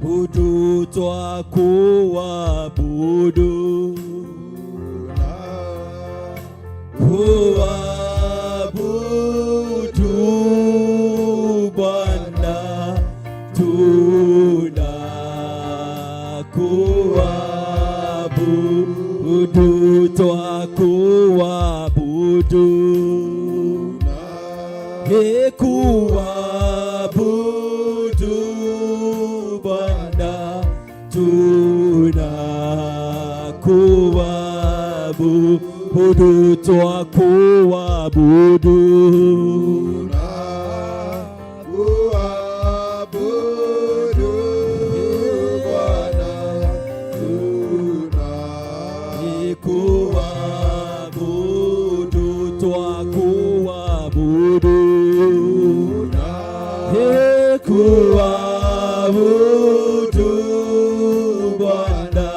Kuabudu, twakuabudu, kuabudu Bwana, tunakuabudu, twakuabudu, kuabudu Bwana, tunakuabudu, twakuabudu. Kuabudu Bwana, Kuabudu, twakuabudu, kuabudu Bwana,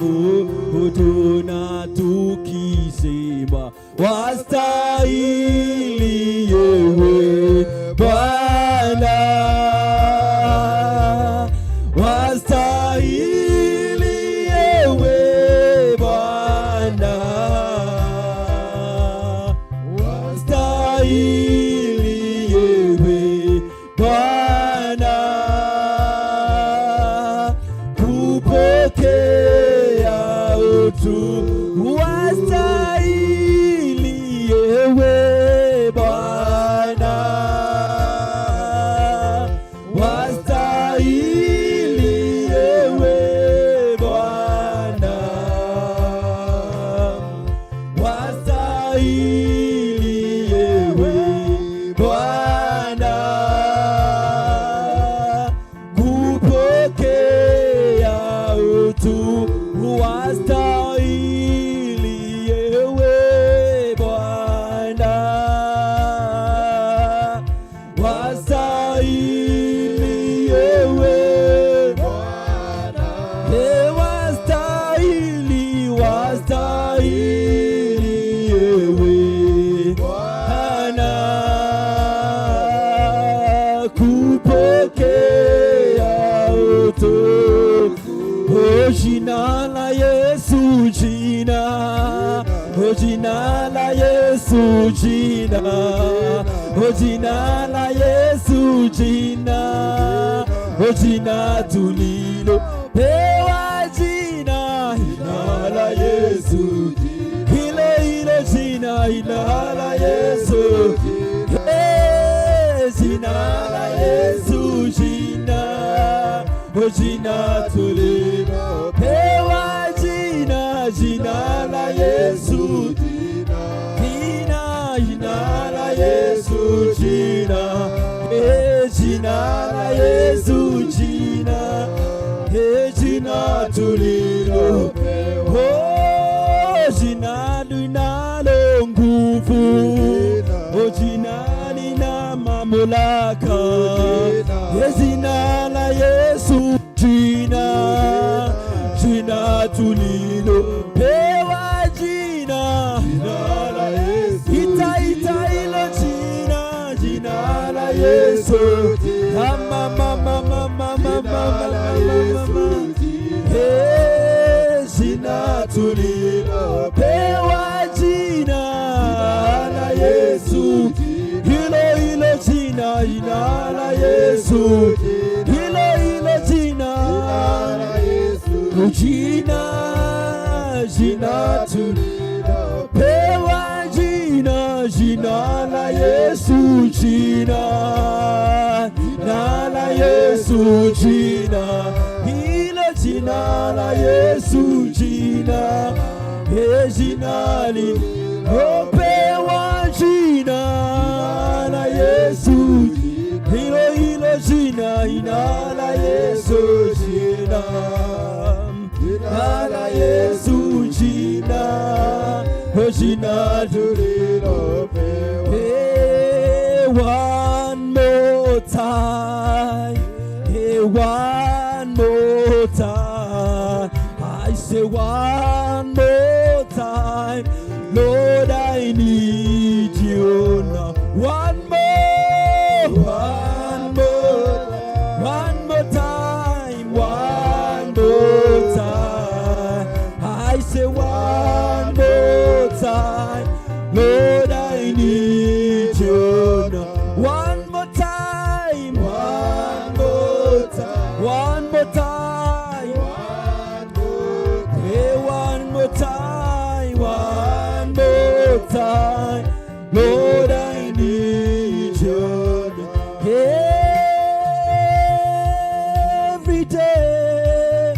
tunakuabudu na tukisema wastahili ewe Bwana, wastahili ewe Bwana, wastahili ewe Bwana kupokea utu, wastahili ewe Bwana, wastahili ewe Bwana, wastahili ewe Bwana kupokea utu, wastahili ewe Bwana, wastahili ewe Bwana, wastahili, wastahili ewe Bwana kupokea utukufu. Oh, jina la Yesu, jina, oh, jina la Yesu, jina, oh, jina la Yesu, jina, oh, jina tulilo pewa, jina, jina la Yesu, ile ile jina, jina la Yesu, jina la Yesu, jina, oh, jina tulilo pewa, jina, jina la Yesu, jina, jina la Yesu, jina, jina la Yesu, jina, jina tulilo, oh, jina linalo nguvu, oh, jina lina mamlaka, jina la Yesu, jina, jina tulilo pewa, jina, ita ita ilo jina, jina la Yesu, mama mama mama mama mama mama, jina tulilo pewa, jina la Yesu, hilo hilo jina, jina la Yesu, hilo hilo jina, jina, jina tulilopewa, jina, jina la Yesu, jina, jina la Yesu, jina, hilo jina la Yesu, jina, jina lilopewa, jina la Yesu, hilo hilo jina, jina la Yesu, jina, jina la Yesu, jina, oh, jina tulilopewa. Hey, one more time, hey, one more time, I say one more time, Lord, I need you now. One more, One more time. One more time. One more time. One more time. Hey, one more time. One more time. Lord, I need you. Every day,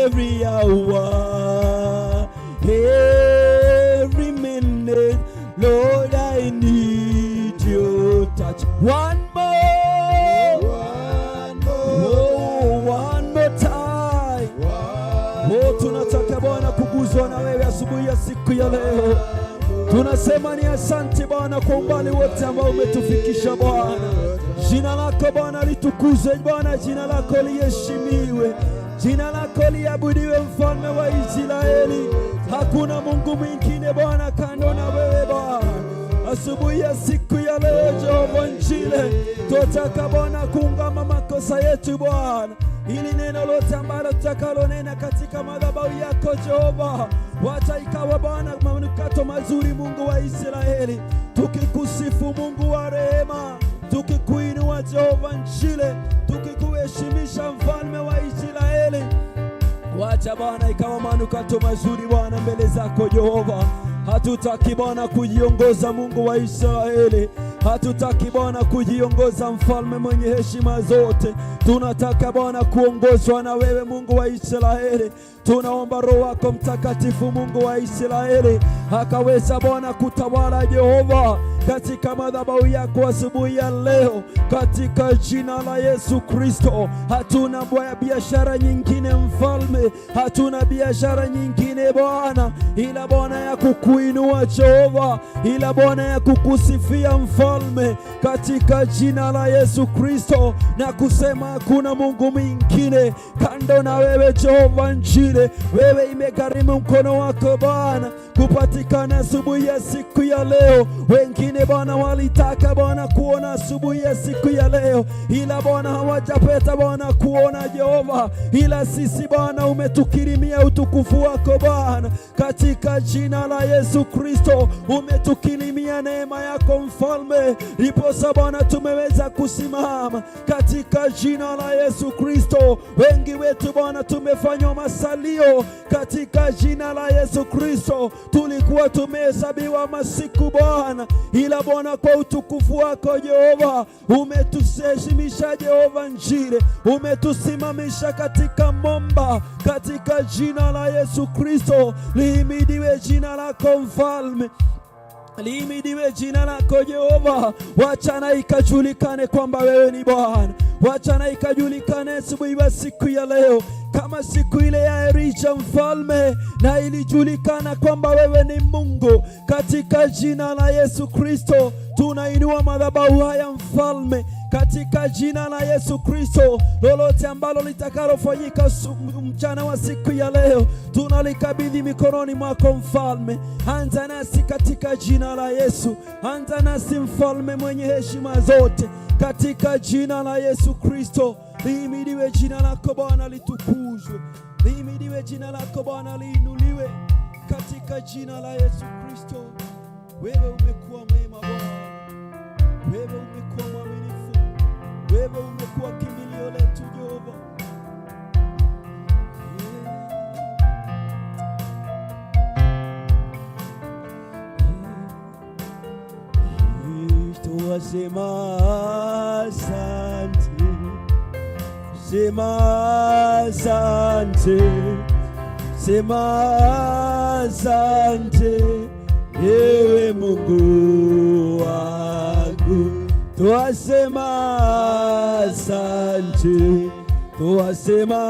every hour, every minute, Lord, I need your touch. One more, One more. Oh, one more time. One Oh, tunataka Bwana kuguzwa na wewe asubuhi ya siku ya leo. Tunasema ni asante Bwana kwa umbali wote ambao umetufikisha Bwana. Jina lako Bwana litukuzwe Bwana, jina lako liheshimiwe, jina lako liabudiwe, mfalme wa Israeli. Hakuna Mungu mwingine Bwana kando na wewe Bwana. Asubuhi ya siku ya leo, Jehova Njile, twataka Bwana kuungama makosa yetu Bwana, ili neno lote ambalo tutakalonena katika madhabahu yako Jehova, wacha ikawa Bwana manukato mazuri, Mungu wa Israeli, tukikusifu Mungu wa rehema, tukikuinua Jehova Njile, tukikuheshimisha mfalme wa Israeli. Wacha Bwana ikawa manukato mazuri Bwana mbele zako Jehova. Hatutaki Bwana kujiongoza Mungu wa Israeli, hatutaki Bwana kujiongoza mfalme mwenye heshima zote. Tunataka Bwana kuongozwa na wewe Mungu wa Israeli. Tunaomba Roho wako Mtakatifu Mungu wa Israeli akaweza Bwana kutawala Jehova katika madhabahu yako asubuhi ya leo, katika jina la Yesu Kristo. Hatuna biashara nyingine mfalme, hatuna biashara nyingine Bwana, ila Bwana ya kukuinua Jehova, ila Bwana ya kukusifia mfalme, katika jina la Yesu Kristo, na kusema hakuna Mungu mwingine kando na wewe Jehova Njile. Wewe imegharimu mkono wako Bwana kupatikana asubuhi ya siku ya leo. Wengine Bwana walitaka Bwana kuona asubuhi ya siku ya leo, ila Bwana hawajapata Bwana kuona Jehova, ila sisi Bwana umetukirimia utukufu wako Bwana, katika jina la Yesu Kristo umetukirimia neema yako mfalme, ndiposa Bwana tumeweza kusimama katika jina la Yesu Kristo. Wengi wetu Bwana tumefanywa masalio katika jina la Yesu Kristo. Tulikuwa tumehesabiwa masiku Bwana, ila Bwana kwa utukufu wako Jehova umetuheshimisha Jehova Njire, umetusimamisha katika momba, katika jina la Yesu Kristo. Lihimidiwe jina lako mfalme, lihimidiwe jina lako Jehova. Wacha na ikajulikane kwamba wewe ni Bwana. Wacha na ikajulikane asubuhi wa siku ya leo, kama siku ile ya Elija mfalme, na ilijulikana kwamba wewe ni Mungu. Katika jina la Yesu Kristo tunainua madhabahu haya mfalme, katika jina la Yesu Kristo. Lolote ambalo litakalofanyika mchana wa siku ya leo, tunalikabidhi mikononi mwako mfalme. Anza nasi katika jina la Yesu, anza nasi mfalme mwenye heshima zote, katika jina la Yesu Kristo. Lihimidiwe jina lako Bwana, litukuzwe. Lihimidiwe jina lako Bwana, liinuliwe katika jina la Yesu Kristo. Wewe umekuwa mwema Bwana, wewe umekuwa mwaminifu, wewe umekuwa kimbilio letu Jehova. Twasema asante, sema asante, sema asante, ewe Mungu wangu. Twasema asante, twasema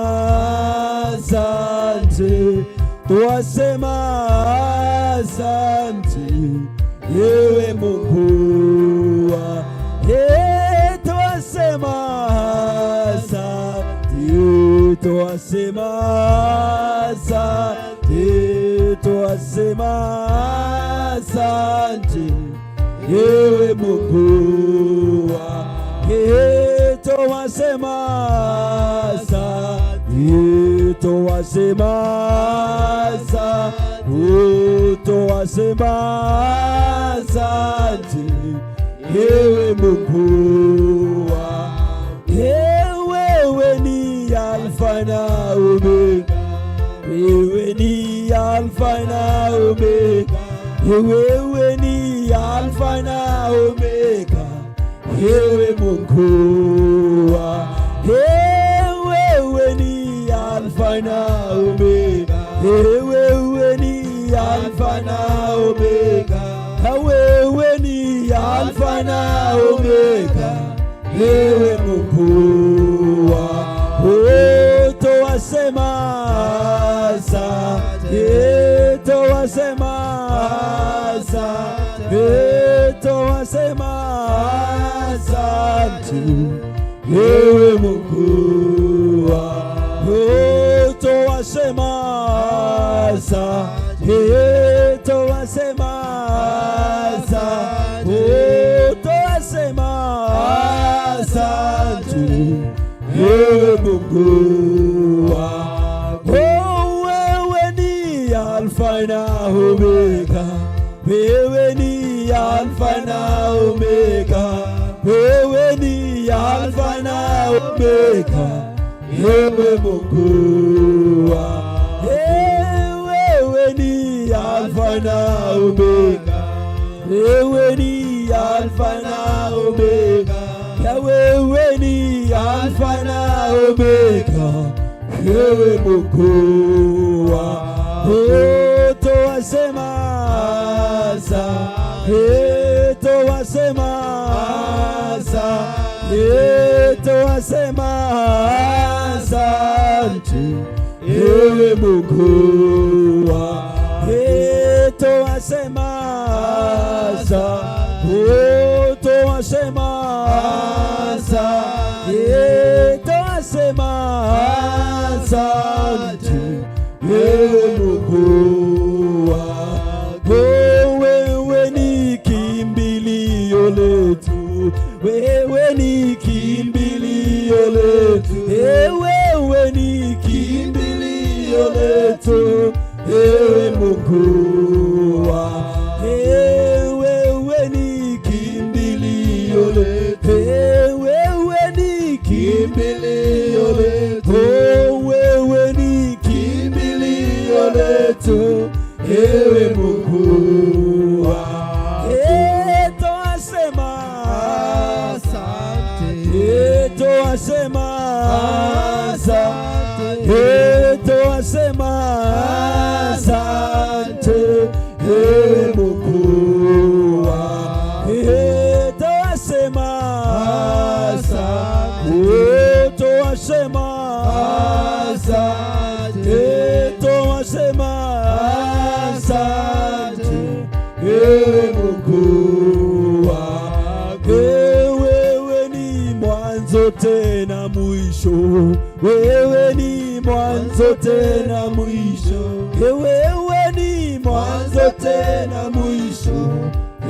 asante, twasema asante, ewe Mungu wangu. Twasema asante, twasema asante, twasema asante, ewe Mungu wangu. Twasema asante, twasema asante, twasema asante. Ewe Mungu wangu. Wewe ni Alfa na Omega, wewe ni Alfa na Omega, wewe ni Alfa na Omega, ewe Mungu wangu. Wewe ni Alfa na Omega, wewe ni Alfa na Omega, wewe ni Alfa na Omega, ewe Mungu wangu. Twasema asante, twasema asante, twasema asante, ewe Mungu wangu. Twasema asante, twasema asante, twasema asante, ewe Mungu wangu. Wewe ni Alfa na Omega, wewe ni Alfa na Omega, wewe ni Alfa na Omega, ewe Mungu wangu. Wewe ni Alfa na Omega, wewe ni Alfa na Omega, wewe ni Alfa na Omega, ewe Mungu wangu. Twasema asante, twasema asante, twasema asante, ewe Mungu wangu. Twasema asante, twasema asante, twasema asante, ewe Mungu wangu. Wewe ni kimbilio letu, wewe ni kimbilio letu, wewe ni kimbilio letu, ewe Mungu wangu. Wewe ni kimbilio letu, wewe ni kimbilio letu, wewe ni kimbilio letu, ewe Mungu wangu. Twasema Asante. Twasema asante, twasema asante, ewe Mungu wangu. Twasema asante, twasema asante, twasema asante, ewe Mungu wangu. Wewe ni mwanzo tena mwisho, wewe ni mwanzo tena mwisho, wewe ni mwanzo tena mwisho,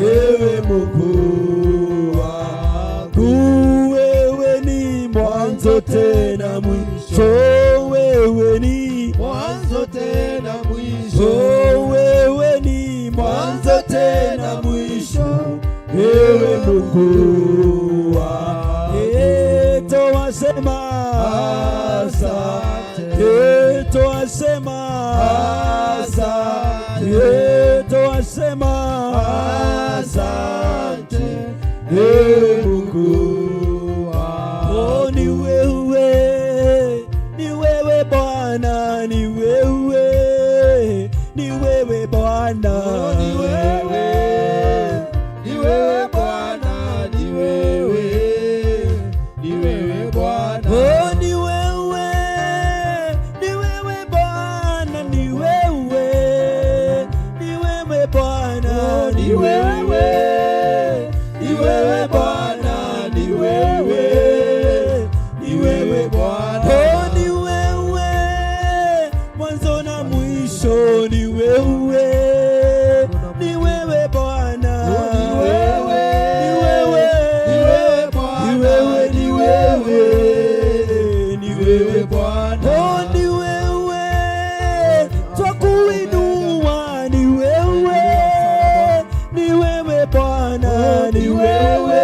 ewe Mungu wangu. Wewe ni mwanzo tena mwisho, wewe ni Mwanzo tena mwisho. Oh, wewe ni mwanzo tena mwisho, ewe Mungu wangu. Twasema asante, twasema asante, twasema asante, ewe Mungu wangu. Oh, ni wewe, ni wewe Bwana, ni wewe, ni wewe Bwana. Oh, ni wewe, ni wewe Bwana, ni wewe, ni wewe Bwana. Oh, ni wewe, ni wewe Bwana, ni wewe, ni wewe Bwana. Oh, ni wewe, ni wewe Bwana, ni wewe, ni wewe Bwana. Oh, ni wewe, mwanzo na mwisho, ni wewe, ni wewe Bwana. Oh, ni wewe, ni wewe, ni wewe Bwana, ni wewe, ni wewe, ni ni wewe wewe Bwana. Oh, ni wewe twakuinua, ni wewe, ni wewe Bwana, Oh, ni wewe.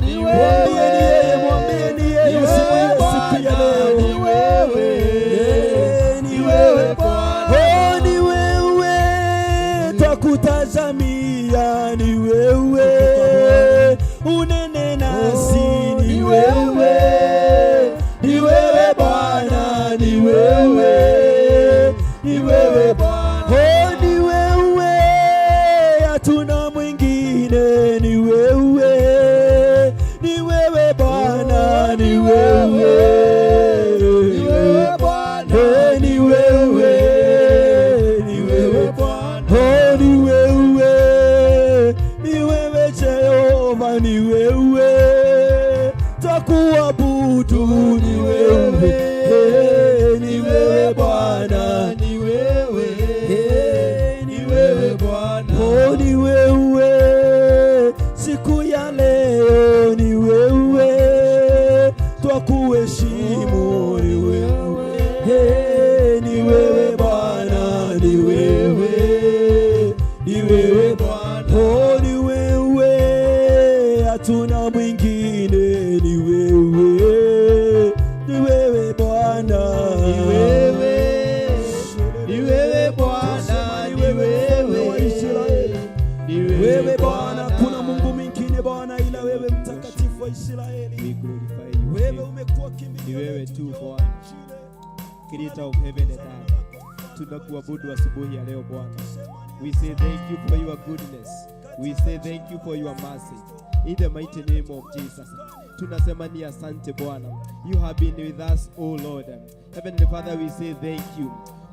Ni Mwambie ni yeye, wewe, mwambie ni yeye ni asubuhi wewe ya siku ya Bwana, leo. ni wewe, Eh, ni wewe Bwana. Oh, ni wewe twakutazamia, ni wewe unene nasi, Oh, ni ni wewe, wewe, ni wewe Bwana, ni wewe, ni wewe Bwana. Oh, ni wewe, hatuna mwingine, ni wewe, ni wewe Bwana, ni wewe, Ni wewe Bwana, Eh, ni wewe, ni ni wewe wewe Bwana. Oh, ni wewe, ni wewe Jehova, ni wewe twakuabudu, ni wewe, eh, ni wewe Bwana, ni wewe, eh, ni wewe Bwana. Oh, ni wewe siku ya leo, ni wewe twakuheshimu, ni wewe, eh, ni wewe Bwana, ni wewe, ni wewe Bwana. Oh, ni wewe, hatuna mwingine, ni wewe, ni wewe Bwana, Ni wewe, ni wewe Bwana, Ni ni wewe mfalme wa wewe, Israeli. ni Wewe Bwana, kuna Mungu mwingine Bwana ila wewe mtakatifu wa Israeli. We glorify you. Wewe umekuwa kimbilio Ni wewe letu, tu Jehova Bwana. Jireh. Creator of heaven and earth. Tunakuabudu asubuhi ya leo Bwana. We say thank you for your goodness. We say thank you for your mercy. In the mighty name of Jesus. Tunasema ni asante Bwana. You have been with us, O Lord. Heavenly Father, we say thank you.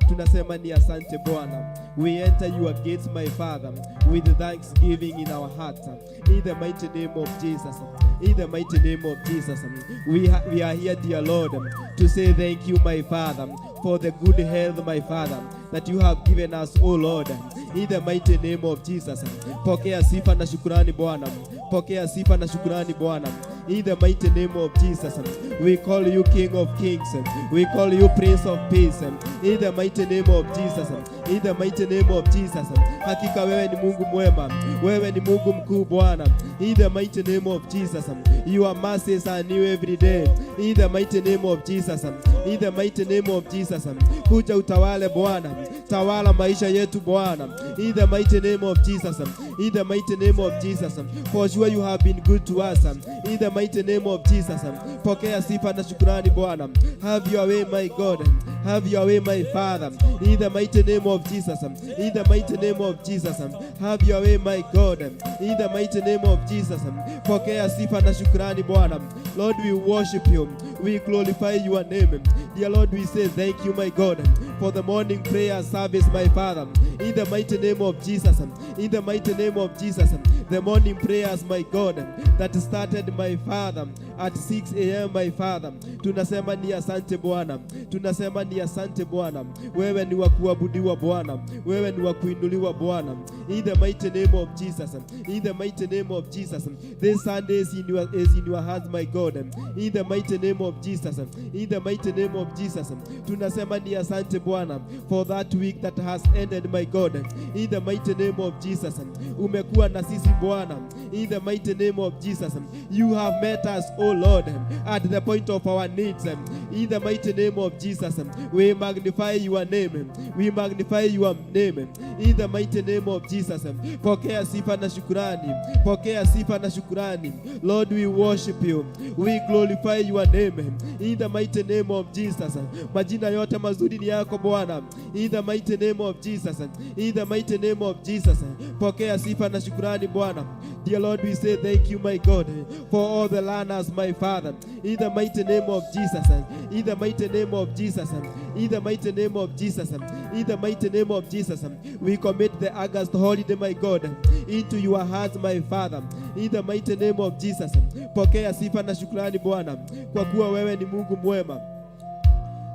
Tunasema ni asante Bwana. We enter your gates, my Father, with thanksgiving in our hearts. In the mighty name of Jesus. In the mighty name of Jesus. We are here, dear Lord, to say thank you, my Father, for the good health, my Father, that you have given us, O Lord. In the mighty name of Jesus. Pokea sifa na shukurani Bwana. Pokea sifa na shukurani Bwana. In the mighty name of Jesus, we call you King of Kings. We call you Prince of Peace. In the mighty name of Jesus. In the mighty name of Jesus. Hakika wewe ni Mungu mwema. Wewe ni Mungu mkuu Bwana. In the mighty name of Jesus. Your mercies are new every day. In the mighty name of Jesus. In the mighty name of Jesus. Kuja utawale Bwana. Tawala maisha yetu Bwana. In the mighty name of Jesus. In the mighty name of Jesus. For sure you have been good to us. In the mighty name of Jesus. Pokea sifa na shukurani Bwana. Have your way, my God. Have your way, my Father. In the mighty name of Jesus. In the mighty name of Jesus. Have your way, my God. In the mighty name of Jesus. Pokea sifa na shukurani Bwana. Lord, we worship you. We glorify your name. Dear Lord, we say thank you, my God, for the morning prayer service, my Father. In the mighty name of Jesus. In the mighty name of Jesus. The morning prayers, my God, that started, my Father, at 6 a.m., my Father. Tunasema ni asante Bwana. Tunasema ni asante Bwana. Wewe ni wa kuabudiwa Bwana. Wewe ni wa kuinuliwa Bwana. In the mighty name of Jesus. In the mighty name of Jesus. This Sunday is in your hands, my God. In the mighty name of Jesus. In the mighty name of Jesus. Tunasema ni asante Bwana for that week that has ended, my God. In the mighty name of Jesus. Umekuwa na sisi Bwana. In the mighty name of Jesus. You have met us, O Lord, at the point of our needs. In the mighty name of Jesus. We magnify your name. We magnify your name. In the mighty name of Jesus. Pokea sifa na shukurani. Pokea sifa na shukurani. Lord, we worship you. We glorify your name. In the mighty name of Jesus. Majina yote mazuri ni yako Bwana. In the mighty name of Jesus. In the mighty name of Jesus. Pokea sifa na shukurani Bwana. Dear Lord, we say thank you, my God, for all the learners, my Father. In the mighty name of Jesus. In the mighty name of Jesus. In the mighty name of Jesus. In the mighty name of Jesus. We commit the August holiday, my God, into your hands, my Father. In the mighty name of Jesus. Pokea sifa na shukrani Bwana, kwa kuwa wewe ni Mungu mwema.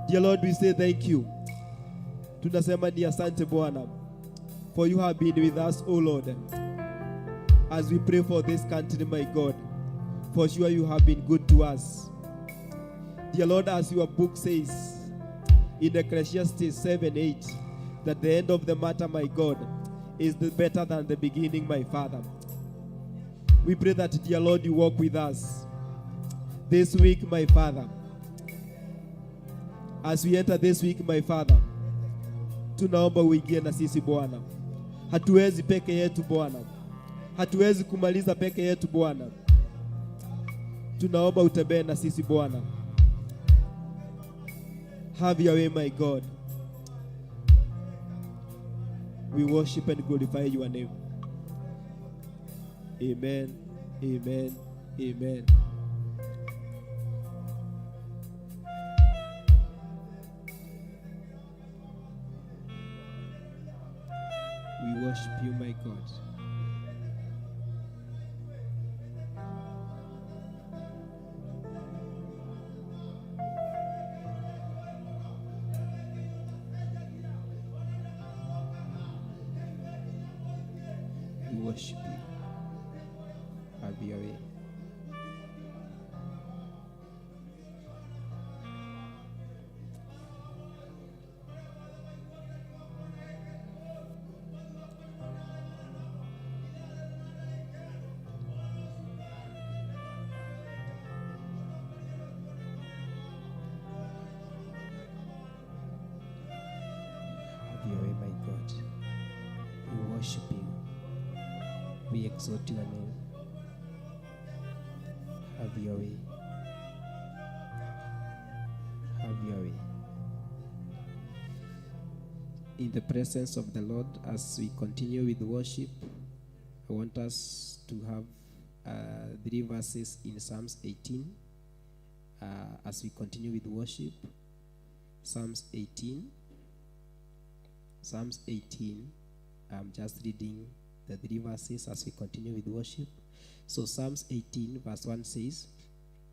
Dear Lord, we say thank you. Tunasema ni asante Bwana, for you have been with us, O Lord, as we pray for this country, my God. For sure you have been good to us. Dear Lord, as your book says in Ecclesiastes 7:8, that the end of the matter, my God, is the better than the beginning, my Father. We pray that, dear Lord, you walk with us this week, my Father. As we enter this week, my Father, tunaomba uingie na sisi Bwana. Hatuwezi peke yetu Bwana, hatuwezi kumaliza peke yetu Bwana. Tunaomba utembee na sisi Bwana. Have your way, my God. We worship and glorify your name. Amen, amen, amen. We worship you, my God. We worship you. Have your way. Have your way, my God. We worship you. We exalt your name. Have your way. Have your way. In the presence of the Lord, as we continue with worship, I want us to have three verses in Psalms 18. As we continue with worship, Psalms 18. Psalms 18. I'm just reading the three verses as we continue with worship. So Psalms 18 verse 1 says,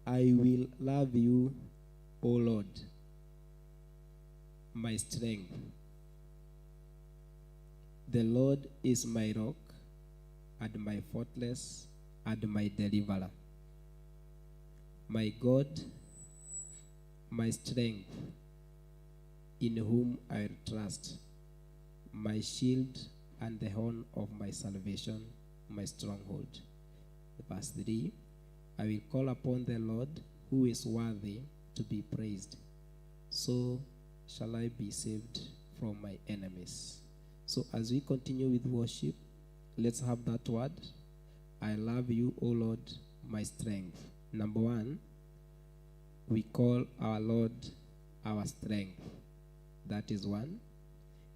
I will love you, O Lord, my strength. The Lord is my rock and my fortress and my deliverer. My God, my strength, in whom I trust, my shield and the horn of my salvation, my stronghold. Verse 3, I will call upon the Lord who is worthy to be praised. So shall I be saved from my enemies. So as we continue with worship, let's have that word. I love you, O Lord, my strength. Number one, we call our Lord our strength. That is one.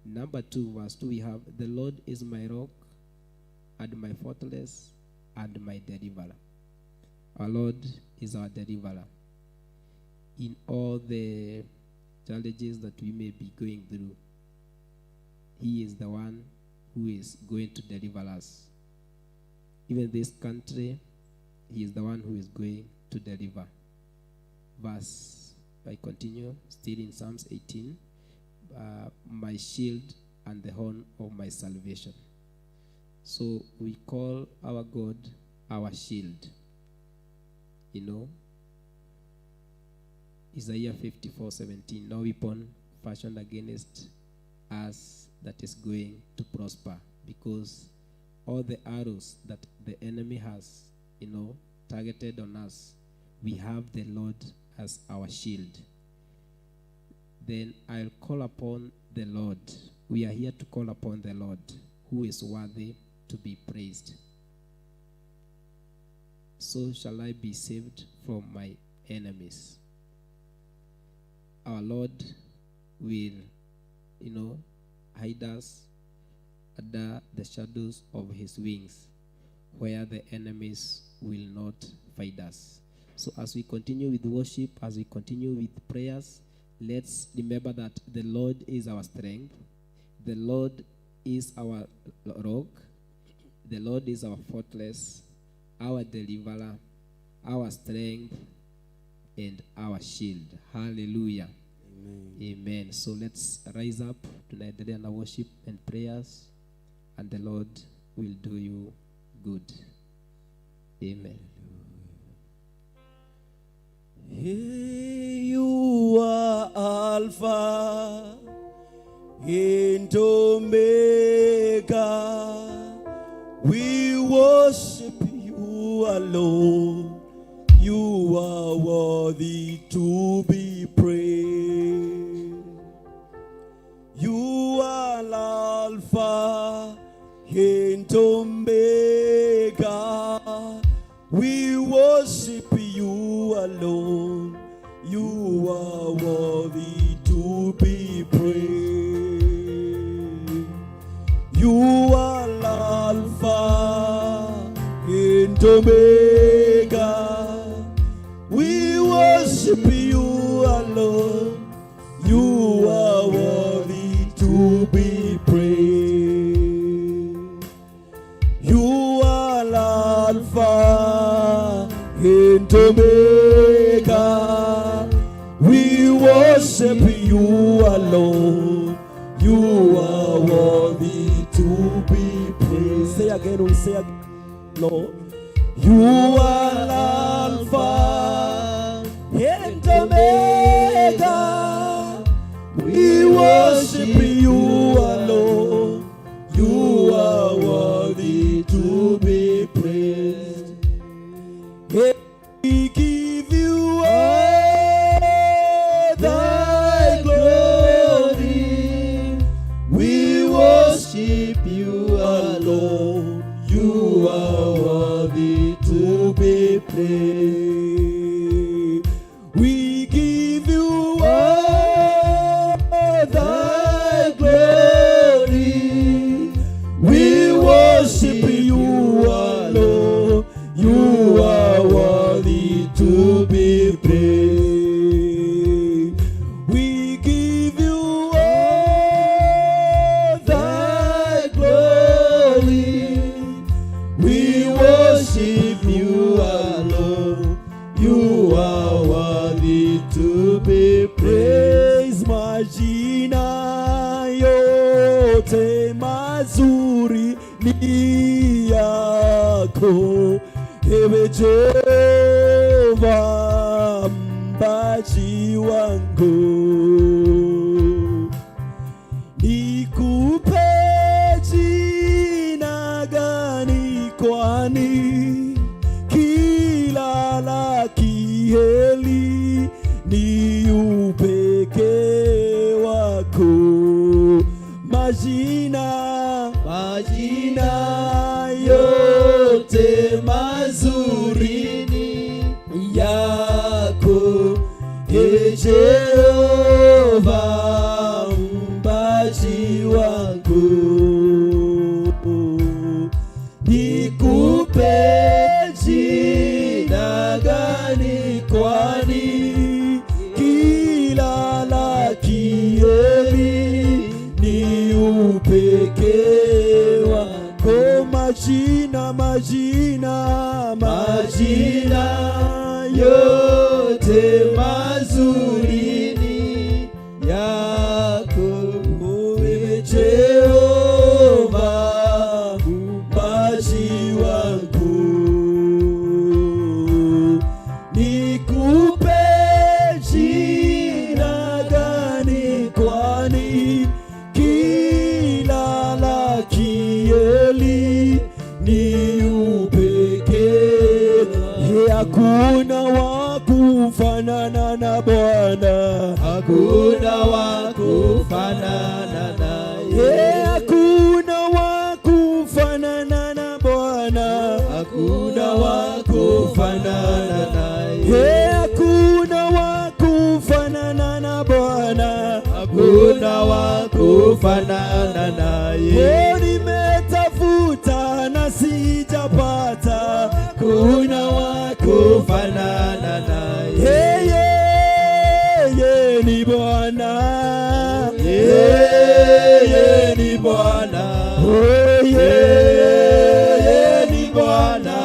Number two, verse 2, we have the Lord is my rock and my fortress and my deliverer. Our Lord is our deliverer. In all the challenges that we may be going through, He is the one who is going to deliver us. Even this country, He is the one who is going to deliver. Verse, I continue, still in Psalms 18, my shield and the horn of my salvation. So we call our God our shield. You know, Isaiah 54:17, no weapon fashioned against us that is going to prosper, because all the arrows that the enemy has, you know, targeted on us, we have the Lord as our shield. Then I'll call upon the Lord. We are here to call upon the Lord, who is worthy to be praised. So shall I be saved from my enemies. Our Lord will, you know, hide us under the shadows of his wings, where the enemies will not find us. So as we continue with worship, as we continue with prayers, let's remember that the Lord is our strength, the Lord is our rock, the Lord is our fortress, our deliverer, our strength, and our shield. Hallelujah. Amen. Amen. So let's rise up. Tunaendelea na worship and prayers, and the Lord will do you good. Amen. Hey, you are Alpha and Omega. We worship you, alone. You are worthy to be praised. You are Alpha and Omega. We worship you alone. You are worthy to be praised. You are Alpha and Omega. We worship you alone. You are worthy to be praised. You are Alpha and Omega. We worship you alone. You are worthy to be praised. Say again, we say again, Lord. You are Alpha and Omega. We worship you alone. You are worthy to be praised. We give you all thy glory. We worship you alone. You are worthy to be praised. We give you all thy glory. We worship you alone. You are worthy to be praised. We give you all thy glory. We worship you alone. You are worthy to be praised. Majina yote mazuri ni yako, ewe Jehova mpaji wangu. Nikupe jina gani kwani kila la kheri ni upekee wako. Majina, Majina yote mazuri ni yako, e Jehova mpaji wangu. Nikupe jina gani kwani kila la kheri ni upekee wako. Majina, majina, Majina yote mazuri ni yako, Wewe Jehova mpaji wangu, nikupe jina gani kwani kila la kheri ni upekee. Hakuna wa kufanana na Bwana, Hakuna wa kufanana naye, Hakuna wa kufanana na Bwana, Hakuna wa kufanana naye, Hakuna wa kufanana na Bwana. Hakuna wa kufanana naye, Oh, nimetafuta na sijapata, hakuna wa kufanana naye. Yeye ni Bwana, Yeye ni Bwana, Oh, yeye ni Bwana,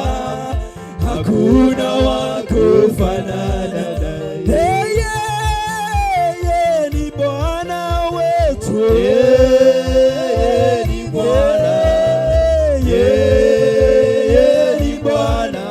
hakuna wa kufanana naye. Yeye ni Bwana wetu, Yeye ni Bwana, yeye ni Bwana,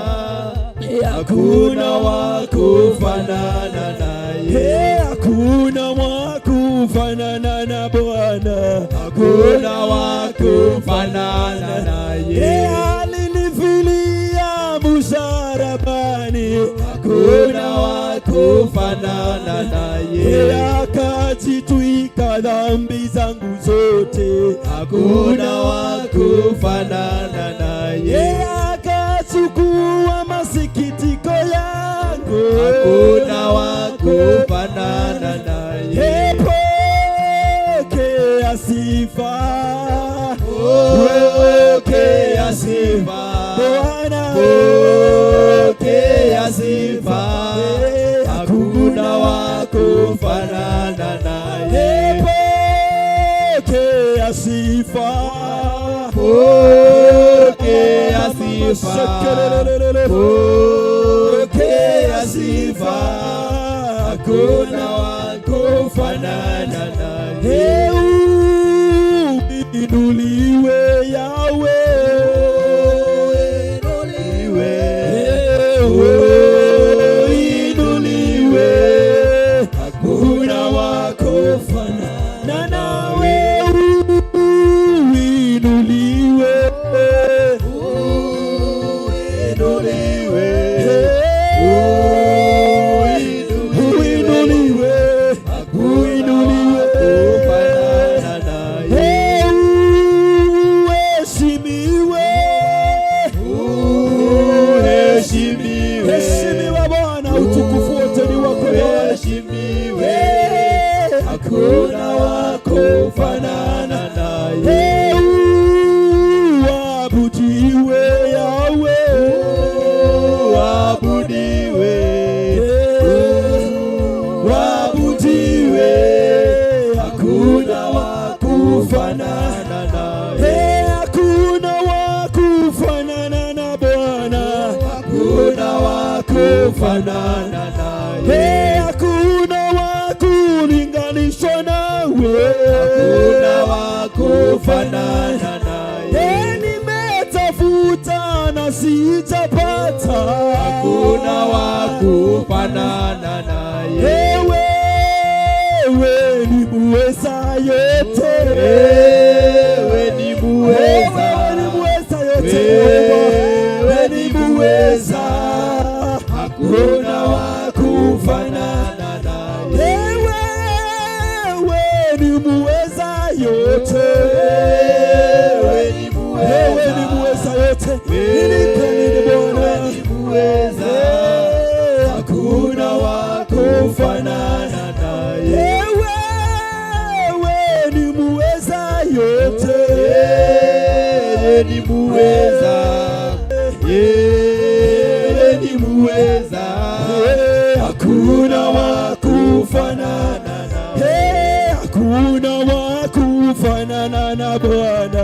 hakuna wa kufanana naye. Hakuna wa kufanana na Bwana, Hakuna wa kufanana naye. Alinifilia msalabani. msalabani, Hakuna wa kufanana naye. Akajitwika dhambi zangu zote, Hakuna wa kufanana naye. Akachukua masikitiko yangu, Hakuna wa kufanana naye. Pokea sifa, Pokea sifa. Bwana, Pokea sifa. Hakuna wa kufanana naye. Pokea sifa, Pokea sifa. Pokea sifa. Hakuna wa kufanana naye. Uinuliwe Yawe, Uinuliwe. Uinuliwe, hakuna wa kufanana nawe. Uinuliwe, Uinuliwe. Uinuliwe, uinuliwe, Kufanana naye. Uheshimiwe, Uheshimiwe. heshimiwa Bwana, utukufu wote ni wako Bwana. Uheshimiwe. Hakuna wa kufanana naye. Uabudiwe Yawe, Uabudiwe. Uabudiwe. Hakuna wa kufanana naye. Hakuna wa kufanana na Bwana, Hakuna wa kufanana naye. Hakuna wa kulinganishwa nawe, Hakuna wa kufanana naye. Nimetafuta na sijapata, Hakuna wa kufanana naye. Wewe ni muweza yote, Wewe ni muweza. Wewe ni muweza yote, Wewe ni muweza. Hakuna wa kufanana naye. Wewe ni muweza yote, Wewe ni muweza. Wewe ni muweza yote, nilipe nini Wewe Bwana? ni muweza. Hakuna wa kufanana naye. Wewe ni muweza yote, Yeye ni muweza. Yeye ni muweza. Hakuna wa kufanana naye, hakuna wa kufanana na Bwana,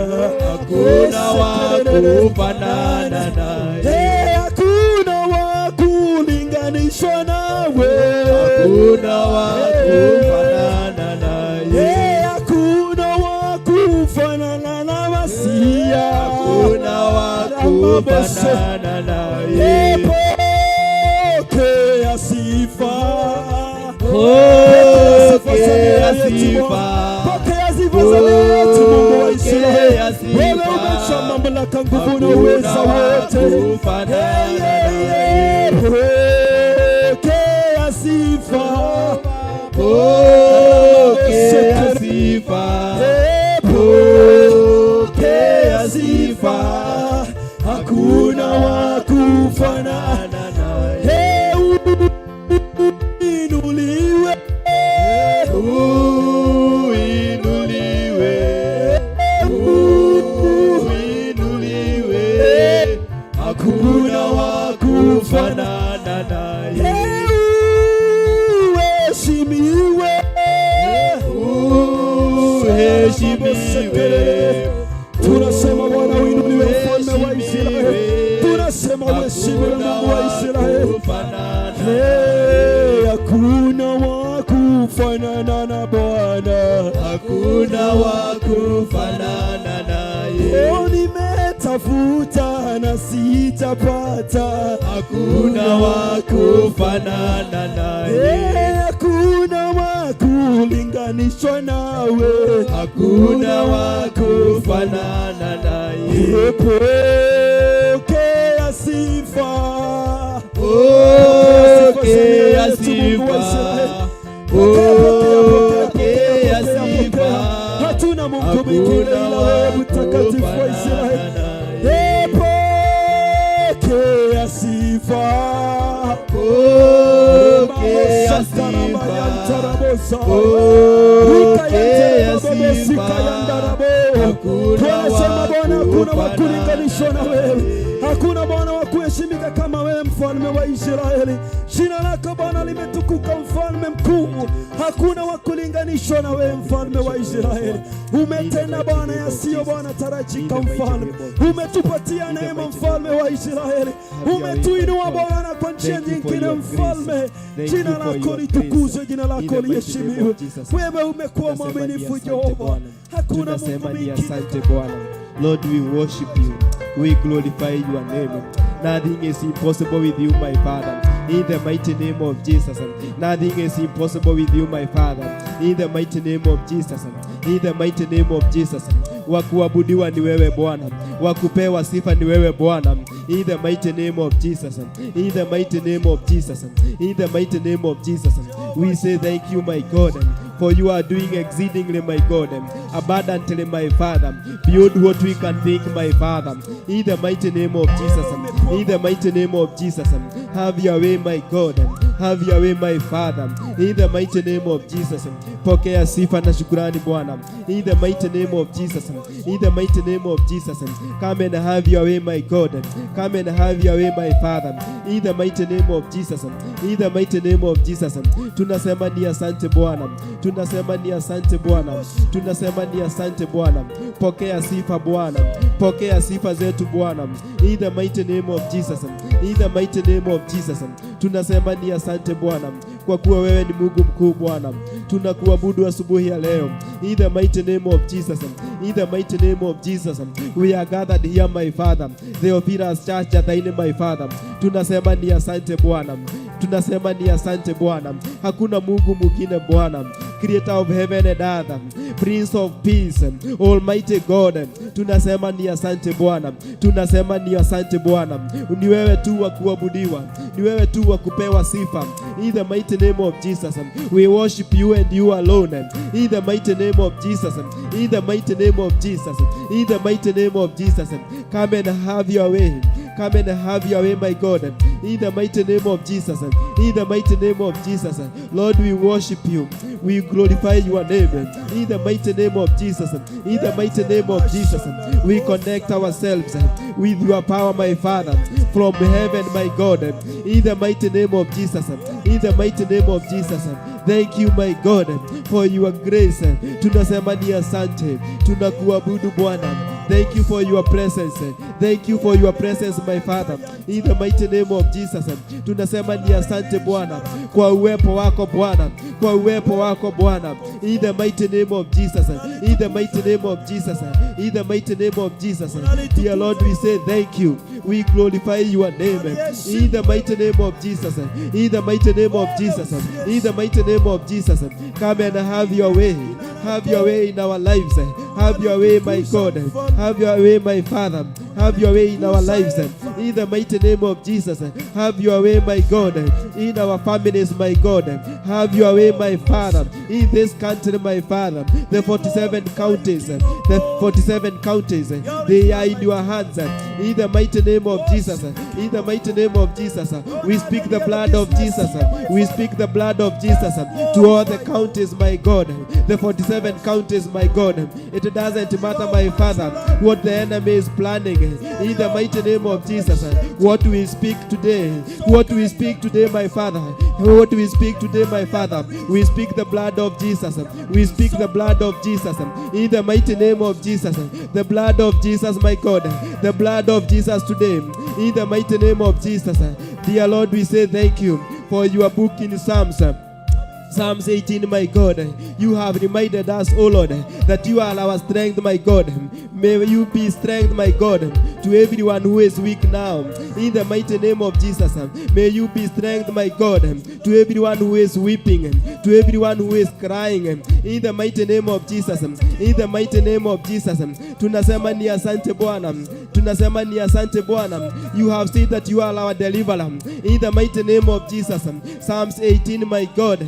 Hakuna wa kufanana naye. Hakuna wa kulinganishwa nawe, Hakuna wa kufanana naye. Hakuna wa kufanana na Masia, Hakuna wa kufanana naye. Pokea sifa, Pokea sifa. Pokea sifa za mioyo yetu, Mungu wa Israeli. Pokea sifa. Wewe umejaa mamlaka, nguvu na uweza Hakuna wa wote. kufanana naye. Pokea sifa, Pokea sifa. Pokea sifa, hakuna wa kufanana naye. Uinuliwe, Uinuliwe. Uinuliwe. Hakuna wa kufanana naye. Uheshimiwe, Uheshimiwe. Tunasema Bwana uinuliwe, mfalme wa Israeli. Tunasema uheshimiwe, Mungu wa Israeli. Hey, hakuna wa kufanana na Bwana. Hakuna wa kufanana naye. Oh, nimetafuta na sijapata. Hakuna wa kufanana naye. Hey, hakuna wa kulinganishwa nawe. Hakuna wa kufanana naye. Pokea sifa. Pokea sifa. Pokea sifa. Hatuna Mungu mwingine ila wewe, Mtakatifu wa Israeli. Pokea sifa. Pokea sifa. Pokea sifa. Hakuna Tunasema Bwana, hakuna wa wa kulinganishwa na wewe, hakuna Bwana wa kuheshimika kama wewe, mfalme wa Israeli. Jina lako Bwana limetukuka, mfalme mkuu. Hakuna wa kulinganishwa na wewe, mfalme wa Israeli. Umetenda Bwana yasiyo Bwana tarajika, mfalme. Umetupatia neema, mfalme wa Israeli. Umetuinua Bwana kwa njia nyingine, mfalme. Jina lako litukuzwe, jina lako liheshimiwe. Wewe umekuwa mwaminifu Jehova, hakuna Mungu Tunasema ni mwingine. Asante Bwana. Lord, we worship you. We glorify your name. Nothing is impossible with you, my Father. In the mighty name of Jesus. Nothing is impossible with you, my Father. In the mighty name of Jesus. In the mighty name of Jesus. Wa kuabudiwa ni wewe Bwana, wa kupewa sifa ni wewe Bwana. In the mighty name of Jesus. In the mighty name of Jesus. In the mighty name of Jesus. We say thank you, my God, for you are doing exceedingly, my God, abundantly, my Father, beyond what we can think, my Father. In the mighty name of Jesus. In the mighty name of Jesus. Have your way, my God. Have your way, my Father. In the mighty name of Jesus. Pokea sifa na shukurani Bwana. In the mighty name of Jesus. In the mighty name of Jesus. Come and have your way, my God. Come and have your way, my Father. In the mighty name of Jesus. In the mighty name of Jesus. Tunasema ni asante Bwana. Tunasema ni asante Bwana. Tunasema ni asante Bwana. Pokea sifa Bwana. Pokea sifa zetu Bwana. In the mighty name of Jesus. In the mighty name of Jesus. Tunasema ni asante Bwana, kwa kuwa wewe ni Mungu mkuu Bwana. Tunakuabudu asubuhi ya leo. In the mighty name of Jesus. In the mighty name of Jesus. We are gathered here, my Father. Theophilus Church Jathaini, my Father. Tunasema ni asante Bwana. Tunasema ni asante Bwana. Hakuna Mungu mwingine Bwana. Creator of heaven and earth, Prince of Peace, Almighty God. Tunasema ni asante Bwana. Tunasema ni asante Bwana. Ni wewe tu wa kuabudiwa, ni wewe tu wa kupewa sifa. In the mighty name of Jesus, we worship you and you alone. In the mighty name of Jesus, in the mighty name of Jesus, in the mighty name of Jesus, come and have your way. Come and have your way, my God. In the mighty name of Jesus. In the mighty name of Jesus. Lord, we worship you. We glorify your name. In the mighty name of Jesus. In the mighty name of Jesus. We connect ourselves with your power, my Father, from heaven, my God. In the mighty name of Jesus. In the mighty name of Jesus. Thank you, my God, for your grace. Tunasema ni asante. Tunakuabudu Bwana. Thank you for your presence. Thank you for your presence, my Father. In the mighty name of Jesus. Tunasema ni asante Bwana kwa uwepo wako Bwana, kwa uwepo wako Bwana. In the mighty name of Jesus. In the mighty name of Jesus. In the mighty name of Jesus. Dear Lord, we say thank you. We glorify your name. In the mighty name of Jesus. In the mighty name of Jesus. In the mighty name of Jesus. Come and have your way. Have your way in our lives. Have your way, my God. Have your way, my Father. Have your way in our lives. In the mighty name of Jesus. Have your way, my God. In our families, my God. Have your way, my Father. In this country, my Father. The 47 counties. The 47 counties. They are in your hands. In the mighty name of Jesus. In the mighty name of Jesus. We speak the blood of Jesus. We speak the blood of Jesus to all the counties, my God. The 47 counties, my God. It doesn't matter, my Father, what the enemy is planning. In the mighty name of Jesus, what we speak today, what we speak today, my Father, what we speak today, my Father, we speak the blood of Jesus. We speak the blood of Jesus. In the mighty name of Jesus, the blood of Jesus, my God, the blood of Jesus today. In the mighty name of Jesus, dear Lord, we say thank you for your book in Psalms. Psalms 18, my God, you have reminded us, O Lord, that you are our strength, my God. May you be strength, my God, to everyone who is weak now. In the mighty name of Jesus, may you be strength, my God, to everyone who is weeping, to everyone who is crying. In the mighty name of Jesus, in the mighty name of Jesus, tunasema ni asante Bwana. Tunasema ni asante Bwana. You have said that you are our deliverer. In the mighty name of Jesus. Psalms 18, my God.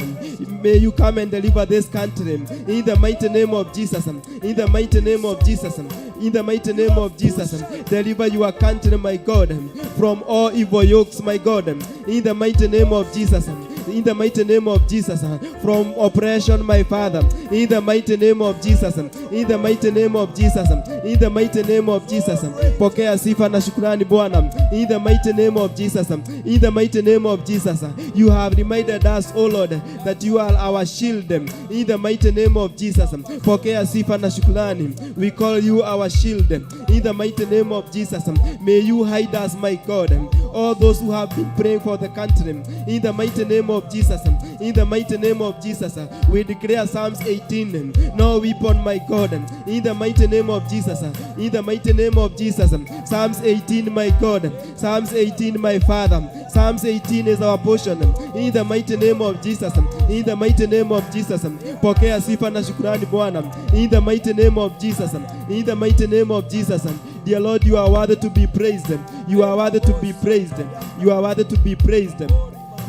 May you come and deliver this country. In the mighty name of Jesus. In the mighty name of Jesus. In the mighty name of Jesus. Deliver your country, my God, from all evil yokes, my God. In the mighty name of Jesus. In the mighty name of Jesus, from oppression, my Father. In the mighty name of Jesus. In the mighty name of Jesus. In the mighty name of Jesus. Pokea sifa na shukrani, Bwana. In the mighty name of Jesus. In the mighty name of Jesus. You have reminded us, O Lord, that you are our shield. In the mighty name of Jesus. Pokea sifa na shukrani. We call you our shield. In the mighty name of Jesus. May you hide us, my God. All those who have been praying for the country. In the mighty name of Jesus. In the mighty name of Jesus. We declare Psalms 18. No weapon, my God. In the mighty name of Jesus. In the mighty name of Jesus. Psalms 18, my God. Psalms 18, my Father. Psalms 18 is our portion. In the mighty name of Jesus. In the mighty name of Jesus. Pokea sifa na shukrani, Bwana. In the mighty name of Jesus. In the mighty name of Jesus. Dear Lord, you are worthy to be praised. You are worthy to be praised. You are worthy to be praised.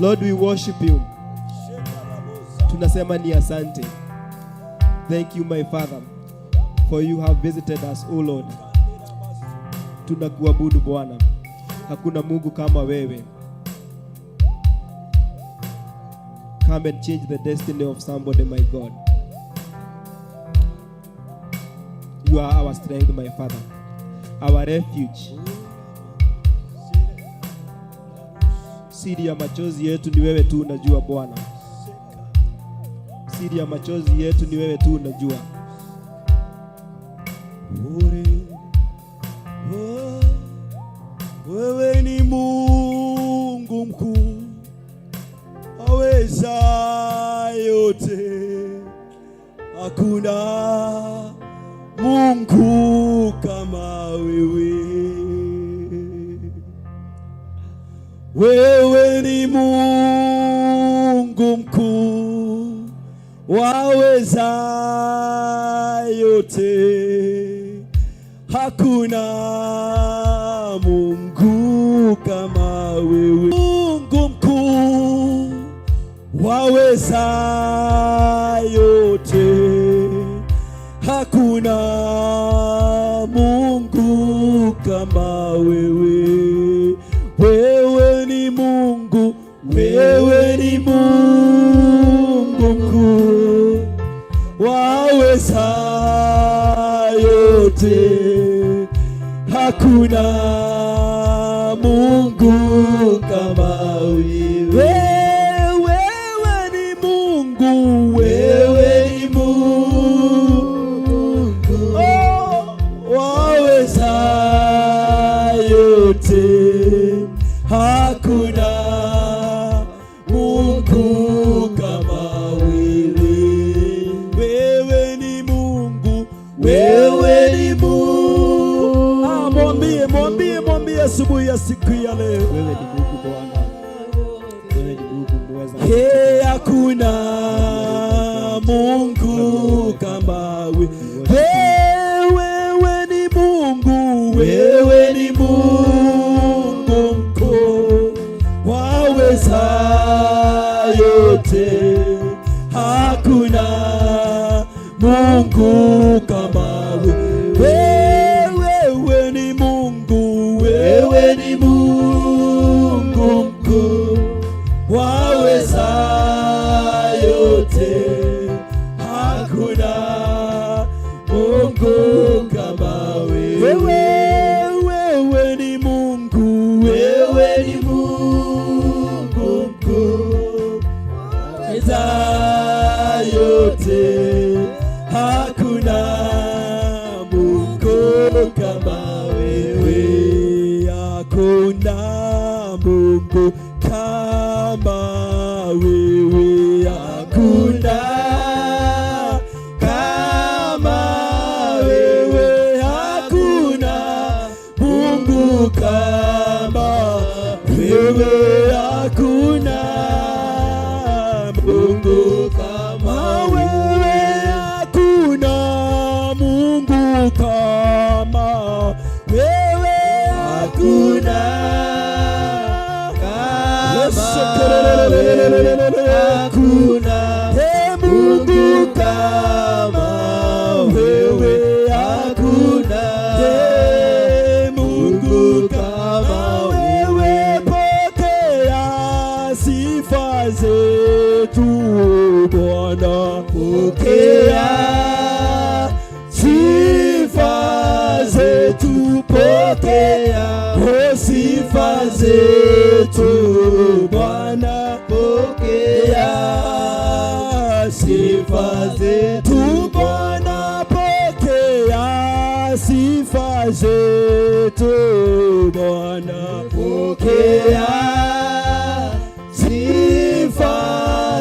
Lord, we worship you. Tunasema ni asante. Thank you, my Father, for you have visited us, O Lord. Tunakuabudu, Bwana. Hakuna Mungu kama wewe. Come and change the destiny of somebody, my God. You are our strength, my Father, our refuge. Siri ya machozi yetu ni wewe tu unajua, Bwana. Siri ya machozi yetu ni wewe tu unajua. Ure, oh, wewe ni Mungu mkuu aweza yote, hakuna Mungu kama wewe. Wewe ni Mungu mkuu waweza yote, hakuna Mungu kama wewe. Mungu mkuu waweza yote, hakuna Mungu kama wewe. Wewe ni Mungu, wewe ni Mungu mkuu waweza yote, hakuna Mungu kama wewe. Wewe ni Mungu, wewe ni Mungu, oh, waweza yote, hakuna Mungu kama wewe. Wewe ni Mungu, wewe ni Mungu. Ah, mwambie, mwambie, mwambie asubuhi ya siku ya leo. Wewe ni Mungu, Bwana. Wewe ni Mungu mweza. Hey, hakuna Mungu kama wewe. Wewe ni Mungu, wewe ni Mungu mkuu, waweza yote, hakuna Mungu kama wewe. Wewe ni Mungu, wewe ni Mungu mkuu, waweza yote, hakuna Mungu kama wewe. Wewe ni Mungu, wewe ni Mungu mkuu, waweza yote, hakuna Mungu kama wewe, hakuna Mungu kama wewe, hakuna kama wewe, hakuna Mungu kama wewe, hakuna Mungu kama wewe, hakuna Mungu kama wewe. Hakuna Mungu kama wewe, hakuna Mungu kama wewe, pokea sifa zetu Bwana, Pokea sifa zetu, pokea oh, sifa zetu Bwana, pokea sifa zetu Bwana, pokea sifa zetu Bwana, pokea sifa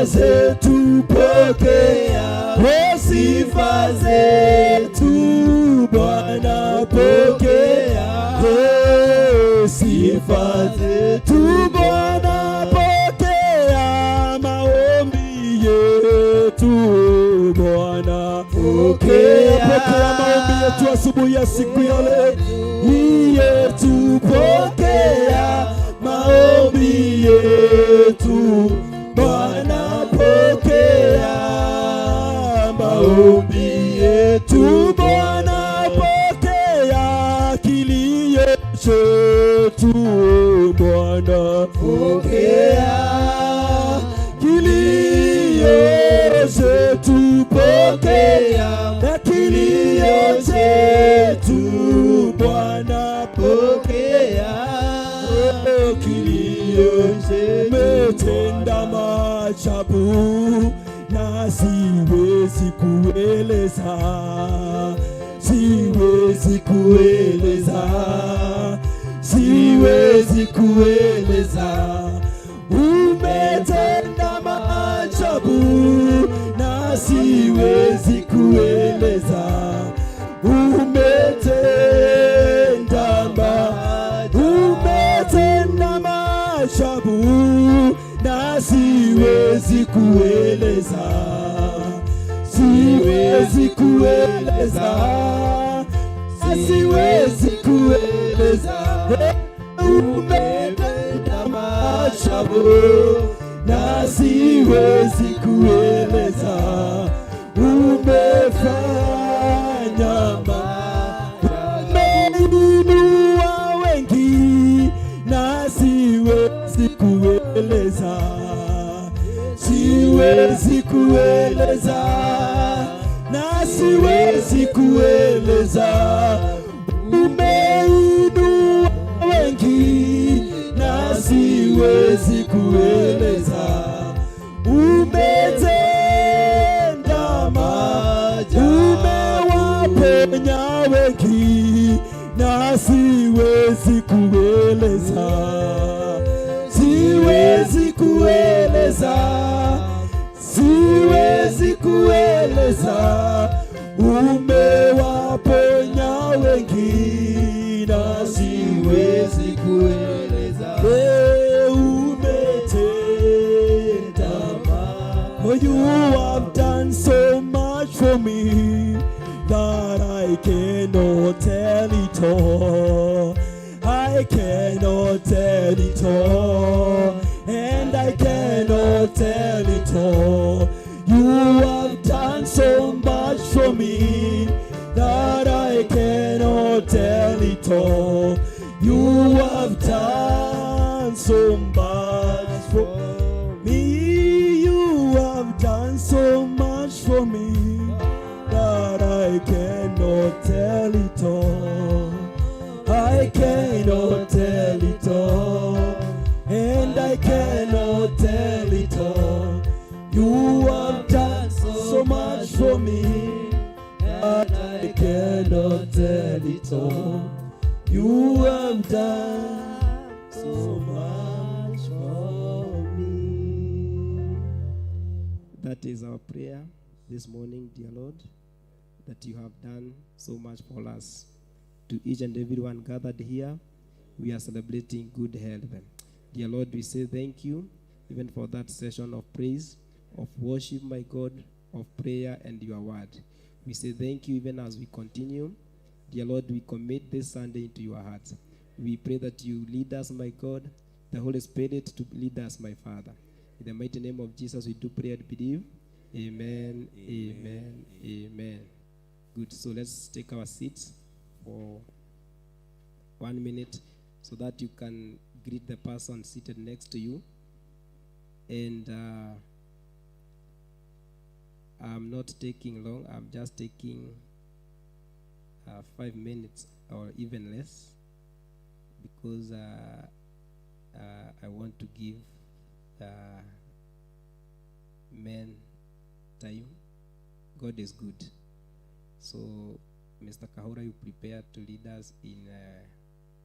zetu, pokea oh, sifa zetu Bwana, pokea oh, sifa zetu Bwana, pokea maombi yetu Bwana, Pokea. Pokea maombi yetu asubuhi ya siku ya leo yetu, pokea maombi yetu Bwana, pokea maombi yetu Bwana, pokea kilio chetu Bwana, Pokea kilio chetu, pokea na kilio chetu Bwana, pokea kilio chetu. Umetenda maajabu na siwezi kueleza, siwezi kueleza, siwezi kueleza. Umetenda maajabu na siwezi kueleza, umetenda maajabu na siwezi kueleza, siwezi kueleza, siwezi kueleza. Umetenda maajabu na siwezi kueleza, umefanya umeinua wengi na siwezi kueleza, siwezi kueleza, na siwezi kueleza. Umeinua wengi na siwezi kueleza, umetenda umewaponya wengi na siwezi kueleza, siwezi kueleza, siwezi kueleza. Umewaponya wengi na siwezi Siwezi kueleza. Umetenda. Oh, you have done so much for me that I cannot tell it all. I cannot tell it all, and I cannot tell it all. You have done so much for me that I cannot tell it all. You have done so much for me. You have done so much for me that I cannot tell it all. I cannot tell it all, and I cannot tell it all. You have done so much for me, and I cannot tell it all. You have done so much for me. That is our prayer this morning, dear Lord, that you have done so much for us. To each and everyone gathered here, we are celebrating good health. Dear Lord, we say thank you even for that session of praise, of worship, my God, of prayer and your word. We say thank you even as we continue. Dear Lord, we commit this Sunday into your hearts. We pray that you lead us, my God, the Holy Spirit to lead us, my Father. In the mighty name of Jesus we do pray and believe. Amen, amen, amen. Good. So let's take our seats for 1 minute so that you can greet the person seated next to you. And I'm not taking long. I'm just taking 5 minutes or even less, because I want to give men time. God is good. So Mr. Kahura, you prepare to lead us in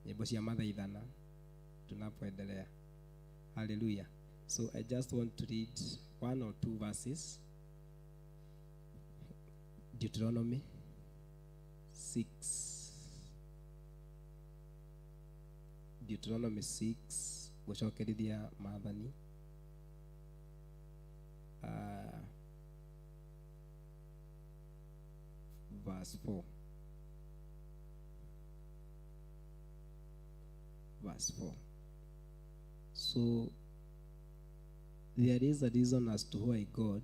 nyimbo cia mathaithana tunapoendelea. Hallelujah. So I just want to read 1 or 2 verses. Deuteronomy 6. Deuteronomy 6 gucokerithia maathani. Verse 4. Verse 4. So there is a reason as to why God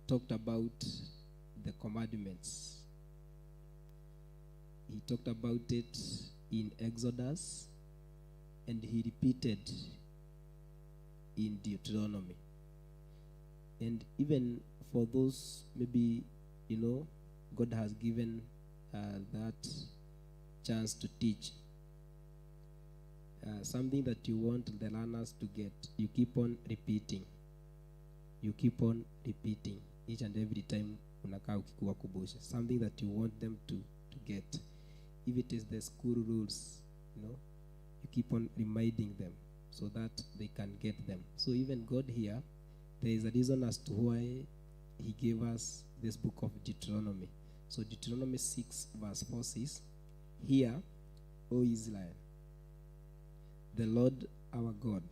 talked about the commandments. He talked about it in Exodus, and he repeated in Deuteronomy. And even for those, maybe, you know, God has given that chance to teach. Something that you want the learners to get, you keep on repeating. You keep on repeating each and every time unakaa ukikuwakumbusha. Something that you want them to get. If it is the school rules, you know, you keep on reminding them so that they can get them. So even God here, there is a reason as to why he gave us this book of Deuteronomy. So Deuteronomy 6 verse 4 says, "Hear, O Israel, the Lord our God,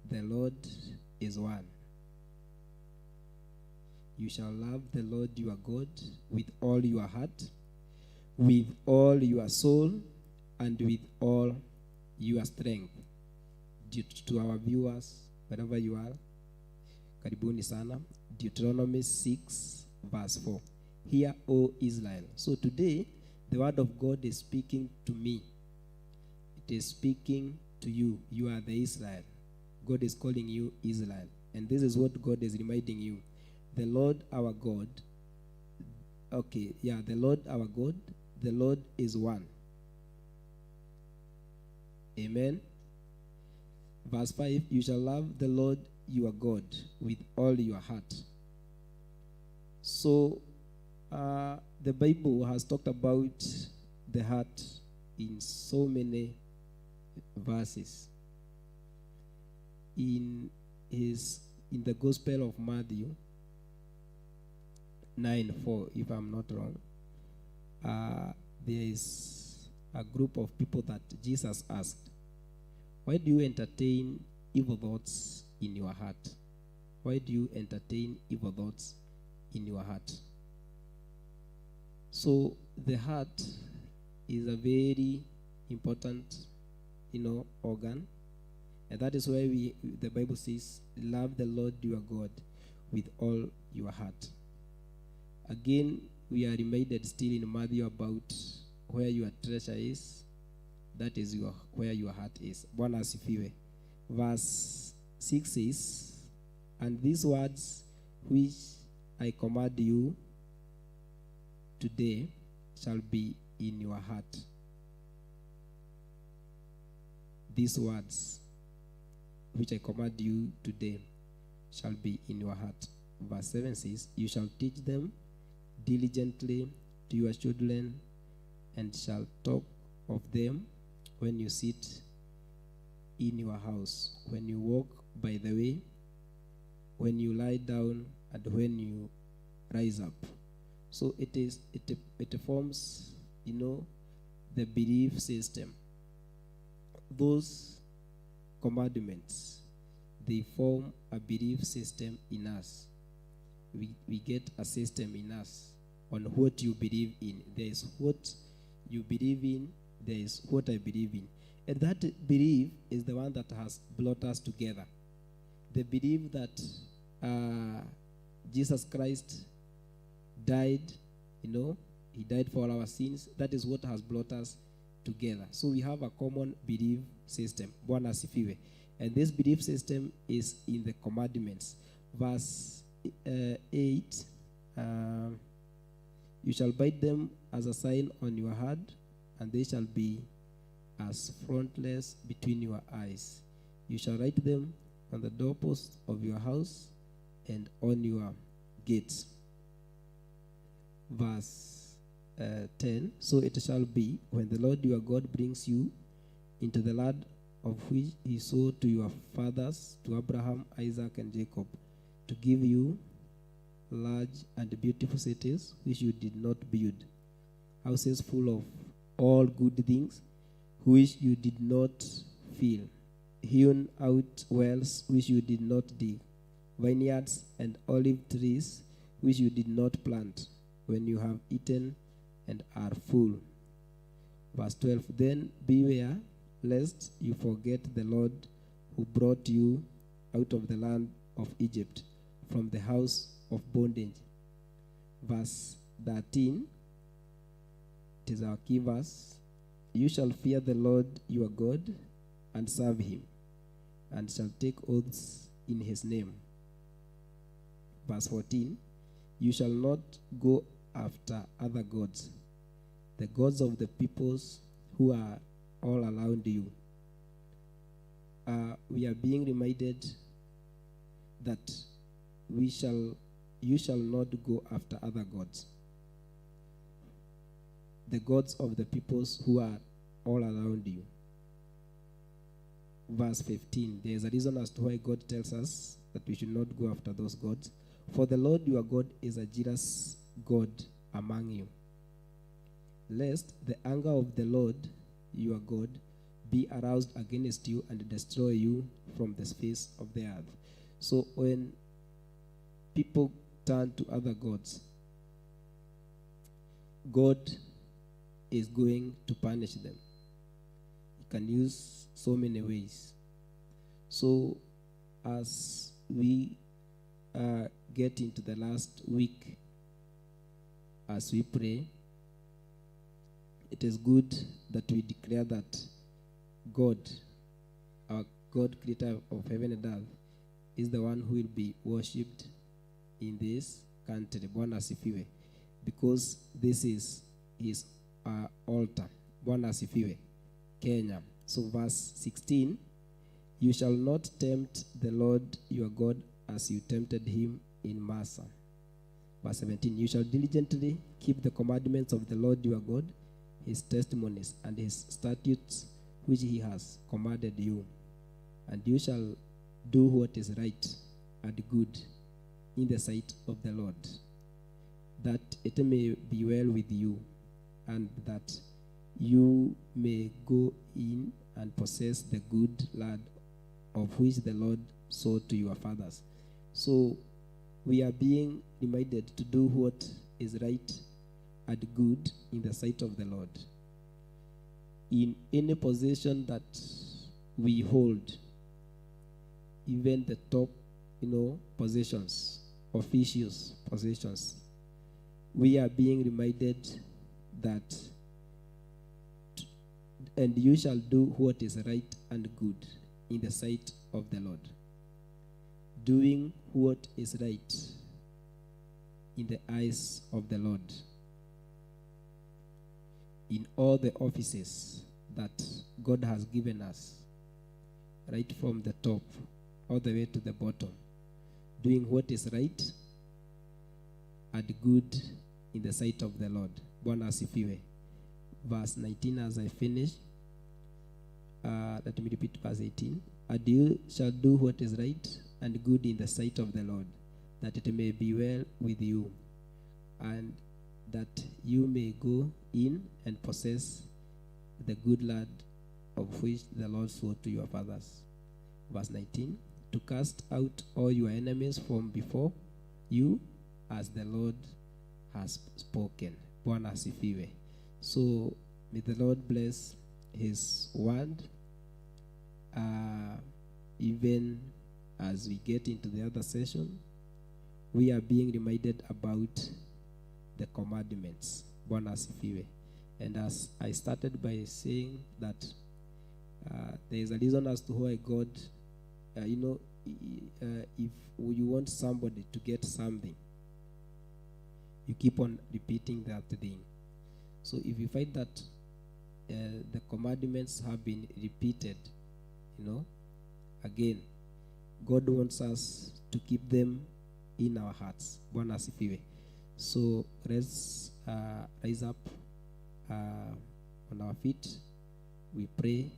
the Lord is one. You shall love the Lord your God with all your heart, with all your soul, and with all your strength." To our viewers, wherever you are, karibuni sana. Deuteronomy 6 verse 4. Hear, O Israel. So today, the word of God is speaking to me. It is speaking to you. You are the Israel. God is calling you Israel. And this is what God is reminding you. The Lord our God, the Lord our God, the Lord is one. Amen. Verse 5, you shall love the Lord your God with all your heart. So, the Bible has talked about the heart in so many verses. In the Gospel of Matthew 9:4, if I'm not wrong, there is a group of people that Jesus asked, "Why do you entertain evil thoughts in your heart? Why do you entertain evil thoughts in your heart?" So the heart is a very important, organ. And that is why the Bible says, love the Lord your God with all your heart. Again, we are reminded still in Matthew about where your treasure is, that is where your heart is. Bwana asifiwe. Verse 6 says, "And these words which I command you today shall be in your heart." These words which I command you today shall be in your heart. Verse 7 says, "You shall teach them diligently to your children, and shall talk of them when you sit in your house, when you walk by the way, when you lie down, and when you rise up." So it forms, the belief system. Those commandments, they form a belief system in us. We get a system in us on what you believe in. There is what you believe in, There is what I believe in. And that belief is the one that has brought us together. The belief that Jesus Christ died, he died for our sins. That is what has brought us together. So we have a common belief system. Bwana asifiwe. And this belief system is in the commandments. Verse 8, you shall bind them as a sign on your hand, and they shall be as frontlets between your eyes. You shall write them on the doorposts of your house and on your gates. Verse 10, so it shall be when the Lord your God brings you into the land of which he swore to your fathers, to Abraham, Isaac, and Jacob, to give you large and beautiful cities which you did not build, houses full of all good things which you did not fill, hewn out wells which you did not dig, vineyards and olive trees which you did not plant, when you have eaten and are full. Verse 12, then beware lest you forget the Lord who brought you out of the land of Egypt, from the house of bondage. Verse 13, it is our key verse. You shall fear the Lord your God and serve him, and shall take oaths in his name. Verse 14, you shall not go after other gods, the gods of the peoples who are all around you. We are being reminded that you shall not go after other gods, the gods of the peoples who are all around you. Verse 15, there is a reason as to why God tells us that we should not go after those gods. For the Lord your God is a jealous God among you, lest the anger of the Lord your God be aroused against you and destroy you from the face of the earth. So when people turn to other gods, God is going to punish them. He can use so many ways. So as we get into the last week, as we pray, it is good that we declare that God, our God, creator of heaven and earth, is the one who will be worshipped in this country. Bwana asifiwe. Because this is his altar. Bwana asifiwe. Kenya. So verse 16, you shall not tempt the Lord your God as you tempted him in Massah. Verse 17, you shall diligently keep the commandments of the Lord your God, his testimonies and his statutes which he has commanded you. And you shall do what is right and good in the sight of the Lord, that it may be well with you, and that you may go in and possess the good land of which the Lord swore to your fathers. So we are being reminded to do what is right and good in the sight of the Lord. In any position that we hold, even the top, positions, officials, positions, we are being reminded that, and you shall do what is right and good in the sight of the Lord. Doing what is right in the eyes of the Lord. In all the offices that God has given us, right from the top all the way to the bottom, doing what is right and good in the sight of the Lord. Bwana asifiwe. Verse 19, as I finish, let me repeat verse 18. And you shall do what is right and good in the sight of the Lord, that it may be well with you, and that you may go in and possess the good land of which the Lord swore to your fathers. Verse 19, to cast out all your enemies from before you, as the Lord has spoken. Bwana asifiwe. So May the Lord bless His word even as we get into the other session. We are being reminded about the commandments. Bwana asifiwe. And as I started by saying that there is a reason as to why God, if you want somebody to get something, you keep on repeating that thing. So if you find that the commandments have been repeated, again, God wants us to keep them in our hearts. Bwana asifiwe. So let's rise up on our feet. We pray,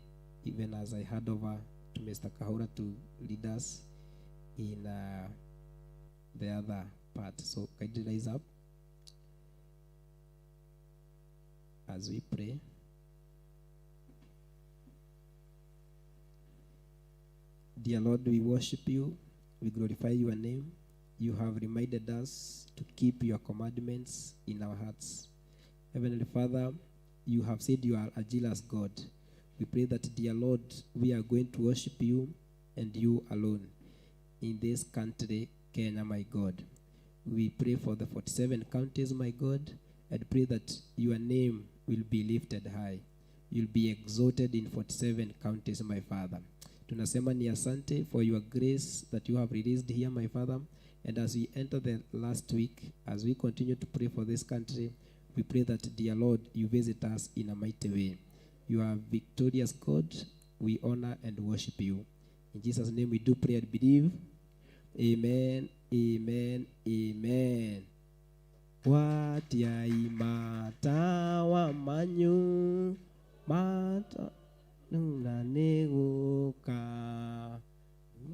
even as I hand over to Mr. Kahura to lead us in the other part. So kindly rise up as we pray. Dear Lord, we worship you. We glorify your name. You have reminded us to keep your commandments in our hearts. Heavenly Father, you have said you are a jealous God. We pray that, dear Lord, we are going to worship you and you alone in this country, Kenya, my God. We pray for the 47 counties, my God, and pray that your name will be lifted high. You'll be exalted in 47 counties, my Father. Tunasema ni asante for your grace that you have released here, my Father. And as we enter the last week, as we continue to pray for this country, we pray that, dear Lord, you visit us in a mighty way. You are victorious God. We honor and worship you. In Jesus' name we do pray and believe. Amen, amen, amen. Watia imata wa manyu mata nuna neguka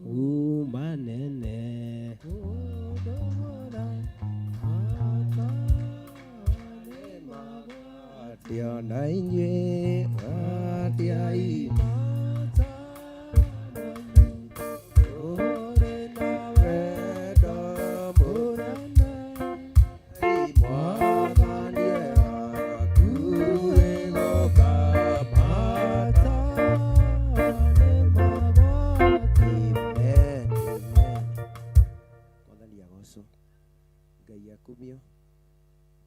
umanene. Watia na inyuĩ, watia imata ũrĩ na wendo mũnene, Mwathani hakuhĩ gũka, mata nĩ magwati. Amen, amen. Mwathani agocwo, Ngai akumio.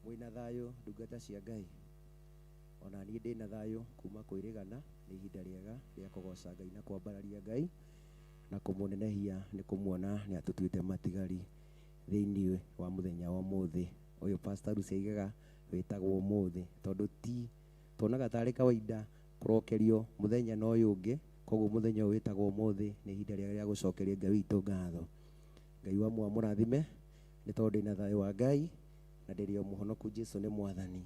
Mwĩna thayũ ndungata cia Ngai. Ona niĩ ndĩna thayũ kuma kwĩrĩgana. Nĩ ihinda rĩega rĩa kũgoca Ngai na kwambararia Ngai na kũmũnenehia, nĩ kũmuona nĩ atũtuĩte matigari thĩinĩ wa mũthenya wa ũmũthĩ ũyũ. Pastor Lucy aigaga wĩtagwo ũmũthĩ, tondũ ti tuonaga tarĩ kawaida kũrokerio mũthenya na ũyũ ũngĩ. Koguo mũthenya ũyũ wĩtagwo ũmũthĩ, nĩ ihinda rĩega rĩa gũcokeria Ngai witũ ngatho. Ngai wa mwa mũrathime, nĩ tondũ ndĩna thayũ wa Ngai na ndĩrĩ o mũhonoku. Jesu nĩ Mwathani.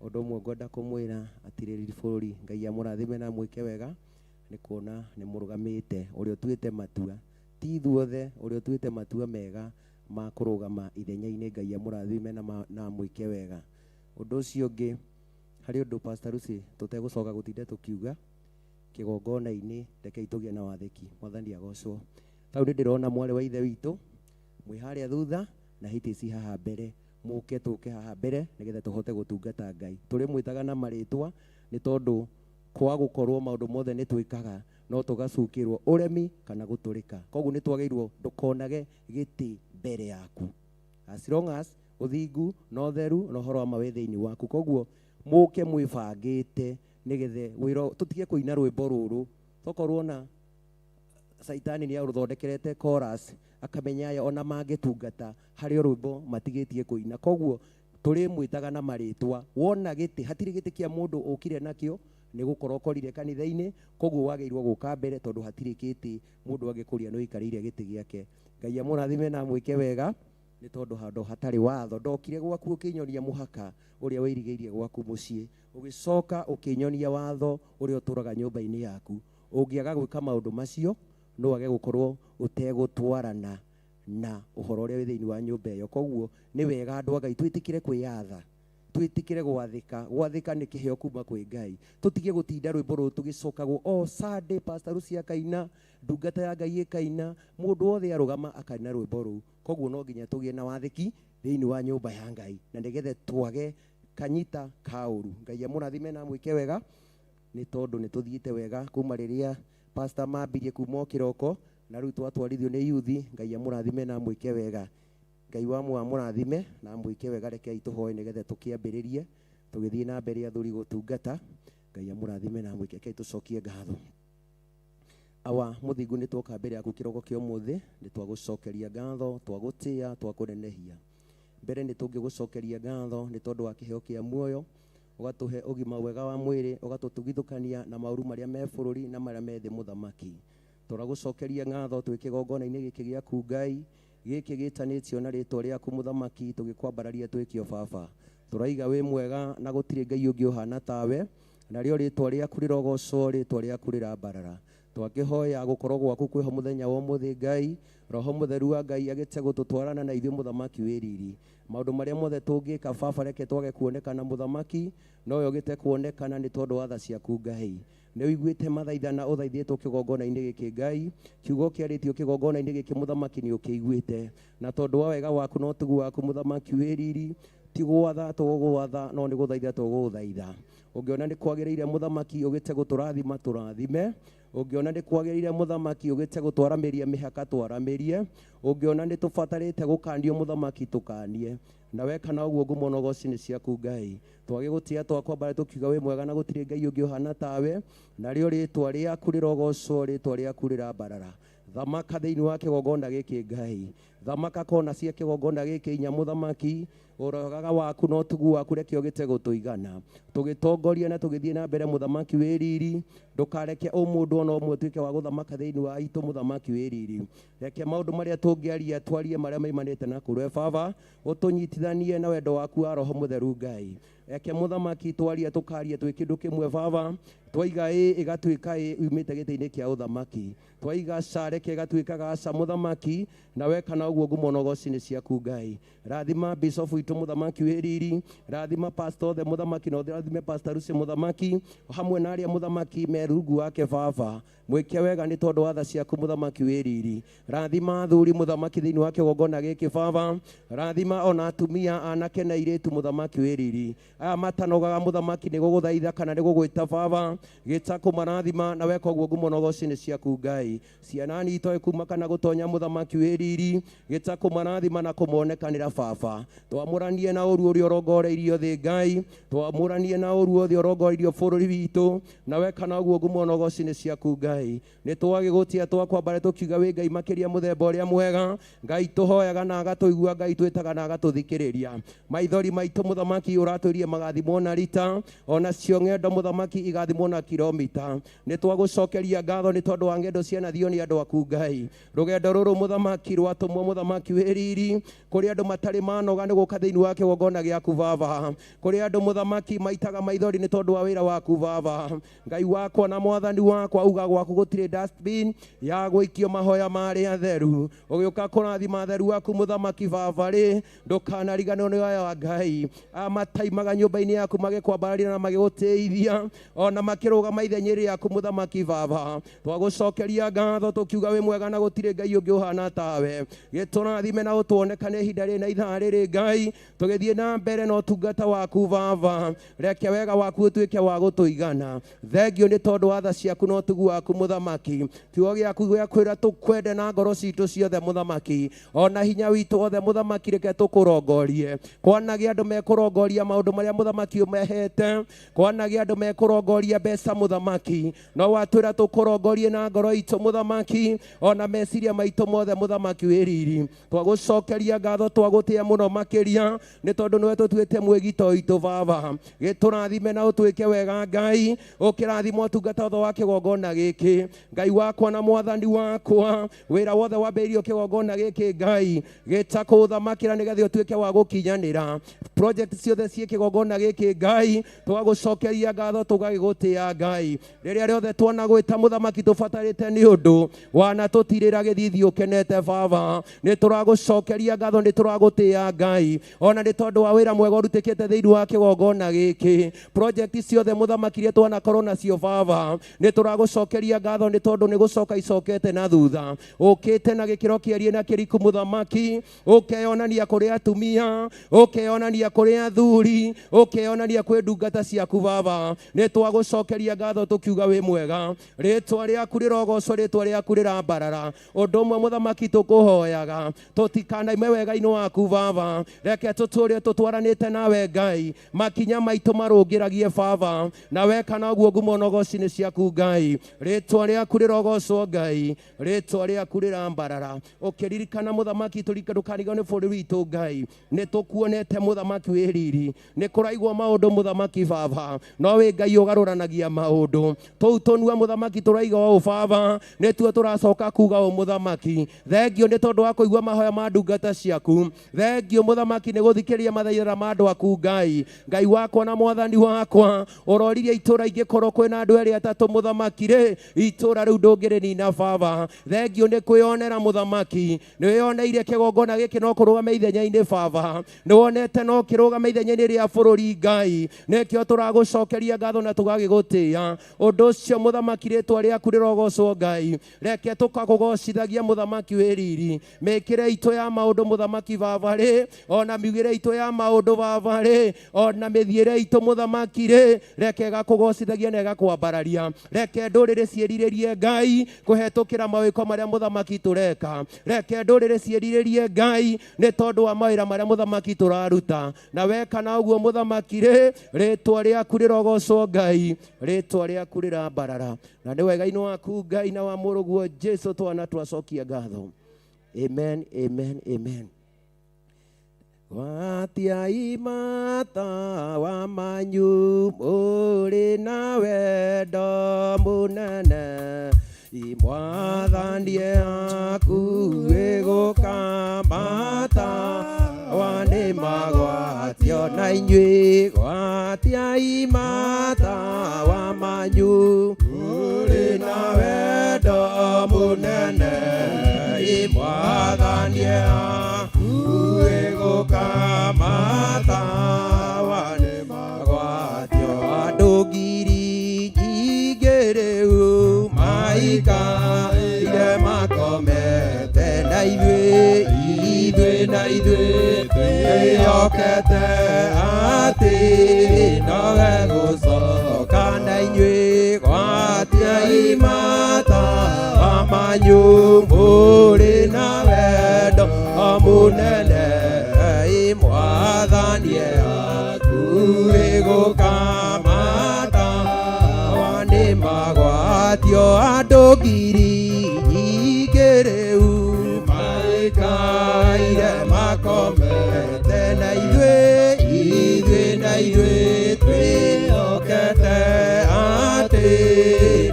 Ũndũ ũmwe ngwenda kũmwĩra atirĩrĩri bũrũri, Ngai amũrathime na mwĩke wega, nĩ kuona nĩ mũrũgamĩte. Ũrĩa ũtuĩte matua ti ithuothe, ũrĩa ũtuĩte matua mega ma kũrũgama ithenya-inĩ, Ngai amũrathime na mwĩke wega. Ũndũ ũcio ũngĩ, harĩ ũndũ Pastor Lucy tũtegũcoka gũtinda tũkiuga kĩgongona-inĩ, rekei tũgĩe na wathĩki. Mwathani agocwo. Tau nĩ ndĩrona mwarĩ wa ithe witũ mwĩ harĩa thutha na hĩtĩci haha mbere, mũke tũke haha mbere nĩgetha tũhote gũtungata Ngai. Tũrĩmwĩtaga na marĩtwa nĩ tondũ kwa gũkorwo maũndũ mothe nĩ twĩkaga no tũgacukĩrwo ũremi kana gũtũrĩka. Koguo nĩ twagĩrĩirwo ndũkonage gĩtĩ mbere yaku, as long as ũthingu na ũtheru na ũhoro wa ma wĩ thĩinĩ waku. Koguo mũke mwĩbangĩte nĩgetha wĩra tũtige kũina rwĩmbo rũrũ, tokorwo na Saitani nĩ arũthondekerete chorus, akamenya aya ona mangĩtungata harĩ o rwĩmbo matigĩtie kũina. Koguo tũrĩmwĩtaga na marĩtwa. Wona gĩtĩ, hatirĩ gĩtĩ kĩa mũndũ ũkire nakĩo, nĩ gũkorwo ũkorire kanitha-inĩ. Koguo wagĩrĩirwo gũka mbere, tondũ hatirĩ gĩtĩ mũndũ angĩkũria nĩ ũikarĩire gĩtĩ gĩake. Ngai amũrathime na amwĩke wega, nĩ tondũ handũ hatarĩ watho ndokire gwaku ũkĩnyonia mũhaka ũrĩa wĩirigĩirie gwaku mũciĩ, ũgĩcoka ũkĩnyonia watho ũrĩa ũtũraga nyũmba-inĩ yaku. Ũngĩaga gwĩka maũndũ macio, no wage gũkorwo ũtegũtwarana na ũhoro ũrĩa wĩ thĩinĩ wa nyũmba ĩyo. Koguo nĩ wega andũ a Ngai twĩtĩkĩre kwĩyatha, twĩtĩkĩre gwathĩka. Gwathĩka nĩ kĩheo kuma kwĩ Ngai. Tũtige gũtinda rwĩmbo rũrũ tũgĩcokagwo o Sunday, Pastor Lucy akaina, ndungata ya Ngai ĩkaina, mũndũ wothe arũgama akaina rwĩmbo rũu. Koguo no nginya tũgĩe na wathĩki thĩinĩ wa nyũmba ya Ngai, na nĩgetha twage Kanyita Kauru. Ngai amũrathime na amwĩke wega nĩ tondũ nĩ tũthiĩte wega kuma rĩrĩa pastor mambirie kuma o kĩroko na rĩu twatwarithio nĩ yuthi. Ngai amũrathime na amwĩke wega. Ngai wa amũrathime na amwĩke wega. Rekei tũhoe nĩgetha tũkĩambĩrĩrie tũgĩthiĩ na mbere athuri gũtungata. Ngai amũrathime na amwĩke. Rekei tũcokie ngatho. Awa mũthingu nĩ twoka mbere yaku kĩroko kĩa ũmũthĩ, nĩ twagũcokeria ngatho, twagũtĩa, twakũnenehia. Mbere nĩ tũngĩgũcokeria ngatho nĩ tondũ wa kĩheo kĩa muoyo, ũgatũhe ũgima mwega wa mwĩrĩ, ũgatũtugithũkania na maũru marĩa me bũrũri na marĩa me thĩ mũthamaki. Tũragũcokeria ngatho twĩ kĩgongona-inĩ gĩkĩ gĩaku Ngai, gĩkĩ gĩtanĩtio na rĩtwa rĩaku mũthamaki, tũgĩkwambararia twĩkio baba. Tũraiga wĩ mwega na gũtirĩ Ngai ũngĩ ũhana tawe, narĩo rĩtwa rĩaku rĩrogocwo, rĩtwa rĩaku rĩrambarara. Twakĩhoya gũkorwo gwaku kwĩho mũthenya wa ũmũthĩ Ngai, Roho mũtheru wa Ngai agĩte gũtũtwarana na ithuĩ mũthamaki wĩ riri. Maũndũ marĩa mothe tũngĩka baba reke twage kuonekana mũthamaki, nowe ũgĩte kuonekana nĩ tondũ wa tha ciaku Ngai. Nĩ ũiguĩte mathaithana ũthaithĩtwo kĩgongona-inĩ gĩkĩ Ngai, kiugo kĩarĩtio kĩgongona-inĩ gĩkĩ mũthamaki nĩ ũkĩiguĩte, na tondũ wa wega waku na ũtugi waku mũthamaki wĩ riri, ti gwatha tũgũgwatha no nĩ gũthaitha tũgũgũthaitha. Ũngĩona nĩ kwagĩrĩire mũthamaki ũgĩte gũtũrathima tũrathime, ũngĩona nĩ kwagĩrĩire mũthamaki ũgĩte gũtwaramĩria mĩhaka twaramĩrie, ũngĩona nĩ tũbatarĩte gũkanio mũthamaki tũkanie, na weka na ũguo ngumo na ũgoci nĩ ciaku Ngai. Twagĩgũtĩa twakwambara tũkiuga wĩ mwega na gũtirĩ Ngai ũngĩ ũhana tawe, narĩo rĩtwa rĩaku rĩrogocwo, rĩtwa rĩaku rĩrambarara. Thamaka thĩinĩ wa kĩgongona gĩkĩ Ngai, thamaka kona cia kĩgongona gĩkĩ inya mũthamaki, ũrogaga waku na ũtugu waku reke ũgĩte gũtũigana, tũgĩtongoria na tũgĩthiĩ na mbere mũthamaki wĩ riri. Ndũkareke ũmũndũ ona ũmwe ũtuĩke wa gũthamaka thĩinĩ wa itũ mũthamaki wĩ riri. Reke maũndũ marĩa tũngĩaria twarie marĩa maimanĩte na kũrĩ baba, ũtũnyitithanie na wendo waku wa Roho mũtheru Ngai. Reke mũthamaki twaria tũkaria twĩ kĩndũ kĩmwe baba, twaiga ĩ ĩgatuĩka ĩ umĩte gĩtĩ-inĩ kĩa ũthamaki, twaiga ca reke ĩgatuĩka gaca mũthamaki, na weka na ũguo ngumo na ũgoci nĩ ciaku Ngai. Rathima bishop witũ mũthamaki wĩ riri, rathima pastor othe mũthamaki, na ũrathime pastor Lucy mũthamaki, hamwe na arĩa mũthamaki me rungu wake baba. Mwĩke wega nĩ tondũ wa tha ciaku mũthamaki wĩ riri. Rathima athuri mũthamaki thĩinĩ wa kĩgongona gĩkĩ baba, rathima ona atumia anake na airĩtu mũthamaki wĩ riri. Aya matanogaga mũthamaki nĩ gũgũthaitha kana nĩ gũgwĩta baba, gĩta kũmarathima na weka ũguo ngumo na ũgoci nĩ ciaku Ngai. Ciana nitoe kuma kana gũtonya mũthamaki wĩ riri, gĩta kũmarathima na kũmonekanĩra baba. Twamũranie na ũru ũrĩa ũrongoreirio thĩ Ngai, twamũranie na ũru othe ũrongoreirio bũrũri witũ, na weka na ũguo ngumo na ũgoci nĩ ciaku Ngai. Nĩ twagĩgũtia twakwambara tũkiuga wĩ Ngai makĩria mũthemba ũrĩa mwega. Ngai tũhoyaga na agatũigua, Ngai twĩtaga na agatũthikĩrĩria. Maithori maitũ mũthamaki ũratwĩrie magathimwo na rita, ona cio ng'endo mũthamaki igathimwo na kilomita. Nĩ twagũcokeria ngatho nĩ tondũ wa ng'endo cianathio nĩ andũ aku Ngai. Rũgendo rũrũ mũthamaki rwatũmwo mũthamaki wĩ riri, kũrĩ andũ matarĩ manoga nĩ gũka thĩinĩ wa kĩgongona gĩaku baba, kũrĩ andũ mũthamaki maitaga maithori nĩ tondũ wa wĩra waku baba. Ngai wakwa na mwathani wakwa, uga gwaku gũtirĩ dustbin ya gũikio mahoya ma arĩa atheru. Ũgĩũka kũrathima atheru aku mũthamaki baba rĩ, ndũkanariganĩrwo nĩ aya wa Ngai aya mataimaga nyũmba-inĩ yaku magĩkwambararia na magĩgũtĩithia, ona makĩrũgama ithenya rĩaku mũthamaki baba. Twagũcokeria ngatho tũkiuga wĩ mwega na gũtirĩ Ngai ũngĩ ũhana tawe. Gĩtũrathime na ũtuonekane ihinda rĩrĩ na ithaa rĩrĩ Ngai, tũgĩthiĩ na mbere na ũtungata waku baba. Reke wega waku ũtuĩke wa gũtũigana. Thengio nĩ tondũ wa tha ciaku na ũtugu waku mũthamaki. Kiugo gĩaku gĩa kwĩra tũkwende na ngoro citũ ciothe mũthamaki, ona hinya witũ wothe mũthamaki, reke tũkũrongorie. Kwanagĩa andũ mekũrongoria maũndũ marĩa mũthamaki ũmehete, kwanagĩa andũ mekũrongoria mbeca mũthamaki, no watwĩra tũkũrongorie na ngoro itũ mũthamaki, ona meciria maitũ mothe mũthamaki wĩ riri. Twagũcokeria ngatho, twagũtĩa mũno makĩria nĩ tondũ nĩwe tũtuĩte mwĩgito witũ baba. Gĩtũrathime na ũtwĩke wega Ngai, ũkĩrathima ũtungata wothe wa kĩgongona gĩkĩ. Ngai wakwa na mwathani wakwa, wĩra wothe wambĩrĩirio kĩgongona gĩkĩ Ngai, gĩta kũũthamakĩra nĩgetha ũtuĩke wa gũkinyanĩra. Project ciothe ciĩ kĩgongona gĩkĩ Ngai, twagũcokeria ngatho tũgagĩgũtĩa Ngai. Rĩrĩa rĩothe tuona gwĩta mũthamaki tũbatarĩte nĩ ũndũ wanatũtirĩra gĩthithi ũkenete baba. Nĩ tũragũcokeria ngatho, nĩ tũragũtĩa Ngai, ona nĩ tondũ wa wĩra mwega ũrutĩkĩte thĩinĩ wa kĩgongona gĩkĩ. Project ciothe mũthamaki iria twanakorwo nacio baba, nĩ tũragũcokeria ngatho nĩ tondũ nĩ gũcoka icokete na thutha. Ũkĩte na gĩkĩro kĩarie na kĩriku mũthamaki, ũkeyonania kũrĩ atumia, ũkeyonania kũrĩ athuri, ũkeyonania kwĩ ndungata ciaku baba. Nĩ twagũcokeria ngatho tũkiuga wĩ mwega, rĩtwa rĩaku rĩrogocwo, rĩtwa rĩaku rĩrambarara. Ũndũ ũmwe mũthamaki tũkũhoyaga, tũtikanaime wega-inĩ waku baba, reke tũtũre tũtwaranĩte nawe Ngai, makinya maitũ marũngĩragie baba, na weka noguo ngumo na ũgoci nĩ ciaku Ngai. Rĩtwa rĩaku rĩrogocwo Ngai, rĩtwa rĩaku rĩrambarara. Ũkĩririkana mũthamaki, ndũkarigwo nĩ bũrũri witũ Ngai, nĩ tũkuonete mũthamaki wĩ riri, nĩ kũraigwo maũndũ mũthamaki baba, no wĩ Ngai ũgarũranagia maũndũ. Tũu tũnua mũthamaki tũraiga ũũ baba, nĩtuo tũracoka kuga ũũ mũthamaki. Thengio nĩ tondũ wa kũigua mahoya ma ndungata ciaku, thengio mũthamaki nĩ gũthikĩrĩria mathaithana ma andũ aku Ngai. Ngai wakwa na mwathani wakwa, ũroririe itũra ingĩkorwo kwĩna andũ erĩ atatũ mũthamaki rĩ, itũra rĩu ndũngĩrĩnina baba. Thengio nĩ kwĩyonera mũthamaki, nĩ wĩyoneire kĩgongona gĩkĩ no kũrũgame ithenya-inĩ baba, nĩ wonete no kĩrũgame ithenya-inĩ rĩa bũrũri Ngai, nĩkĩo tũragũcokeria ngatho na tũgagĩgũtĩĩa. Ũndũ ũcio mũthamaki rĩtwa rĩaku rĩrogocwo Ngai, reke tũkagũgocithagia mũthamaki wĩ riri. Mĩkĩre itũ ya maũndũ mũthamaki baba rĩ, ona miugĩre itũ ya maũndũ baba rĩ, ona mĩthiĩre itũ mũthamaki rĩ, reke ĩgakũgocithagia na ĩgakwambararia. Reke ndũrĩrĩ ciĩrirĩrie Ngai kũhetũkĩra mawĩko marĩa mũthamaki tũreka, reke ndũrĩrĩ ciĩrirĩrie Ngai nĩ tondũ wa mawĩra marĩa mũthamaki tũraruta. Na weka na ũguo mũthamaki rĩ, rĩtwa rĩaku rĩrogocwo Ngai, rĩtwa rĩaku rĩrambarara. Na nĩ wega-inĩ waku Ngai na wa mũrũguo Jesu twana twacokia ngatho. Amen, amen, amen. Gwatiai matawa manyu mũrĩ na wendo mũnene, Mwathani hakuhĩ gũka, matawa nĩ magwatio na inyuĩ. Gwatiai matawa manyu mũrĩ na wendo mũnene, Mwathani hakuhĩ gũka, matawa nĩ magwatio. Andũ ngiri nyingĩ rĩu maikaire makomete, na ithuĩ, ithuĩ na ithuĩ twĩhokete atĩ nowe gũcoka. Na inyuĩ gwatiai matawa manyu mũrĩ na wendo mũnene, Mwathani hakuhĩ gũka, matawa nĩ magwatio. Andũ ngiri nyingĩ rĩu maikaire makomete, na ithuĩ, ithuĩ na ithuĩ twĩhokete atĩ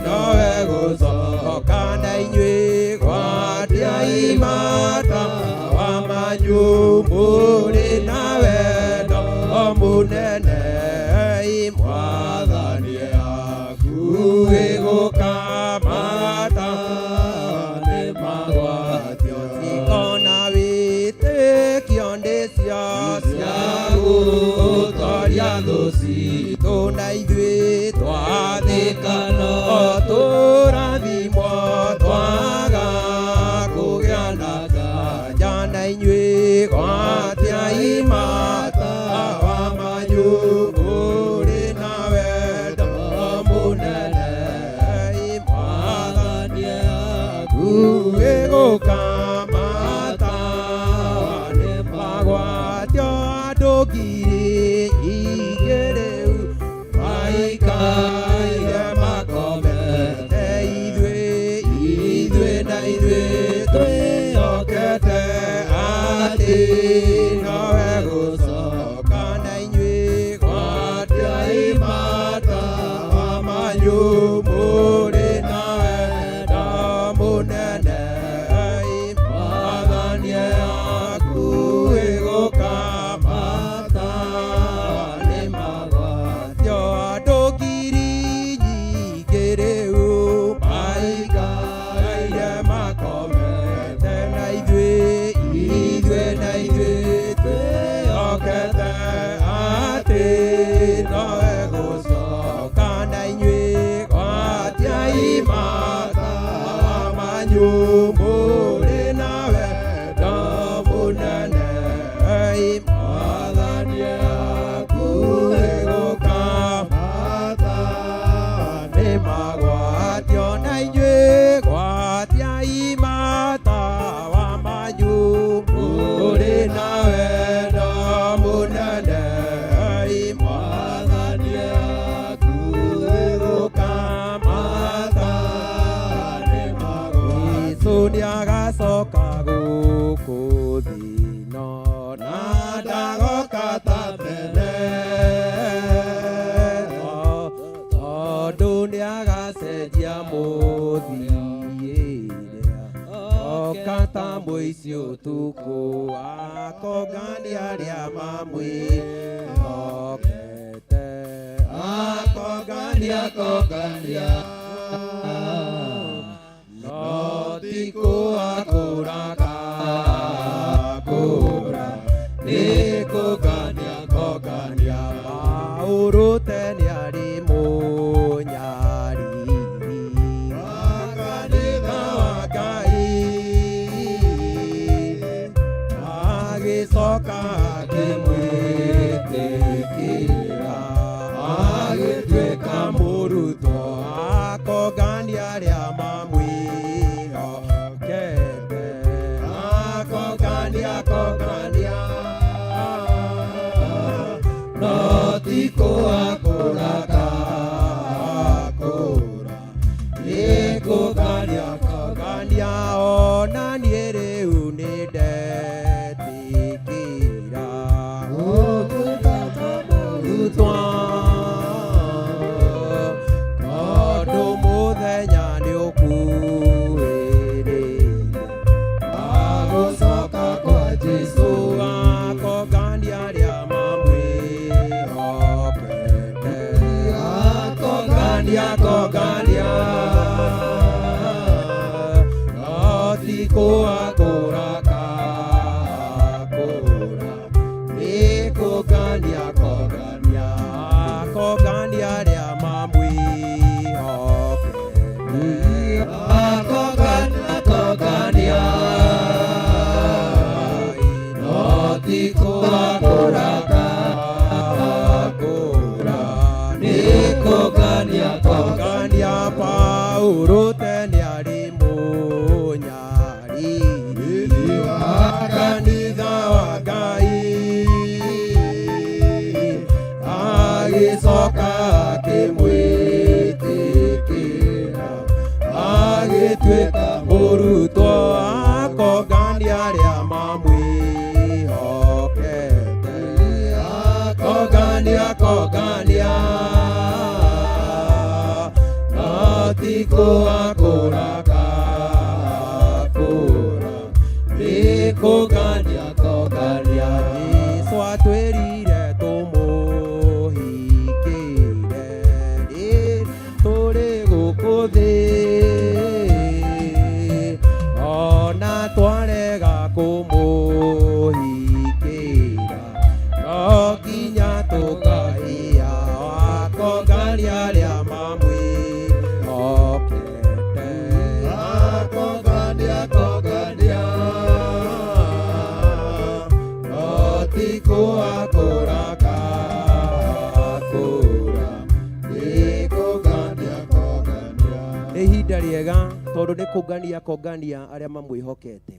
nowe gũcoka. Na inyuĩ gwatiai matawa manyu mũrĩ na wendo mũnene, Mwathani hakuhĩ gũka, matawa nĩ magwatio. Cikona wĩtĩkio nĩcio cia gũtoria thũ citũ, na ithuĩ twathĩka no tũrathimwo, twaga kũgĩa na nganja. Na inyuĩ gwatiai matawa manyu mũrĩ na wendo mũnene, Mwathani hakuhĩ gũka, matawa nĩ magwatio. Andũ ngiri nyingĩ rĩu maikaire makomete, ithuĩ, ithuĩ na ithuĩ twĩhokete atĩ nowe gũcoka. Na inyuĩ gwatiai matawa manyu mũrĩ na wendo mũnene, Mwathani hakuhĩ gũka, matawa nĩ magwatio. Andũ ngiri nyingĩ rĩu maikaire makomete, na ithuĩ, manyu mũrĩ na wendo mũnene. Mwathani akuhĩ gũka, matawa nĩ magwatio, na inyuĩ gwatiai matawa manyu mũrĩ na wendo mũnene. Mwathani akuhĩ gũka, matawa nĩ magwatio. Jesũ nĩagacoka gũkũ thĩ-ĩno na ndagoka ta tene, tondũ nĩagacenjia mũthiĩre, oka ta mũici ũtukũ, akongania arĩa mamwĩhokete, akongania, akongania, no ti kũhakũra kakũra, nĩ kũngania kongania. Paũlũ tene arĩ mũnyariri wa kanitha wa Ngai, agĩcoka akĩmwĩtĩkĩra, agĩtuĩka mũrutwo, akongania arĩa mamwĩhokete, akongania, akongania, no ti kũhakũra kakũra, nĩ kũngania kongania. Ona niĩ rĩu nĩ ndetĩkĩra mũrutwo, tondũ mũthenya nĩ ũkuhĩrĩirie agũcoka kwa Jesũ, akongania arĩa mamwĩhokete, akongania, akongania, no ti kũhakũra kakũra, nĩ kũngania kongania, akongania arĩa mamwĩhokete, akongania, akongania, no ti kũhakũra kakũra, nĩ kũngania kongania. Paũlũ tene arĩ mũnyariri wa kanitha wa Ngai, agĩcoka akĩmwĩtĩkĩra, agĩtuĩka mũrutwo, akongania arĩa mamwĩhokete, akongania, akongania, no ti kũhakũra kakũra, nĩ kũngania kongania. Jesũ atwĩrire tũmũhikĩre tũrĩ gũkũ thĩ, ona twarega kũmũhikĩra no nginya tũkahĩa, akongania arĩa mamwĩhokete, akongania, akongania, no ti kũhakũra kakũra, nĩ kũngania kongania. Nĩ ihinda rĩega tondũ nĩ kũngania kongania arĩa mamwĩhokete,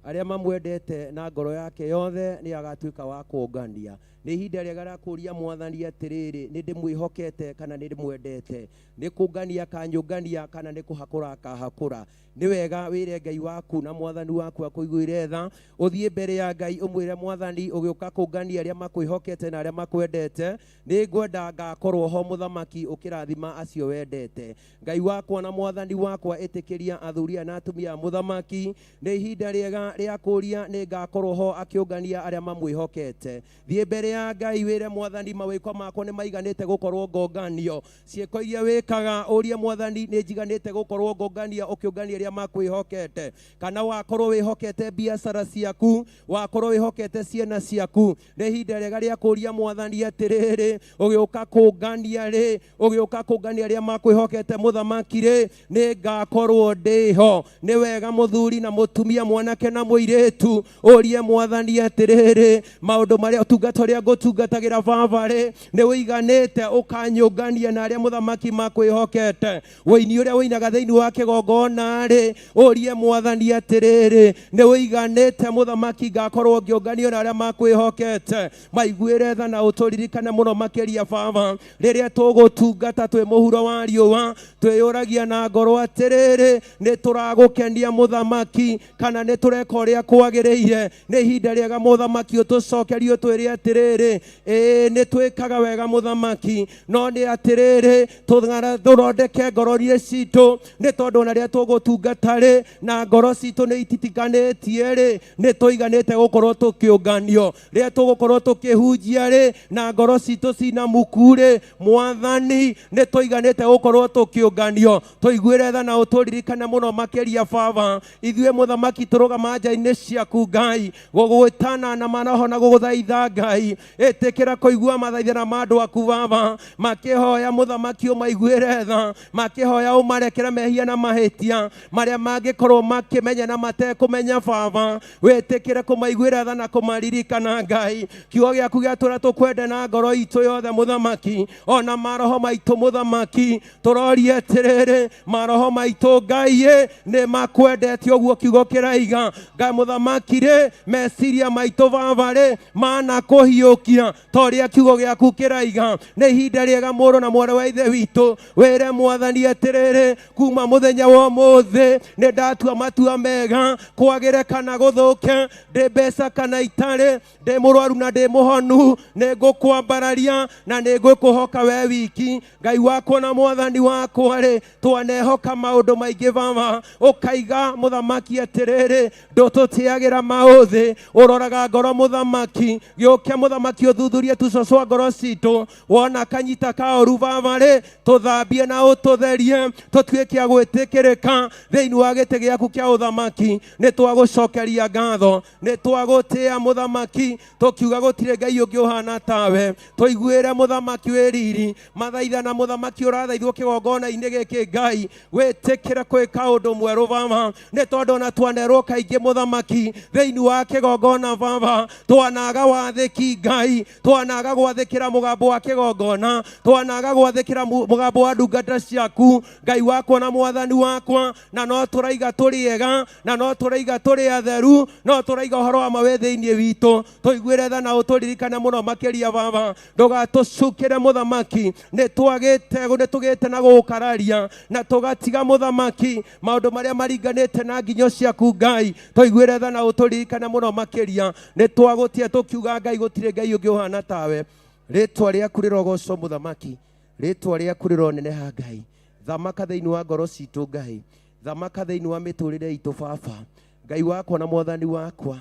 arĩa mamwendete na ngoro yake yothe, nĩ agatuĩka wa kũngania. Nĩ ihinda rĩega rĩa kũria Mwathani atĩrĩrĩ, nĩ ndĩmwĩhokete kana nĩ ndĩmwendete? Nĩ kũngania kanyũngania kana nĩ kũhakũra kahakũra? Nĩ wega wĩre Ngai waku na Mwathani waku akũiguĩre tha, ũthiĩ mbere ya Ngai ũmwĩre, Mwathani, ũgĩũka kũngania arĩa makwĩhokete na arĩa makwendete, nĩ ngwenda ngakorwo ho, mũthamaki, ũkĩrathima acio wendete. Ngai wakwa na Mwathani wakwa, ĩtĩkĩria athuri aya na atumia a mũthamaki. Nĩ ihinda rĩega rĩa kũria nĩ ngakorwo ho akĩũngania arĩa mamwĩhokete. Thiĩ mbere. ya Ngai wĩre Mwathani mawĩko makwa nĩ maiganĩte gũkorwo ngonganio. Ciĩko iria wĩkaga ũrie Mwathani nĩ njiganĩte gũkorwo ngongania ũkĩũngania arĩa makwĩhokete. Kana wakorwo wĩhokete biacara ciaku, wakorwo wĩhokete ciana ciaku, nĩ ihinda rĩega rĩa kũria Mwathani atĩrĩrĩ, ũgĩũka kũngania rĩ, ũgĩũka kũngania arĩa makwĩhokete mũthamaki rĩ, nĩ ngakorwo ndĩho. Nĩ wega mũthuri na mũtumia, mwanake na mũirĩtu, ũrie Mwathani atĩrĩrĩ, maũndũ marĩa ũtungata ũrĩa ngũtungatagĩra baba rĩ, nĩ ũiganĩte ũkanyũngania na arĩa mũthamaki makwĩhokete. Wũini ũrĩa ũinaga thĩinĩ wa kĩgongona rĩ, ũrie Mwathani atĩrĩrĩ, nĩ ũiganĩte mũthamaki ngakorwo ngĩũnganio na arĩa makwĩhokete. Maiguĩre tha na ũtũririkane mũno makĩria baba, rĩrĩa tũgũtungata twĩ mũhuro wa riũa, twĩyũragia na ngoro atĩrĩrĩ, nĩ tũragũkenia mũthamaki kana nĩ tũreka ũrĩa kwagĩrĩire. Nĩ ihinda rĩega mũthamaki ũtũcokerie ũtwĩre atĩrĩrĩ, ĩĩ nĩ twĩkaga wega mũthamaki, no nĩ atĩrĩrĩ, tũthondeke ngoro iria citũ, nĩ tondũ ona rĩrĩa tũgũtungata rĩ, na ngoro citũ nĩ ititikanĩtie rĩ, nĩ tũiganĩte gũkorwo tũkĩũnganio. Rĩrĩa tũgũkorwo tũkĩhunjia rĩ, na ngoro citũ cina muku rĩ, Mwathani nĩ tũiganĩte gũkorwo tũkĩũnganio. Tũiguĩre tha na ũtũririkane mũno makĩria baba. Ithuĩ mũthamaki tũrũgama nja-inĩ ciaku Ngai, gũgwĩtana na maroho na gũgũthaitha Ngai. Ĩtĩkĩra kũigua mathaithana ma andũ aku baba, makĩhoya mũthamaki ũmaiguĩre tha, makĩhoya ũmarekere mehia na mahĩtia marĩa mangĩkorwo makĩmenya na matekũmenya baba. Wĩtĩkĩre kũmaiguĩra tha na kũmaririkana Ngai. Kiugo gĩaku gĩatũra tũkwende na ngoro itũ yothe mũthamaki, ona maroho maitũ mũthamaki. Tũrorie atĩrĩrĩ, maroho maitũ Ngai ĩ, nĩ makwendete ũguo kiugo kĩraiga. Ngai mũthamaki rĩ, meciria maitũ baba rĩ, mana kũhiũkia ta ũrĩa kiugo gĩaku kĩraiga. Nĩ ihinda rĩega mũrũ na mwarĩ wa ithe witũ, wĩre Mwathani atĩrĩrĩ, kuma mũthenya wa ũmũthĩ nĩ ndatua matua mega, kwagĩre kana gũthũke, ndĩ mbeca kana itarĩ, ndĩ mũrwaru na ndĩ mũhonu, nĩ ngũkwambararia na nĩ ngũkũhoka we wiki. Ngai wakwa na Mwathani wakwa rĩ, twanehoka maũndũ maingĩ baba, ũkaiga mũthamaki atĩrĩrĩ, ndũtũtĩagĩra maũthĩ, ũroraga ngoro mũthamaki. Gĩũke mũthamaki ũthuthurie tuco cwa ngoro citũ, wona kanyita kaũru baba rĩ, tũthambie na ũtũtherie, tũtuĩke a gwĩtĩkĩrĩka thĩinĩ wa gĩtĩ gĩaku kĩa ũthamaki. Nĩ twagũcokeria ngatho, nĩ twagũtĩa mũthamaki, tũkiuga gũtirĩ Ngai ũngĩ ũhana tawe. Tũiguĩre mũthamaki wĩ riri mathaitha na mũthamaki ũrathaithwo kĩgongona-inĩ gĩkĩ Ngai, wĩtĩkĩre kwĩka ũndũ mwerũ baba, nĩ tondũ ona twanerwo kaingĩ mũthamaki thĩinĩ wa kĩgongona baba, twanaga wathĩki Ngai, twanaga gwathĩkĩra mũgambo wa kĩgongona, twanaga gwathĩkĩra mũgambo wa ndungata ciaku Ngai wakwa na Mwathani wakwa, na no tũraiga tũrĩ ega, na no tũraiga tũrĩ atheru, no tũraiga ũhoro wa ma wĩ thĩinĩ witũ. Tũiguĩre tha na ũtũririkane mũno makĩria baba, ndũgatũcukĩre mũthamaki. Nĩ twagĩte, nĩ tũgĩte na gũkararia na tũgatiga mũthamaki maũndũ marĩa maringanĩte na nginyo ciaku Ngai. Tũiguĩre tha na ũtũririkane mũno makĩria. Nĩ twagũtia tũkiuga Ngai gũtirĩ Ngai ũngĩ ũhana tawe. Rĩtwa rĩaku rĩrogocwo mũthamaki, rĩtwa rĩaku rĩroneneha Ngai. Thamaka thĩinĩ wa ngoro citũ Ngai, thamaka thĩinĩ wa mĩtũrĩre itũ baba. Ngai wakwa na Mwathani wakwa,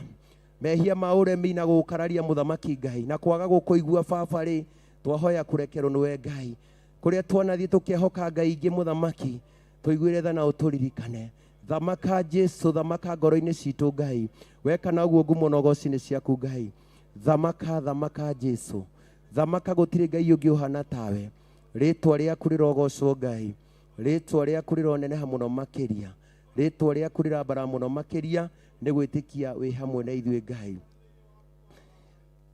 mehia ma ũremi na gũkararia mũthamaki Ngai na kwaga gũkũigua baba rĩ, twahoya kũrekerwo nĩwe Ngai. Kũrĩa twanathiĩ tũkehoka Ngai ingĩ mũthamaki, tũiguĩre tha na ũtũririkane. Thamaka Jesu, thamaka ngoro-inĩ citũ Ngai. Weka na ũguo ngumo na ũgoci nĩ ciaku Ngai. Thamaka, thamaka Jesu, thamaka, gũtirĩ Ngai ũngĩ ũhana tawe. Rĩtwa rĩaku rĩrogocwo Ngai, rĩtwa rĩaku rĩroneneha mũno makĩria, rĩtwa rĩaku rĩrambara mũno makĩria, nĩ gwĩtĩkia wĩ hamwe na ithuĩ Ngai,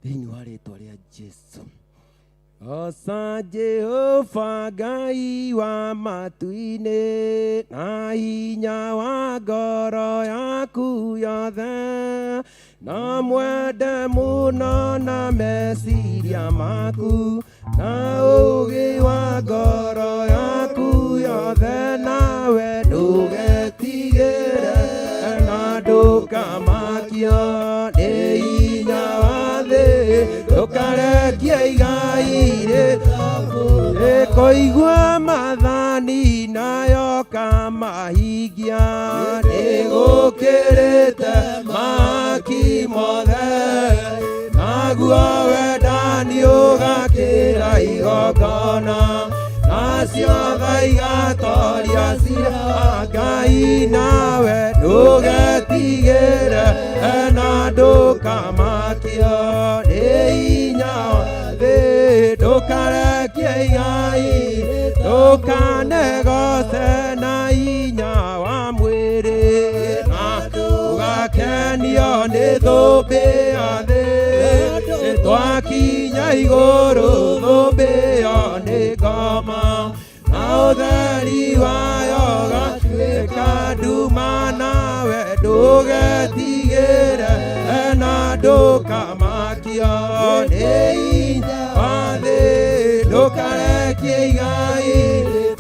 thĩinĩ wa rĩtwa rĩa Jesu. Oca Jehova Ngai wa matu-inĩ, na hinya wa ngoro yaku yothe, na mwende mũno na meciria maku, na ũũgĩ wa ngoro yaku yothe, nawe ndũgetigĩre na ndũkamakio nĩ hinya wa thĩ, ndũkarekie igai rĩkũigua mathani nayo kamahingia, nĩgũkĩrĩte maki mothe, naguo wendani ũgakĩra igongona nacio tha igatoria cira Ngai nawe ndũgetigĩre na ndũkamakio nĩ hinya wa thĩ ndũkarekie igai ndũkanegoce na hinya wa mwĩrĩ na ũgakenio nĩ thũmbĩ ya thĩ twakinya igũrũ thũmbĩ ĩyo nĩ ngoma na ũtheri wayo ũgatuĩka nduma nawe ndũgetigĩre na ndũkamakio nĩ hinya wa thĩ ndũkarekie igai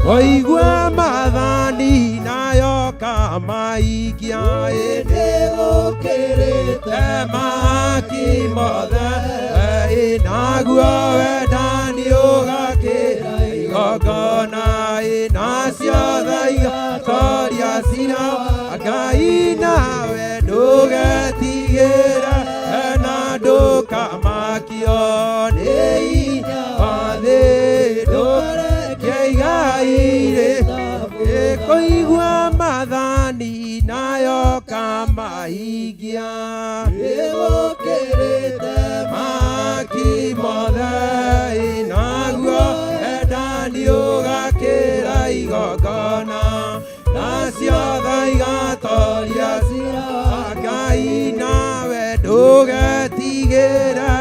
waigua mathani nayo kamaikia ĩndĩ gũkĩrĩte mahaki mothe naguo wendani ũgakĩra igongona nacio tha igatoria cira Ngai nawe ndũgetigĩre na ndũkamakio nĩ hinya wa thĩ ndũkarekie igai kũigua mathani nayo kamahingia ĩgũkĩrĩte mahaki mothe naguo wendani ũgakĩra igongona nacio tha igatoria cira Ngai nawe ndũgetigĩre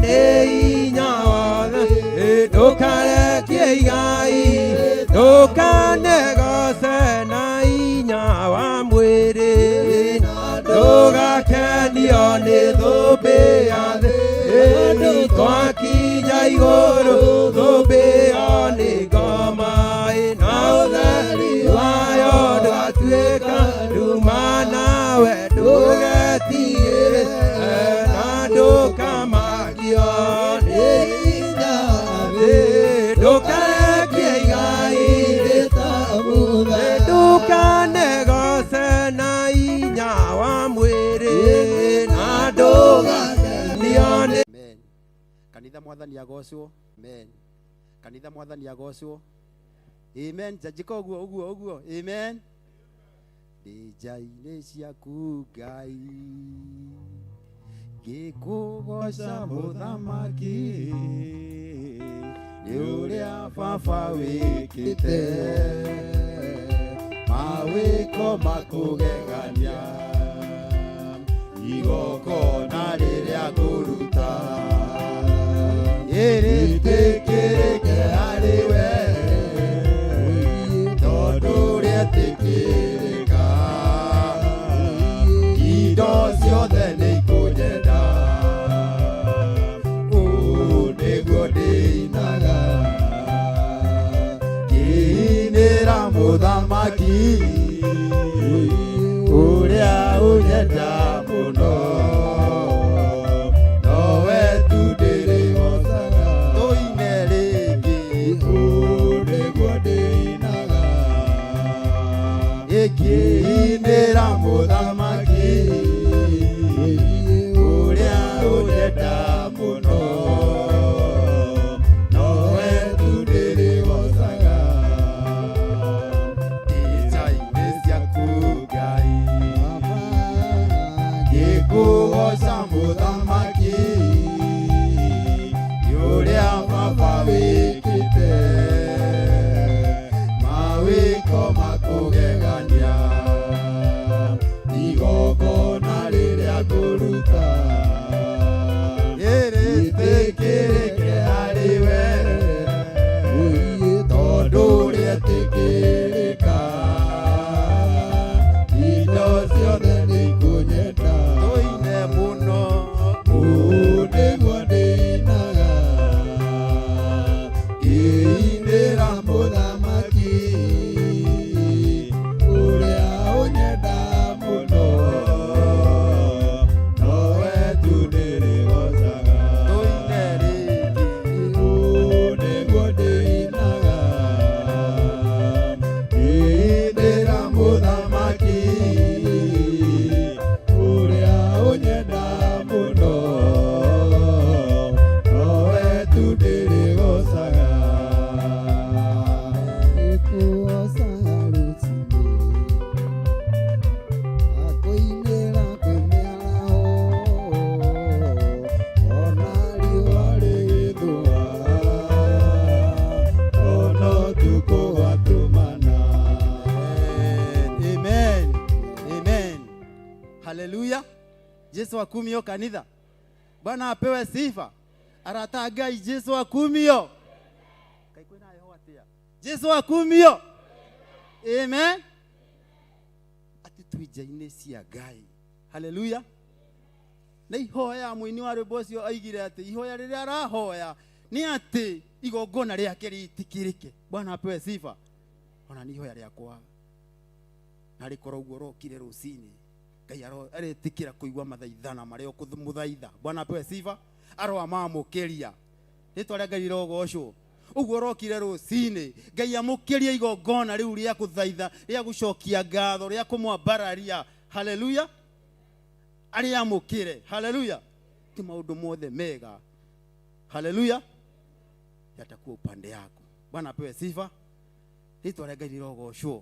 nĩ hinya wothe ndũkarekie igai ndũkanegoce na hinya wa mwĩrĩ ndũgakenio nĩ thũmbĩ ya thĩ twakinya igũrũ thũmbĩ ĩyo nĩ ngoma na ũtheri wayo ndũgatuĩka nduma nawe ndũgetigĩre na ndũkamakio nĩ hinya wa thĩ ndũkarekie igai ndũkanegoce na hinya wa mwĩrĩ na ndũgakenio nĩ Amen. Kanitha mwathani agocwo. Amen. Kanitha mwathani agocwo. Amen. Njanjĩka ũguo ũguo ũguo. Amen. Ndĩ nja-inĩ ciaku Ngai ngĩkũgoca mũthamaki nĩ ũrĩa baba wĩkĩte mawĩko makũgegania igongona rĩrĩa ngũruta ĩrĩtĩkĩrĩke harĩ we tondũ rĩetĩkĩrĩka indo ciothe nĩ ikũnyenda ũũ nĩguo ndĩinaga ngĩinĩra mũthamaki ũrĩa ũnyenda mũno nowe tu ndĩrĩgocaga tũine rĩngĩ ũũ nĩguo ndĩinaga ĩkĩinĩra mũthamaki ũrĩa ũnyenda mũno nowe tu ndĩrĩgocaga ndĩ nja-inĩ Jesu akumio kanitha. Bwana apewe sifa. Arata Ngai, Jesu akumio. Ngai kwĩna heho atĩa? Jesu akumio. Amen. Atĩ twĩ nja-inĩ cia Ngai. Haleluya. Na ihoya mũini wa rwĩmbo ũcio oigire atĩ ihoya rĩrĩa arahoya nĩ atĩ igongona rĩake rĩtĩkĩrĩke. Bwana apewe sifa. Ona nĩ ihoya rĩakwa na rĩkorwo ũguo ũrokire rũcinĩ, Ngai aretĩkĩra kũigua mathaithana marĩa ũkũmũthaitha. Bwana apewe sifa. Aroamamũkĩria. Rĩtwa rĩa Ngai rĩrogocwo. Ũguo ũrokire rũcinĩ, Ngai amũkĩrie igongona rĩu rĩa kũthaitha, rĩa gũcokia ngatho, rĩa kũmwambararia. Haleluya. Arĩamũkĩre. Haleluya. Ti maũndũ mothe mega. Haleluya. Yatakuwa upande yako. Bwana apewe sifa. Rĩtwa rĩa Ngai rĩrogocwo.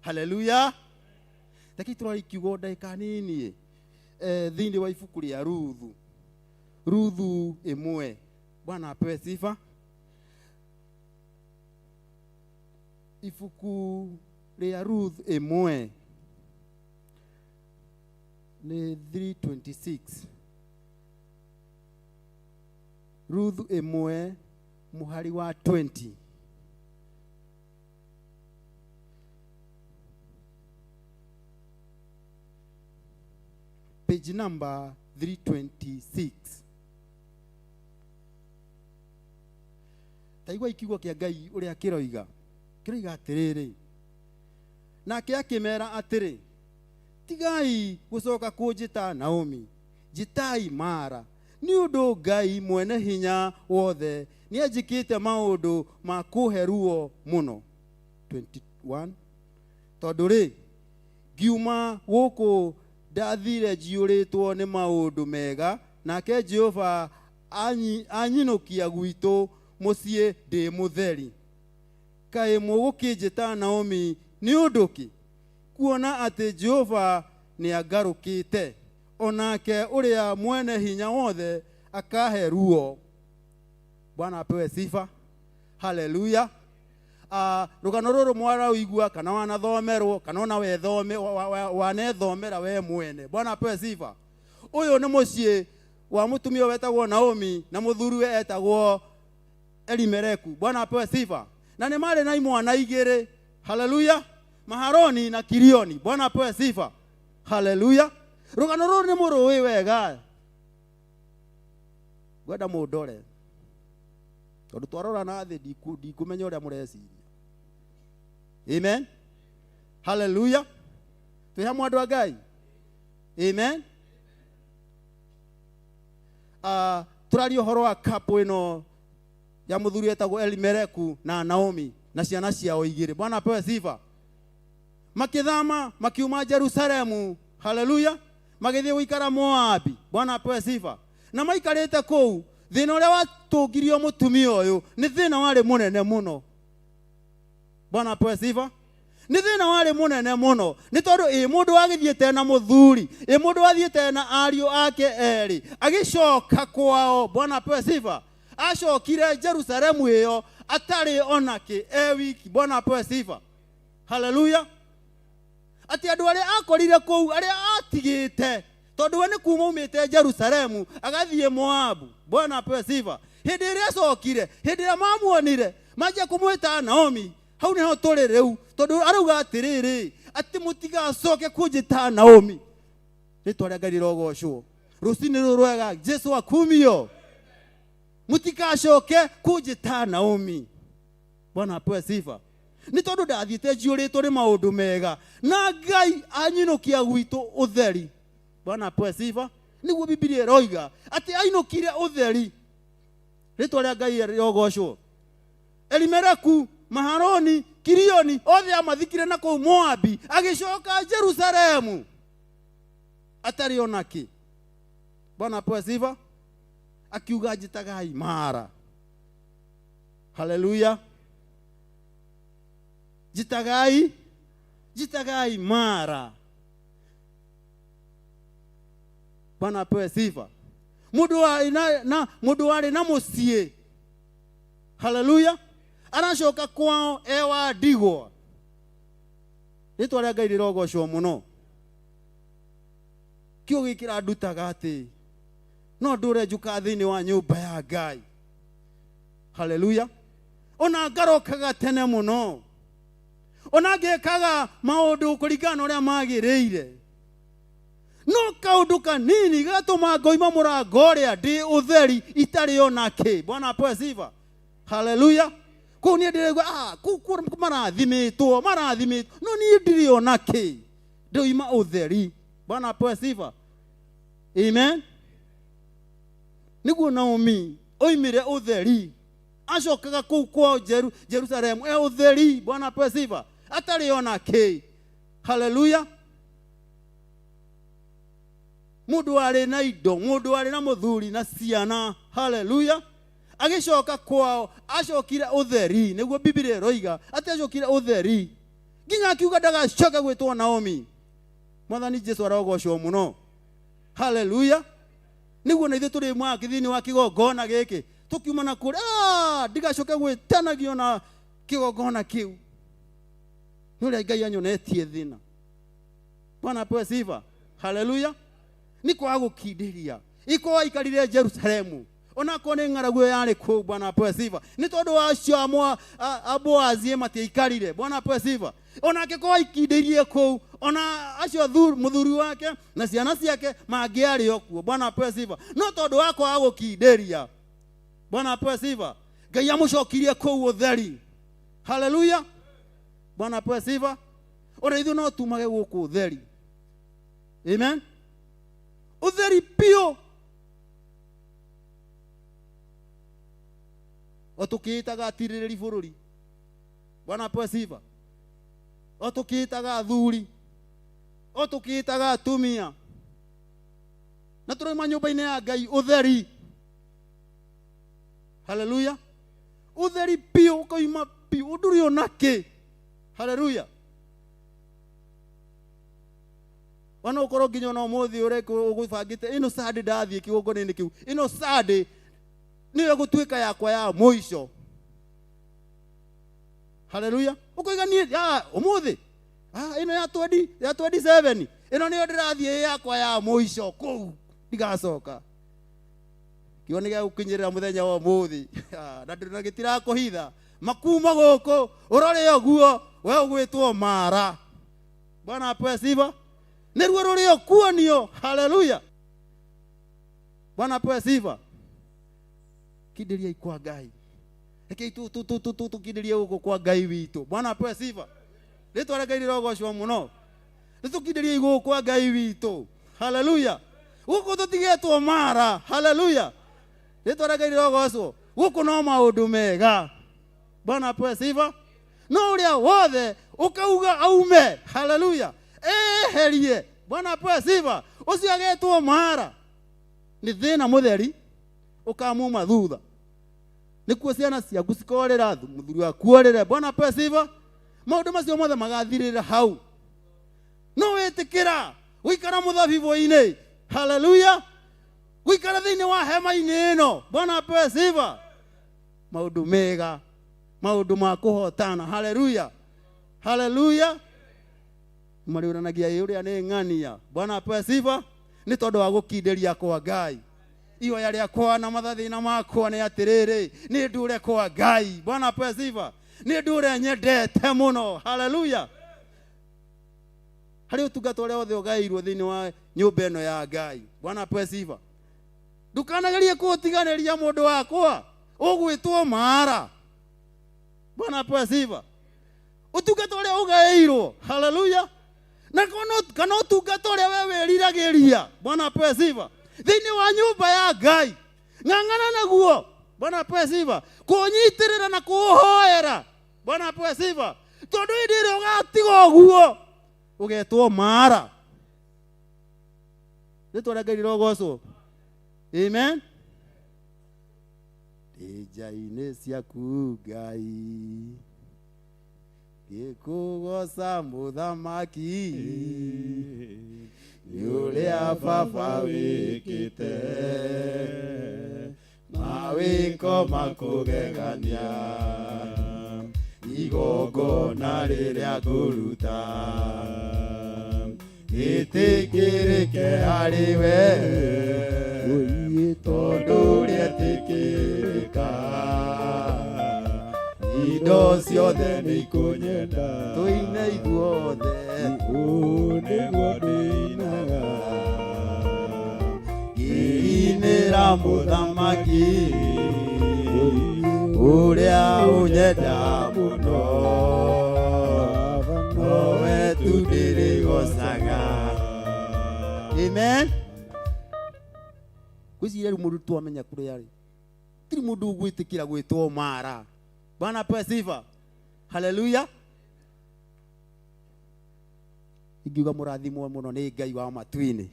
Haleluya. Reke tũrore kiugo ndagĩka nini thĩinĩ wa ibuku rĩa Ruthu. Ruthu 1. Bwana apewe sifa. Ibuku rĩa Ruth 1 nĩ 3:26. Ruth 1 mũhari wa 20. Page number 326. Taigua ikiugo kĩa Ngai ũrĩa kĩroiga. Kĩroiga atĩrĩrĩ, nake akĩmera atĩrĩ, tigai gũcoka kũnjĩta Naomi, njĩtai Mara, nĩ ũndũ Ngai mwene hinya wothe nĩanjĩkĩte maũndũ ma kũhe ruo mũno. 21. Tondũ rĩ, ngiuma gũkũ ndathire njiyũrĩtwo nĩ maũndũ mega, nake Jehova anyinũkia gwitũ mũciĩ ndĩ mũtheri. Kaĩ mũgũkĩnjĩta Naomi nĩ ũndũ kĩ? Kuona atĩ Jehova nĩangarũkĩte, onake ũrĩa mwene hinya wothe akahe ruo. Bwana apewe sifa. Haleluya. Rũgano rũrũ mwaraũigua kana wanathomerwo kana ona wanethomera we mwene. Bwana apewe sifa. Ũyũ nĩ mũciĩ wa mũtumia wetagwo Naomi na mũthuriwe etagwo Elimeleku. Bwana apewe sifa. Na nĩ marĩ na imwana igĩrĩ. Haleluya. Maharoni na Kilioni. Bwana apewe sifa. Haleluya. Rũgano rũrũ nĩ mũrũĩ wega. Ngwenda mũndore. Tondũ twarora na thĩ ndikũmenya ũrĩa mũreciria. Amen. Haleluya. Twĩ hamwe andũ a Ngai. Amen. Tũraria ũhoro wa couple ĩno ya mũthuri wetagwo Elimeleku na Naomi na ciana ciao igĩrĩ. Bwana apewe sifa. Makĩthama makiuma Jerusalemu. Haleluya. Magĩthiĩ gũikara Moabi. Bwana apewe sifa. Na maikarĩte kũu, thĩna ũrĩa watũngirio mũtumia ũyũ nĩ thĩna warĩ mũnene mũno. Bwana apewe sifa. Nĩ thĩna warĩ mũnene mũno. Nĩ tondũ ĩ mũndũ wagĩthiĩte na mũthuri, ĩ mũndũ wathiĩte na ariũ ake erĩ, agĩcoka kwao. Bwana apewe sifa. Acokire Jerusalemu ĩyo atarĩ ona kĩ, e wiki. Bwana apewe sifa. Haleluya. Atĩ andũ arĩa akorire kũu, arĩa atigĩte, tondũ we nĩ kuma aumĩte Jerusalemu agathiĩ Moabu. Bwana apewe sifa. Hĩndĩ ĩrĩa acokire, hĩndĩ ĩrĩa mamuonire, manjia kũmwĩta Naomi. Hau nĩho tũrĩ rĩu, tondũ arauga atĩrĩrĩ, atĩ mũtigacoke kũnjĩta Naomi. Rĩtwa rĩa Ngai rĩrogocwo. Rũcinĩ rũrũ rwega, Jesu akumio. Mũtigacoke kũnjĩta Naomi. Bwana apewe sifa. Nĩ tondũ ndathiĩte njiyũrĩtwo nĩ maũndũ mega, na Ngai anyinũkia gwitũ ũtheri. Bwana apewe sifa. Nĩguo Bibilia ĩroiga atĩ ainũkire ũtheri. Rĩtwa rĩa Ngai rĩrogocwo. Elimeleku, Maharoni, Kilioni othe amathikire na kũu Moabi, agĩcoka Jerusalemu atarĩ ona kĩ. Bwana apewe sifa. Akiuga njĩtagai Mara. Haleluya. Njĩtagai, njĩtagai Mara. Bwana apewe sifa. Mũndũ warĩ na, na, mũndũ warĩ na mũciĩ. Haleluya. Aracoka kwao e wa ndigwa. Rĩtwa rĩa Ngai rĩrogocwo mũno. Kĩo gĩkĩ kĩrandutaga atĩ no ndũre njũkaga thĩinĩ wa nyũmba ya Ngai. Haleluya. Ona ngarokaga tene mũno, ona ngekaga maũndũ kũringana na ũrĩa magĩrĩire, no kaũndũ kanini gatũma ngoima mũrango ũrĩa ndĩ ũtheri itarĩ ona kĩ. Bwana apewe sifa. Haleluya. Kũu niĩ ndĩraigua, kũu marathimĩtwo, marathimĩtwo, no niĩ ndirĩ ona kĩ, ndoima ũtheri. Bwana apewe sifa. Amen. Nĩguo Naomi oimire ũtheri, acokaga kũu kwao Jerusalemu e ũtheri. Bwana apewe sifa, atarĩ ona kĩ. Haleluya. Mũndũ warĩ na indo, mũndũ warĩ na mũthuri na ciana. Haleluya. Agĩcoka kwao, acokire ũtheri. Nĩguo Biblia ĩroiga atĩ acokire ũtheri nginya akiuga ndagacoka gwĩtwo Naomi. Mwathani Jesu arogocwo mũno. Haleluya. Nĩguo na ithuĩ tũrĩ mwaki thĩinĩ wa kĩgongona gĩkĩ, tũkiuma na kũrĩa, ndigacoke gwĩtanagio na kĩgongona kĩu. Nĩ ũrĩa Ngai anyonetie thĩna. Bwana apewe sifa. Haleluya. Nĩ kwaga gũkindĩria. Iko aikarire Jerusalemu, onakorwo nĩ ng'aragu ĩyo yarĩ kũu. Bwana apewe sifa. Nĩ tondũ wa acio a Boazi matiaikarire. Bwana apewe sifa. Onake korwo aikindĩirie kũu, ona acio mũthuri wake na ciana ciake mangĩarĩ o kuo. Bwana apewe sifa. No tondũ wa kwaga gũkindĩria, Bwana apewe sifa, Ngai amũcokirie kũu ũtheri. Haleluya. Bwana apewe sifa. Ona ithuĩ no tumage gũkũ ũtheri. Amen. Ũtheri biũ. O tũkĩĩtaga atirĩrĩri bũrũri. Bwana apewe sifa. O tũkĩĩtaga athuri, o tũkĩĩtaga atumia, na tũrauma nyũmba-inĩ ya Ngai ũtheri. Haleluya. Ũtheri biũ, ũkoima biũ, ndũrĩ ona kĩ. Haleluya. Ona ũkorwo nginya ona ũmũthĩ ũrĩa ũgũbangĩte ĩno Sunday ndathiĩ kĩgongona-inĩ kĩu, ĩno Sunday nĩyo ĩgũtuĩka yakwa ya mũico. Haleluya. Ũkoiga niĩ, ũmũthĩ, ĩno ya twenty, ya 27, ĩno nĩyo ndĩrathiĩ yakwa ya mũico kũu, ndigacoka. Kĩo nĩ gĩa gũkinyĩrĩra mũthenya wa ũmũthĩ. Na ndĩ na gĩtirakũhitha. Makuma gũkũ, ũrore ũguo, we ũgwĩtwo Mara. Bwana apewe sifa. Nĩruo rũrĩ okuonio. Haleluya. Bwana apewe sifa. Kindĩriai kwa Ngai. Rekei tũkindĩrie gũkũ kwa Ngai witũ. Bwana apewe sifa. Rĩtwa rĩa Ngai rĩrogocwo mũno. Nĩtũkindĩriei gũkũ kwa Ngai witũ. Haleluya. Gũkũ tũtigetwo Mara. Haleluya. Rĩtwa rĩa Ngai rĩrogocwo. Gũkũ no maũndũ mega. Bwana apewe sifa. No ũrĩa wothe ũkauga aume. Haleluya. Eherie. Bwana apewe sifa. Ũcio agetwo Mara. Nĩ thĩna mũtheri ũkamuma thutha. Nĩkuo ciana ciaku cikorĩra, mũthuri waku orĩre. Bwana apewe sifa. Maũndũ macio mothe magathirĩra hau. No wĩtĩkĩra gũikara mũthabibũ-inĩ. Haleluya. Gũikara thĩinĩ wa hema-inĩ ĩno. Bwana apewe sifa. Maũndũ mega, maũndũ ma kũhotana. Haleluya. Haleluya. Marĩũranagia ĩ ũrĩa nĩ ng'ania. Bwana apewe sifa. Nĩ tondũ wa gũkindĩria kwa Ngai. Ihoya rĩakwa na mathathĩna makwa nĩ atĩrĩrĩ, nĩ ndũre kwa Ngai. Bwana apewe sifa. Nĩ ndũre nyendete mũno. Haleluya. Harĩ ũtungata ũrĩa wothe ũgaĩirwo thĩinĩ wa nyũmba ĩno ya Ngai. Bwana apewe sifa. Ndũkanagerie kũũtiganĩria mũndũ wakwa, ũgwĩtwo Mara. Bwana apewe sifa. Ũtungata ũrĩa ũgaĩirwo. Haleluya. Na kana ũtungata ũrĩa we wĩriragĩria. Bwana apewe sifa. Thĩinĩ wa nyũmba ya Ngai. Ng'ang'ana naguo. Bwana apewe sifa. Kũũnyitĩrĩra na kũũhoera. Bwana apewe sifa. Tondũ hĩndĩ ĩrĩa ũgatiga ũguo, ũgetwo Mara. Rĩtwa rĩa Ngai rĩrogocwo. Amen. Ndĩ nja-inĩ ciaku Ngai, ngĩkũgoca mũthamaki, nĩ ũrĩa baba wĩkĩte, mawĩko makũgegania, igongona rĩrĩa ngũruta, Gĩtĩkĩrĩke harĩ we tondũ rĩetĩkĩrĩka indo ciothe nĩ ikũnyenda Tũine ithuothe. Ũũ nĩguo ndĩinaga ngĩinĩra mũthamaki ũrĩa ũnyenda mũno nowe tu ndĩrĩgocaga. Amen. Gwĩciria rĩu mũndũ twamenya kũrĩa arĩ tiri mũndũ ũgwĩtĩkĩra gwĩtwo mara. Bwana apewe sifa. Haleluya. Ingiuga mũrathimwo mũno nĩ Ngai wa matu-inĩ.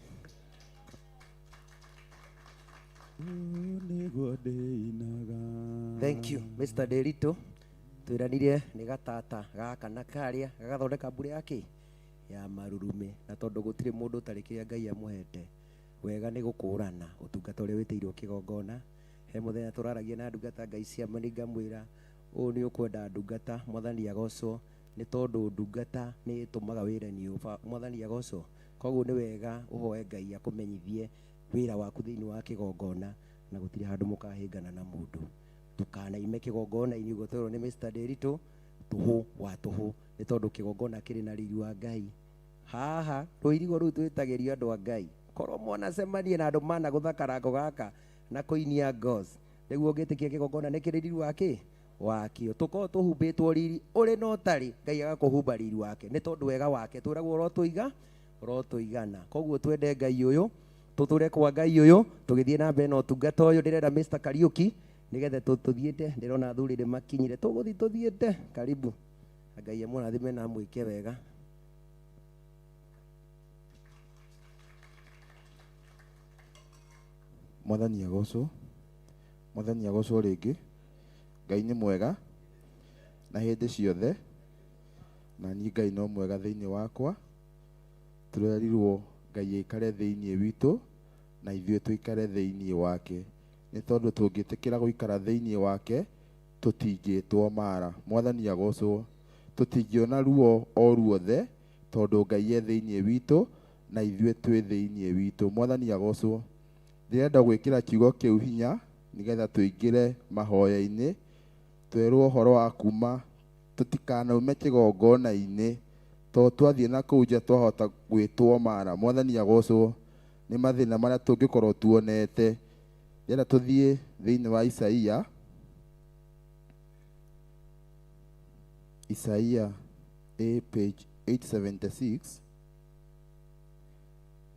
Thank you, Mr. Derito. Twĩranire nĩ gatata gaka na karĩa gagathondeka mbura ya kĩ ya marurume, na tondũ gũtirĩ mũndũ ũtarĩ kĩrĩa Ngai amũhete wega nĩ gũkũrana ũtungata ũrĩa wĩtĩirwo kĩgongona. He mũthenya tũraragia na ndungata Ngai ciama nĩ ngamwĩra ũũ nĩ ũkwenda ndungata, mwathani agocwo, nĩ tondũ ndungata nĩ ĩtũmaga wĩra nĩ mwathani agocwo. Koguo nĩ wega ũhoe Ngai akũmenyithie wĩra waku thĩinĩ wa kĩgongona, na gũtirĩ handũ mũkahĩngana na mũndũ. Ndũkanaime kĩgongona-inĩ ũguo twerwo nĩ Mr. Derito, tũhũ wa tũhũ, nĩ tondũ kĩgongona kĩrĩ na riri wa Ngai. Haha rũirigo rũu twĩtagĩrio andũ a Ngai, korwo mwanacemanie na andũ mana gũtha karango gaka na kũinia ngos, nĩguo ũngĩtĩkia kĩgongona nĩ kĩrĩ riri wa kĩ wakĩo. Tũkorwo tũhumbĩtwo riri ũrĩ na ũtarĩ, Ngai agakũhumba riri wake nĩ tondũ wega wake twĩragwo ũrotũiga ũrotũigana. Koguo twende Ngai ũyũ, tũtũre kwa Ngai ũyũ, tũgĩthiĩ na mbere na ũtungata ũyũ. Ndĩrenda Mr. Kariuki nĩgetha tũthiĩte, ndĩrona athuri nĩ makinyire, tũgũthiĩ tũthiĩte. Karibu, Ngai amũrathime na amwĩke wega. Mwathani agocwo, mwathani agocwo rĩngĩ. Ngai nĩ mwega na hĩndĩ ciothe, na niĩ Ngai no mwega thĩinĩ wakwa. Tũrerirwo Ngai aikare thĩinĩ witũ na ithuĩ tũikare thĩinĩ wake, nĩ tondũ tũngĩtĩkĩra gũikara thĩinĩ wake tũtingĩtwo mara. Mwathani agocwo. Tũtingĩona ruo o ruothe tondũ Ngai e thĩinĩ witũ na ithuĩ twĩ thĩinĩ witũ. Mwathani agocwo. Ndĩrenda gwĩkĩra kiugo kĩu hinya nĩgetha tũingĩre mahoya-inĩ, twerwo ũhoro wa kuma tũtikanaume kĩgongona-inĩ tondũ twathiĩ na kũu nja twahota gwĩtwo mara. Mwathani agocwo. Nĩ mathĩna marĩa tũngĩkorwo tuonete. Ndĩrenda tũthiĩ thĩinĩ wa Isaia, Isaia a page 876,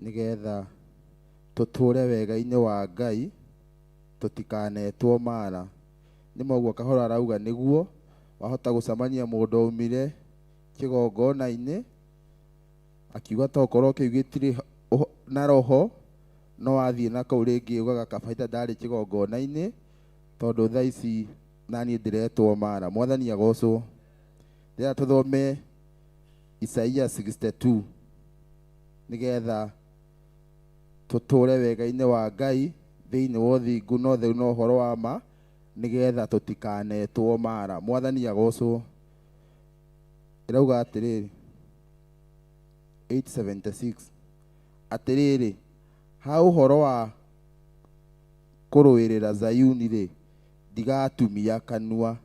nĩgetha tũtũre wega-inĩ wa Ngai tũtikanetwo mara. Nĩ moguo Kahora arauga nĩguo wahota gũcemania mũndũ aumire kĩgongona-inĩ akiuga tokorwo kĩu gĩtirĩ na roho, no athiĩ na kũu rĩngĩ ugaga kabaita ndarĩ kĩgongona-inĩ tondũ thaa ici naniĩ ndĩretwo mara. Mwathani agocwo. Ndĩrenda tũthome Isaia 62 nĩgetha tũtũre wega-inĩ wa Ngai thĩinĩ wa ũthingu na ũtheru na ũhoro wa ma, nĩgetha tũtikanetwo mara. Mwathani agocwo. Ĩrauga atĩrĩrĩ, 876, atĩrĩrĩ, ha ũhoro wa kũrũĩrĩra Zayuni rĩ, ndigatumia kanua,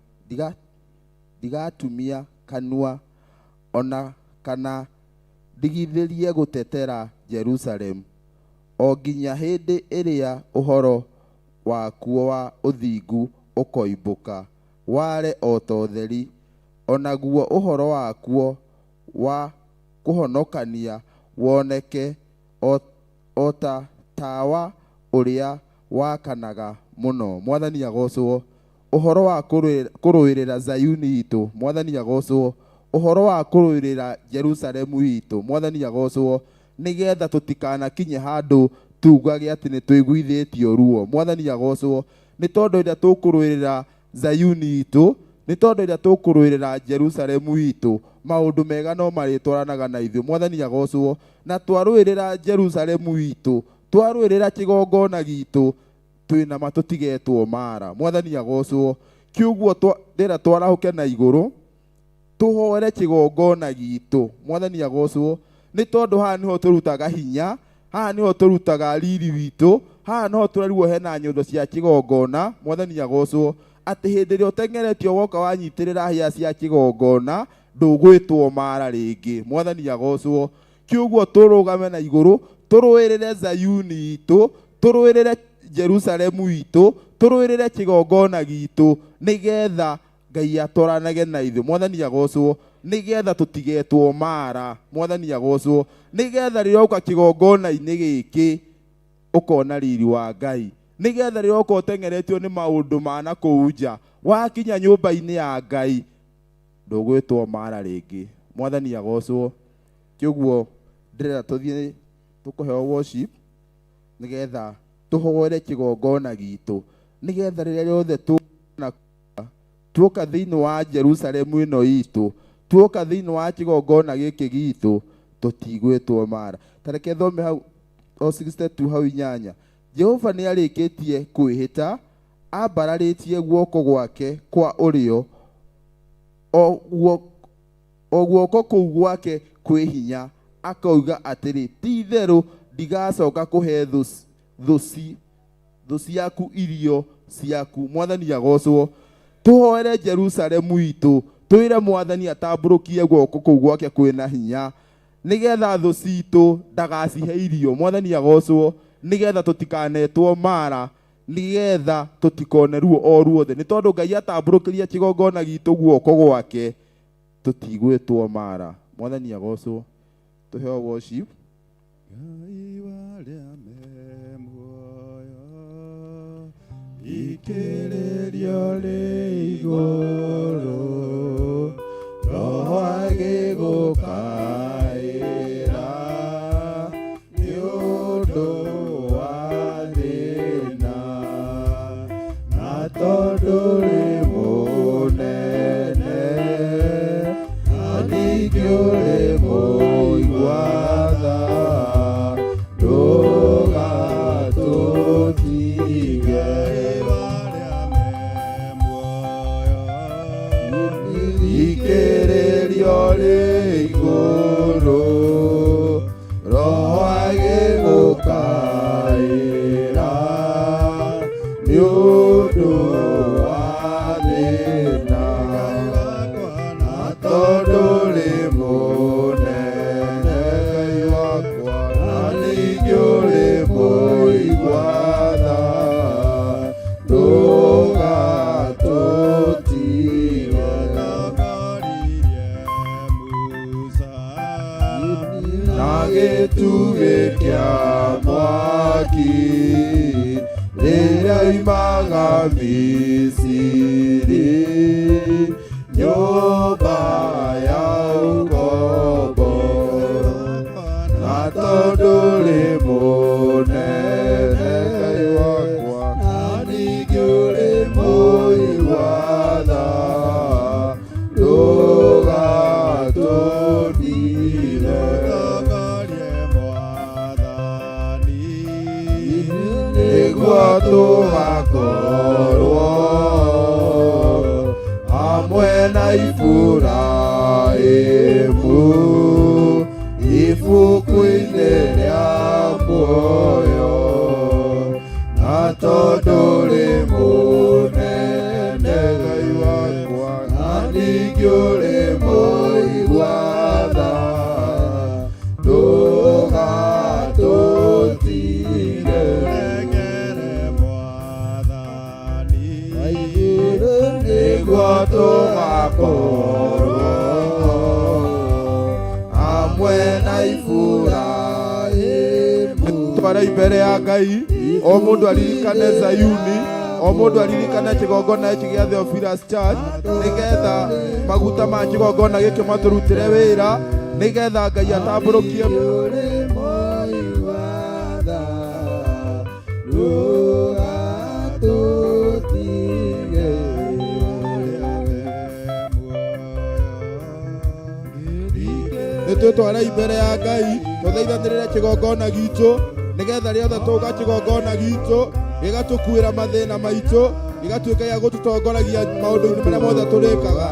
ndigatumia kanua ona kana ndigithĩrie gũtetera Jerusalemu o nginya hĩndĩ ĩrĩa ũhoro wakuo wa ũthingu ũkoimbũka ware o ta ũtheri, onaguo ũhoro wakuo wa kũhonokania woneke o ta tawa ũrĩa wakanaga mũno. Mwathani agocwo. Ũhoro wa kũrũĩrĩra Zayuni itũ, Mwathani agocwo. Ũhoro wa kũrũĩrĩra Jerusalemu itũ, Mwathani agocwo, nĩgetha tũtikanakinye handũ tugage atĩ nĩ tũiguithĩtio ruo. Mwathani agocwo. Nĩ tondũ ĩrĩa tũkũrũĩrĩra Zayuni itũ, nĩ tondũ ĩrĩa tũkũrũĩrĩra Jerusalemu itũ, maũndũ mega no marĩtwaranaga na ithuĩ. Mwathani agocwo. Na twarũĩrĩra Jerusalemu itũ, twarũĩrĩra kĩgongona gitũ, twĩna ma tũtigetwo mara. Mwathani agocwo. Kĩũguo ndĩra twarahũke na igũrũ, tũhoere kĩgongona gitũ. Mwathani agocwo. Nĩ tondũ haha nĩho tũrutaga hinya, haha nĩho tũrutaga riri witũ, haha nĩho tũrerwo hena nyondo cia kĩgongona. Mwathani agocwo. Atĩ hĩndĩ ĩrĩa ũteng'eretio woka wanyitĩrĩra hĩa cia kĩgongona, ndũgwĩtwo mara rĩngĩ. Mwathani agocwo. Kĩũguo tũrũgame na igũrũ, tũrũĩrĩre Zayuni itũ, tũrũĩrĩre Jerusalemu itũ, tũrũĩrĩre kĩgongona gitũ, nĩgetha Ngai atwaranage na ithuĩ. Mwathani agocwo. Nĩgetha tũtigetwo mara. Mwathani agocwo. Nĩgetha rĩrĩa ũka kĩgongona-inĩ gĩkĩ ũkona riri wa Ngai. Nĩgetha rĩrĩa ũka ũteng'eretio nĩ maũndũ ma na kũu nja, wakinya nyũmba-inĩ ya Ngai ndũgwĩtwo mara rĩngĩ. Mwathani agocwo. Kĩũguo ndĩrenda tũthiĩ tũkũheo worship nĩgetha tũhoere kĩgongona gitũ, nĩgetha rĩrĩa rĩothe tũna tuoka thĩinĩ wa Jerusalemu ĩno itũ, tuoka thĩinĩ wa kĩgongona gĩkĩ gitũ, tũtigwĩtwo mara. Ta reke thome hau o 62 hau inyanya. Jehova nĩ arĩkĩtie kwĩhĩta, ambararĩtie guoko gwake kwa ũrĩo, o guoko kũu gwake kwĩ hinya, akauga atĩrĩ, ti-itherũ ndigacoka kũhe thũ ciaku irio ciaku. Mwathani agocwo. Tũhoere Jerusalemu itũ, twĩre Mwathani atambũrũkie guoko kũu gwake kwĩna hinya, nĩgetha thũ citũ ndagacihe irio. Mwathani agocwo. Nĩgetha tũtikanetwo mara, nĩgetha tũtikone ruo o ruothe, nĩ tondũ Ngai atambũrũkĩria kĩgongona gitũ guoko gwake, tũtigwĩtwo mara. Mwathani agocwo. Tũheo worship. Ngai warĩa me muoyo, ikĩrĩrio rĩ igũrũ, Roho agĩgũkaĩra nĩ ũndũ wa thĩna, na tondũ rĩ mũnene, na ningĩ ũrĩ mũigua tha, ndũgatũtige. Ikĩrĩrio rĩ igũrũ, Roho agĩgũkaĩra nĩ ũndũ wa thĩna, na tondũ rĩ mũnene, Ngai wakwa, na ningĩ ũrĩ mũigua tha, ndũgatũtige. Na gĩtugĩ kĩa mwaki rĩrĩa imaga Misiri, nyũmba ya ũkombo, na tondũ rĩ mũnene, Ngai wakwa, na ningĩ ũrĩ mũigua tha, ndũgatũnine. Nĩguo tũgakorwo hamwe na Iburahĩmu ibuku-inĩ rĩa muoyo, na tondũ rĩ mũnene, Ngai wakwa, na ningĩ ũrĩ mũigua tha, ndũgatũtige. Nĩguo tũgakorwo hamwe na Iburahĩmu. Twara mbere ya Ngai, o mũndũ aririkane Zayuni, o mũndũ aririkane kĩgongona gĩkĩ gĩa Theophilus Church, nĩgetha maguta ma kĩgongona gĩkĩ matũrutĩre wĩra, nĩgetha Ngai atambũrũkie. Ũrĩ mũigua tha, ndũgatũtige. Nĩ twĩtware mbere ya Ngai, tũthaithanĩrĩre kĩgongona gitũ, nĩgetha rĩothe tũka kĩgongona gitũ gĩgatũkuĩra mathĩna maitũ, gĩgatuĩka gĩa gũtũtongoragia maũndũ-inĩ marĩa mothe tũrĩkaga.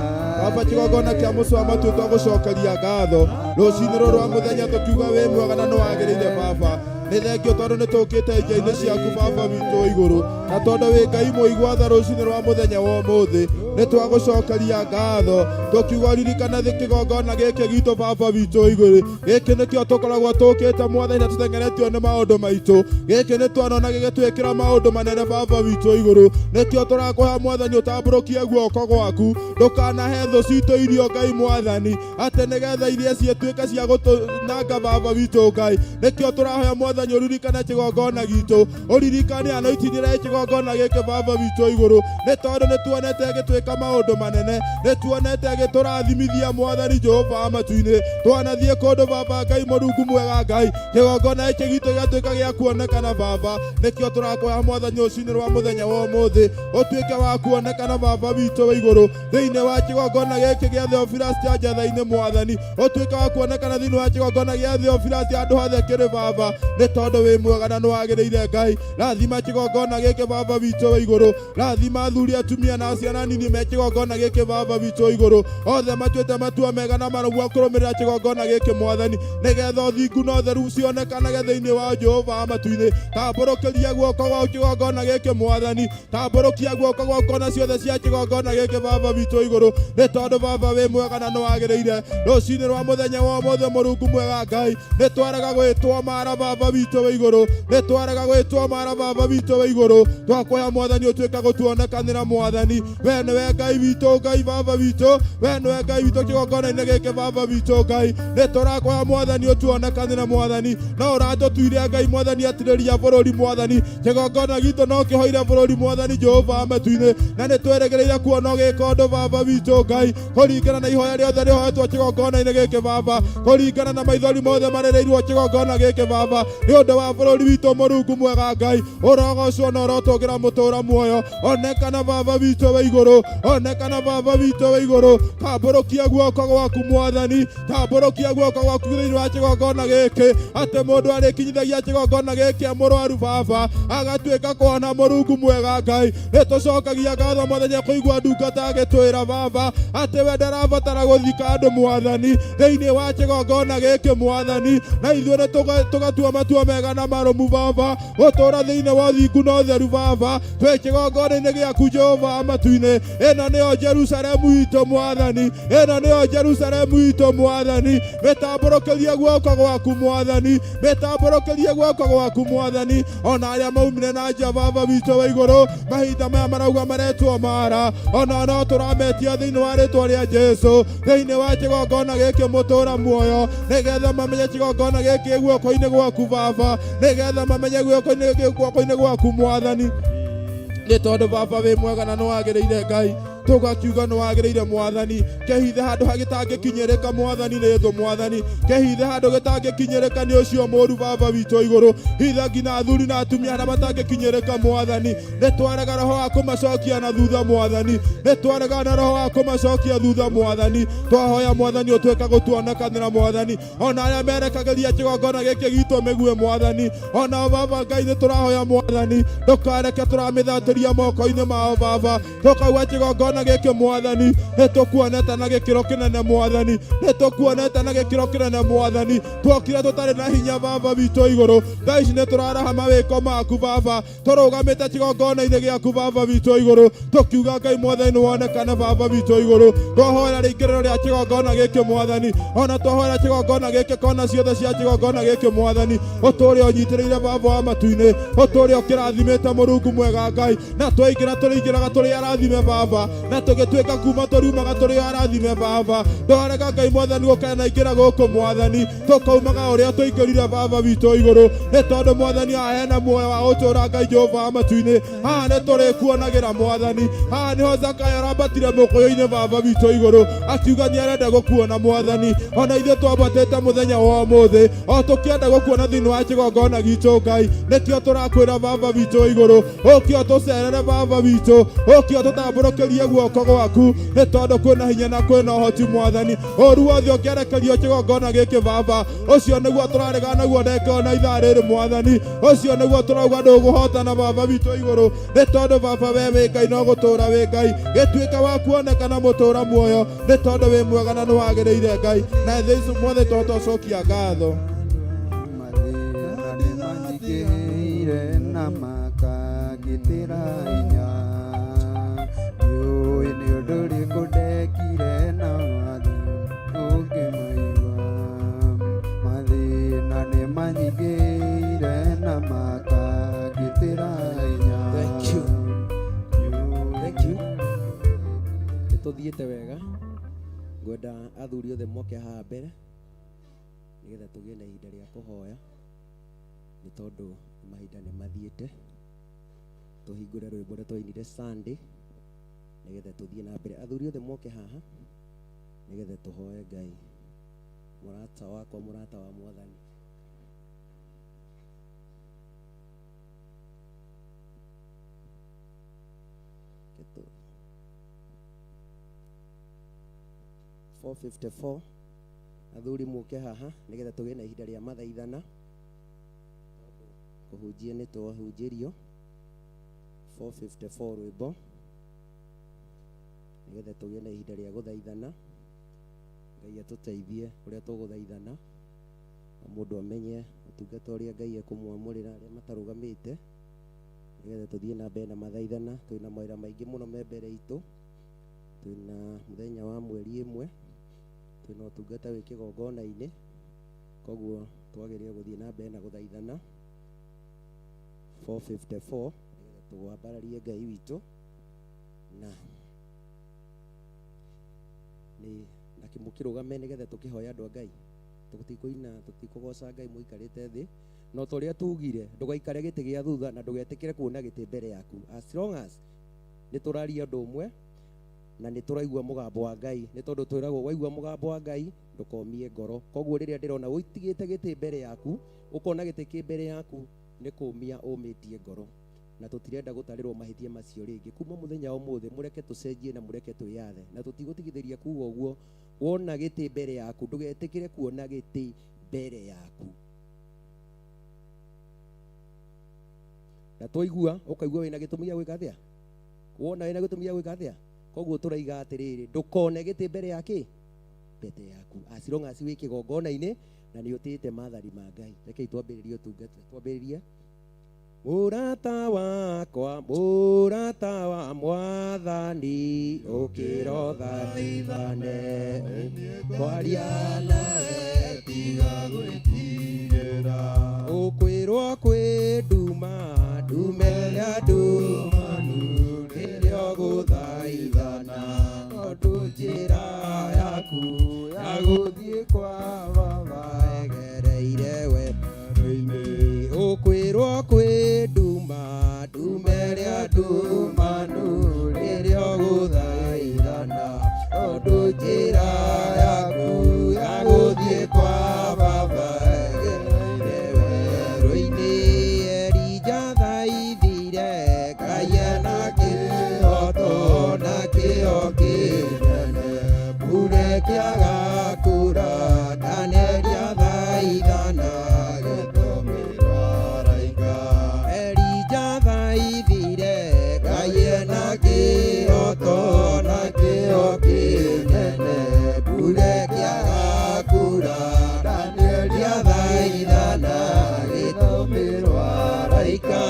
Baba kĩgongona kĩa mũcwa matu twagũcokeria ngatho rũcinĩ rũrũ rwa mũthenya tũkiuga wĩ mwega na nĩwagĩrĩire baba. Nĩ thengio tondũ nĩ tũkĩte nja-inĩ ciaku baba witũ wa igũrũ, na tondũ wĩ Ngai mũigua tha rũcinĩ rwa mũthenya wa ũmũthĩ nĩ twagũcokeria ngatho tũkiuga ririkana thĩ kĩgongona gĩkĩ gitũ baba witũ wa igũrũ. Gĩkĩ nĩkĩo tũkoragwo tũkĩte mwathani na tũteng'eretio nĩ maũndũ maitũ. Gĩkĩ nĩ twanona gĩgĩtwĩkĩra maũndũ manene baba witũ wa igũrũ. Nĩkĩo tũrakũhe mwathani ũtambũrũkie guoko gwaku, ndũkanahe thũ citũ irio Ngai mwathani, atĩ nĩgetha iria ciĩtuĩke cia gũtũnanga baba witũ Ngai. Nĩkĩo tũrahoya mwathani ũririkane kĩgongona gitũ, ũririkane anoitinĩre kĩgongona gĩkĩ baba witũ igũrũ, nĩ tondũ nĩ tuonete gĩtwĩka maũndũ manene, nĩ tuonete gĩtũrathimithia mwathani Jehova wa matu-inĩ. Twanathiĩ kũndũ baba Ngai mũrungu mwega Ngai, kĩgongona gĩkĩ gitũ gĩgatuĩka gĩa kuonekana baba. Nĩkĩo tũrakũhoya mwathani rũcinĩ rwa mũthenya wa ũmũthĩ ũtuĩke wa kuonekana baba witũ wa igũrũ thĩinĩ wa kĩgongona gĩkĩ gĩa Theophilus kĩa Njetha-inĩ mwathani, ũtuĩke wa kuonekana thĩinĩ wa kĩgongona gĩa Theophilus handũ hothe kĩrĩ baba, nĩ tondũ wĩ mwega na nĩwagĩrĩire Ngai. Rathima kĩgongona gĩkĩ baba witũ wa igũrũ, rathima athuri atumia na ciana nini me kĩgongona gĩkĩ baba witũ wa igũrũ, othe matuĩte matua mega na marũmu kũrũmĩrĩra kĩgongona gĩkĩ mwathani, nĩgetha ũthingu na ũtheru cionekanage thĩinĩ wa Jehova wa matu-inĩ. Tambũrũkĩria guoko gwaku kĩgongona gĩkĩ mwathani, tambũrũkia guoko gwaku kona ciothe cia kĩgongona gĩkĩ baba witũ igũrũ, nĩ tondũ baba wĩ mwega na nĩwagĩrĩire. Rũcinĩ rwa mũthenya wa ũmũthĩ mũrungu mwega Ngai, nĩ twarega gwĩtwo mara baba witũ wa igũrũ, nĩ twarega gwĩtwo mara baba witũ wa igũrũ. Twakũhoya mwathani ũtuĩke gũtuonekanĩra mwathani, we nĩwe Ngai witũ Ngai baba witũ, we nĩwe Ngai witũ kĩgongona-inĩ gĩkĩ baba witũ Ngai. Nĩ tũrakũhoya mwathani ũtuonekanĩre mwathani, no ũratũtuire Ngai mwathani atirĩria bũrũri mwathani. Kĩgongona gitũ no kĩhoire bũrũri mwathani Jehova wa matu-inĩ, na nĩ twĩrĩgĩrĩire kuona ũgĩka ũndũ baba witũ Ngai, kũringana na ihoya rĩothe rĩhoetwo kĩgongona-inĩ gĩkĩ baba, kũringana na maithori mothe marĩrĩirwo kĩgongona gĩkĩ baba, nĩ ũndũ wa bũrũri witũ mũrungu mwega Ngai. Ũrogocwo na ũrotũgĩra mũtũra muoyo. Onekana baba witũ wa igũrũ, onekana baba witũ wa igũrũ. Tambũrũkia guoko gwaku mwathani, tambũrũkia guoko gwaku thĩinĩ wa kĩgongona gĩkĩ, atĩ mũndũ arĩkinyithagia kĩgongona gĩkĩ mũrwaru baba agatuĩka kuona mũrungu mwega Ngai. Nĩ tũcokagia ngatho mũthenya kũigua ndungata agĩtwĩra baba atĩ we ndarabatara gũthika andũ mwathani thĩinĩ wa kĩgongona gĩkĩ mwathani, na ithuĩ nĩ tũgatua matua mega na marũmu baba, gũtũra thĩinĩ wa ũthingu na ũtheru baba, twĩ kĩgongona-inĩ gĩaku Jehova wa matu-inĩ. Ĩno nĩyo Jerusalemu itũ mwathani, ĩno nĩyo Jerusalemu itũ mwathani. Mĩtambũrũkĩrie guoko gwaku mwathani, mĩtambũrũkĩrie guoko gwaku mwathani. Ona arĩa maumire na nja baba witũ wa igũrũ mahinda maya marauga maretwo mara, ona no tũrametia thĩinĩ wa rĩtwa rĩa Jesu thĩinĩ wa kĩgongona gĩkĩ mũtũra muoyo, nĩgetha mamenye kĩgongona gĩkĩ guoko-inĩ gwaku baba, nĩgetha mamenye guoko-inĩ gwaku mwathani, nĩ tondũ baba wĩ mwega na nĩwagĩrĩire Ngai. Tũgakiuga nĩwagĩrĩire mwathani, kehithe handũ hagĩtangĩkinyĩrĩka mwathani nĩ thũ mwathani, kehithe handũ gĩtangĩkinyĩrĩka nĩ ũcio mũru baba witũ igũrũ, hitha nginya athuri na atumia arĩa matangĩkinyĩrĩka mwathani. Nĩ twarega roho wa kũmacokia na thutha mwathani, nĩ twarega na roho wa kũmacokia thutha mwathani. Twahoya mwathani ũtuĩke gũtuonekanĩra mwathani, ona arĩa merekagĩria kĩgongona gĩkĩ gitũ mĩgue mwathani, ona baba Ngai nĩ tũrahoya mwathani ndũkareke tũramĩthatĩria moko-inĩ mao baba, tũkauga kĩgongona gĩkĩ mwathani nĩ tũkuonete na gĩkĩro kĩnene mwathani, nĩ tũkuonete na gĩkĩro kĩnene mwathani. Twokire tũtarĩ na hinya baba witũ igũrũ, thaa ici nĩ tũraraha mawĩko maku baba, tũrũgamĩte kĩgongona-inĩ gĩaku baba witũ igũrũ, tũkiuga Ngai mwathani nĩ wonekane baba witũ igũrũ. Twahoera rĩingĩrĩro rĩa kĩgongona gĩkĩ mwathani, ona twahoera kĩgongona gĩkĩ kona ciothe cia kĩgongona gĩkĩ mwathani, ũtũũre ũnyitĩrĩire baba wa matu-inĩ, ũtũũre ũkĩrathimĩte mũrungu mwega Ngai, na twaingĩra tũrĩingĩraga tũrĩ arathime baba, na tũgĩtuĩka kuma tũriumaga tũrĩ arathime baba. Ndwarega Ngai mwathani gũkena ingĩra gũkũ mwathani, tũkaumaga ũrĩa tũingĩrire baba witũ igũrũ, nĩ tondũ mwathani haha hena muoyo wa gũtũũra Ngai Jehova wa matu-inĩ. Haha nĩ tũrĩkuonagĩra mwathani, haha nĩho Zakayo arambatire mũkũyũ-inĩ baba witũ igũrũ, akiuga nĩ arenda gũkuona mwathani. Ona ithuĩ twambatĩte mũthenya wa ũmũthĩ o tũkĩenda gũkuona thĩinĩ wa kĩgongona gitũ Ngai, nĩkĩo tũrakwĩra baba witũ igũrũ, ũkĩo tũcerere baba witũ, ũkĩo tũtambũrũkĩrie guoko. Guoko gwaku nĩ tondũ kwĩna hinya na kwĩna ũhoti Mwathani. Ũru wothe ũngĩerekerio kĩgongona gĩkĩ Baba, ũcio nĩguo tũrarega naguo ndagĩka na ithaa rĩrĩ Mwathani. Ũcio nĩguo tũrauga ndũgũhotana Baba witũ igũrũ, nĩ tondũ Baba we wĩ Ngai no gũtũũra wĩ Ngai. Gĩtuĩka wa kuonekana mũtũũra muoyo, nĩ tondũ wĩ mwega na nĩ wagĩrĩire Ngai. Na Jesu Mwathani tũhote gũcokia ngatho. Mathĩna nĩmanyingĩhĩire na makangitĩra hinya. Ndiũĩ nĩ ũndũ ũrĩkũ ndekire na wathi ũngĩmaigua. Mathĩna nĩmanyingĩhĩire na makangitĩra hinya. Thank you. Thank you. Nĩ tũthiĩte wega. Ngwenda athuri othe moke haha mbere nĩgetha tũgĩe na ihinda rĩa kũhoya, nĩ tondũ mahinda nĩ mathiĩte. Tũhingũre rwĩmbo rũrĩa twainire Sunday nĩgetha tũthiĩ na mbere. Athuri othe moke haha nĩgetha tũhoe Ngai. Mũrata wakwa, mũrata wa Mwathani. Ketu 454. Athuri muke haha nĩgetha tũgĩe na ihinda rĩa mathaithana. Kũhunjia nĩ twahunjĩrio. 454 rwĩmbo nĩgetha tũgĩe na ihinda rĩa gũthaithana. Ngai atũteithie ũrĩa tũgũthaithana, na mũndũ amenye ũtungata ũrĩa Ngai ekũmwamũrĩra arĩa matarũgamĩte, nĩgetha tũthiĩ na mbere na mathaithana. Twĩna mawĩra maingĩ mũno me mbere itũ. Twĩna mũthenya wa mweri ĩmwe, twĩna ũtungata wĩ kĩgongona-inĩ, koguo twagĩrĩire gũthiĩ na mbere na gũthaithana. 454 nĩgetha tũwambararie Ngai witũ na nĩ na mũkĩrũgame nĩgetha tũkĩhoya andũ a Ngai. Tũtikũina, tũtikũgoca Ngai mũikarĩte thĩ, no ta ũrĩa tugire, ndũgaikare gĩtĩ gĩa thutha na ndũgetĩkĩre kuona gĩtĩ mbere yaku, as long as nĩ tũraria ũndũ ũmwe na nĩ tũraigua mũgambo wa Ngai, nĩ tondũ twĩragwo waigua mũgambo wa Ngai ndũkomie ngoro. Koguo rĩrĩa ndĩrona ũitigĩte gĩtĩ mbere yaku, ũkona gĩtĩ kĩ mbere yaku, nĩ kũmia ũmĩtie ngoro, na tũtirenda gũtarĩrwo mahĩtia macio rĩngĩ. Kuma mũthenya wa ũmũthĩ mũreke tũcenjie na mũreke twĩyathe, na tũtigũtigithĩria kuga ũguo. Wona gĩtĩ mbere yaku, ndũgetĩkĩre kuona gĩtĩ mbere yaku. Na twaigua ũkaigua wĩna gĩtũmi gĩa gwĩka atĩa, wona wĩna gĩtũmi gĩa gwĩka atĩa. Koguo tũraiga atĩrĩrĩ, ndũkone gĩtĩ mbere ya kĩ mbere yaku, as long as wĩ kĩgongona-inĩ na nĩ ũtĩĩte maathani ma Ngai. Rekei twambĩrĩrie ũtungata, twambĩrĩrie. Mũrata wakwa, mũrata wa Mwathani, ũkĩrothaithane kwaria nawe, tiga gwĩtigĩra. Ũkwĩrwo kwĩ nduma, nduma ĩrĩa ndumanu, rĩrĩa ũgũthaithana, tondũ njĩra yaku ya gũthiĩ kwa Baba ĩgereire werũ-inĩ. Ũkwĩrwo kwĩ nduma, nduma ĩrĩa ndumanu, rĩrĩa ũgũthaithana, tondũ njĩra yaku ya gũthiĩ kwa Baba ĩgereire werũ-inĩ. Elija thaithire Ngai ena kĩhoto na kĩo kĩnene, mbura ĩkĩaga kura, Danieli athaithana gĩtũmĩrwo araika. Elija thaithire Ngai ena kĩhoto na kĩo kĩnene, mbura ĩkĩaga kura, Danieli athaithana gĩtũmĩrwo araika.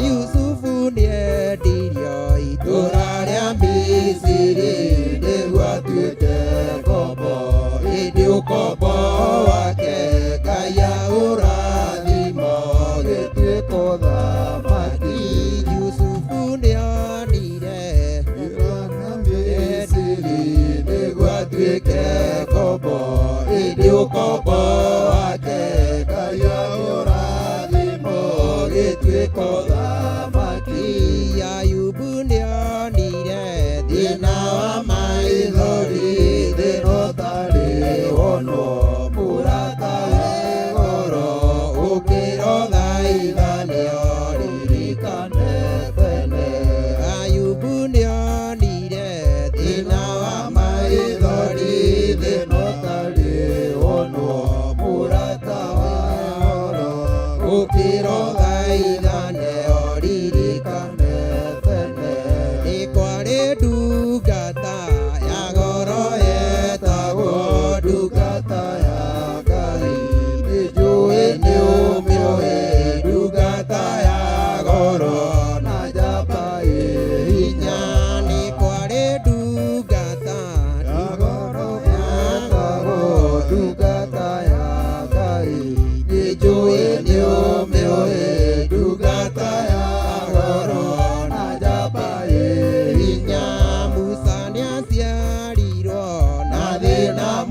Yusufu nĩendirio itũũra rĩa Misiri nĩguo atuĩke ngombo, ĩndĩ ũkombo wake Ngai aũrathimo gĩtuĩka ũthamaki. Yusufu nĩonire Misiri nĩguo atuĩke ngombo, ĩndĩ ũkombo wake Ngai aũrathimo gĩtuĩka ũthamaki. Ayubu nĩonire thĩna wa maithori, thĩna ũtarĩ wonwo.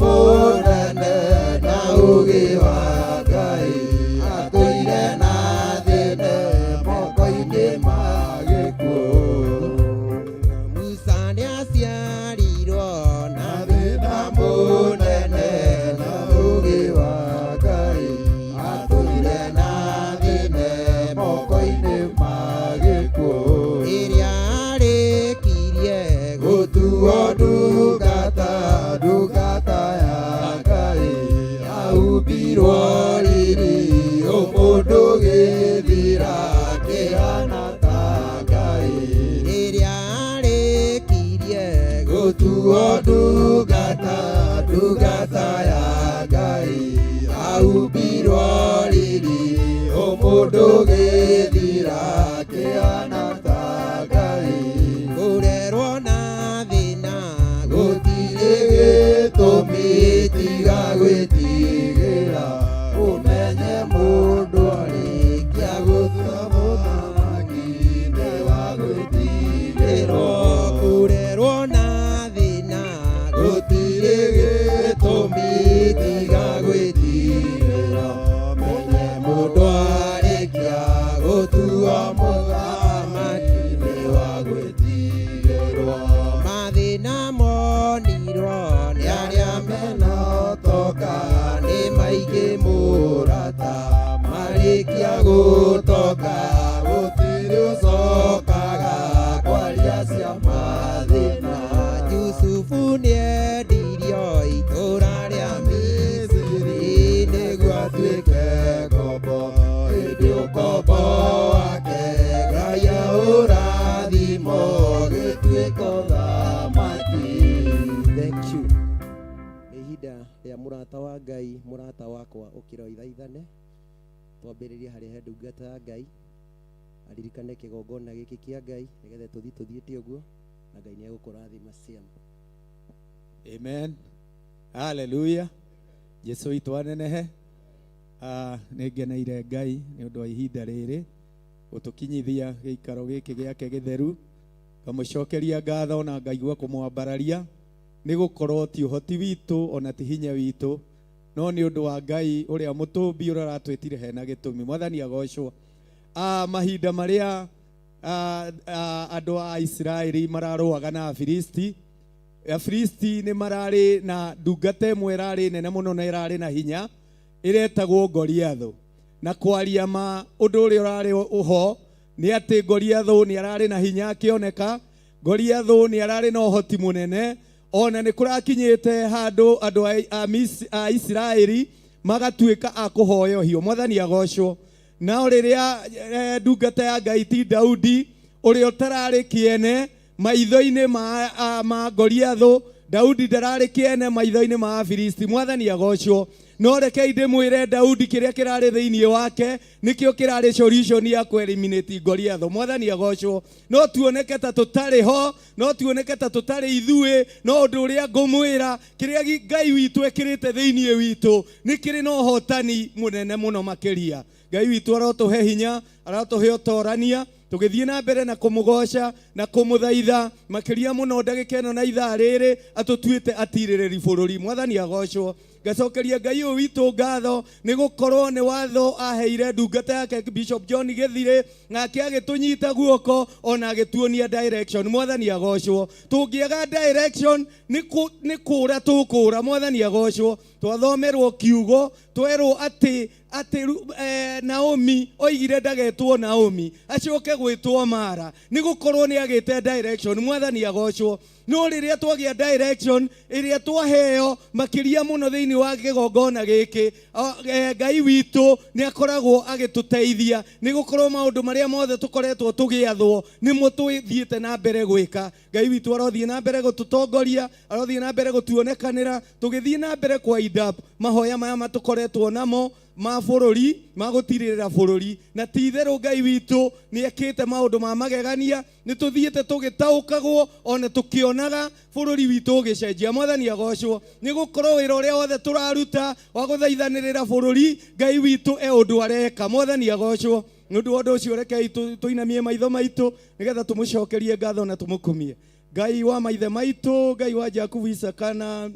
mũnene na ũgĩ wa Ngai atũire na thĩne moko-inĩ ma gĩkuũ. Musa nĩaciarirwo na Thĩna mũnene na ũgĩ wa Ngai atũire na thĩne moko-inĩ ma gĩkuũ. Rĩrĩa arĩkirie Gũtuo ndungata, ndungata ya Ngai aumbirwo riri ũmũndũ gĩthira kĩhana ta Ngai. Rĩrĩa arĩkirie Gũtuo ndungata, ndungata ya Ngai aumbirwo riri ũmũndũ gĩthira kĩhana ta Ngai. Kũrerwo na thĩna Gũtirĩ gĩtũmi tiga gwĩtigĩra ũmenye mũndũ arĩkia gũtua mũthamaki nĩ wa gwĩtigĩrwo. Kũrerwo na thĩna Gũtirĩ gĩtũmi tiga gwĩtigĩra ũmenye mũndũ arĩkia gũtua mũthamaki nĩ wa gwĩtigĩrwo. Mathĩna monirwo nĩ Arĩa mena ũtonga nĩ maingĩ mũrata marĩkia gũtonga gũtirĩ ũcokaga kwaria cia mathĩna. Jusufu nĩendirio itũũra rĩa Misiri Nĩguo atuĩke ngombo ĩndĩ ũkombo wake Ngai aũrathimo gĩtuĩka ũthamaki. Thank you. Nĩ ihinda rĩa mũrata wa Ngai, mũrata wakwa ũkĩra ũithaithane twambĩrĩrie harĩa he ndungata ya Ngai aririkane kĩgongona gĩkĩ kĩa Ngai nĩgetha tũthiĩ tũthiĩte ũguo na Ngai nĩegũkũrathima ciama. Amen. Hallelujah. Jesu witũ anenehe. Nĩ ngeneire Ngai nĩ ũndũ wa ihinda rĩrĩ gũtũkinyithia gĩikaro gĩkĩ gĩake gĩtheru ngamũcokeria ngatho na ngaigua kũmwambararia nĩ gũkorwo ti ũhoti witũ ona ti hinya witũ no nĩ ũndũ wa Ngai ũrĩa mũtũmbi ũrĩa ũratwĩtire hena gĩtũmi. Mwathani agocwo. Mahinda marĩa andũ a Isiraeli mararũaga na Afilisti, Afilisti nĩ mararĩ na ndungata ĩmwe ĩrarĩ nene mũno na ĩrarĩ na hinya ĩretagwo Goliathũ. Na kwaria ma ũndũ ũrĩa ũrarĩ ũho nĩ atĩ Goliathũ nĩ ararĩ na hinya akĩoneka, Goliathũ nĩ ararĩ na ũhoti mũnene, ona nĩ kũrakinyĩte handũ andũ a Isiraeli magatuĩka a kũhoya ũhiũ. Mwathani agocwo. Nao rĩrĩa ndungata ya Ngai ti Daudi ũrĩa ũtararĩ kĩene maitho-inĩ ma Goliathũ, Daudi ndararĩ kĩene maitho-inĩ ma Afilisti. Mwathani agocwo. No rekei ndĩmwĩre Daudi kĩrĩa kĩrarĩ thĩinĩ wake nĩkĩo kĩrarĩ solution ya kũ-eliminate Goliathũ. Mwathani agocwo. No tuoneke ta tũtarĩ ho, no tuoneke ta tũtarĩ ithuĩ, no ũndũ ũrĩa ngũmwĩra kĩrĩa Ngai witũ ekĩrĩte thĩinĩ witũ nĩ kĩrĩ na ũhotani mũnene mũno makĩria. Ngai witũ arotũhe hinya, arotũhe ũtorania tũgĩthiĩ na mbere na kũmũgoca na kũmũthaitha makĩria mũno ndagĩka ĩno na ithaa rĩrĩ atũtuĩte atirĩrĩri bũrũri. Mwathani agocwo. Ngacokeria Ngai ũyũ witũ ngatho nĩ gũkorwo nĩ watho aheire ndungata yake Bishop John Gĩthirĩ nake agĩtũnyita guoko ona agĩtuonia direction. Mwathani agocwo. Tũngĩaga direction nĩ kũra tũkũra. Mwathani agocwo. Twathomerwo kiugo twerwo atĩ Naomi oigire ndagetwo Naomi acoke gwĩtwo Mara nĩ gũkorwo nĩ agĩte direction. Mwathani agocwo. No rĩrĩa twagĩa direction ĩrĩa twaheo makĩria mũno thĩinĩ wa kĩgongona gĩkĩ, Ngai witũ nĩ akoragwo agĩtũteithia nĩ gũkorwo maũndũ marĩa mothe tũkoretwo tũgĩathwo nĩmo tũthiĩte na mbere gwĩka. Ngai witũ arothiĩ na mbere gũtũtongoria, arothiĩ na mbere gũtuonekanĩra, tũgĩthiĩ na mbere kwa indap mahoya maya matũkoretwo namo ma bũrũri, ma gũtirĩrĩra bũrũri. Na ti itherũ Ngai witũ nĩ ekĩte maũndũ ma magegania, nĩ tũthiĩte tũgĩtaũkagwo ona tũkĩonaga bũrũri witũ ũgĩcenjia. Mwathani agocwo. Nĩ gũkorwo wĩra ũrĩa wothe tũraruta wa gũthaithanĩrĩra bũrũri, Ngai witũ e ũndũ areka. Mwathani agocwo. Nĩ ũndũ wa ũndũ ũcio rekei tũinamie maitho maitũ nĩgetha tũmũcokerie ngatho na tũmũkumie. Ngai wa maithe maitũ, Ngai wa Jakubu, Isaka na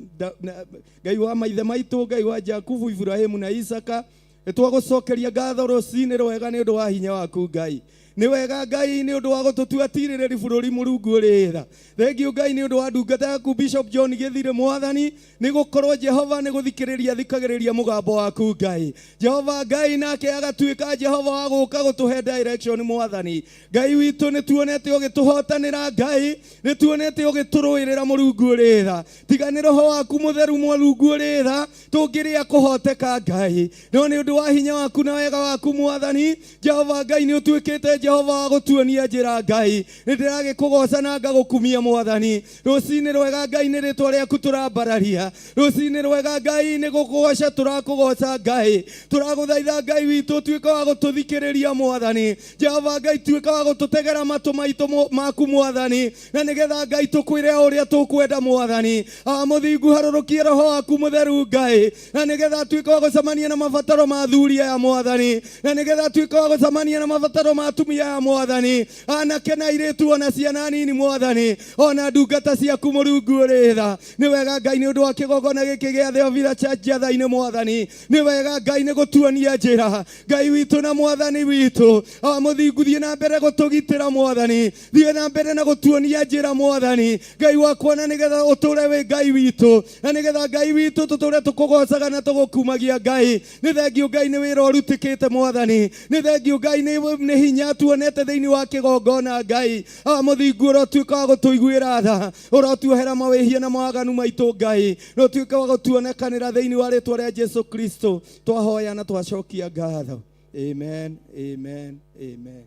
Ngai wa maithe maitũ, Ngai wa Jakubu, Ibrahimu na Isaka, nĩtwagũcokeria ngatho rũcinĩ rwega nĩ ũndũ wa hinya waku Ngai. Nĩ wega Ngai nĩ ũndũ wa gũtũtua tirĩrĩri bũrũri Mũrungu ũrĩ tha. Thengiũ Ngai nĩ ũndũ wa ndungata yaku Bishop John Gĩthirĩ Mwathani, nĩ gũkorwo Jehova nĩ gũthikĩrĩria athikagĩrĩria mũgambo waku Ngai. Jehova Ngai nake agatuĩka Jehova wa gũka gũtũhe direction Mwathani. Ngai witũ nĩ tuonete ũgĩtũhotanĩra Ngai, nĩ tuonete ũgĩtũrũĩrĩra Mũrungu ũrĩ tha. Tiga nĩ roho waku mũtheru Mũrungu ũrĩ tha, tũngĩrĩa kũhoteka Ngai. No nĩ ũndũ wa hinya waku na wega waku Mwathani, Jehova Ngai nĩ ũtuĩkĩte Jehova wa gũtuonia njĩra Ngai. Nĩ ndĩragĩkũgoca na ngagũkumia Mwathani. Rũcinĩ rwega Ngai nĩ rĩtwa rĩaku tũrambararia. Rũcinĩ rwega Ngai nĩ gũkũgoca tũrakũgoca Ngai. Tũragũthaitha Ngai witũ tuĩka wa gũtũthikĩrĩria Mwathani. Jehova Ngai tuĩka wa gũtũtegera matũ maitũ maku Mwathani, na nĩgetha Ngai tũkwĩre o ũrĩa tũkwenda Mwathani. Mũthingu harũrũkie roho waku mũtheru Ngai, na nĩgetha tuĩka wa gũcemania na mabataro ma athuri aya Mwathani, na nĩgetha tuĩka wa gũcemania na mabataro ma atumia aya Mwathani, anake na airĩtu ona ciana nini Mwathani, ona ndungata ciaku Mũrungu ũrĩ tha. Nĩ wega Ngai nĩ ũndũ wa kĩgongona gĩkĩ gĩa Theophila Church Njathai-inĩ Mwathani. Nĩ wega Ngai nĩ gũtuonia njĩra Ngai witũ na Mwathani witũ. Mũthingu thiĩ na mbere gũtũgitĩra Mwathani, thiĩ na mbere na gũtuonia njĩra Mwathani Ngai wakwa, na nĩgetha ũtũre wĩ Ngai witũ, na nĩgetha Ngai witũ tũtũre tũkũgocaga na tũgũkumagia Ngai. Nĩ thengiũ Ngai nĩ wĩra ũrutĩkĩte Mwathani, nĩ thengiũ Ngai nĩ hinya tuonete thĩinĩ wa kĩgongona Ngai. Mũthingu ũrotuĩka wa gũtũiguĩra tha, ũrotuohera mawĩhia na mawaganu maitũ Ngai, na ũtuĩke wa gũtuonekanĩra thĩinĩ wa rĩtwa rĩa Jesu Kristo. Twahoya na twacokia ngatho. Amen, amen, amen.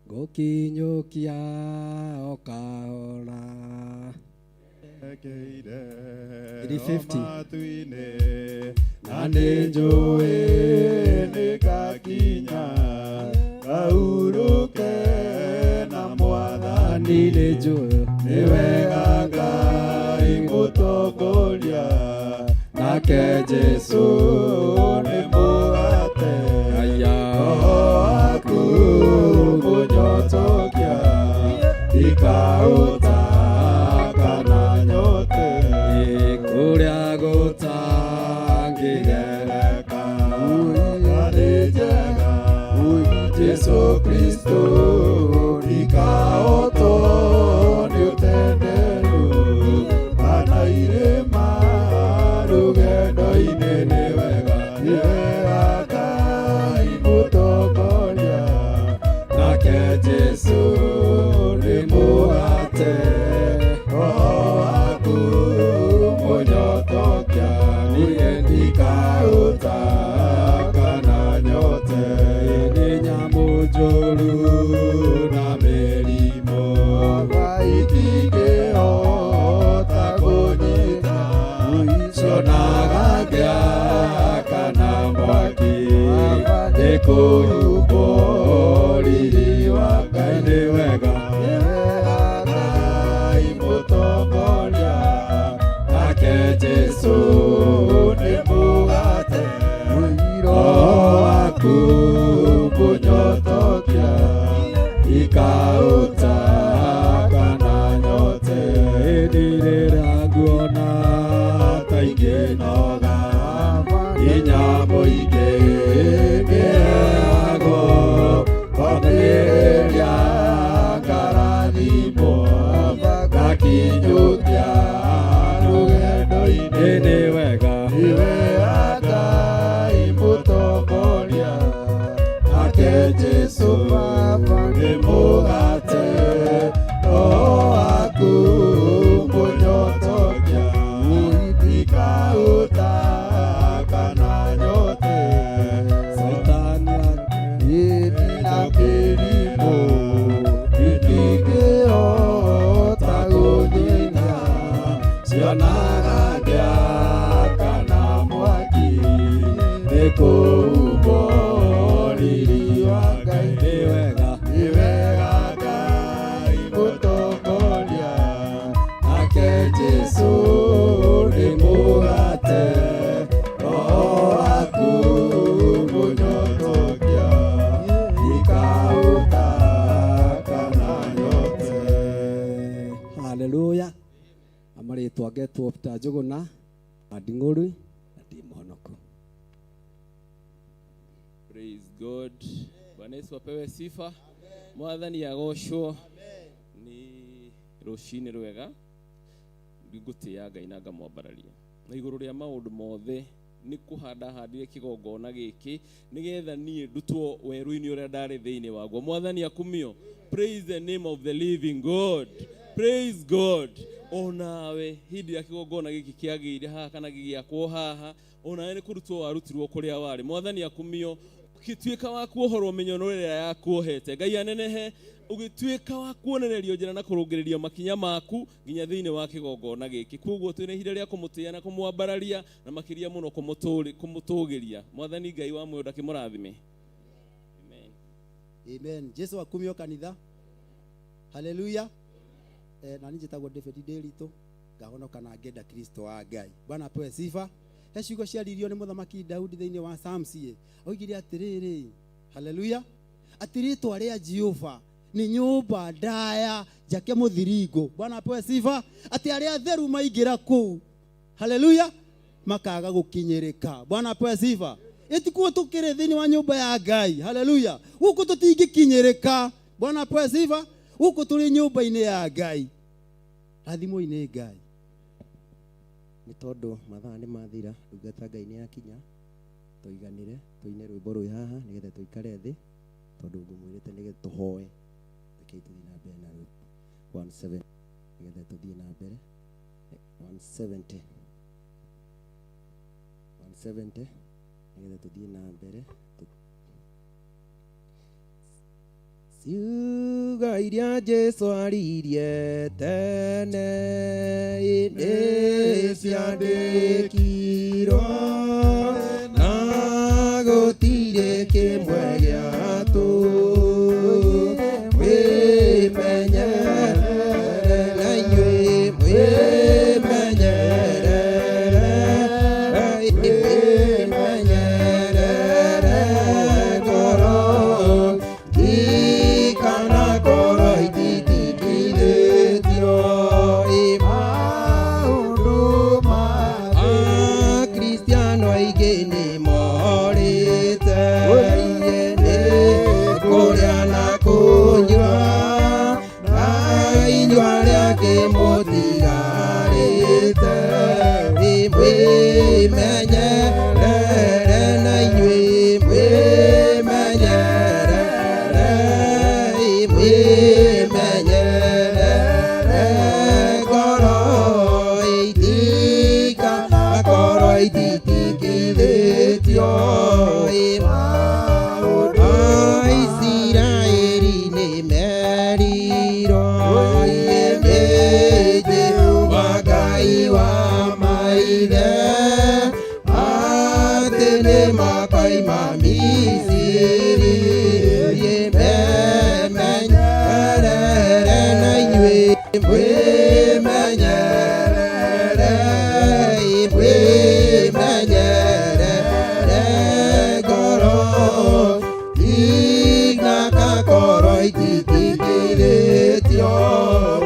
Ngũkinyũkia o kahora. 350. Na nĩ njũĩ nĩ ngakinya ngahurũke na Mwathani. Nĩ njũĩ nĩ wega Ngai mũtongoria, nake Jesu nĩ mũgate, roho waku mũnyotokia, ndikaũta kana nyote, kũrĩa gũtangĩgereka. Na nĩ njega Jesu Kristo, ndikaotwo nĩ ũtenderũ kana irĩma rũgendo-inĩ. Nĩ wega, nĩ wega Ngai mũtongoria, nake Jesu nĩ mũgate, roho waku mũnyotokia, niĩ ndikaũta kana nyote. Nĩ nyamũ njũru na mĩrimũ itingĩhota kũnyita, cionaga ngĩa kana mwaki, nĩ kũhumbwo riri wa Ngai. Nĩ wega, nĩ wega Ngai mũtongoria, nake Jesu nĩ mũgate, roho waku mũnyotokia, ndikaũta kana nyote. Hĩndĩ rĩrĩa nguona ta ingĩnoga, nginya mũingĩ ngĩheagwo, onĩrĩria ngarathimwo, ngakinyũkia rũgendo-inĩ. Nĩ wega, nĩ wega Ngai mũtongoria, nake Jesu nĩ mũgate, roho waku mũnyotokia, ndikaũta kana nyote. Saitani na kĩrimũ itingĩhota kũnyita, cionaga ngĩa kana mwaki, nĩ kũhumbwo riri wa Ngai. Nĩ wega, nĩ wega Ngai mũtongoria, nake Jesu nĩ mũgate, roho waku mũnyotokia, ndikaũta kana nyote. Rĩtwa ngetwo Peter Njũgũna wa Nding'ũrwi na ndĩ mũhonoku. Praise God. Bwana Yesu apewe sifa. Mwathani agocwo. Ni rũcinĩ rwega ngũtĩĩa Ngai na ngamwambararia na igũrũ rĩa maũndũ mothe nĩ kũhanda handire kĩgongona gĩkĩ nĩgetha niĩ ndutwo werũ-inĩ ũrĩa ndarĩ thĩinĩ waguo. Mwathani akumio. Praise the name of the living God. Praise God. Onawe hĩndĩ ĩrĩa kĩgongona gĩkĩ kĩagĩire haha kana gĩgĩakwo haha, onawe nĩ kũrutwo warutirwo kũrĩa warĩ. Mwathani akumio. Ũgĩtuĩka wa kuohorwo mĩnyororo ĩrĩa yakuohete. Ngai anenehe. Ũgĩtuĩka wa kuonererio njĩra na kũrũngĩrĩrio makinya maku nginya thĩinĩ wa kĩgongona gĩkĩ. Koguo twĩna ihinda rĩa kũmũtĩĩa na kũmwambararia na makĩria mũno kũmũtũgĩria. Mwathani Ngai wa muoyo ndakĩmũrathime. Amen. Amen. Jesu akumio kanitha. Haleluya. Na niĩ njĩtagwo David Ndiritu, ngahonoka na ngenda Kristo wa Ngai. Bwana apewe sifa. He ciugo ciaririo nĩ mũthamaki Daudi thĩinĩ wa Psalms ĩ. Oigire atĩrĩrĩ, haleluya, atĩ rĩtwa rĩa Jehova nĩ nyũmba ndaya njake mũthiringo. Bwana apewe sifa. Atĩ arĩa atheru maingĩra kũu, haleluya, makaga gũkinyĩrĩka. Bwana apewe sifa. Ĩtikuo tũkĩrĩ thĩinĩ wa nyũmba ya Ngai, haleluya, gũkũ tũtingĩkinyĩrĩka. Bwana apewe sifa. Gũkũ tũrĩ nyũmba-inĩ ya Ngai. Rathimwo-inĩ Ngai. Nĩ tondũ mathaa nĩ mathira, ndungata Ngai nĩ yakinya, tũiganĩre, tũine rwĩmbo rwĩ haha nĩgetha tũikare thĩ, tondũ ngũmwĩrĩte nĩgetha tũhoe. Rekei tũthiĩ na mbere na rwĩmbo 17 nĩgetha tũthiĩ na mbere. 170. 170 nĩgetha tũthiĩ na mbere. Ciugo iria Jesu aririe tene nĩ ciandĩkirwo na gũtirĩ kĩmwe gĩatũ. Mwĩmenyerere na inyuĩ mwĩmenyerere, mwĩmenyerere ngoro ikanakorwo ititikithĩtio maũndũ ma Akristiano aingĩ nĩ morĩte nĩ kũrĩa na kũnyua, na inyuĩ arĩa angĩ mũtigarĩte. Mwĩmenyerere na inyuĩ mwĩmenyerere, mwĩmenyerere ngoro itikanakorwo ititikithĩtio maũndũ. Isiraeli nĩ merirwo nĩ Jehova Ngai wa maithe atĩ nĩ makoima Misiri. Memenyerere na inyuĩ mwĩmenyerere, mwĩmenyerere ngoro inakakorwo ititikithĩtio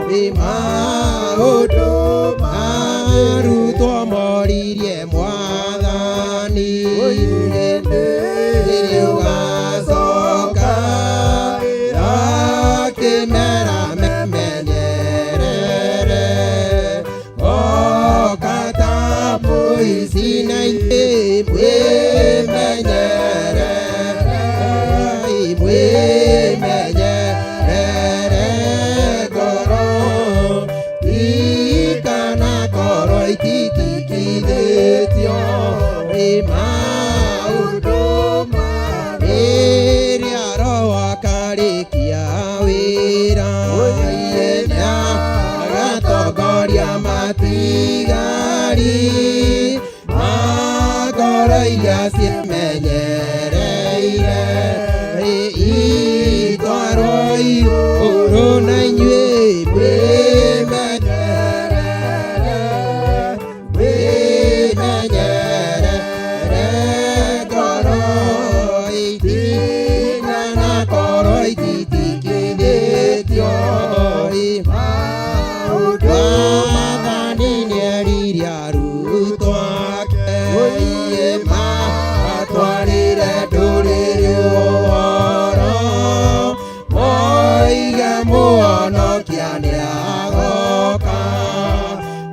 nĩ maũndũ. Arutwo moririe Mwathani hĩndĩ ũgacoka, akĩmera memenyerere oka ta mũici na inyuĩ mwĩmenyerere, mwĩmenyerere ngoro ikanakorwo ititikithĩtio nĩ maũndũ. Rĩrĩa Roho akarĩkia wĩra agatongoria matigari ma ngoro iria ciĩmenyereire itwarwo igũrũ na inyuĩ mwĩmenyerere, mwĩmenyerere ngoro itikanakorwo ititikithĩtio maũndũ. Mwathani nĩerire Erire arutwo ake matwarĩre ndũrĩrĩ ũhoro moige mũhonokia nĩagoka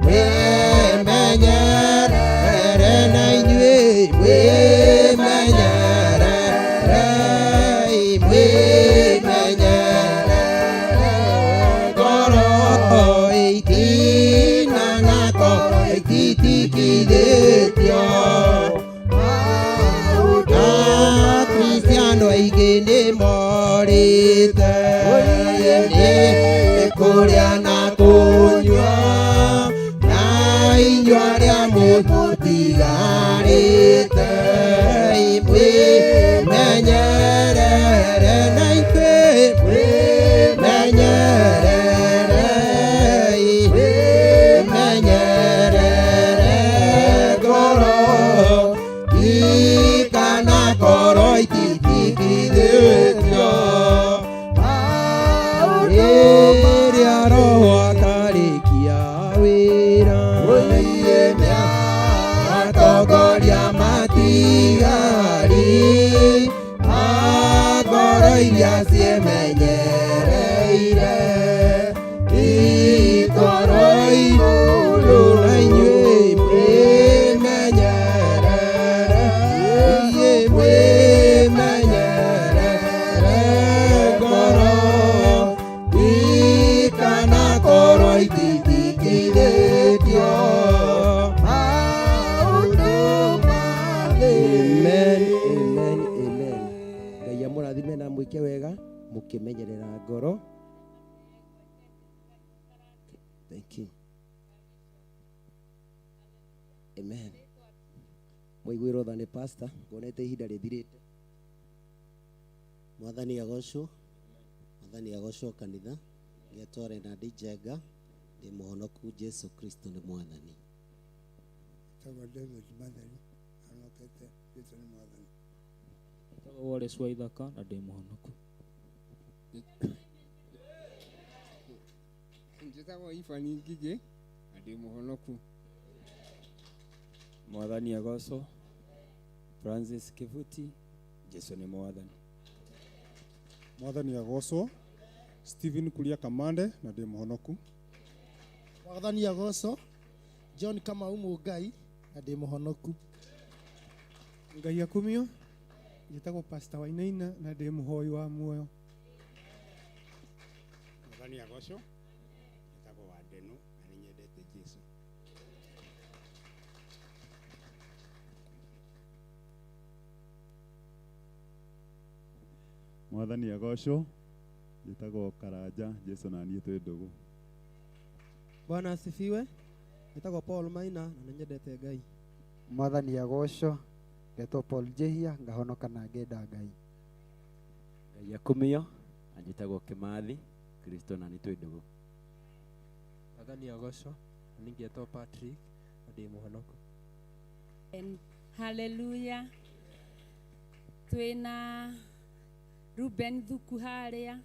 mwĩmenyerere na inyuĩ mwĩmenyerere mwĩmenyerere ngoro itina na ngoro ititikithĩtio Akristiano aingĩ nĩ morĩte nĩ kũrĩa na kũnyua na inyuĩ arĩa mũtigarĩte mwĩmenyerere na ithuĩ mwĩmenyerere mwĩmenyerere ngoro ikana ngoro ititikithĩtio rĩrĩa roho akarĩkia wĩra atongoria matigari a ngoro iria ciĩmenyereire itwarwo igũrũ na inyuĩ mwĩmenyerere mwĩmenyerere ngoro ikana ngoro ititikithĩtio Amen, amen, amen. Ngai amũrathime na mwĩke wega mũkĩmenyerera ngoro. Thank you. Amen. Mwaiguĩrwo tha nĩ pastor, ngonete ihinda rĩthirĩte. Mwathani agocwo, Mwathani agocwo kanitha, ngetwo Renard Njenga, ndĩ mũhonoku Jesu Kristo nĩ Mwathani. Njĩtagwo David Matheri, honokete Jesu nĩ Mwathani. Njĩtagwo Wallace Waithaka na ndĩ mũhonoku. Njĩtagwo Ivan Ngigĩ na ndĩ mũhonoku. Mwathani agocwo. Francis Kivuti, Jesu nĩ Mwathani. Mwathani agocwo. Stephen Kuria Kamande na ndĩ mũhonoku. Mwathani agocwo. John Kamau Mũngai na ndĩ mũhonoku. Ngai akumio. Njĩtagwo Pastor Wainaina na ndĩ mũhoi wa muoyo. Mwathani agocwo. Njĩtagwo Wandeno na nĩ nyendete Jesu. Mwathani agocwo. Njĩtagwo Karanja, Jesu na niĩ twĩ ndũgũ. Bwana asifiwe. Njĩtagwo Paul Maina na nĩnyendete Ngai. Mwathani agocwo. Ngetwo Paul Njihia ngahonoka na ngenda Ngai. Ngai akumio. Na njĩtagwo Kĩmathi, Kristo na niĩ twĩ ndũgũ. Mwathani agocwo. Na niĩ ngetwo Patrick na ndĩ mũhonoku. Haleluya. Twĩna Ruben Thuku harĩa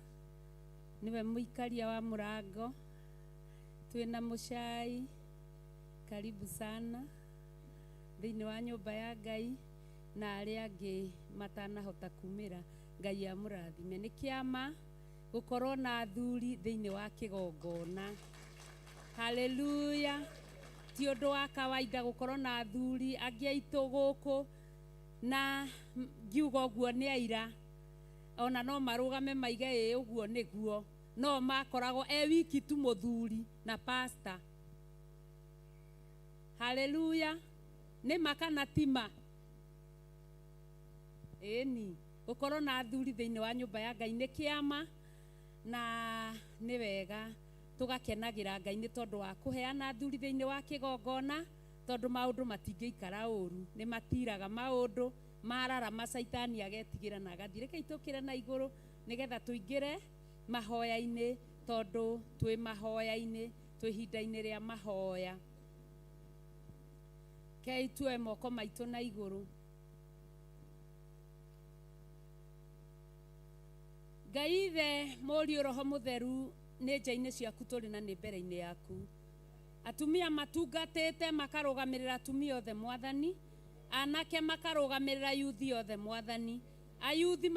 nĩwe mũikaria wa mũrango. Twĩna Mũcai, karibu sana thĩinĩ wa nyũmba ya Ngai na arĩa angĩ matanahota kumĩra. Ngai amũrathime. Nĩ kĩama gũkorwo na athuri thĩinĩ wa kĩgongona. Haleluya. Ti ũndũ wa kawaida gũkorwo na athuri angĩ aitũ gũkũ, na ngiuga ũguo nĩ aira ona no marũgame maige ĩ ũguo nĩguo, no makoragwo e wiki tu mũthuri na pastor. Haleluya. Nĩ ma kana ti ma? Ĩni, gũkorwo na athuri thĩinĩ wa nyũmba ya Ngai nĩ kĩama na nĩ wega tũgakenagĩra Ngai nĩ tondũ wa kũheana athuri thĩinĩ wa kĩgongona, tondũ maũndũ matingĩikara ũru, nĩ matiraga maũndũ mararama caitani agetigĩra na agathiĩ. Rekei tũkĩre na igũrũ nĩgetha tũingĩre mahoya-inĩ, tondũ twĩ mahoya-inĩ, twĩ ihinda-inĩ rĩa mahoya. Kei tuoe moko maitũ na igũrũ. Ngai Ithe, Mũriũ, Roho Mũtheru, nĩ nja-inĩ ciaku tũrĩ na nĩ mbere-inĩ yaku. Atumia matungatĩte makarũgamĩrĩra atumia othe mwathani, anake makarũgamĩrĩra yuthi othe mwathani, ayuthi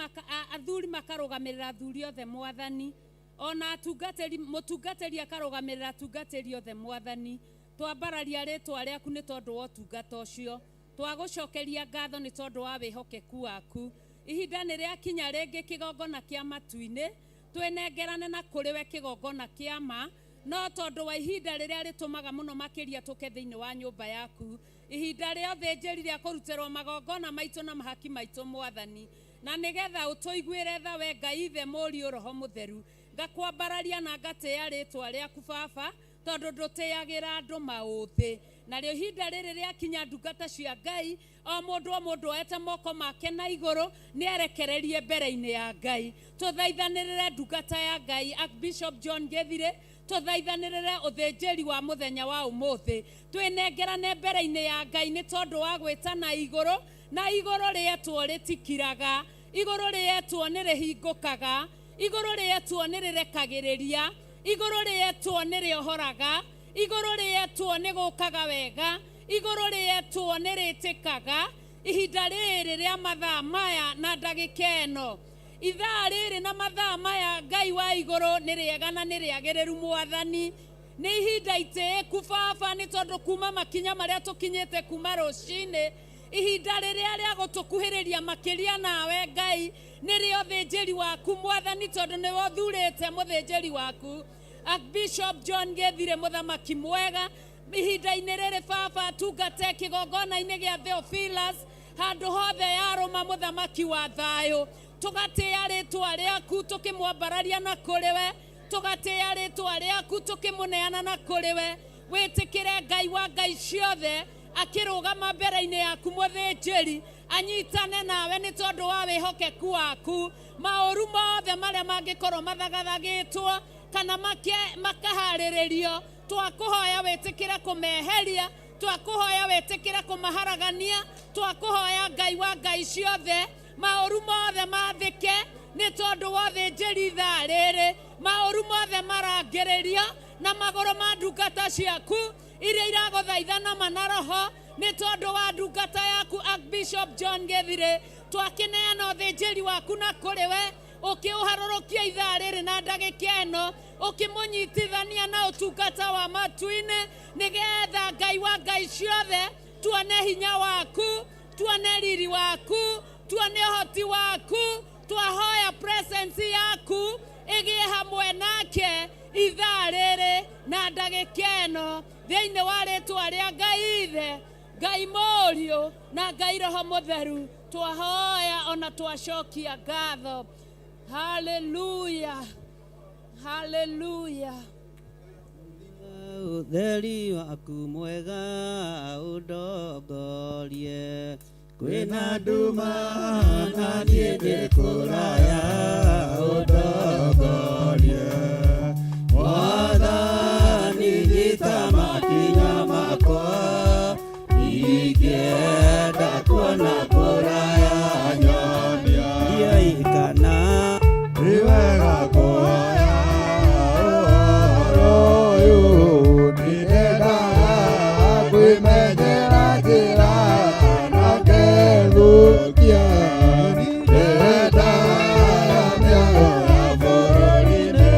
athuri makarũgamĩrĩra athuri othe mwathani, ona atungatĩri mũtungatĩri akarũgamĩrĩra atungatĩri othe mwathani. Twambararia rĩtwa rĩaku nĩ tondũ wa ũtungata ũcio, twagũcokeria ngatho nĩ tondũ wa wĩhokeku waku. Ihinda nĩ rĩakinya rĩngĩ kĩgongona kĩa matu-inĩ, twĩnengerane na kũrĩ we kĩgongona kĩa ma, no tondũ wa ihinda rĩrĩa rĩtũmaga mũno makĩria tũke thĩinĩ wa nyũmba yaku, ihinda rĩa ũthĩnjĩri rĩa kũrutĩrwo magongona maitũ na mahaki maitũ mwathani, na nĩgetha ũtũiguĩre tha we Ngai Ithe Mũriũ Roho Mũtheru. Ngakwambararia na ngatĩĩa rĩtwa rĩaku Baba, tondũ ndũtĩagĩra andũ maũthĩ. Narĩo ihinda rĩrĩ rĩakinya ndungata cia Ngai, o mũndũ oete moko make na igũrũ nĩ arekererie mbere-inĩ ya Ngai. Tũthaithanĩrĩre ndungata ya Ngai Archbishop John Gĩthirĩ, tũthaithanĩrĩre ũthĩnjĩri wa mũthenya wa ũmũthĩ, twĩnengerane mbere-inĩ ya Ngai nĩ tondũ wa gwĩtana igũrũ, na igũrũ rĩetwo rĩtikiraga, igũrũ rĩetwo nĩ rĩhingũkaga, igũrũ rĩetwo nĩ rĩrekagĩrĩria, igũrũ rĩetwo nĩ rĩohoraga, igũrũ rĩetwo nĩ gũkaga wega, igũrũ rĩetwo nĩ rĩtĩkaga. Ihinda rĩrĩ rĩa mathaa maya na ndagĩka ĩno, ithaa rĩrĩ na mathaa maya, Ngai wa igũrũ nĩ rĩega na nĩ rĩagĩrĩru mwathani. Nĩ ihinda itĩĩku Baba, nĩ tondũ kuma makinya marĩa tũkinyĩte kuma rũcinĩ, ihinda rĩrĩa rĩa gũtũkuhĩrĩria makĩria nawe Ngai nĩrĩo ũthĩnjĩri waku mwathani, tondũ nĩwe ũthurĩte mũthĩnjĩri waku Archbishop John Gĩthirĩ, mũthamaki mwega. Ihinda-inĩ rĩrĩ Baba, tungate kĩgongona-inĩ gĩa Theophilus handũ hothe yarũma mũthamaki wa thayũ, tũgatĩĩa rĩtwa rĩaku tũkĩmwambararia na kũrĩ we, tũgatĩĩa rĩtwa rĩaku tũkĩmũneana na kũrĩ we. Wĩtĩkĩre Ngai wa Ngai ciothe akĩrũgama mbere-inĩ yaku mũthĩnjĩri, anyitane nawe nĩ tondũ wa wĩhokeku waku. Maũru mothe marĩa mangĩkorwo mathagathagĩtwo kana makaharĩrĩrio, twakũhoya wĩtĩkĩre kũmeheria, twakũhoya wĩtĩkĩre kũmaharagania, twakũhoya Ngai wa Ngai ciothe maũru mothe mathĩke nĩ tondũ wa ũthĩnjĩri ithaa rĩrĩ, maũru mothe marangĩrĩrio na magũrũ ma ndungata ciaku iria iragũthaithana ma na roho nĩ tondũ wa ndungata yaku Archbishop John Gĩthirĩ. Twakĩneana ũthĩnjĩri waku na kũrĩ we, ũkĩũharũrũkia ithaa rĩrĩ na ndagĩka ĩno, ũkĩmũnyitithania na ũtungata wa matu-inĩ, nĩgetha Ngai wa Ngai ciothe tuone hinya waku, tuone riri waku, tuone ũhoti waku. Twahoya presence yaku ĩgĩe hamwe nake ithaa rĩrĩ na ndagĩka ĩno, thĩinĩ wa rĩtwa rĩa Ngai Ithe, Ngai Mũriũ na Ngai Roho Mũtheru. Twahoya ona twacokia ngatho. Hallelujah, hallelujah. Ũtheri waku mwega ũndongorie, kwĩna nduma na niĩ ndĩ kũraya ũndongorie. Mwathani nyita makinya makwa, ingĩenda kuona kũraya nyonia. Ndiũĩ kana nĩ wega kuoya ũhoro ũyũ, nĩndendaga kwĩmenyera njĩra na ngethũkia. Nĩndendaga mĩago ya bũrũri-inĩ,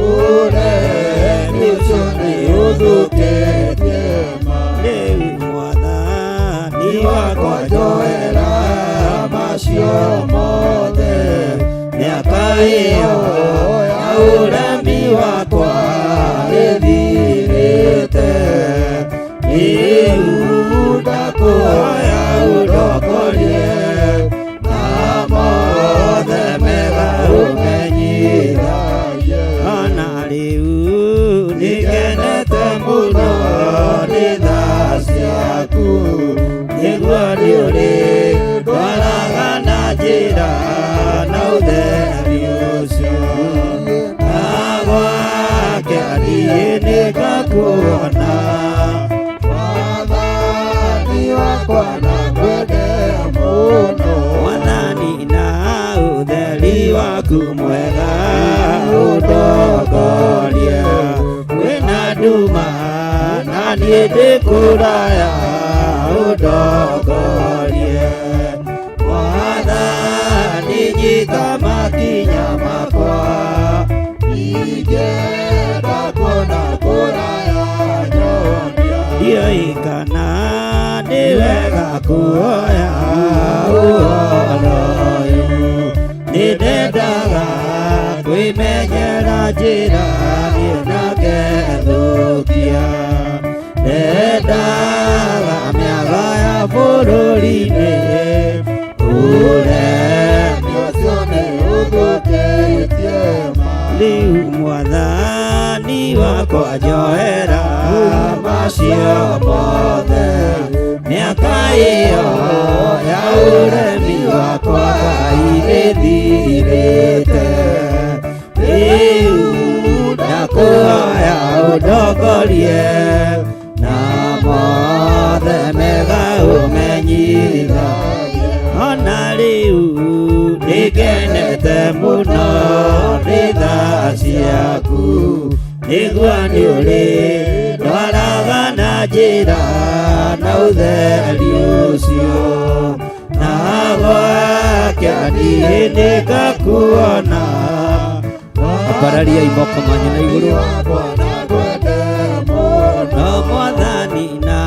ũremi ũcio nĩ ũthũkĩtie ma. Rĩu Mwathani wakwa njoera macio mothe, mĩaka ĩyo ya ũremi wakwa ĩthirĩte. Rĩu ndakũhoya ũndongorie na mothe mega ũmenyithagie. Ona rĩu nĩngenete mũno nĩ tha ciaku, nĩguo nĩũrĩ ndwaraga na njĩra na ũtheri ũcio. Na gwake niĩ nĩngakuona, Mwathani wakwa nakwende mũno. Mwathani na ũtheri waku mwega ũndongorie, kwĩna nduma niĩ ndĩ kũraya ũndongorie Mwathani nyita makinya makwa Ingĩenda kuona kũraya nyonia Ndiũĩ kana nĩ wega kuoya ũhoro ũyũ Nĩndendaga kwĩmenyera njĩra niĩ na ngethũkia Ndendaga mĩaga ya bũrũri-inĩ ũremi ũcio nĩ ũthũkĩtie ma Rĩu mwathani wakwa njohera macio mothe mĩaka ĩyo ya ũremi wakwa ĩthirĩte Rĩu ndakũhoya ũndongorie na mothe mega ũmenyithagie Ona rĩu nĩngenete mũno nĩ tha ciaku nĩguo nĩ ũrĩ ndwaraga na njĩra na ũtheri ũcio na gwakĩa niĩ nĩngakuona Ambarariai moko manyu na igũrũ no mwathani na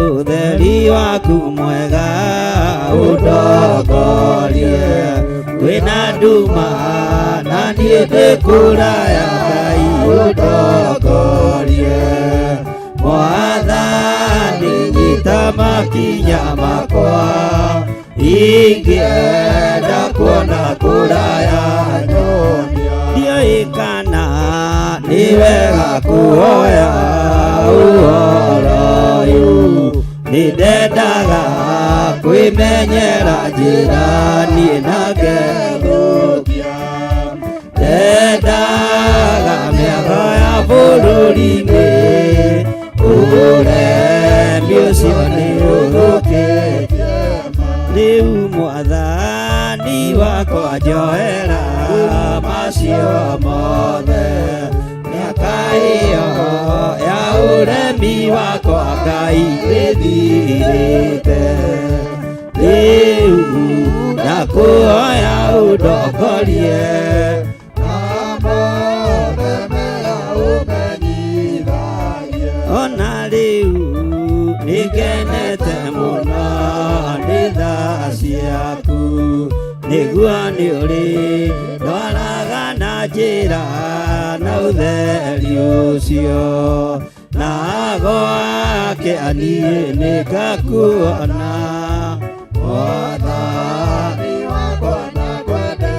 ũtheri waku mwega ũndongorie kwĩna nduma na niĩ ndĩ kũraya Ngai ũndongorie Mwathani nyita makinya makwa ingĩenda kuona kũraya nyonia Ndiũĩ kana nĩ wega kuoya ũhoro ũyũ Nĩndendaga kwĩmenyera njĩra niĩ na ngethũkia Ndendaga mĩago ya bũrũri-inĩ ũremi ũcio nĩ ũthũkĩtie Rĩu mwathani wakwa njohera macio mothe mĩaka ĩyo ya ũremi wakwa Ngai ĩthirĩte Rĩu ndakũhoya ũndongorie na mothe mega ũmenyithagie Ona rĩu nĩngenete mũno nĩ tha ciaku nĩguo nĩ ũrĩ ndwaraga na njĩra na ũtheri ũcio na gwakĩa niĩ nĩngakuona Mwathani wakwa nakwende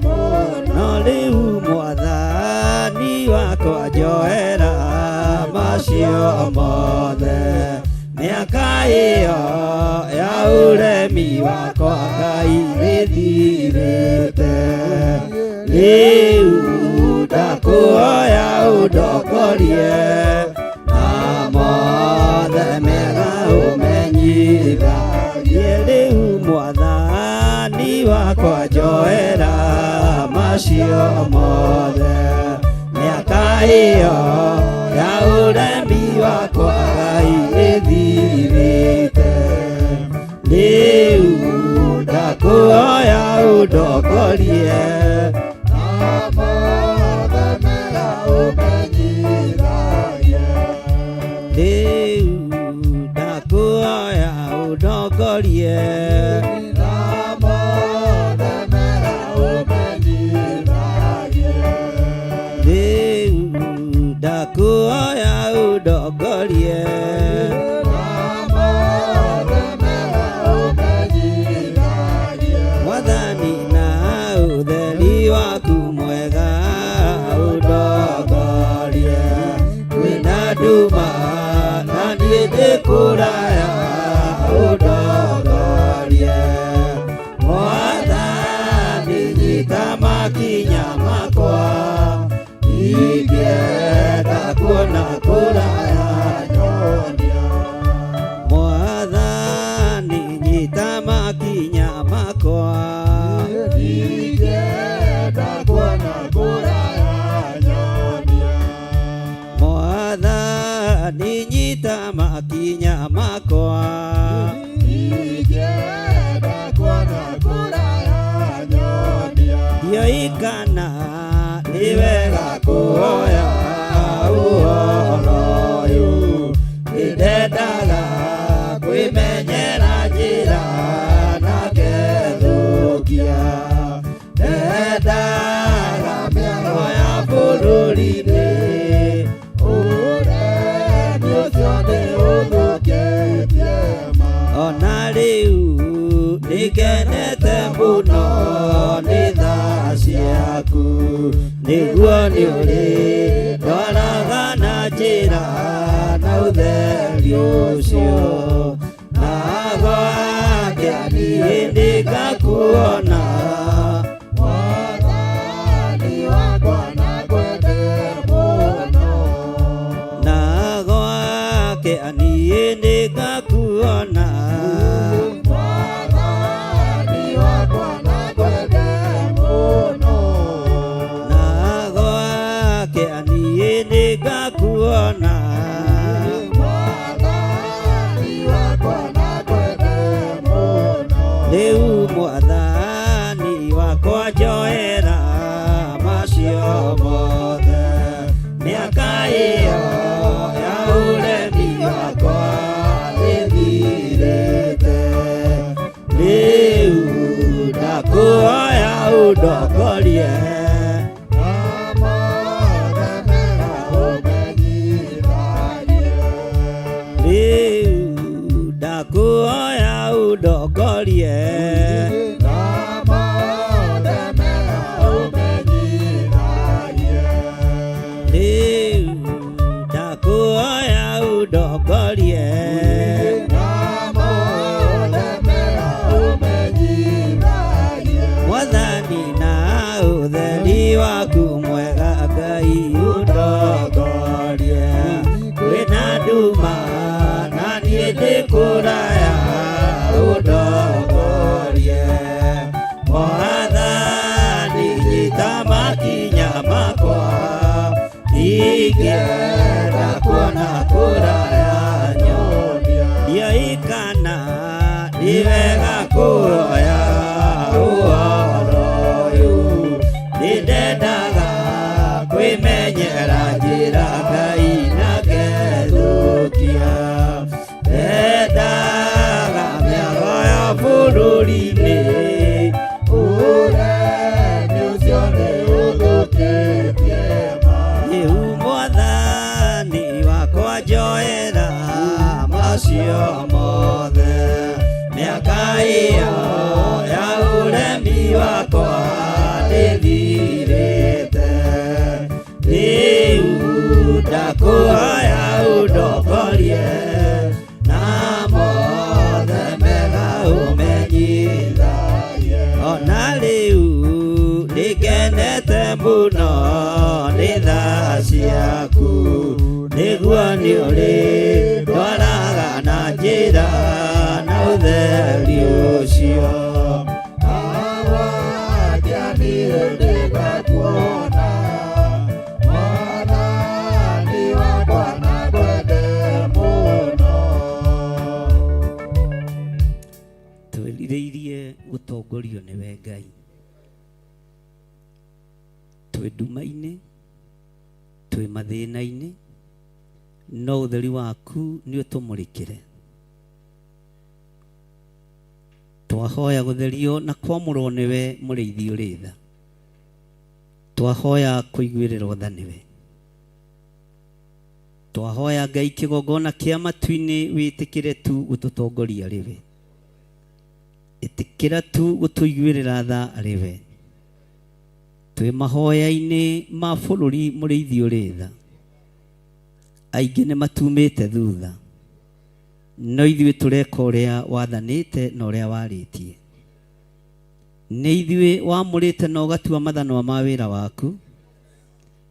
mũno No rĩu mwathani wakwa njohera macio mothe mĩaka ĩyo ya ũremi wakwa Ngai ĩthirĩte Rĩu ndakũhoya ũndongorie na mothe mega ũmenyithagie Rĩu mwathani wakwa njohera macio mothe mĩaka ĩyo ya ũremi wakwa Ngai ĩthirĩte Rĩu ndakũhoya ũndongorie na mothe mega ũmenyithagie Rĩu ndakũhoya ũndongorie na mothe mega ũmenyithagie Rĩu ndakũhoya ũndongorie na mothe mega ũmenyithagie Mwathani na ũtheri waku mwega ũndongorie kwĩna nduma na niĩ ndĩ kũraya ũndongorie makinya makwa. Ingĩenda kuona kũraya nyonia. Ndiũĩ kana nĩ wega kuoya ũhoro ũyũ, nĩndendaga kwĩmenyera njĩra na ngethũkia. Ndendaga mĩago ya bũrũri-inĩ, Ũremi ũcio nĩ ũthũkĩtie ma. Ona rĩu nĩngenete mũno nĩ tha ciaku, nĩguo nĩ ũrĩ ndwaraga na njĩra na ũtheri ũcio, na gwake niĩ nĩngakuona. Mwathani wakwa nakwende mũno. Na gwake niĩ nĩngakuona. Mwathani wakwa nakwende mũno. Na gwake niĩ nĩngakuona. Mwathani wakwa nakwende mũno. Rĩu mwathani wakwa njoera macio mothe, mĩaka ĩyo ya ũremi wakwa ĩthirĩte. Rĩu ndakũhoya ũndongorie, Na mothe mega ũmenyithagie. Rĩu ndakũhoya ũndongorie, Na mothe mega ũmenyithagie. Rĩu ndakũhoya ũndongorie, Na mothe mega ũmenyithagie. Mwathani na ũtheri waku mwega Ngai ũndongorie. Kwĩna nduma na niĩ ndĩ kũraya ũndongorie. Mwathani nyita makinya makwa, ingĩenda kuona kũraya nyonia. Ndiũĩ kana nĩ wega kũhoya ũhoro ũyũ, nĩndendaga kwĩmenyera njĩra Ngai na ngethũkia. Ndendaga mĩago ya bũrũri-inĩ, Ũremi ũcio nĩ ũthũkĩtie ma. Rĩu mwathani wakwa njoera macio mothe, mĩaka ĩyo ya ũremi wakwa ndĩthirĩte. Rĩu ndakũhoya ũndongorie, na mothe mega ũmenyithagie. Ona rĩu nĩngenete mũno nĩ tha ciaku, nĩguo nĩ ũrĩ ndwaraga na njĩra na ũtheri ũcio. Awaja niĩ nĩngakuona. Mwathani wakwa nakwende mũno. Twĩrirĩirie gũtongorio nĩwe Ngai. Twĩ nduma-inĩ, twĩ mathĩna-inĩ, no ũtheri waku nĩ ũtũmũrĩkĩre. Twahoya gũtherio na kwamũrwo nĩwe mũrĩithi ũrĩ tha. Twahoya kũiguĩrĩrwo tha nĩwe. Twahoya Ngai kĩgongona kĩa matu-inĩ wĩtĩkĩre tu gũtũtongoria rĩwe. Ĩtĩkĩra tu gũtũiguĩrĩra tha rĩwe. Twĩ mahoya-inĩ ma bũrũri mũrĩithi ũrĩ tha. Aingĩ nĩ matumĩte thutha, no ithuĩ tũreka ũrĩa wathanĩte na ũrĩa warĩtie. Nĩ ithuĩ wamũrĩte na ũgatua mathanwa ma wĩra waku.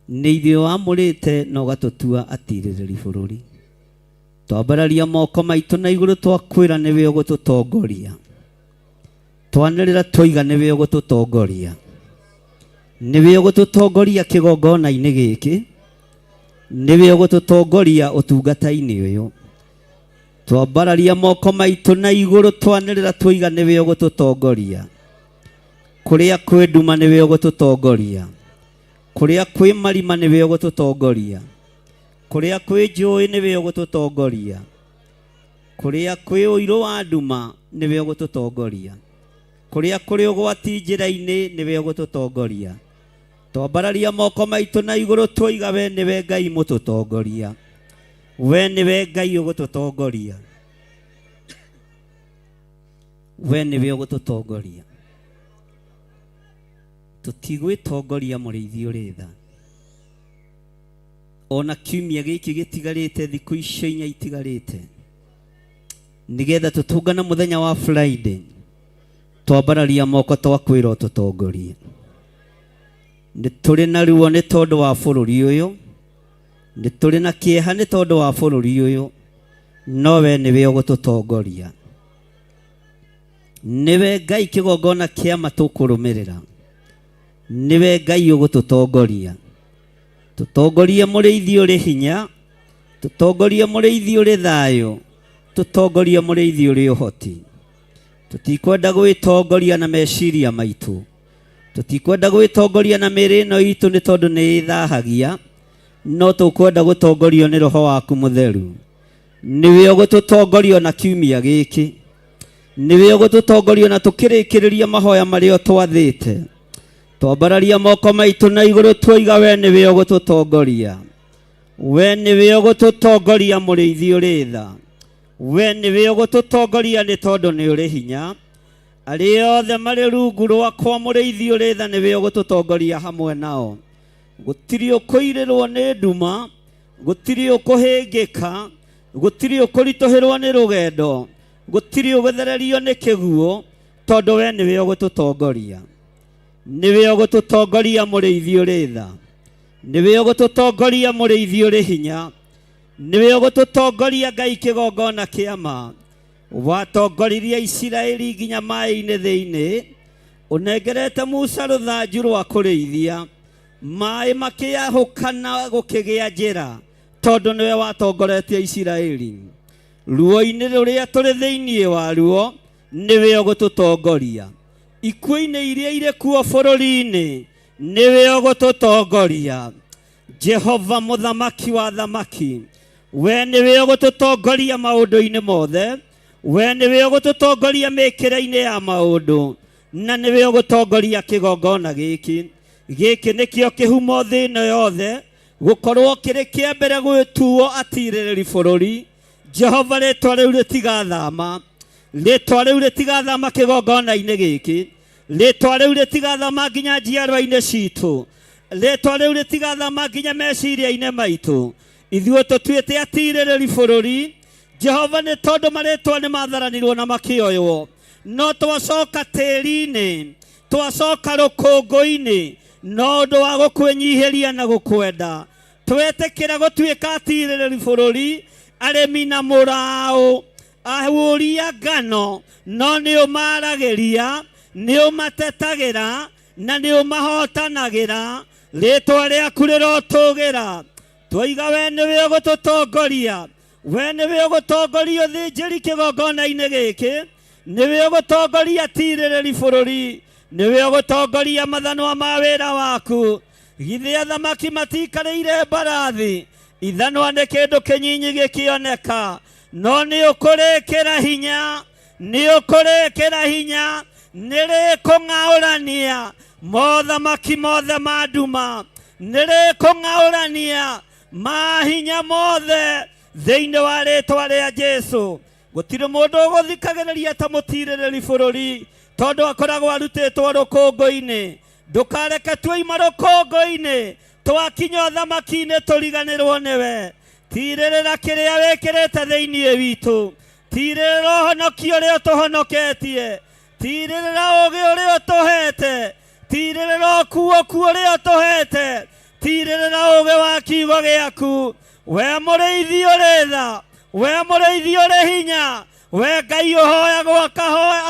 Nĩ ithuĩ wamũrĩte na ũgatũtua atirĩrĩri bũrũri. Twambararia moko maitũ na igũrũ twakwĩra nĩwe ũgũtũtongoria. Twanĩrĩra twaiga nĩwe ũgũtũtongoria. Nĩwe ũgũtũtongoria kĩgongona-inĩ gĩkĩ. Nĩwe ũgũtũtongoria ũtungata-inĩ ũyũ. Twambararia moko maitũ na igũrũ twanĩrĩra twoiga nĩwe ũgũtũtongoria. Kũrĩa kwĩ nduma nĩwe ũgũtũtongoria. Kũrĩa kwĩ marima nĩwe ũgũtũtongoria. Kũrĩa kwĩ njũĩ nĩwe ũgũtũtongoria. Kũrĩa kwĩ ũirũ wa nduma nĩwe ũgũtũtongoria. Kũrĩa kũrĩ ũgwati njĩra-inĩ nĩwe ũgũtũtongoria. Twambararia moko maitũ na igũrũ twoiga we nĩwe Ngai mũtũtongoria. We nĩwe Ngai ũgũtũtongoria. We nĩwe ũgũtũtongoria. Tũtigwĩtongoria mũrĩithi ũrĩ tha. Ona kiumia gĩkĩ gĩtigarĩte thikũ icio inya itigarĩte nĩgetha tũtũngane mũthenya wa Friday twambararia moko twakwĩra ũtũtongorie. Nĩ tũrĩ na ruo nĩ tondũ wa bũrũri ũyũ, nĩ tũrĩ na kĩeha nĩ tondũ wa bũrũri ũyũ, no we nĩwe ũgũtũtongoria. Nĩwe Ngai kĩgongona kĩa ma tũkũrũmĩrĩra. Nĩwe Ngai ũgũtũtongoria. Tũtongorie mũrĩithi ũrĩ hinya, tũtongorie mũrĩithi ũrĩ thayũ, tũtongorie mũrĩithi ũrĩ ũhoti. Tũtikwenda gwĩtongoria na meciria maitũ. Tũtikwenda gwĩtongoria na mĩĩrĩ ĩno itũ nĩ tondũ nĩ ĩthahagia, no tũkwenda gũtongorio nĩ roho waku mũtheru. Nĩwe ũgũtũtongoria na kiumia gĩkĩ. Nĩwe ũgũtũtongoria na tũkĩrĩkĩrĩria mahoya marĩa twathĩte. Twambararia moko maitũ na igũrũ twoiga we nĩwe ũgũtũtongoria. We nĩwe ũgũtũtongoria mũrĩithi ũrĩ tha. We nĩwe ũgũtũtongoria nĩ tondũ nĩ ũrĩ hinya. Arĩa othe marĩ rungu rwakwa mũrĩithi ũrĩ tha nĩwe ũgũtũtongoria hamwe nao. Gũtirĩ ũkũirĩrwo nĩ nduma, gũtirĩ ũkũhĩngĩka, gũtirĩ ũkũritũhĩrwo nĩ rũgendo, gũtirĩ ũgũthererio nĩ kĩguũ, tondũ we nĩwe ũgũtũtongoria. Nĩwe ũgũtũtongoria mũrĩithi ũrĩ tha. Nĩwe ũgũtũtongoria mũrĩithi ũrĩ hinya. Nĩwe ũgũtũtongoria Ngai kĩgongona kĩa ma. Watongoririe Isiraeli nginya maĩ-inĩ thĩinĩ, ũnengerete Musa rũthanju rwa kũrĩithia. Maĩ makĩahũkana gũkĩgĩa njĩra, tondũ nĩwe watongoretie Isiraeli. Ruo-inĩ rũrĩa tũrĩ thĩinĩ waruo, nĩwe ũgũtũtongoria. Ikuũ-inĩ iria irĩ kuo bũrũri-inĩ, nĩwe ũgũtũtongoria. Jehova mũthamaki wa thamaki, we nĩwe ũgũtũtongoria maũndũ-inĩ mothe, we nĩwe ũgũtũtongoria mĩkĩre-inĩ ya maũndũ, na nĩwe ũgũtongoria kĩgongona gĩkĩ. Gĩkĩ nĩkĩo kĩhumo thĩ ĩno yothe gũkorwo kĩrĩ kĩa mbere gwĩtuo atirĩrĩri bũrũri. Jehova rĩtwa rĩu rĩtigathama, rĩtwa rĩu rĩtigathama kĩgongona-inĩ gĩkĩ, rĩtwa rĩu rĩtigathama nginya njiarwa-inĩ citũ, rĩtwa rĩu rĩtigathama nginya meciria-inĩ maitũ. Ithuĩ tũtuĩte atirĩrĩri bũrũri, Jehova, nĩ tondũ marĩtwa nĩ matharanirwo na makĩoywo, no twacoka tĩri-inĩ, twacoka rũkũngũ-inĩ, no ũndũ wa gũkwĩnyihĩria na gũkwenda, twetĩkĩra gũtuĩka atirĩrĩri bũrũri, arĩmi na mũraũ, ahũri a ngano, no nĩ ũmaragĩria, nĩ ũmatetagĩra, na nĩ ũmahotanagĩra. Rĩtwa rĩaku rĩrotũgĩra. Twaiga we nĩwe ũgũtũtongoria, we nĩwe ũgũtongoria ũthĩnjĩri kĩgongona-inĩ gĩkĩ, nĩwe ũgũtongoria tirĩrĩri bũrũri, nĩwe ũgũtongoria mathanwa ma wĩra waku. Githĩ athamaki matiikarĩire mbarathi? Ithanwa nĩ kĩndũ kĩnyinyi gĩkĩoneka, no nĩ ũkũrĩkĩra hinya, nĩ ũkũrĩkĩra hinya, nĩ rĩkũng'aũrania mothamaki mothe ma nduma, nĩ rĩkũng'aũrania mahinya mothe thĩinĩ wa rĩtwa rĩa Jesu. Gũtirĩ mũndũ ũgũthikagĩrĩria ta mũtirĩrĩri bũrũri, tondũ akoragwo arutĩtwo rũkũngũ-inĩ. Ndũkareke tuoima rũkũngũ-inĩ, twakinya ũthamaki-inĩ tũriganĩrwo nĩwe. Tirĩrĩra kĩrĩa wĩkĩrĩte thĩinĩ witũ, tirĩrĩra ũhonokio ũrĩa ũtũhonoketie, tirĩrĩra ũũgĩ ũrĩa ũtũhete, tirĩrĩra ũkuũku ũrĩa ũtũhete, tirĩrĩra ũũgĩ wa kiugo gĩaku. We mũrĩithi ũrĩ tha, we mũrĩithi ũrĩ hinya, we Ngai ũhoyagwo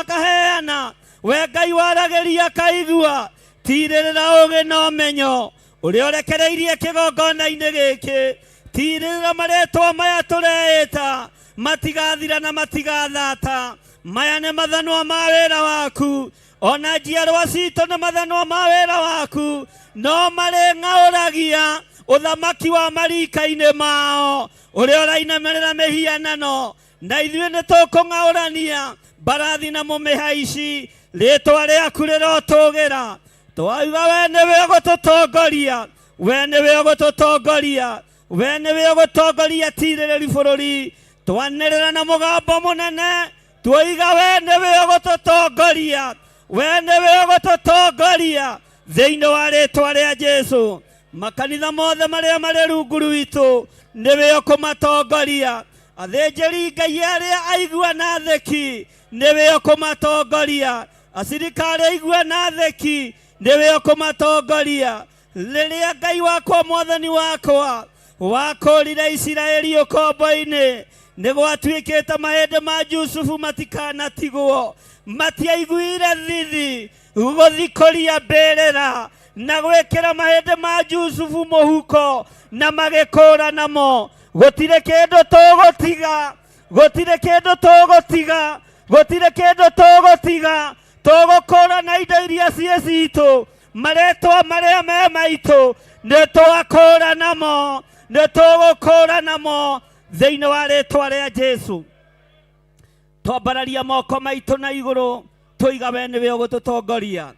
akaheana, we Ngai waragĩria akaigua. Tirĩrĩra ũũgĩ na ũmenyo ũrĩa ũrekereirie kĩgongona-inĩ gĩkĩ. Tirĩrĩra marĩtwa maya tũreĩta, Matigathira na matigathata. Maya nĩ mathanwa ma wĩra waku, ona njiarwa citũ nĩ mathanwa ma wĩra waku, no marĩ ng'aũragia ũthamaki wa marika-inĩ mao ũrĩa ũrainamĩrĩra mĩhianano, na ithuĩ nĩ tũkũng'aũrania mbarathi na mũmĩhaici. Rĩtwa rĩaku rĩrotũgĩra. Twauga we nĩwe ũgũtũtongoria, we nĩwe ũgũtũtongoria, we nĩwe ũgũtongoria tirĩrĩri bũrũri. Twanĩrĩra na mũgambo mũnene tuoiga we nĩwe ũgũtũtongoria, we nĩwe ũgũtũtongoria thĩinĩ wa rĩtwa rĩa Jesu. Makanitha mothe marĩa marĩ rungu rwitũ nĩwe ũkũmatongoria. Athĩnjĩri Ngai arĩa aigua na athĩki nĩwe ũkũmatongoria. Acirika arĩa aigua na athĩki nĩwe ũkũmatongoria. Rĩrĩa Ngai wakwa mwathani wakwa wakũrire Isiraeli ũkombo-inĩ, nĩ gwatuĩkĩte mahĩndĩ ma Jusufu matikanatigwo. Matiaiguire thithi gũthikũria mbĩrĩra na gwĩkĩra mahĩndĩ ma Jusufu mũhuko na magĩkũra namo. Gũtirĩ kĩndũ tũgũtiga, gũtirĩ kĩndũ tũgũtiga, gũtirĩ kĩndũ tũgũtiga. Tũgũkũra na indo iria ciĩ citũ, marĩtwa marĩa me maitũ nĩ twakũra namo, nĩ tũgũkũra namo thĩinĩ wa rĩtwa rĩa Jesu. Twambararia moko maitũ na igũrũ tũiga we nĩwe ũgũtũtongoria.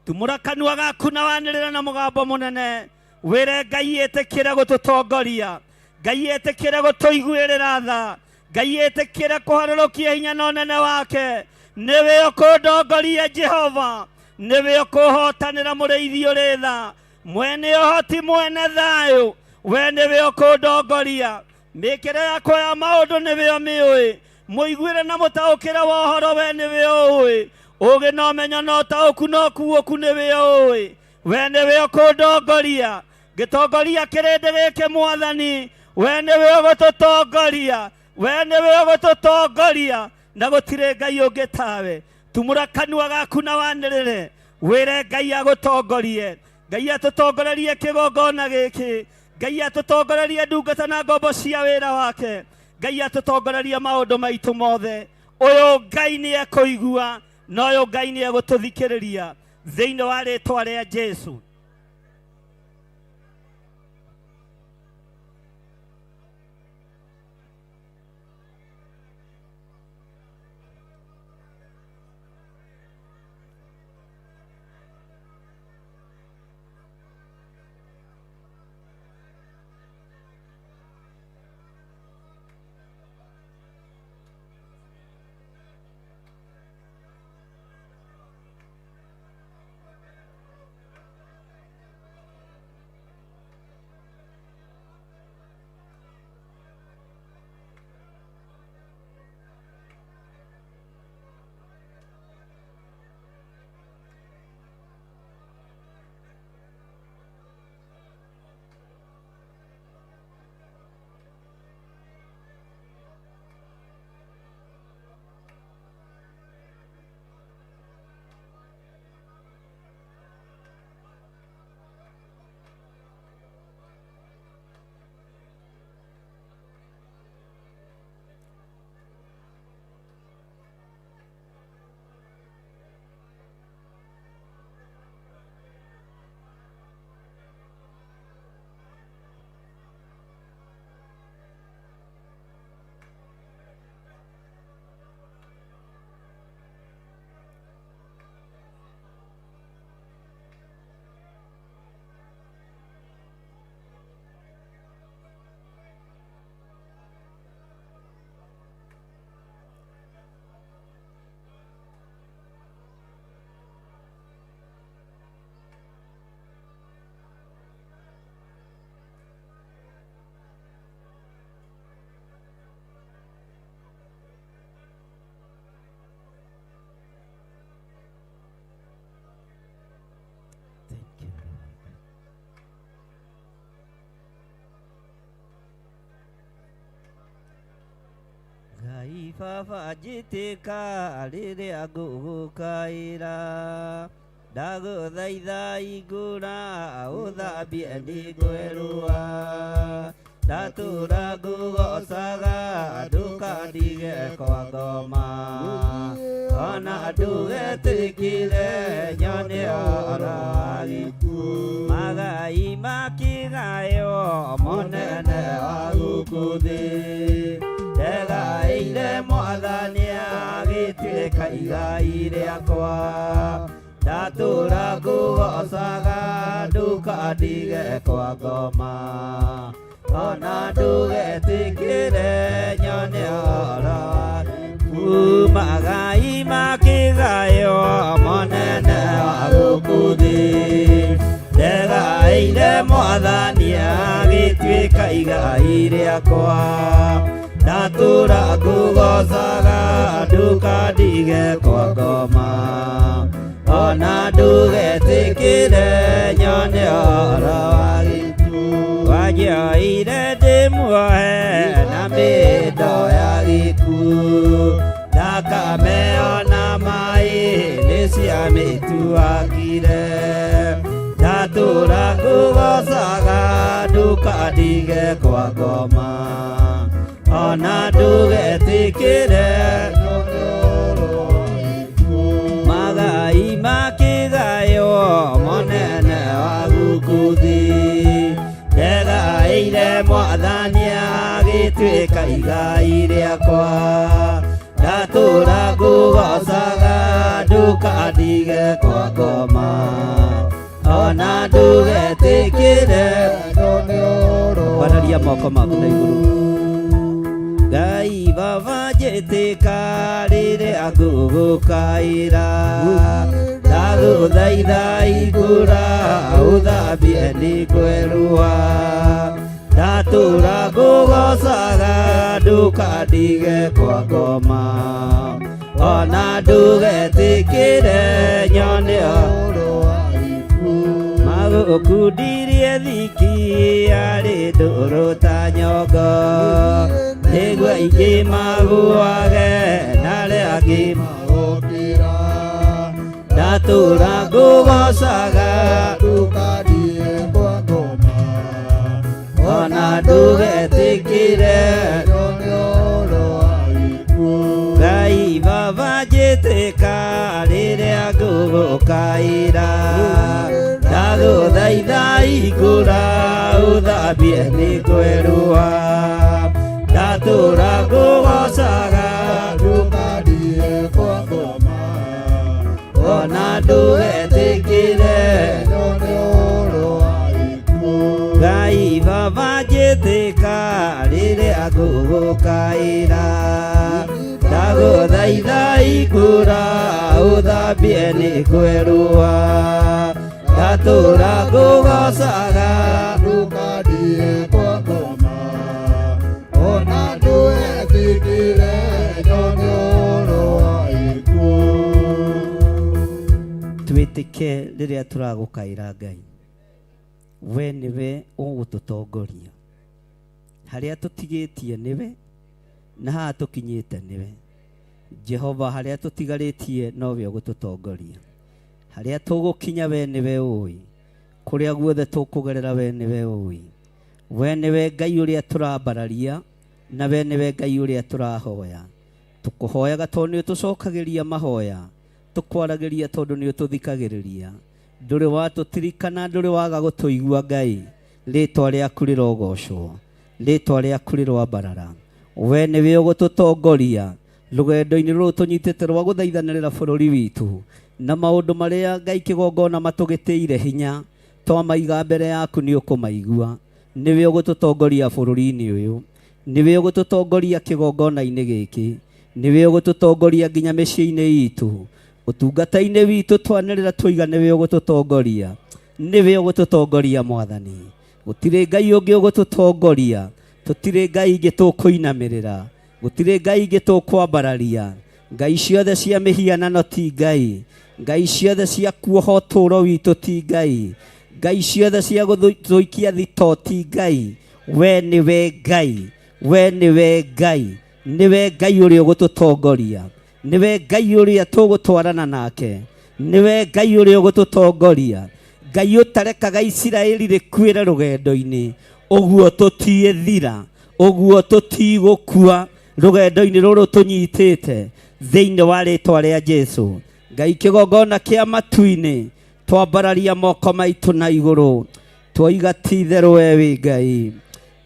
Tumũra kanua gaku na wanĩrĩra na mũgambo mũnene wĩre Ngai ĩtĩkĩre gũtũtongoria, Ngai ĩtĩkĩre gũtũiguĩrĩra tha, Ngai ĩtĩkĩre kũharũrũkia hinya na ũnene wake. Nĩwe ũkũndongoria Jehova, nĩwe ũkũhotanĩra mũrĩithi ũrĩ tha, mwene ũhoti, mwene thayũ, we nĩwe ũkũndongoria. Mĩkĩre yakwa ya maũndũ nĩwe ũmĩũĩ, mũiguĩre na mũtaũkĩre wa ũhoro we nĩwe ũĩ, ũũgĩ na ũmenyo na ũtaũku na ũkuũku nĩwe ũĩ, we nĩwe ũkũndongoria. Ngĩtongoria kĩrĩndĩ gĩkĩ mwathani, we nĩwe ũgũtũtongoria, we nĩwe ũgũtũtongoria, na gũtirĩ Ngai ũngĩ tawe. Tumũra kanua gaku na wanĩrĩre wĩre Ngai agũtongorie. Ngai atũtongorerie kĩgongona gĩkĩ, Ngai atũtongorerie ndungata na ngombo cia wĩra wake, Ngai atũtongorerie maũndũ maitũ mothe. Ũyũ Ngai nĩ ekũigua na ũyũ Ngai nĩ egũtũthikĩrĩria thĩinĩ wa rĩtwa rĩa Jesu. Ngai baba njĩtĩka rĩrĩa ngũgũkaĩra, ndagũthaitha ingũra ũthambie ndikwerũa. Ndatũra ngũgocaga ndũkandige kwa ngoma ona ndũgetĩkĩre nyone ũhoro wa gĩkuũ magai makĩgayo mũnene wa gũkũ thĩ ndegaĩire mwathani agĩtuĩka igai rĩakwa ndatũra ngũgocaga ndũkandige kwa ngoma ona ndũgetĩkĩre nyone ũhoro wa gĩkuũ magai makĩgayo mũnene wa gũkũ thĩ ndegaĩire mwathani agĩtuĩka igai rĩakwa ndatũra ngũgocaga ndũkandige kwa ngoma ona ndũgetĩkĩre nyone ũhoro wa gĩkuũ wanjoire ndĩmuohe na mĩndo ya gĩkuũ thakame ona maĩ nĩ ciamĩtuangire ndatũra ngũgocaga ndũkandige kwa ngoma ona ndũgetĩkĩre magai makĩgayo mũnene wa gũkũ thĩ ndegaĩire mwathani agĩtuĩka igai rĩakwa ndatũra ngũgocaga ndũkandige kwa ngoma ona ndũgetĩkĩre Ambararia moko maku na igũrũ Ngai baba njĩtĩka rĩrĩa ngũgũkaĩra ndagũthaitha igũra ũthambie nĩ ngwerũa ndatũra ngũgocaga ndũkandige kwa ngoma ona ndũgetĩkĩre nyone ũhoro wa gĩkuũ magũkundirie thiki arĩ ndũrũ ta nyongo nĩguo aingĩ maguage na arĩa angĩ magokĩra ndatũra ngũgocaga ndũkandige kwa ngoma ona ndũgetĩkĩre nyone ũhoro wa gĩkuũ Ngai baba njĩtĩka rĩrĩa ngũgũkaĩra ndagũthaitha igũra ũthambie nĩ ngwerũa ndatũra ngũgocaga ndũkandige kwa ngoma ona ndũgetĩkĩre nyone ũhoro wa gĩkuũ Ngai baba njĩtĩka rĩrĩa ngũgũkaĩra ndagũthaitha igũra ũthambie nĩ ngwerũa ndatũra ngũgocaga ndũkandige kwa ngoma ona ndũgetĩkĩre nyone ũhoro wa gĩkuũ twĩtĩke rĩrĩa tũragũkaĩra Ngai we nĩwe ũgũtũtongoria harĩa tũtigĩtie nĩwe na haha tũkinyĩte nĩwe Jehova harĩa tũtigarĩtie nowe ũgũtũtongoria harĩa tũgũkinya we nĩwe ũĩ kũrĩa guothe tũkũgerera we nĩwe ũĩ we nĩwe Ngai ũrĩa tũrambararia na we nĩwe Ngai ũrĩa tũrahoya tũkũhoyaga tondũ nĩ ũtũcokagĩria mahoya tũkwaragĩria tondũ nĩ ũtũthikagĩrĩria ndũrĩ watũtirikana ndũrĩ waga gũtũigua Ngai rĩtwa rĩaku rĩrogocwo rĩtwa rĩaku rĩroambarara we nĩwe ũgũtũtongoria rũgendo-inĩ rũrũ tũnyitĩte rwa gũthaithanĩrĩra bũrũri witũ na maũndũ marĩa Ngai kĩgongona matũgĩtĩire hinya twamaiga mbere yaku nĩ ũkũmaigua nĩwe ũgũtũtongoria bũrũri-inĩ ũyũ nĩwe ũgũtũtongoria kĩgongona-inĩ gĩkĩ nĩwe ũgũtũtongoria nginya mĩciĩ-inĩ itũ ũtungata-inĩ witũ twanĩrĩra tũiga nĩwe ũgũtũtongoria nĩwe ũgũtũtongoria mwathani gũtirĩ Ngai ũngĩ ũgũtũtongoria tũtirĩ Ngai ingĩ tũkũinamĩrĩra gũtirĩ Ngai ingĩ tũkwambararia Ngai ciothe cia mĩhianano ti Ngai Ngai ciothe cia kuoha ũtũũro witũ ti Ngai Ngai ciothe cia gũtũikia thito ti Ngai we nĩwe Ngai we nĩwe Ngai nĩwe Ngai ũrĩa ũgũtũtongoria nĩwe Ngai ũrĩa tũgũtwarana nake nĩwe Ngai ũrĩa ũgũtũtongoria Ngai ũtarekaga Isiraeli rĩkuĩre rũgendo-inĩ Ũguo tũtiĩthira, ũguo tũtigũkua rũgendo-inĩ rũrũ tũnyitĩte thĩinĩ wa rĩtwa rĩa Jesu. Ngai kĩgongona kĩa matu-inĩ, twambararia moko maitũ na igũrũ, twoiga ti itherũ we wĩ Ngai,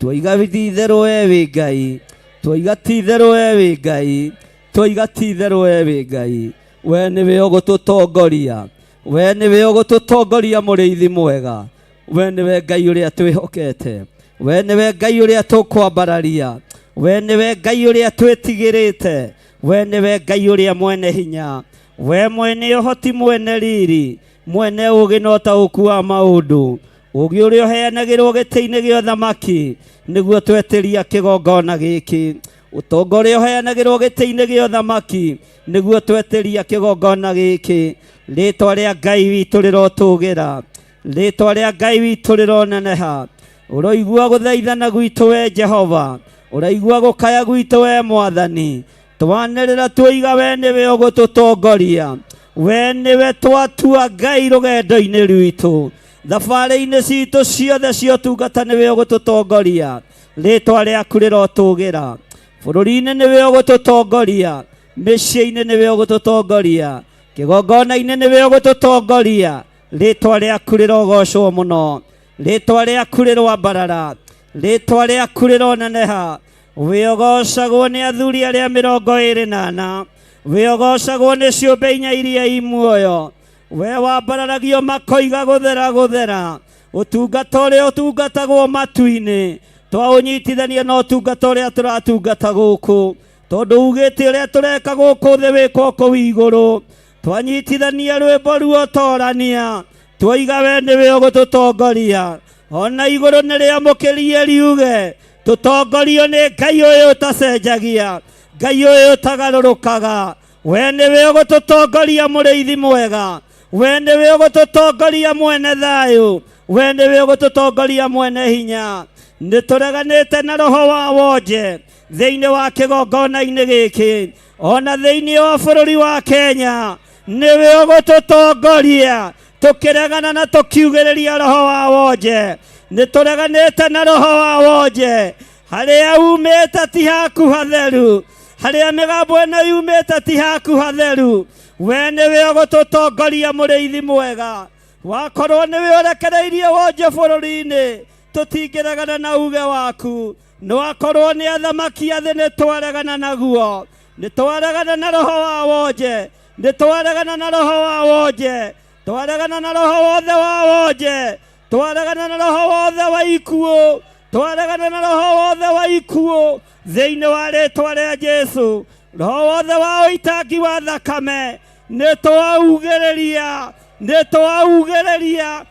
twoiga ti itherũ we wĩ Ngai, twoiga ti itherũ we wĩ Ngai, twoiga ti itherũ we wĩ Ngai. We nĩwe ũgũtũtongoria, we nĩwe ũgũtũtongoria mũrĩithi mwega, we nĩwe Ngai ũrĩa twĩhokete, we nĩwe Ngai ũrĩa tũkwambararia, we nĩwe Ngai ũrĩa twĩtigĩrĩte, we nĩwe Ngai ũrĩa mwene hinya, we mwene ũhoti, mwene riri, mwene ũgĩ na ũtaũku wa maũndũ, ũgĩ ũrĩa ũheanagĩrwo gĩtĩ-inĩ gĩa ũthamaki nĩguo twetĩria kĩgongona gĩkĩ, ũtonga ũrĩa ũheanagĩrwo gĩtĩ-inĩ gĩa ũthamaki nĩguo twetĩria kĩgongona gĩkĩ. Rĩtwa rĩa Ngai witũ rĩrotũgĩra, rĩtwa rĩa Ngai witũ rĩroneneha. Ũroigua gũthaithana gwitũ we Jehova, ũraigua gũkaya gwitũ we Mwathani. Twanĩrĩra tuoiga we nĩwe ũgũtũtongoria, we nĩwe twatua Ngai rũgendo-inĩ rwitũ, thabarĩ-inĩ citũ ciothe cia ũtungata nĩwe ũgũtũtongoria. Rĩtwa rĩaku rĩrotũgĩra, bũrũri-inĩ nĩwe ũgũtũtongoria, mĩciĩ-inĩ nĩwe ũgũtũtongoria, kĩgongona-inĩ nĩwe ũgũtũtongoria. Rĩtwa rĩaku rĩrogocwo mũno, rĩtwa rĩaku rĩroambarara, rĩtwa rĩaku rĩroneneha. Wĩogocagwo nĩ athuri arĩa 24, wĩogocagwo nĩ ciũmbe inya iria i muoyo. We wambararagio makoiga gũthera gũthera, ũtungata ũrĩa ũtungatagwo matu-inĩ twaũnyitithania na ũtungata ũrĩa tũratungata gũkũ, tondũ ugĩte ũrĩa tũreka gũkũ thĩ wĩkwo kũu igũrũ. Twanyitithania rwĩmbo ruo torania, twoiga we nĩwe ũgũtũtongoria, ona igũrũ nĩ rĩamũkĩrie riuge tũtongorio nĩ Ngai ũyũ ũtacenjagia, Ngai ũyũ ũtagarũrũkaga. We nĩwe ũgũtũtongoria mũrĩithi mwega, we nĩwe ũgũtũtongoria mwene thayũ, we nĩwe ũgũtũtongoria mwene hinya. Nĩ tũreganĩte na roho wa wonje thĩinĩ wa kĩgongona-inĩ gĩkĩ, ona thĩinĩ wa bũrũri wa Kenya. Nĩwe ũgũtũtongoria tũkĩregana na tũkiugĩrĩria roho wa wonje. Nĩ tũreganĩte na roho wa wonje. Harĩa umĩte ti haku hatheru, harĩa mĩgambo ĩno yumĩte ti haku hatheru. We nĩwe ũgũtũtongoria mũrĩithi mwega. Wakorwo nĩwe ũrekereirie wonje bũrũri-inĩ, tũtingĩregana na uge waku. Nĩwakorwo nĩ athamaki a thĩ, nĩ twaregana naguo, nĩ twaregana na roho wa wonje, nĩ twaregana na roho wa wonje, twaregana na roho wothe wa wonje, twaregana na roho wothe wa ikuũ, twaregana na roho wothe wa ikuũ thĩinĩ wa rĩtwa rĩa Jesu. Roho wothe wa ũitangi wa thakame nĩ twaugĩrĩria, nĩ twaugĩrĩria,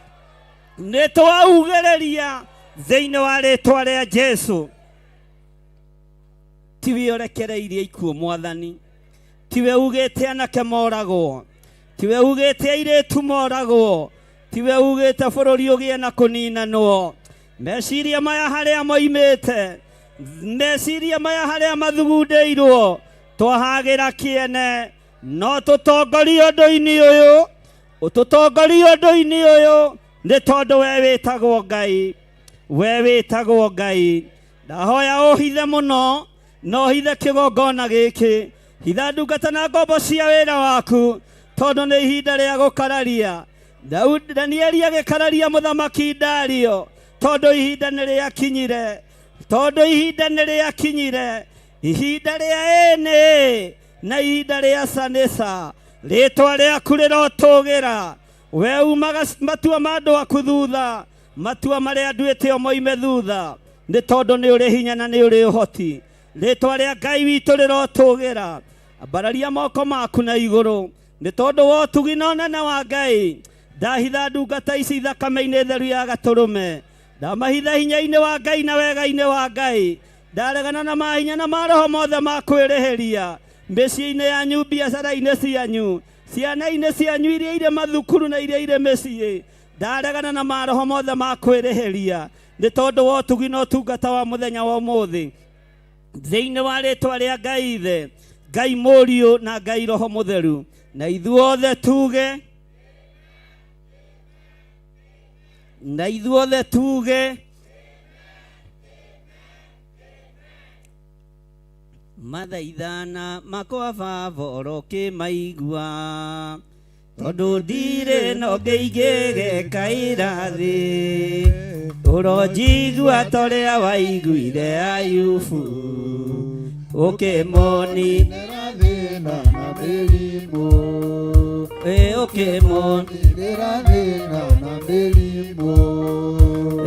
nĩ twaugĩrĩria thĩinĩ wa rĩtwa rĩa Jesu. Tiwe ũrekereirie ikuũ Mwathani, tiwe ugĩte anake moragwo, tiwe ugĩte airĩtu moragwo, tiwe ugĩte bũrũri ũgĩe na kũninanwo. Meciria maya harĩa moimĩte, meciria maya harĩa mathugundĩirwo, twahagĩra kĩene. No tũtongorie ũndũ-inĩ ũyũ, ũtũtongorie ũndũ-inĩ ũyũ, nĩ tondũ we wĩtagwo Ngai, we wĩtagwo Ngai. Ndahoya ũhithe mũno, na ũhithe kĩgongona gĩkĩ, hitha ndungata na ngombo cia wĩra waku, tondũ nĩ ihinda rĩa gũkararia. Danieli agĩkararia mũthamaki Dario, tondũ ihinda nĩ rĩakinyire, tondũ ihinda nĩ rĩakinyire, ihinda rĩa ĩnĩ na ihinda rĩa ca nĩ ca. Rĩtwa rĩaku rĩrotũgĩra. We umaga matua ma andũ aku thutha, matua marĩa nduĩte o moime thutha, nĩ tondũ nĩ ũrĩ hinya na nĩ ũrĩ ũhoti. Rĩtwa rĩa Ngai witũ rĩrotũgĩra. Ambararia moko maku na igũrũ, nĩ tondũ wa ũtugi na ũnene wa Ngai. Ndahitha ndungata ici thakame-inĩ theru ya gatũrũme, ndamahitha hinya-inĩ wa Ngai na wega-inĩ wa Ngai. Ndaregana na mahinya na maroho mothe ma kwĩrĩhĩria mĩciĩ-inĩ yanyu, biacara-inĩ cianyu, ciana-inĩ cianyu iria irĩ mathukuru na iria irĩ mĩciĩ. Ndaregana na maroho mothe ma kwĩrĩhĩria, nĩ tondũ wa ũtugi na ũtungata wa mũthenya wa ũmũthĩ. Thĩinĩ wa rĩtwa rĩa Ngai Ithe, Ngai Mũriũ na Ngai Roho Mũtheru, na ithuothe tuge, na ithuothe tuge. Mathaithana makwa baba ũrokĩmaigua tondũ ndirĩ na ũngĩ ingĩgekaĩra thĩ ũronjigua torĩa waiguire Ayubu ũkĩmoni thĩna na mĩrimũ ĩ ũkĩmoni thĩna na mĩrimũ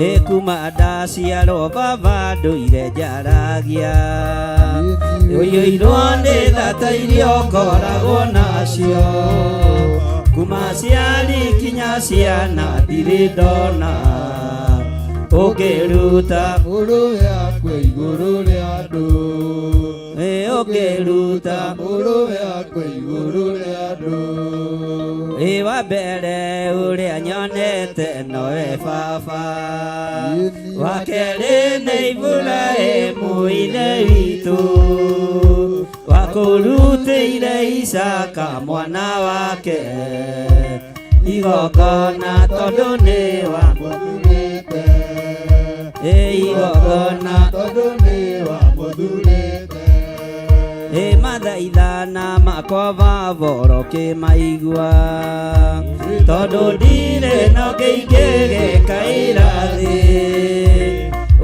ĩ kuma ndaciarwo baba ndũire njaragia ũiyũirwo nĩ thata iria ũkoragwo nacio kuma ciari kinya ciana ndirĩ ndona ũngĩruta mũrũ yakwe igũrũ rĩa andũ ĩ ũngĩruta mũrũ yakwe igũrũ rĩa andũ ĩ wa mbere ũrĩa nyonete nowe baba wa kerĩ nĩ Iburahĩmu ithe witũ wakũrutĩire Isaka mwana wake igongona tondũ nĩ wamũthurĩte ĩ igongona tondũ nĩ wamũthurĩte ĩ mathaithana makwa baba ũrokĩmaigua tondũ ndirĩ na ũngĩ ingĩgĩkaĩra thĩ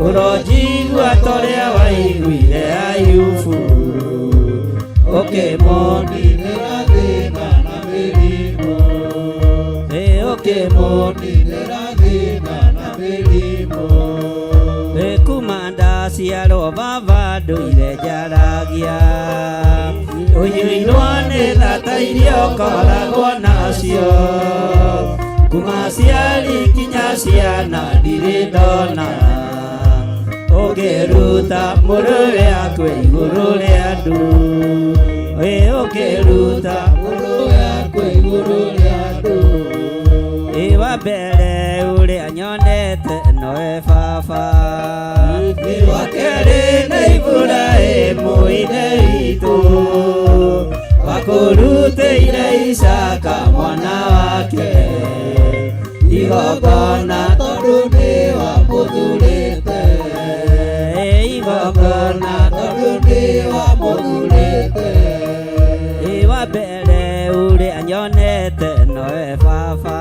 ũronjigua torĩa waiguire Ayubu ũkĩmũninĩra thĩna na mĩrimũ ĩ ũkĩmũninĩra thĩna na mĩrimũ ĩ kuma ndaciarwo baba ndũire njaragia ũiyũirwo nĩ thata iria ũkoragwo nacio kuma ciari kinya ciana ndirĩ ndona ũngĩruta mũrũ yakwe igũrũ rĩa andũ ĩ ũngĩruta mũrũ yakwe igũrũ rĩa andũ ĩ wa mbere ũrĩa nyonete nowe baba wa kerĩ nĩ Iburahĩmu ithe witũ wakũrutĩire Isaka mwana wake igongona tondũ nĩ wamũthurĩte igongona tondũ nĩ wamũthurĩte ĩ wa mbere ũrĩa nyonete nowe baba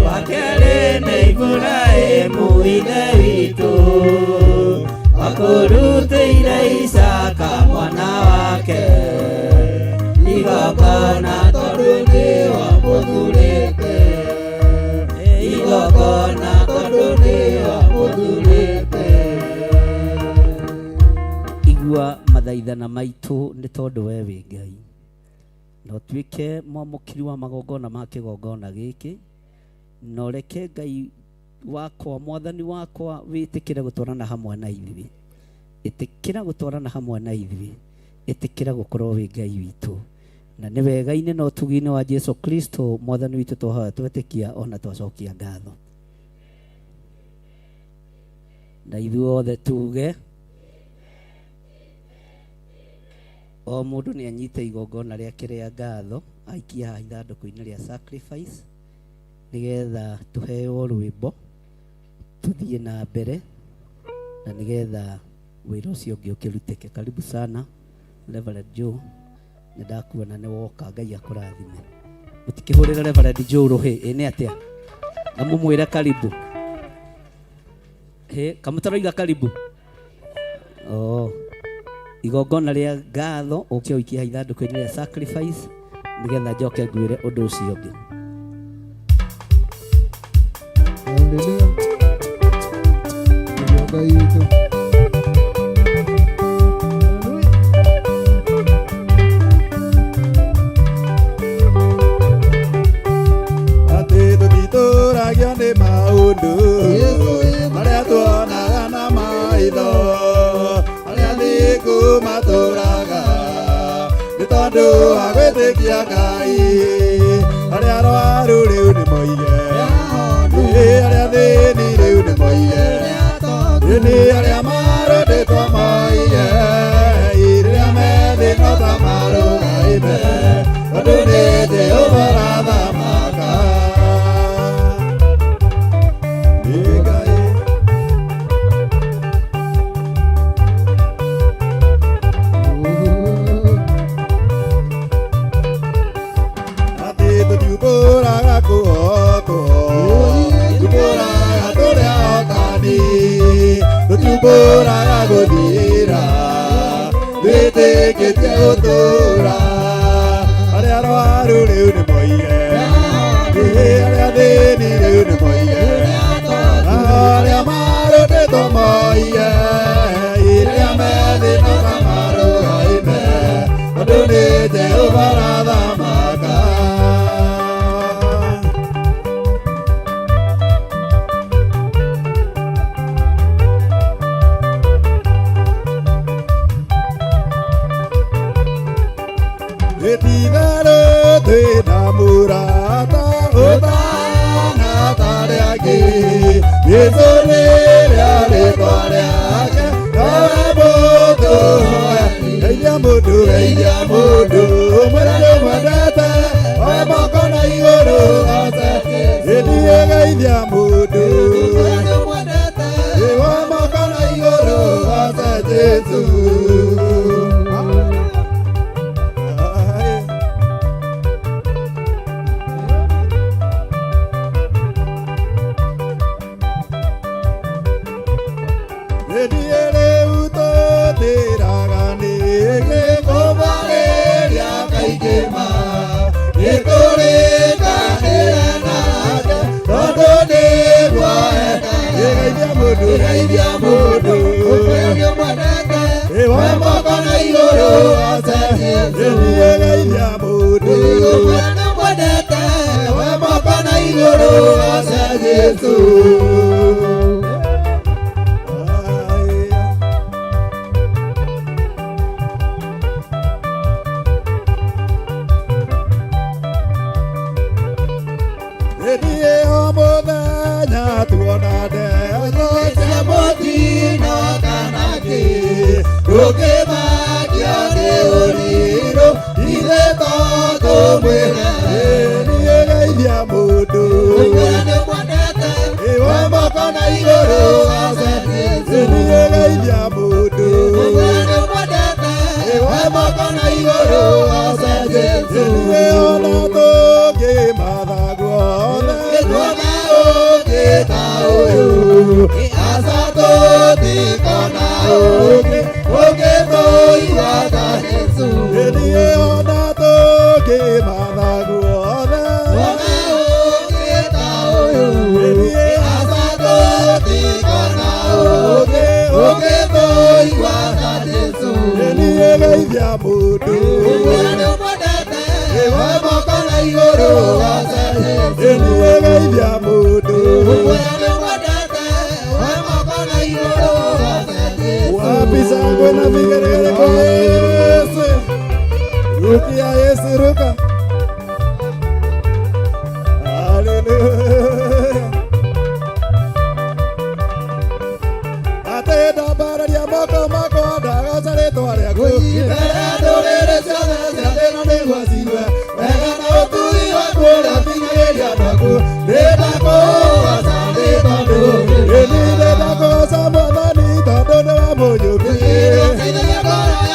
wa kerĩ nĩ Iburahĩmu ithe witũ wakũrutĩire Isaka mwana wake igongona tondũ nĩ wamũthurĩte igongona tondũ nĩ wamũthurĩte. Igua mathaithana maitũ nĩ tondũ we wĩ Ngai na ũtuĩke mwamũkĩri wa magongona ma kĩgongona gĩkĩ na ũreke Ngai wakwa mwathani wakwa wĩtĩkĩre gũtwarana hamwe na ithuĩ ĩtĩkĩra gũtwarana hamwe na ithuĩ ĩtĩkĩra gũkorwo wĩ Ngai witũ na nĩ wega-inĩ na ũtugi-inĩ wa Jesu Kristo mwathani witũ twahoya twetĩkia ona twacokia ngatho na ithuothe tuge o mũndũ nĩ anyite igongona rĩake rĩa ngatho aikie haha ithandũkũ-inĩ rĩa sacrifice nĩgetha tũheo rwĩmbo tũthiĩ na mbere na nĩgetha wĩra ũcio ũngĩ ũkĩrutĩke. Karibu sana Reverend Joe, nĩ ndakuona nĩ woka, Ngai akũrathime. Mũtikĩhũrĩre Reverend Joe rũhĩ, ĩ nĩ atĩa? Na mũmwĩre karibu. Hĩ, kamũtaroiga karibu. Oh. Igongona rĩa ngatho ũke ũikie haha ithandũkũ-inĩ rĩa sacrifice nĩgetha njoke ngwĩre ũndũ ũcio ũngĩ. Hallelujah. Ngai witũ. Atĩ tũtitũragio nĩ maũndũ marĩa tuonaga na maitho arĩa thĩku matũraga nĩ tondũ wa gwĩtĩkia Ngai arĩa arwaru rĩu nĩ moige arĩa athĩni rĩu nĩ moige nĩ arĩa marũndĩtwo moige rĩrĩa me thĩ no ta marũgaime tondũ nĩ Jehova ũrathamaka. Nĩ Ngai. gũtũũra arĩa arwaru rĩu nĩ moige arĩa athĩni rĩu nĩ moige arĩa marũtĩtwo moige arĩa methĩna marũgaime tondũ nĩ Jehova arathamaka. Ititherũ twĩna mũrata ũtana tarĩ angĩ Jesũ rĩrĩa rĩtwa rĩake nowe mũndũ geithia mũndũ geithia mũndũ mwĩre nĩũmwendete oe moko na igũrũ oce ĩthiĩ geithia mũndũ oe moko na igũrũ oce Jesũ. Geithia mũndũ oe moko na igũrũ oce ĩthiĩ geithia mũndũ oe moko na igũrũ oce Jesũ. Ĩthiĩ o mũthenya tuona ndeto cia mũtino kana kĩ ndũngĩmakio nĩ ũrirũ ithe to tũmwĩre niĩ geithia mũndũ oe moko na igũrũ oce niĩ geithia mũndũ oe moko na igũrũ oce Jesũ niĩ ona tũngĩmatha guothe tuona ũngĩ ta ũyũ aca tũtikona ũngĩ ũngĩtũigua ta Jesũ niĩ ona tũngĩmatha guothe tuona ũngĩ ta ũyũ aca tũtikona ũngĩ ũngĩtũigua ta Jesũ niĩ geithia mũndũ oe moko na igũrũ oce niĩ geithia mũndũ wapi shangwe na vigeregere kwa Yesu. Rukia Yesu ruka. Haleluya. Ate ndambararia moko makwa ndagoca rĩtwa rĩaku mbere ya ndũrĩrĩ ciothe cia thĩ ĩno nĩguo ciigue wega na ũtugi waku ũrĩa ũkinyagĩria andũ aku nĩndakũgoca nĩ tondũ ĩni nĩndakũgoca Mwathani tondũ nĩwe mũnyũmbi nĩndakũgoca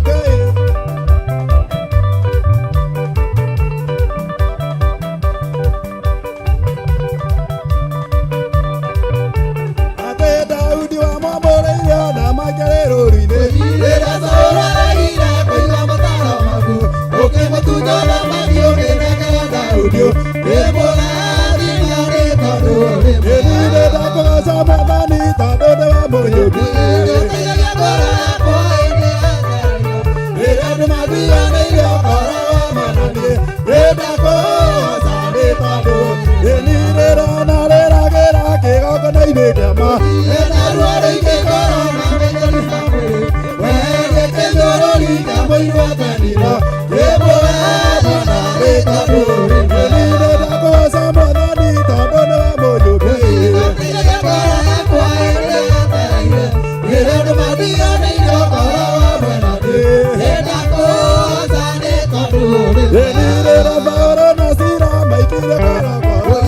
Ngai. Ate Daudi wamwamũrĩire ona makĩrĩ rũũru-inĩ rĩrĩa Saũlũ aregire kũigua mataro maku ũkĩmũtunya ũthamaki ũkĩnengera Daudi ndĩmũrathima nĩ tondũ ĩni nĩndakũgoca Mwathani tondũ nĩwe mũnyũmbi rĩrĩa andũ matiganĩirie ũhoro wa mananiĩ nĩndakũgoca nĩ tondũ ĩni rĩrona rĩragĩra kĩgongona-inĩ kĩama ĩna ruo rũingĩ ngoro na mĩthoni ya mwĩrĩ weherie kĩnyũrũri kĩa mũirũ wa kanitha ndĩmũrathima nĩ tondũ ĩni nĩndakũgoca Mwathani tondũ nĩwe mũnyũmbi ĩni rĩrĩa Saũlũ na Sila maikire korokoro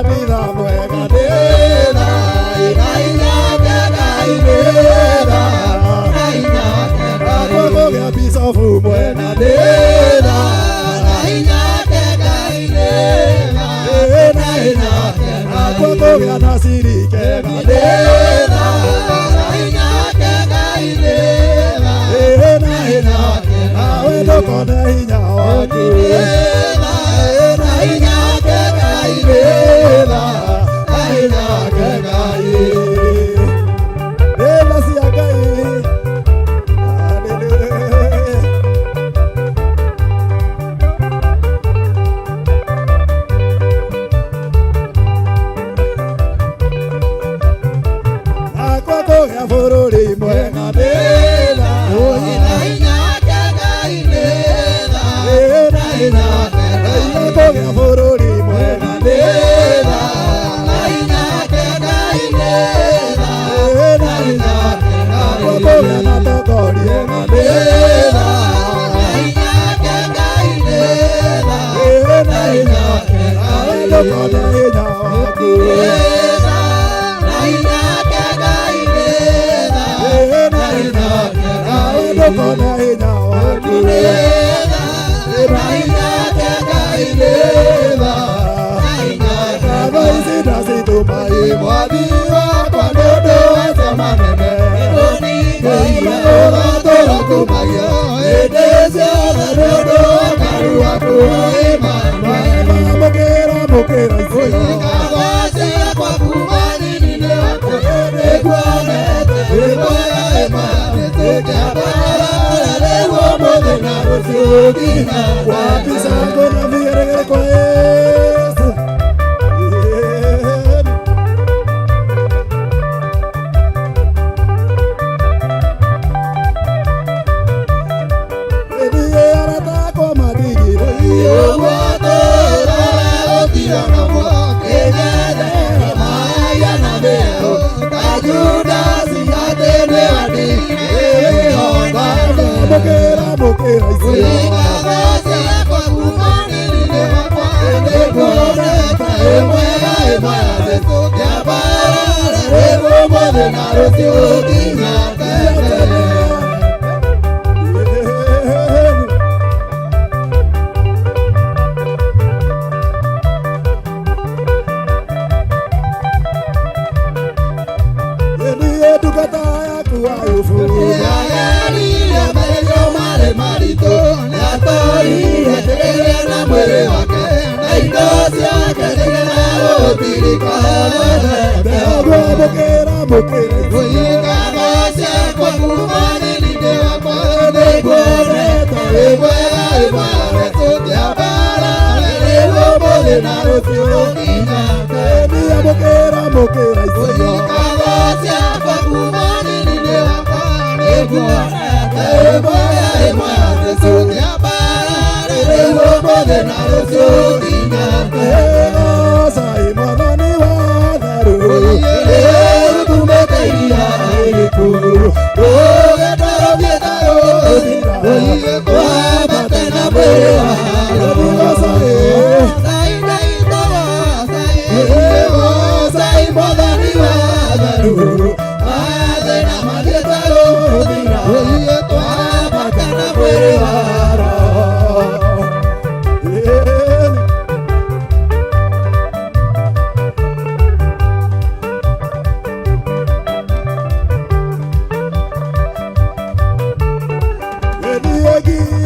kanitha mwega nĩ tha na hinya wake Ngai nĩ tha na hinya wake Ngai kũgĩa bicobu mwega nĩ tha na hinya wake Ngai nĩ tha na hinya wake Ngai kũgĩa na cirikega nĩ tha na hinya wake Ngai nĩ tha na hinya wake nawe ndũkone hinya waku nĩ tha na hinya wake Ngai nĩ tha na hinya wake Ngai nĩ tha cia Ngai. Hallelujah. Nakwa kũgĩa bũrũri mwega nĩ tha na hinya wake Ngai nĩ tha na hinya wake Ngai kũgĩa bũrũri mwega nĩ tha na hinya wake Ngai nĩ tha na hinya wake Ngai kũgĩa na tongoria ega nĩ tha na hinya wake Ngai nĩ tha na hinya wake Ngai ndũkone hinya waku nĩ tha na hinya wake Ngai nĩ tha na hinya wake Ngai ndũkone hinya waku nĩ tha na hinya wake Ngai nĩ tha na hinya wake Ngai citũmai mwathi wakwa nĩ ũndũ wa ciama nene ũratũrakumagia hĩndĩ ciothe nĩ ũndũ wa karu waku mũkĩra mũkĩra icio ciakwa kuma nini-inĩ wakwa nĩnguonete wĩ mwega wĩ mwega tũkĩambarara rĩu ũmũthĩ na rũciũ nginya wapi shangwe na vigeregere kwa Yesu. Niĩ arata akwa matigire ũguo tũraga gũtirona kĩng'ethere maia na mĩhehu ta Judasi atĩ nĩ andĩhonda mũkĩra mũkĩra icio ciakwa kuma nini-inĩ wakwa nĩnguonete wĩ mwega wĩ mwega tũkĩambarara rĩu ũmũthĩ na rũciũ nginya tene. Niĩ ndungata yaku Ayubu nĩageririe magerio marĩ maritũ nĩatorire kĩgerio na mwĩrĩ wake na indo ciake nĩgetha gũtirika mũkĩra mũkĩra icio ciakwa kuma nini-inĩ wakwa nĩnguonete wĩ mwega wĩ mwega tũkĩambarara rĩu ũmũthĩ na rũciũ nginya tene. Mũkĩra mũkĩra icio ciakwa kuma nini-inĩ wakwa nĩnguonete wĩ mwega wĩ mwega tũkĩambarara rĩu ũmũthĩ na rũciũ nginya tene. Goocai Mwathani wa tharu rũtumĩte iria rĩriku rũgendo rũthiĩte rũthira kwambate na mwĩrĩ wa Goocai Mwathani wa tharu mathĩna mathiĩte rũthira kwambate na mwĩrĩ wa Roho. Niĩ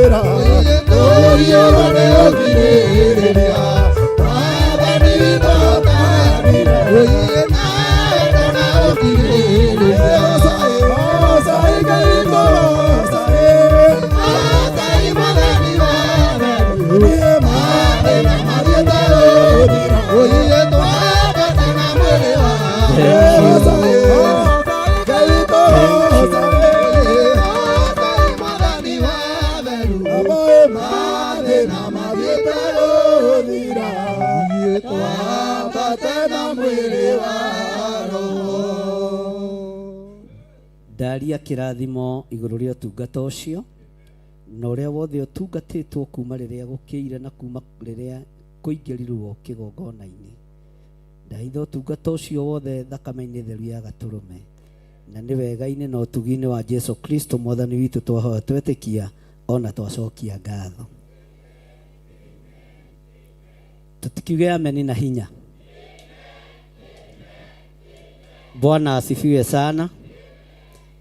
gũthira tũiyũrwo nĩ ũkirĩrĩria Mwathani witũ ũkathira wendo na ũkirĩrĩria Gocai Ngai witũ gocai Gocai Mwathani wa theru mathĩna mathiĩte gũthira twambate na mwĩrĩ wa Gocai Ngai witũ gocai Gocai Mwathani wa theru mathĩna mathiĩte gũthira twambate na mwĩrĩ wa roho. Ndaria kĩrathimo igũrũ rĩa ũtungata ũcio na ũrĩa wothe ũtungatĩtwo kuma rĩrĩa gũkĩire na kuma rĩrĩa kũingĩrirwo kĩgongona-inĩ. Ndahitha ũtungata ũcio wothe thakame-inĩ theru ya gatũrũme na nĩ wega-inĩ na ũtugi-inĩ wa Jesu Kristo mwathani witũ twahoya twetĩkia ona twacokia ngatho. Tũtikiuge ameni na hinya. Bwana asifiwe sana.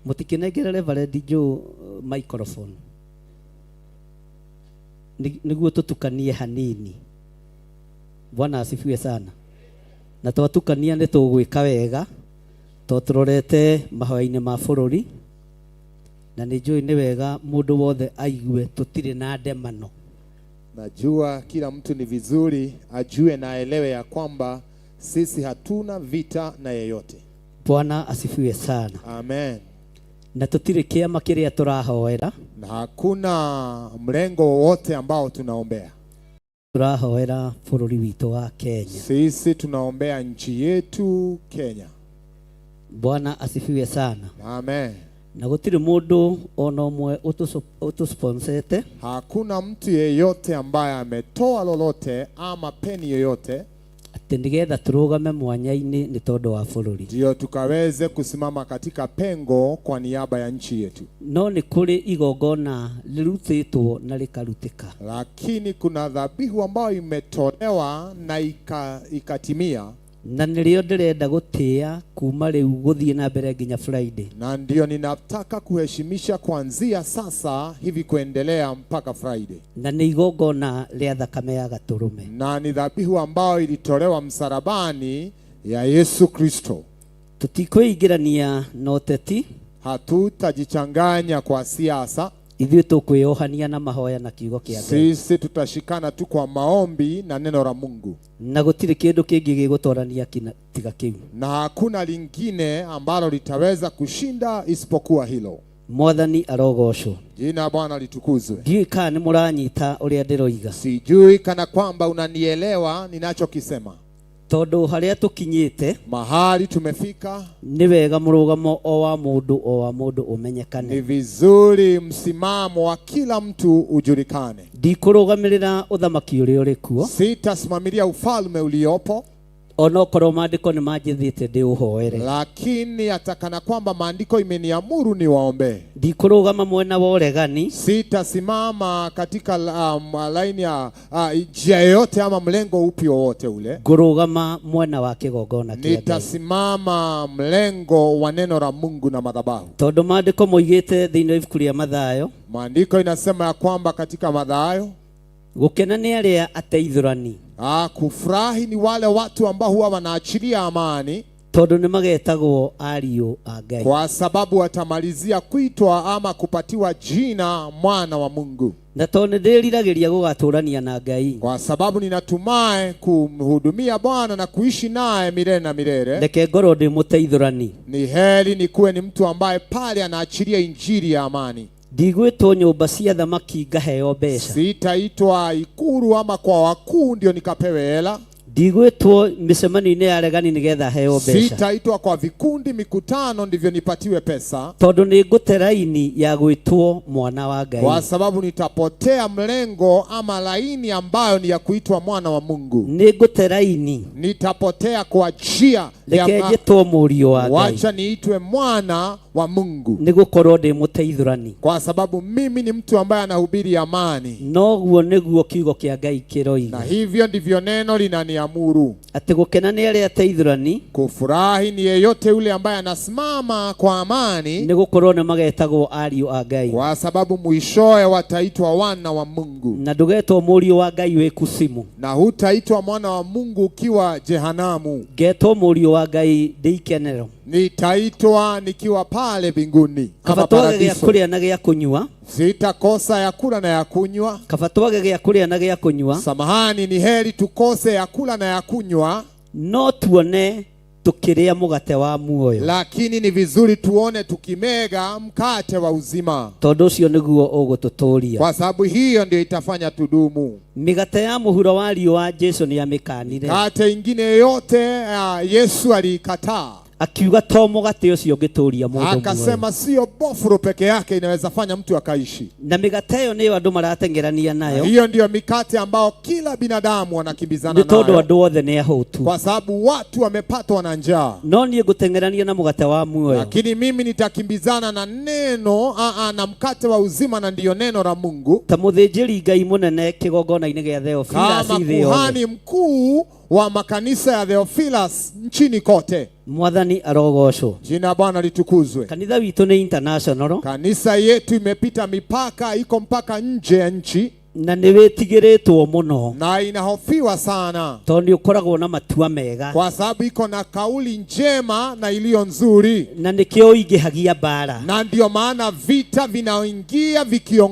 Mũtikinengere Reverend Joe microphone nĩguo tũtukanie hanini. Bwana asifiwe sana. Na twatukania nĩ tũgwĩka wega to tũrorete mahoya-inĩ ma bũrũri na nĩ njũĩ nĩ wega mũndũ wothe aigue tũtirĩ na ndemano. Najua kila mtu ni vizuri ajue na aelewe ya kwamba sisi hatuna vita na yeyote. Bwana asifiwe sana. Amen. Na tũtirĩ kĩama kĩrĩa tũrahoera. Na hakuna mlengo wowote ambao tunaombea. Tũrahoera bũrũri witũ wa Kenya. Sisi tunaombea nchi yetu Kenya. Bwana asifiwe sana. Amen. Na gũtirĩ mũndũ ona ũmwe ũtũsponsete. Hakuna mtu yeyote ambaye ametoa lolote ama peni yoyote atĩ nĩgetha tũrũgame mwanya-inĩ nĩ tondũ wa bũrũri, ndio tukaweze kusimama katika pengo kwa niaba ya nchi yetu. No nĩ kũrĩ igongona rĩrutĩtwo na rĩkarutĩka, lakini kuna dhabihu ambayo imetolewa na ikatimia, na nĩrĩo ndĩrenda gũtĩĩa kuma rĩu gũthiĩ na mbere nginya Friday, na ndio ninataka kuheshimisha kuanzia sasa hivi kuendelea mpaka Friday, na nĩ igongona rĩa thakame ya gatũrũme, na ni dhabihu ambayo ilitolewa msalabani ya Yesu Kristo. Tũtikwĩingĩrania na ũteti, hatutajichanganya kwa siasa, ithuĩ tũkwĩohania na mahoya na kiugo kĩa Ngai. Sisi tutashikana tu kwa maombi na neno la Mungu, na gũtirĩ kĩndũ kĩngĩ gĩgũtorania tiga kĩu, na hakuna lingine ambalo litaweza kushinda isipokuwa hilo. Mwathani arogocwo. Jina Bwana litukuzwe. Ndiũĩ kana nĩ mũranyita ũrĩa ndĩroiga. Sijui kana kwamba unanielewa ninachokisema. Tondũ harĩa tũkinyĩte, mahali tumefika, nĩ wega mũrũgamo o wa mũndũ o wa mũndũ ũmenyekane. Ni vizuri msimamo wa kila mtu ujulikane. Ndikũrũgamĩrĩra ũthamaki ũrĩa ũrĩ kuo. Sitasimamilia ufalme uliopo, onokorwo maandĩko nĩ manjĩthĩte ndĩũhoere, lakini atakana kwamba maandiko imeniamuru niwaombee. Ndikũrũgama mwena wa ũregani. Sitasimama katika laini ya njia yoyote ama mlengo upi wowote ule. Ngũrũgama mwena wa kĩgongona kĩa Ngai. Nitasimama mlengo wa neno la Mungu na madhabahu. Tondũ maandĩko moigĩte thĩinĩ wa ibuku rĩa Mathayo, maandiko inasema ya kwamba katika Mathayo, gũkena nĩ arĩa ateithũrani. Kufurahi ni wale watu ambao huwa wanaachilia amani, tondũ nĩ magetagwo ariũ a Ngai, kwa sababu watamalizia kuitwa ama kupatiwa jina mwana wa Mungu. Na tondũ nĩndĩriragĩria gũgatũrania na Ngai, kwa sababu ninatumai kumhudumia Bwana na kuishi naye milele na milele, reke ngorwo ndĩ mũteithũrani. Ni heri nikuwe ni mtu ambaye pale anaachilia injili ya amani. Ndigwĩtwo nyũmba cia thamaki ngaheo mbeca. Sitaitwa ikuru ama kwa wakuu ndio nikapewe hela. Ndigwĩtwo mĩcemanio-inĩ ya aregani nĩgetha heo mbeca. Sitaitwa kwa vikundi mikutano ndivyo nipatiwe pesa. Tondũ nĩngũte laini ya gwĩtwo mwana wa Ngai. Kwa sababu nitapotea mlengo ama laini ambayo ni ya kuitwa mwana wa Mungu. Nĩngũte laini. Nitapotea kwa njia ya Reke njĩtwo mũriũ wa Ngai. Wacha niitwe mwana wa Mungu, nĩ gũkorwo ndĩ mũteithũrani. Kwa sababu mimi ni mtu ambaye anahubiri amani. Noguo nĩguo kiugo kĩa Ngai kĩroiga. Na hivyo ndivyo neno linaniamuru, atĩ gũkena nĩ arĩa ateithũrani, kufurahi ni yeyote yule ambaye anasimama kwa amani, nĩ gũkorwo nĩ magetagwo ariũ a Ngai. Kwa sababu mwishowe wataitwa wana wa Mungu. Na ndũgetwo mũriũ wa Ngai wĩ kusimu, na hutaitwa mwana wa Mungu ukiwa jehanamu. Ngetwo mũriũ wa Ngai ndĩ ikenero. Nitaitwa nikiwa pale mbinguni kaba kama twage gĩa paradiso. kũrĩa na gĩa kũnyua. Sitakosa ya kula na ya kunywa. Kaba twage gĩa kũrĩa na gĩa kũnyua. Samahani, ni heri tukose ya kula na ya kunywa, no tuone tukĩrĩa mũgate wa muoyo, lakini ni vizuri tuone tukimega mkate wa uzima, tondũ ũcio nĩguo ũgũtũtũria. Kwa sababu hiyo ndio itafanya tudumu. Mĩgate ya mũhuro wa riũa Jesu nĩ amĩkanire. Mkate ingine yote Yesu aliikataa, akiuga to mũgate ũcio ũngĩtũria mũndũ muoyo. Akasema sio bofuro peke yake inaweza fanya mtu akaishi. Na mĩgate ĩyo nĩyo andũ marateng'erania nayo. Hiyo ndiyo mikate ambao kila binadamu wanakimbizana nĩ tondũ nayo, andũ othe nĩ ahũtu. Kwa sababu watu wamepatwa na njaa. No niĩ ngũteng'erania na mũgate wa muoyo. Lakini mimi nitakimbizana na neno na mkate wa uzima, na ndiyo neno la Mungu. Ta mũthĩnjĩri Ngai mũnene kĩgongona-inĩ gĩa Theophilus Kama thĩ yothe. kuhani mkuu wa makanisa ya Theophilus nchini kote. Mwathani arogocwo. Jina la Bwana litukuzwe. Kanitha witũ nĩ international. Kanisa yetu imepita mipaka, iko mpaka nje ya nchi. Na nĩ wĩtigĩrĩtwo mũno. Na inahofiwa sana. Tondũ nĩ ũkoragwo na matua mega. Kwa sababu iko na kauli njema na iliyo nzuri. Na nĩkĩo ingĩhagia mbara. Na ndio maana vita vinaingia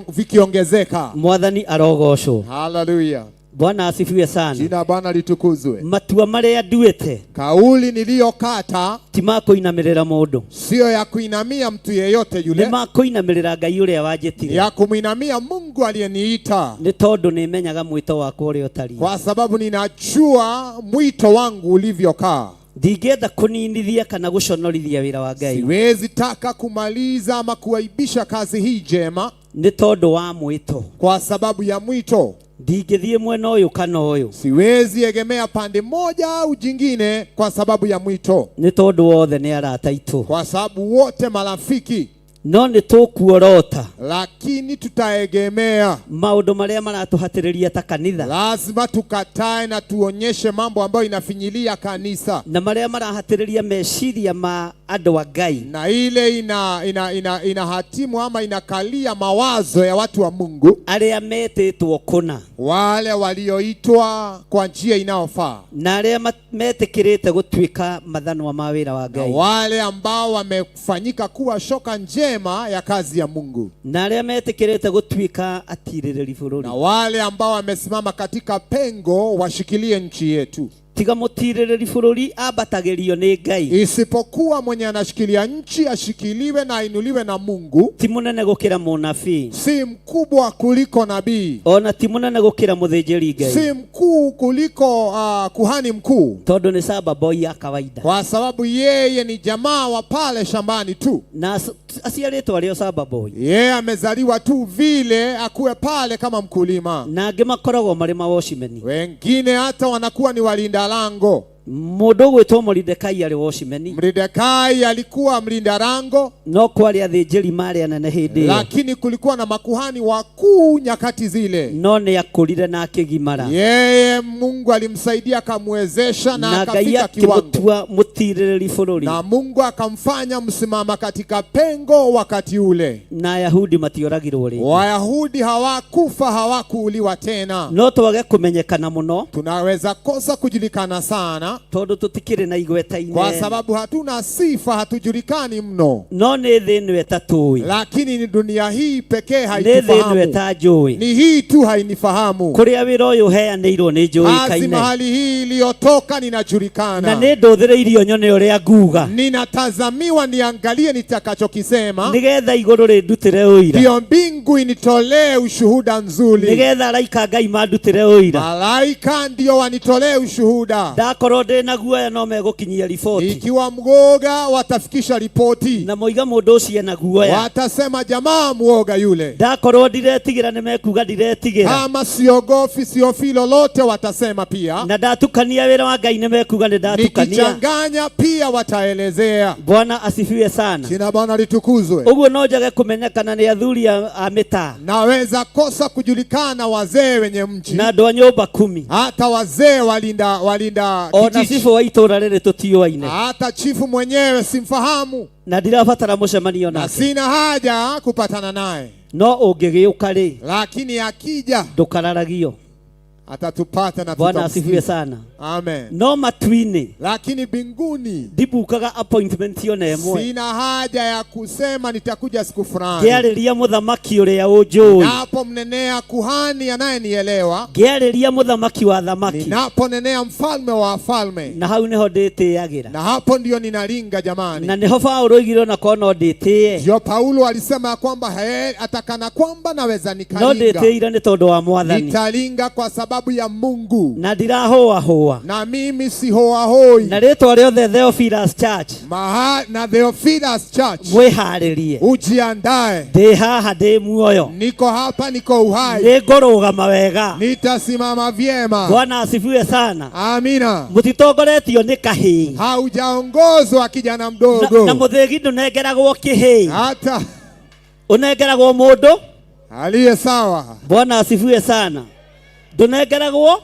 vikiongezeka. Mwathani arogocwo. Haleluya. Bwana asifiwe sana. Jina la Bwana litukuzwe. Matua marĩa nduĩte, kauli niliyokata, ti ma kũinamĩrĩra mũndũ, sio ya kuinamia mtu yeyote yule, nĩ ma kũinamĩrĩra Ngai ũrĩa wanjĩtire, ya kumwinamia Mungu aliyeniita, nĩ tondũ nĩmenyaga mwĩto wakwa ũrĩa ũtariĩ, kwa sababu ninajua mwito wangu ulivyokaa. Ndingĩenda kũninithia kana gũconorithia wĩra wa Ngai. Siwezi taka kumaliza ama kuaibisha kazi hii njema, nĩ tondũ wa mwĩto, kwa sababu ya mwito. Ndingĩthiĩ mwena ũyũ kana ũyũ. Siwezi egemea pande moja au jingine kwa sababu ya mwito, nĩ tondũ wothe nĩ arata aitũ, kwa sababu wote marafiki. No nĩ tũkuorota, lakini tutaegemea maũndũ marĩa maratũhatĩrĩria ta kanitha. Lazima tukatae na tuonyeshe mambo ambayo inafinyilia kanisa, na marĩa marahatĩrĩria meciria ma andũ a Ngai, na ile inahatimu ama inakalia mawazo ya watu wa Mungu, arĩa metĩtwo kũna, wale walioitwa kwa njia inayofaa, na arĩa metĩkĩrĩte gũtuĩka mathanwa ma wĩra wa na Ngai, wale ambao wamefanyika kuwa shoka njema ya kazi ya Mungu, na arĩa metĩkĩrĩte gũtuĩka atirĩrĩri bũrũri, na wale ambao wamesimama katika pengo washikilie nchi yetu. Tiga mũtirĩrĩri bũrũri ambatagĩrio nĩ Ngai, isipokuwa mwenye anashikilia nchi ashikiliwe na ainuliwe na Mungu. Ti mũnene gũkĩra mũnabii, si mkubwa kuliko nabii, ona ti mũnene gũkĩra mũthĩnjĩri Ngai, si mkuu kuliko kuhani mkuu, tondũ nĩ shamba boy ya kawaida, kwa sababu yeye ni jamaa wa pale shambani tu, na aciarĩtwo arĩ o shamba boy. Yeye amezaliwa tu vile akuwe pale kama mkulima, na angĩ makoragwo marĩ mawatchman, wengine hata wanakuwa ni walinda lango. Mũndũ ũgwĩtwo Moridekai arĩ watchman. Moridekai alikuwa mlinda lango, no kwarĩ athĩnjĩri marĩ anene hĩndĩ ĩyo, lakini kulikuwa na makuhani wakuu nyakati zile, no nĩ akũrire na akĩgimara. Yeye Mungu alimsaidia akamwezesha na Na Ngai akafika kiwango, akĩmũtua mũtirĩrĩri bũrũri, na Mungu akamfanya msimama katika pengo wakati ule. Na Ayahudi matioragirwo rĩngĩ. Wayahudi hawakufa, hawakuuliwa tena. No twage kũmenyekana mũno, tunaweza kosa kujulikana sana, tondũ tũtikĩrĩ na igweta inene, kwa sababu hatuna sifa, hatujulikani mno. No nĩ thĩ ĩno ĩtatũĩ, lakini ni dunia hii pekee nĩ thĩ ĩno haitufahamu, ĩtanjũĩ, ni hii tu hainifahamu. Kũrĩa wĩra ũyũ ũheanĩirwo nĩ Kazi njũĩkaine, mahali hii iliyotoka na ninajulikana, nĩ ndũthĩrĩirio nyone ũrĩa nguga, ninatazamiwa niangalie nitakachokisema, nĩgetha igũrũ rĩndutĩre ũira, ndiyo mbingu initolee ushuhuda nzuri, nĩgetha araika Ngai mandutĩre ũira, malaika ndio wanitolee ushuhuda. Ndakorwo ndĩ na guoya no megũkinyia riboti, ikiwa mgoga watafikisha ripoti, na moiga Mekuiga mũndũ ũcio ena guoya. Watasema jamaa muoga yule. Ndakorwo ndiretigĩra nĩ mekuga ndiretigĩra. Kama siogofi, sihofi lolote, watasema pia. Na ndatukania wĩra wa Ngai nĩ mekuga nĩ ndatukania. Nikichanganya pia wataelezea. Bwana asifiwe sana. Jina Bwana litukuzwe. Ũguo no njage kũmenyekana nĩ athuri a mĩtaa. Naweza kosa kujulikana wazee wenye mji na andũ a nyũmba kumi, hata wazee walinda ona kijiji. cibũ wa itũra rĩrĩ tũtiũaine, hata chifu mwenyewe simfahamu, na ndirabatara mũcemanio na nake. sina haja kupatana naye, No ũngĩgĩũka rĩ, lakini akija ndũkararagio. atatupata na Bwana asifiwe tutamsikia. sana. Amen. No matu-inĩ Lakini mbinguni ndibukaga appointment ona ĩmwe. sina haja ya kusema nitakuja siku fulani. Ngĩarĩria mũthamaki ũrĩa ũnjũĩ, Napomnenea kuhani anayenielewa, ngĩarĩria mũthamaki wa thamaki, ninaponenea mfalme wa wafalme, na hau nĩho ndĩtĩagĩra, na hapo ndio ninaringa jamani. Na nĩho Paũlũ oigire ona korwo no ndĩtĩe, Ndio Paulo alisema ya kwamba atakana kwamba naweza no nikaringa, ndĩtĩire nĩ tondũ wa Mwathani, nitaringa kwa sababu ya Mungu, na ndirahũahũa, na mimi sihoahoi. Na rĩtwa rĩothe Theophilus Church, na Theophilus Church, mwĩharĩrie, ujiandae. Ndĩ haha ndĩ muoyo, niko hapa, niko uhai, nĩngũrũgama wega, nitasimama vyema. Bwana asifiwe sana. Amina. Mũtitongoretio nĩ kahĩĩ, Haujaongozwa kijana mdogo, na mũthĩgi ndũnengeragwo kĩhĩĩ, hata ũnengeragwo mũndũ aliye sawa. Bwana asifiwe sana. Ndũnengeragwo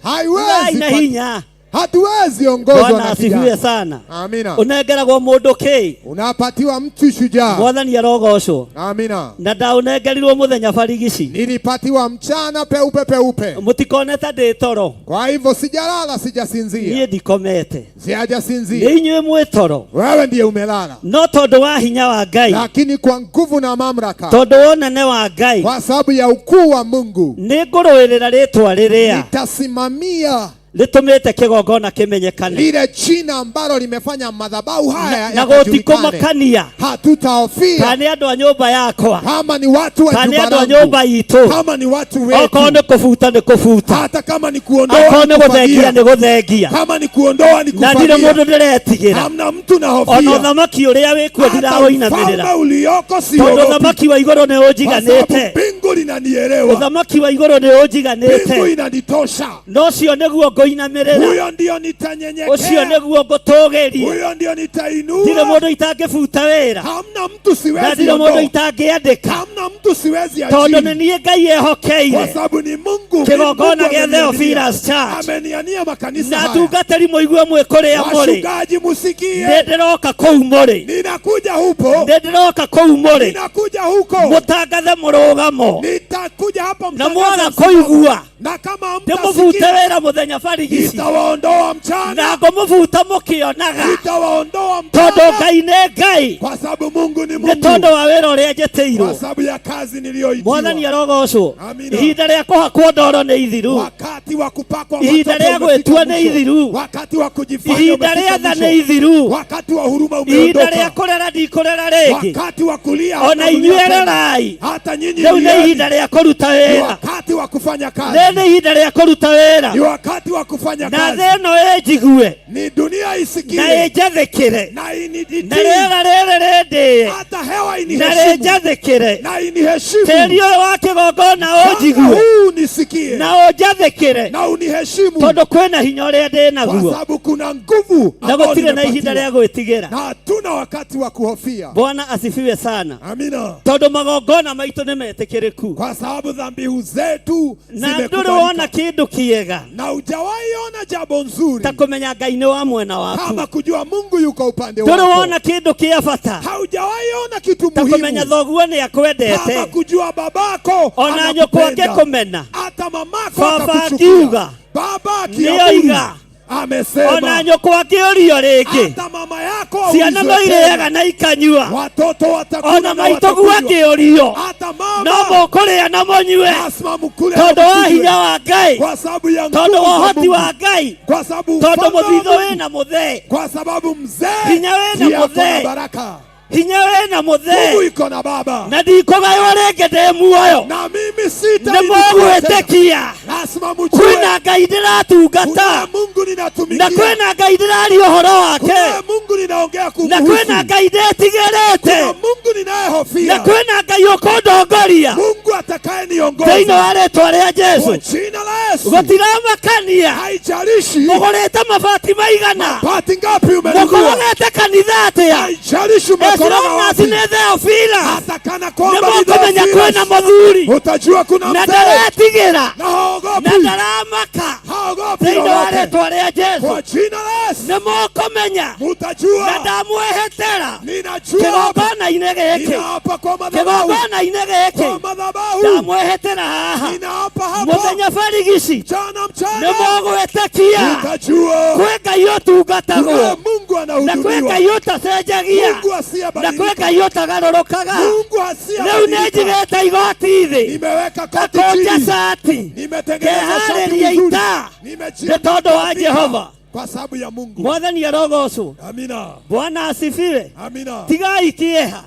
haiwezi na hinya, hatuwezi ongozwa Bwana na asifiwe kijana. sana. Amina. Ũnengeragwo mũndũ kĩ? Unapatiwa mtu shujaa. Mwathani arogocwo. Amina. Na ndaũnengerirwo mũthenya barigici, Nilipatiwa mchana peupe peupe. Mũtikone ta ndĩ toro. Kwa hivyo sijalala, sijasinzia. Niĩ ndikomete, Sijasinzia. nĩ inyuĩ mwĩ toro. Wewe ndiye umelala. No tondũ wa hinya wa Ngai, lakini kwa nguvu na mamlaka, tondũ wa ũnene wa Ngai, kwa sababu ya ukuu wa Mungu, nĩ ngũrũĩrĩra rĩtwa rĩrĩa nitasimamia rĩtũmĩte kĩgongona kĩmenyekane, lile jina ambalo limefanya madhabahu haya na yakajulikane. gũtikũmakania Hatutahofia kana nĩ andũ a nyũmba yakwa, kama ni watu wa kana nĩ nyumba andũ a langu, nyũmba itũ, kama ni watu wetu, okorwo nĩ kũbuta nĩ kũbuta, hata kama ni kuondoa okorwo ni nĩ gũthengia kufagia, nĩ gũthengia, kama ni kuondoa ni na ndirĩ kufagia, mũndũ ndĩretigĩra. hamna mtu Ona nahofia. ũthamaki ũrĩa wĩkuo Hata ndiraũinamĩrĩra, ufalme ulioko tondũ siogopi, ũthamaki wa igũrũ nĩ kwa sababu ũnjiganĩte. mbingu linanielewa, Ũthamaki wa igũrũ nĩ ũnjiganĩte. mbingu inanitosha. Na ũcio nĩguo ngũinamĩrĩra, Huyo ndio ũcio nitanyenyekea, nĩguo ngũtũgĩria. huyo ndio nitainua. Ndirĩ mũndũ itangĩbuta wĩra, Hamna mtu na siwezi ndirĩ mũndũ ondoa, itangĩandĩka, hamna mtu siwezi tondũ nĩ ajiri, niĩ Ngai kwa ehokeire sababu ni Mungu. kĩgongona Mungu gĩa ameniania. Theophilus Church. Ameniania makanisa Na haya. atungatĩri mũigue mwĩ kũrĩa mũrĩ, Wachungaji musikie, nĩ ndĩroka kũu mũrĩ, ninakuja hupo, nĩ ndĩroka kũu mũrĩ, ninakuja huko, mũtangathe mũrũgamo, nitakuja hapa na mtangaze mwaga msimamo. kũigua na kama ndĩmũbute mtasikia wĩra mũthenya barigici, nitawaondoa mchana, na ngũmũbuta mũkĩonaga, nitawaondoa tondũ mchana, Ngai nĩ Ngai, kwa sababu Mungu ni nĩ Mungu, tondũ wa wĩra ũrĩa kwa njĩtĩirwo. sababu ya kazi niliyoitiwa. Mwathani arogocwo. Amina. Ihinda rĩa kũhakwo ndoro nĩ ithiru, Wakati wa kupakwa ihinda matope rĩa umefika gwĩtua nĩ mwisho. ithiru, Wakati wa kujifanya ihinda umefika rĩa tha mwisho. nĩ ithiru, Wakati wa huruma ihinda rĩa umeondoka. kũrera ndikũrera rĩngĩ. Wakati wa kulia Ona hamna inyuĩ kulia tena. rerai, Hata nyinyi rĩu nĩ lieni. ihinda rĩa kũruta Ni wĩra, wakati wa kufanya kazi. rĩrĩ nĩ ihinda rĩa kũruta wĩra, Ni wakati wa kufanya na kazi. thĩ ĩno ĩnjigue Ni dunia na isikie ĩnjathĩkĩre, na na initii, rĩera rĩrĩ rĩndĩe hata hewa na iniheshimu rĩnjathĩkĩre, na iniheshimu. tĩri ũyũ wa kĩgongona Mchanga ũnjigue huu nisikie na ũnjathĩkĩre, na uniheshimu, tondũ kwĩna hinya ũrĩa ndĩ kwa naguo, sababu kuna nguvu na ambayo gũtirĩ na ihinda nimepatiwa rĩa gwĩtigĩra. na hatuna wakati wa kuhofia. Bwana asifiwe sana. Amina. Tondũ magongona maitũ nĩ metĩkĩrĩku, Kwa sababu dhabihu zetu na ndũrĩ zimekubalika, wona kĩndũ kĩega na hujawahi ona jambo nzuri ta kũmenya Ngai nĩ wa mwena waku, kama kujua Mungu yuko upande ndũrĩ wako. wona kĩndũ kĩa bata Haujawahi ona kitu ta kũmenya muhimu thoguo nĩ kama akwendete, kujua babako ona nyũkwa anakupenda, angĩkũmena, hata mamako baba akakuchukia, akiuga baba nĩoiga, akiamuru ona amesema, nyũkwa akĩũrio rĩngĩ, hata mama yako ciana no aulizwe tena, irĩaga na ikanyua, watoto watakula ona na maitũguo watakunywa, akĩũrio hata no mama mũkũrĩa na mũnyue, lazima mkule na tondũ wa mkunywe, hinya wa Ngai, kwa sababu ya tondũ nguvu wa za ũhoti Mungu, wa Ngai, kwa sababu tondũ ufalme wa mũthithũ Mungu, wĩna mũthee, kwa sababu mzee hinya wĩna ndiye ako na mũthee, baraka, hinya wĩna Mungu mũthee, iko na baba, na ndikũgaywo rĩngĩ ndĩ muoyo, na mimi nĩ sitainukiwa tena. mũgwĩtĩkia Lazima Lazima mjue Kwĩna Ngai ndĩratungata. Kuna Mungu ninatumikia. Na kwĩna Ngai ndĩraria ũhoro wake. Kuna Mungu ninaongea Na kumhusu. kwĩna Ngai ndĩtigĩrĩte. Kuna Mungu ninayehofia. Na kwĩna Ngai ũkũndongoria. Mungu atakayeniongoza. Thĩinĩ wa rĩtwa rĩa Jesu. Kwa jina la Yesu. Gũtiramakania. Haijalishi Mũgũrĩte mabati maigana. Mabati ngapi umenunua. Mũkorogete kanitha atĩa. Haijalishi umekoroga As long as wapi. nĩ Theophilus. Hata kana kwamba ni Nĩmũkũmenya Theophilus. kwĩna mũthuri. Utajua kuna Na mzee. ndaretigĩra. Na haogopi. Na ndaramaka. Haogopi Thĩinĩ wa lolote. rĩtwa rĩa Jesu. Kwa jina la Yesu. Nĩmũkũmenya. Mutajua. Na ndamwĩhĩtĩra. Ninajua. Kĩgongona-inĩ gĩkĩ. Ninaapa kwa madhabahu. Kĩgongona-inĩ gĩkĩ. Kwa madhabahu. Ndamwĩhĩtĩra haha. Ninaapa hapa. Mũthenya barigici. Mchana mchana. Nĩmũgwĩtĩkia. Utajua. Kwĩ Ngai ũtungatagwo. Kuna Mungu Na kwĩ anahudumiwa. Ngai ũtacenjagia. Mungu Na kwĩ asiyebadilika. Ngai ũtagarũrũkaga. Mungu Rĩu nĩ asiyebadilika. njigĩte igoti thĩ. Nimeweka koti Ngakũnja chini. cati. Nimetengeneza shati Ngeharĩria vizuri. ita. Nimejiandaa Nĩ tondũ wa vita Jehova. Kwa sababu ya Mungu. Mwathani arogocwo. Amina. Bwana asifiwe. Amina. Tigai kĩeha.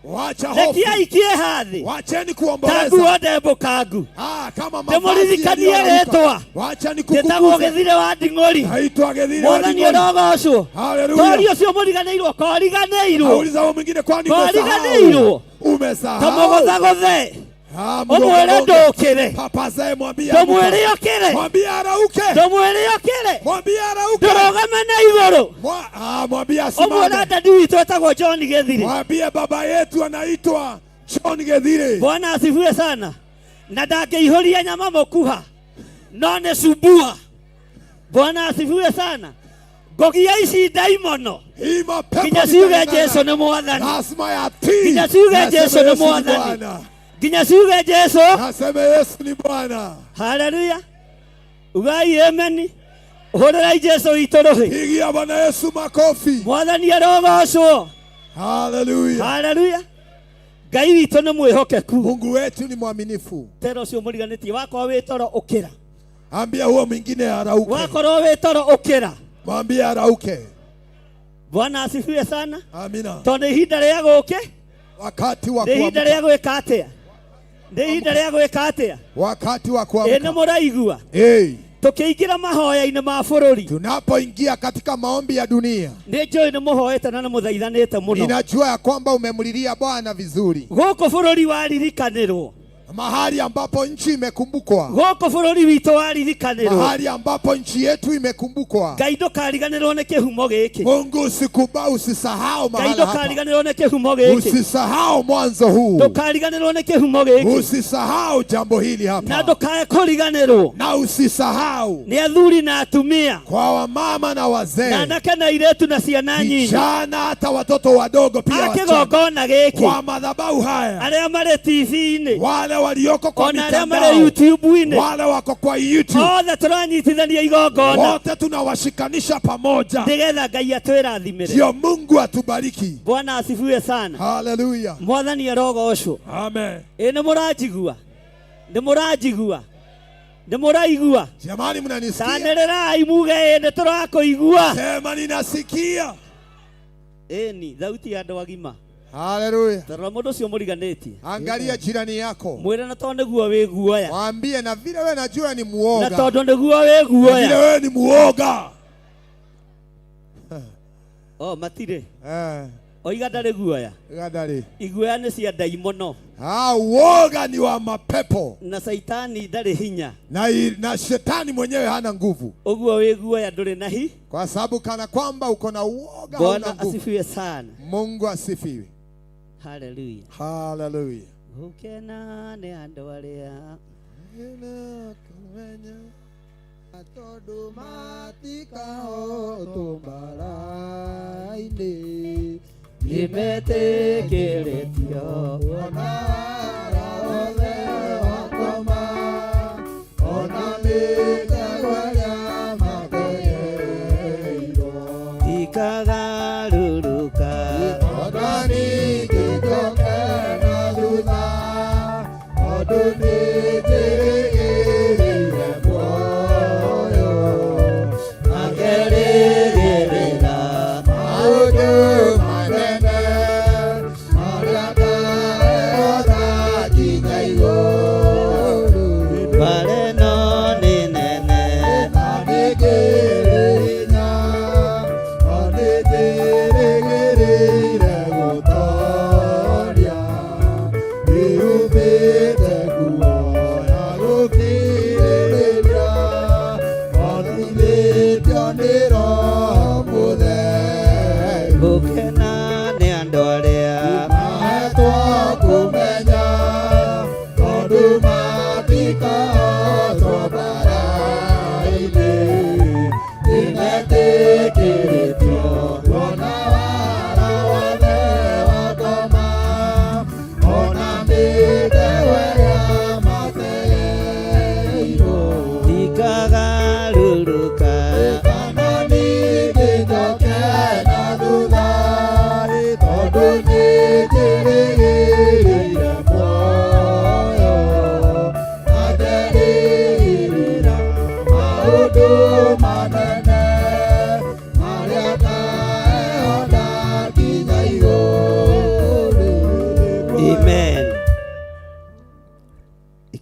Wacha hofu. Rekiai kĩeha thĩ. Wacheni Ta kuomboleza. nguo ndembũkangu. Ah, kama mavazi Ndĩmũririkanie yaliyoraruka. rĩtwa. Wacha Njĩtagwo nikukumbuze. Gĩthire wa Nding'ori. Naitwa Gĩthire wa Mwathani Nding'ori. arogocwo. Haleluya. Tori ũcio mũriganĩirwo koriganĩirwo. Auliza huyo mwingine kwani umesahau? Koriganĩirwo. Umesahau. Kamũgũthagũthe. Ah, Ũmwĩre mgonge. ndũkĩre. Papazae mwambie Ndũmwĩre amka. ũkĩre. Mwambie arauke. Ndũmwĩre ũkĩre. Mwambie arauke. Ndũrũgame na igũrũ. Mwambie Ũmwĩre asimame. dadi witũ etagwo John Gĩthire. Mwambie baba yetu anaitwa John Gĩthire. Bwana asifiwe sana. Na ndangĩihũria nyama mũkuha no nĩ cumbua. Bwana asifiwe sana. Ngogia ici ndaimono Hii mapepo nginya ciuge nitang'ang'ana. Jesu nĩ mwathani. Lazima yatii. Nginya ciuge Nasema Jesu nĩ Yesu ni mwathani. Bwana. Nginya ciuge Jesu. Nasema Yesu ni Bwana. Haleluya. Ugai amen. Hũrĩrai Jesu witũ rũhĩ. Pigia Bwana Yesu makofi. Mwathani arogocwo. Haleluya. Haleluya. Ngai witũ nĩ mwĩhokeku. Mungu wetu ni mwaminifu. Tera ũcio mũriganĩtie wakorwo wĩ toro ũkĩra. Ambia huo mwingine arauke. Wakorwo wĩ toro ũkĩra. Mwambie arauke. Bwana asifiwe sana. Amina. Tondũ nĩ ihinda rĩa gũkĩ. Wakati wa Nĩ ihinda kuamka. rĩa gwĩka atĩa? Nĩ ihinda rĩa gwĩka atĩa? Wakati wa Ĩ kuamka. nĩ mũraigua? Hey. Tũkĩingĩra mahoya-inĩ ma bũrũri. Tunapoingia katika maombi ya dunia, Nĩ njũĩ nĩ mũhoete na nĩ mũthaithanĩte mũno. ninajua ya kwamba umemlilia Bwana vizuri. Gũkũ bũrũri waririkanĩrwo. Mahali ambapo nchi imekumbukwa, Gũkũ bũrũri witũ waririkanĩrwo. mahali ambapo nchi yetu imekumbukwa. Ngai ndũkariganĩrwo nĩ kĩhumo gĩkĩ. Mungu usikuba, usisahau Ngai mahala hapa, ndũkariganĩrwo nĩ kĩhumo gĩkĩ. usisahau mwanzo huu, Ndũkariganĩrwo nĩ kĩhumo gĩkĩ. usisahau jambo hili Na hapa, ndũkae kũriganĩrwo na usisahau nĩ athuri na atumia kwa wamama na na wazee, anake na airĩtu na ciana nyinyi vijana, hata watoto wadogo pia a wachanga. kĩgongona gĩkĩ Kwa madhabahu haya. arĩa marĩ TV-inĩ Wale walioko kwa ona arĩa marĩ mitandao. YouTube-inĩ Wale wako kwa YouTube. othe tũranyitithania igongona Wote tunawashikanisha pamoja. nĩgetha Ngai atwĩrathimĩre. Ndio Mungu atubariki. Bwana asifiwe sana. Haleluya. Mwathani arogocwo. Amen. Ĩ nĩ mũranjigua? Nĩ mũranjigua? Nĩ mũraigua? Jamani, mnanisikia? Tanĩrĩrai muge ĩ nĩ tũrakũigua. Sema ninasikia. Ĩni thauti ya andũ agima. Haleluya. Tarora mũndũ ũcio mũriganĩtie. Angalia jirani yako, Mwĩre na tondũ nĩguo wĩ guoya. mwambie na vile wewe najua ni Na muoga, tondũ nĩguo wĩ Na vile guoya. wewe ni muoga. Oh, matirĩ. eh, Oiga ndarĩ guoya. gadari. Iguoya nĩ cia ndaimono. Ah, uoga ni wa mapepo Na saitani ndarĩ hinya. na shetani mwenyewe hana nguvu, Ũguo wĩ guoya ndũrĩ na hi. kwa sababu kana kwamba uko na uoga hauna Bwana nguvu. asifiwe sana. Mungu asifiwe. Haleluya. Haleluya. Gũkena nĩ andũ arĩa Tondũ matikahotwo mbara-inĩ nĩmetĩkĩrĩtio. Ona wara wothe wakoma, ona mĩtego ĩrĩa mategeirwo. Tikagarũrũka. Ona ningĩ njoke na thutha, tondũ nĩnjĩrĩgĩrĩire muoyo. Makerĩgĩrĩra. Maũndũ manene marĩa ndahota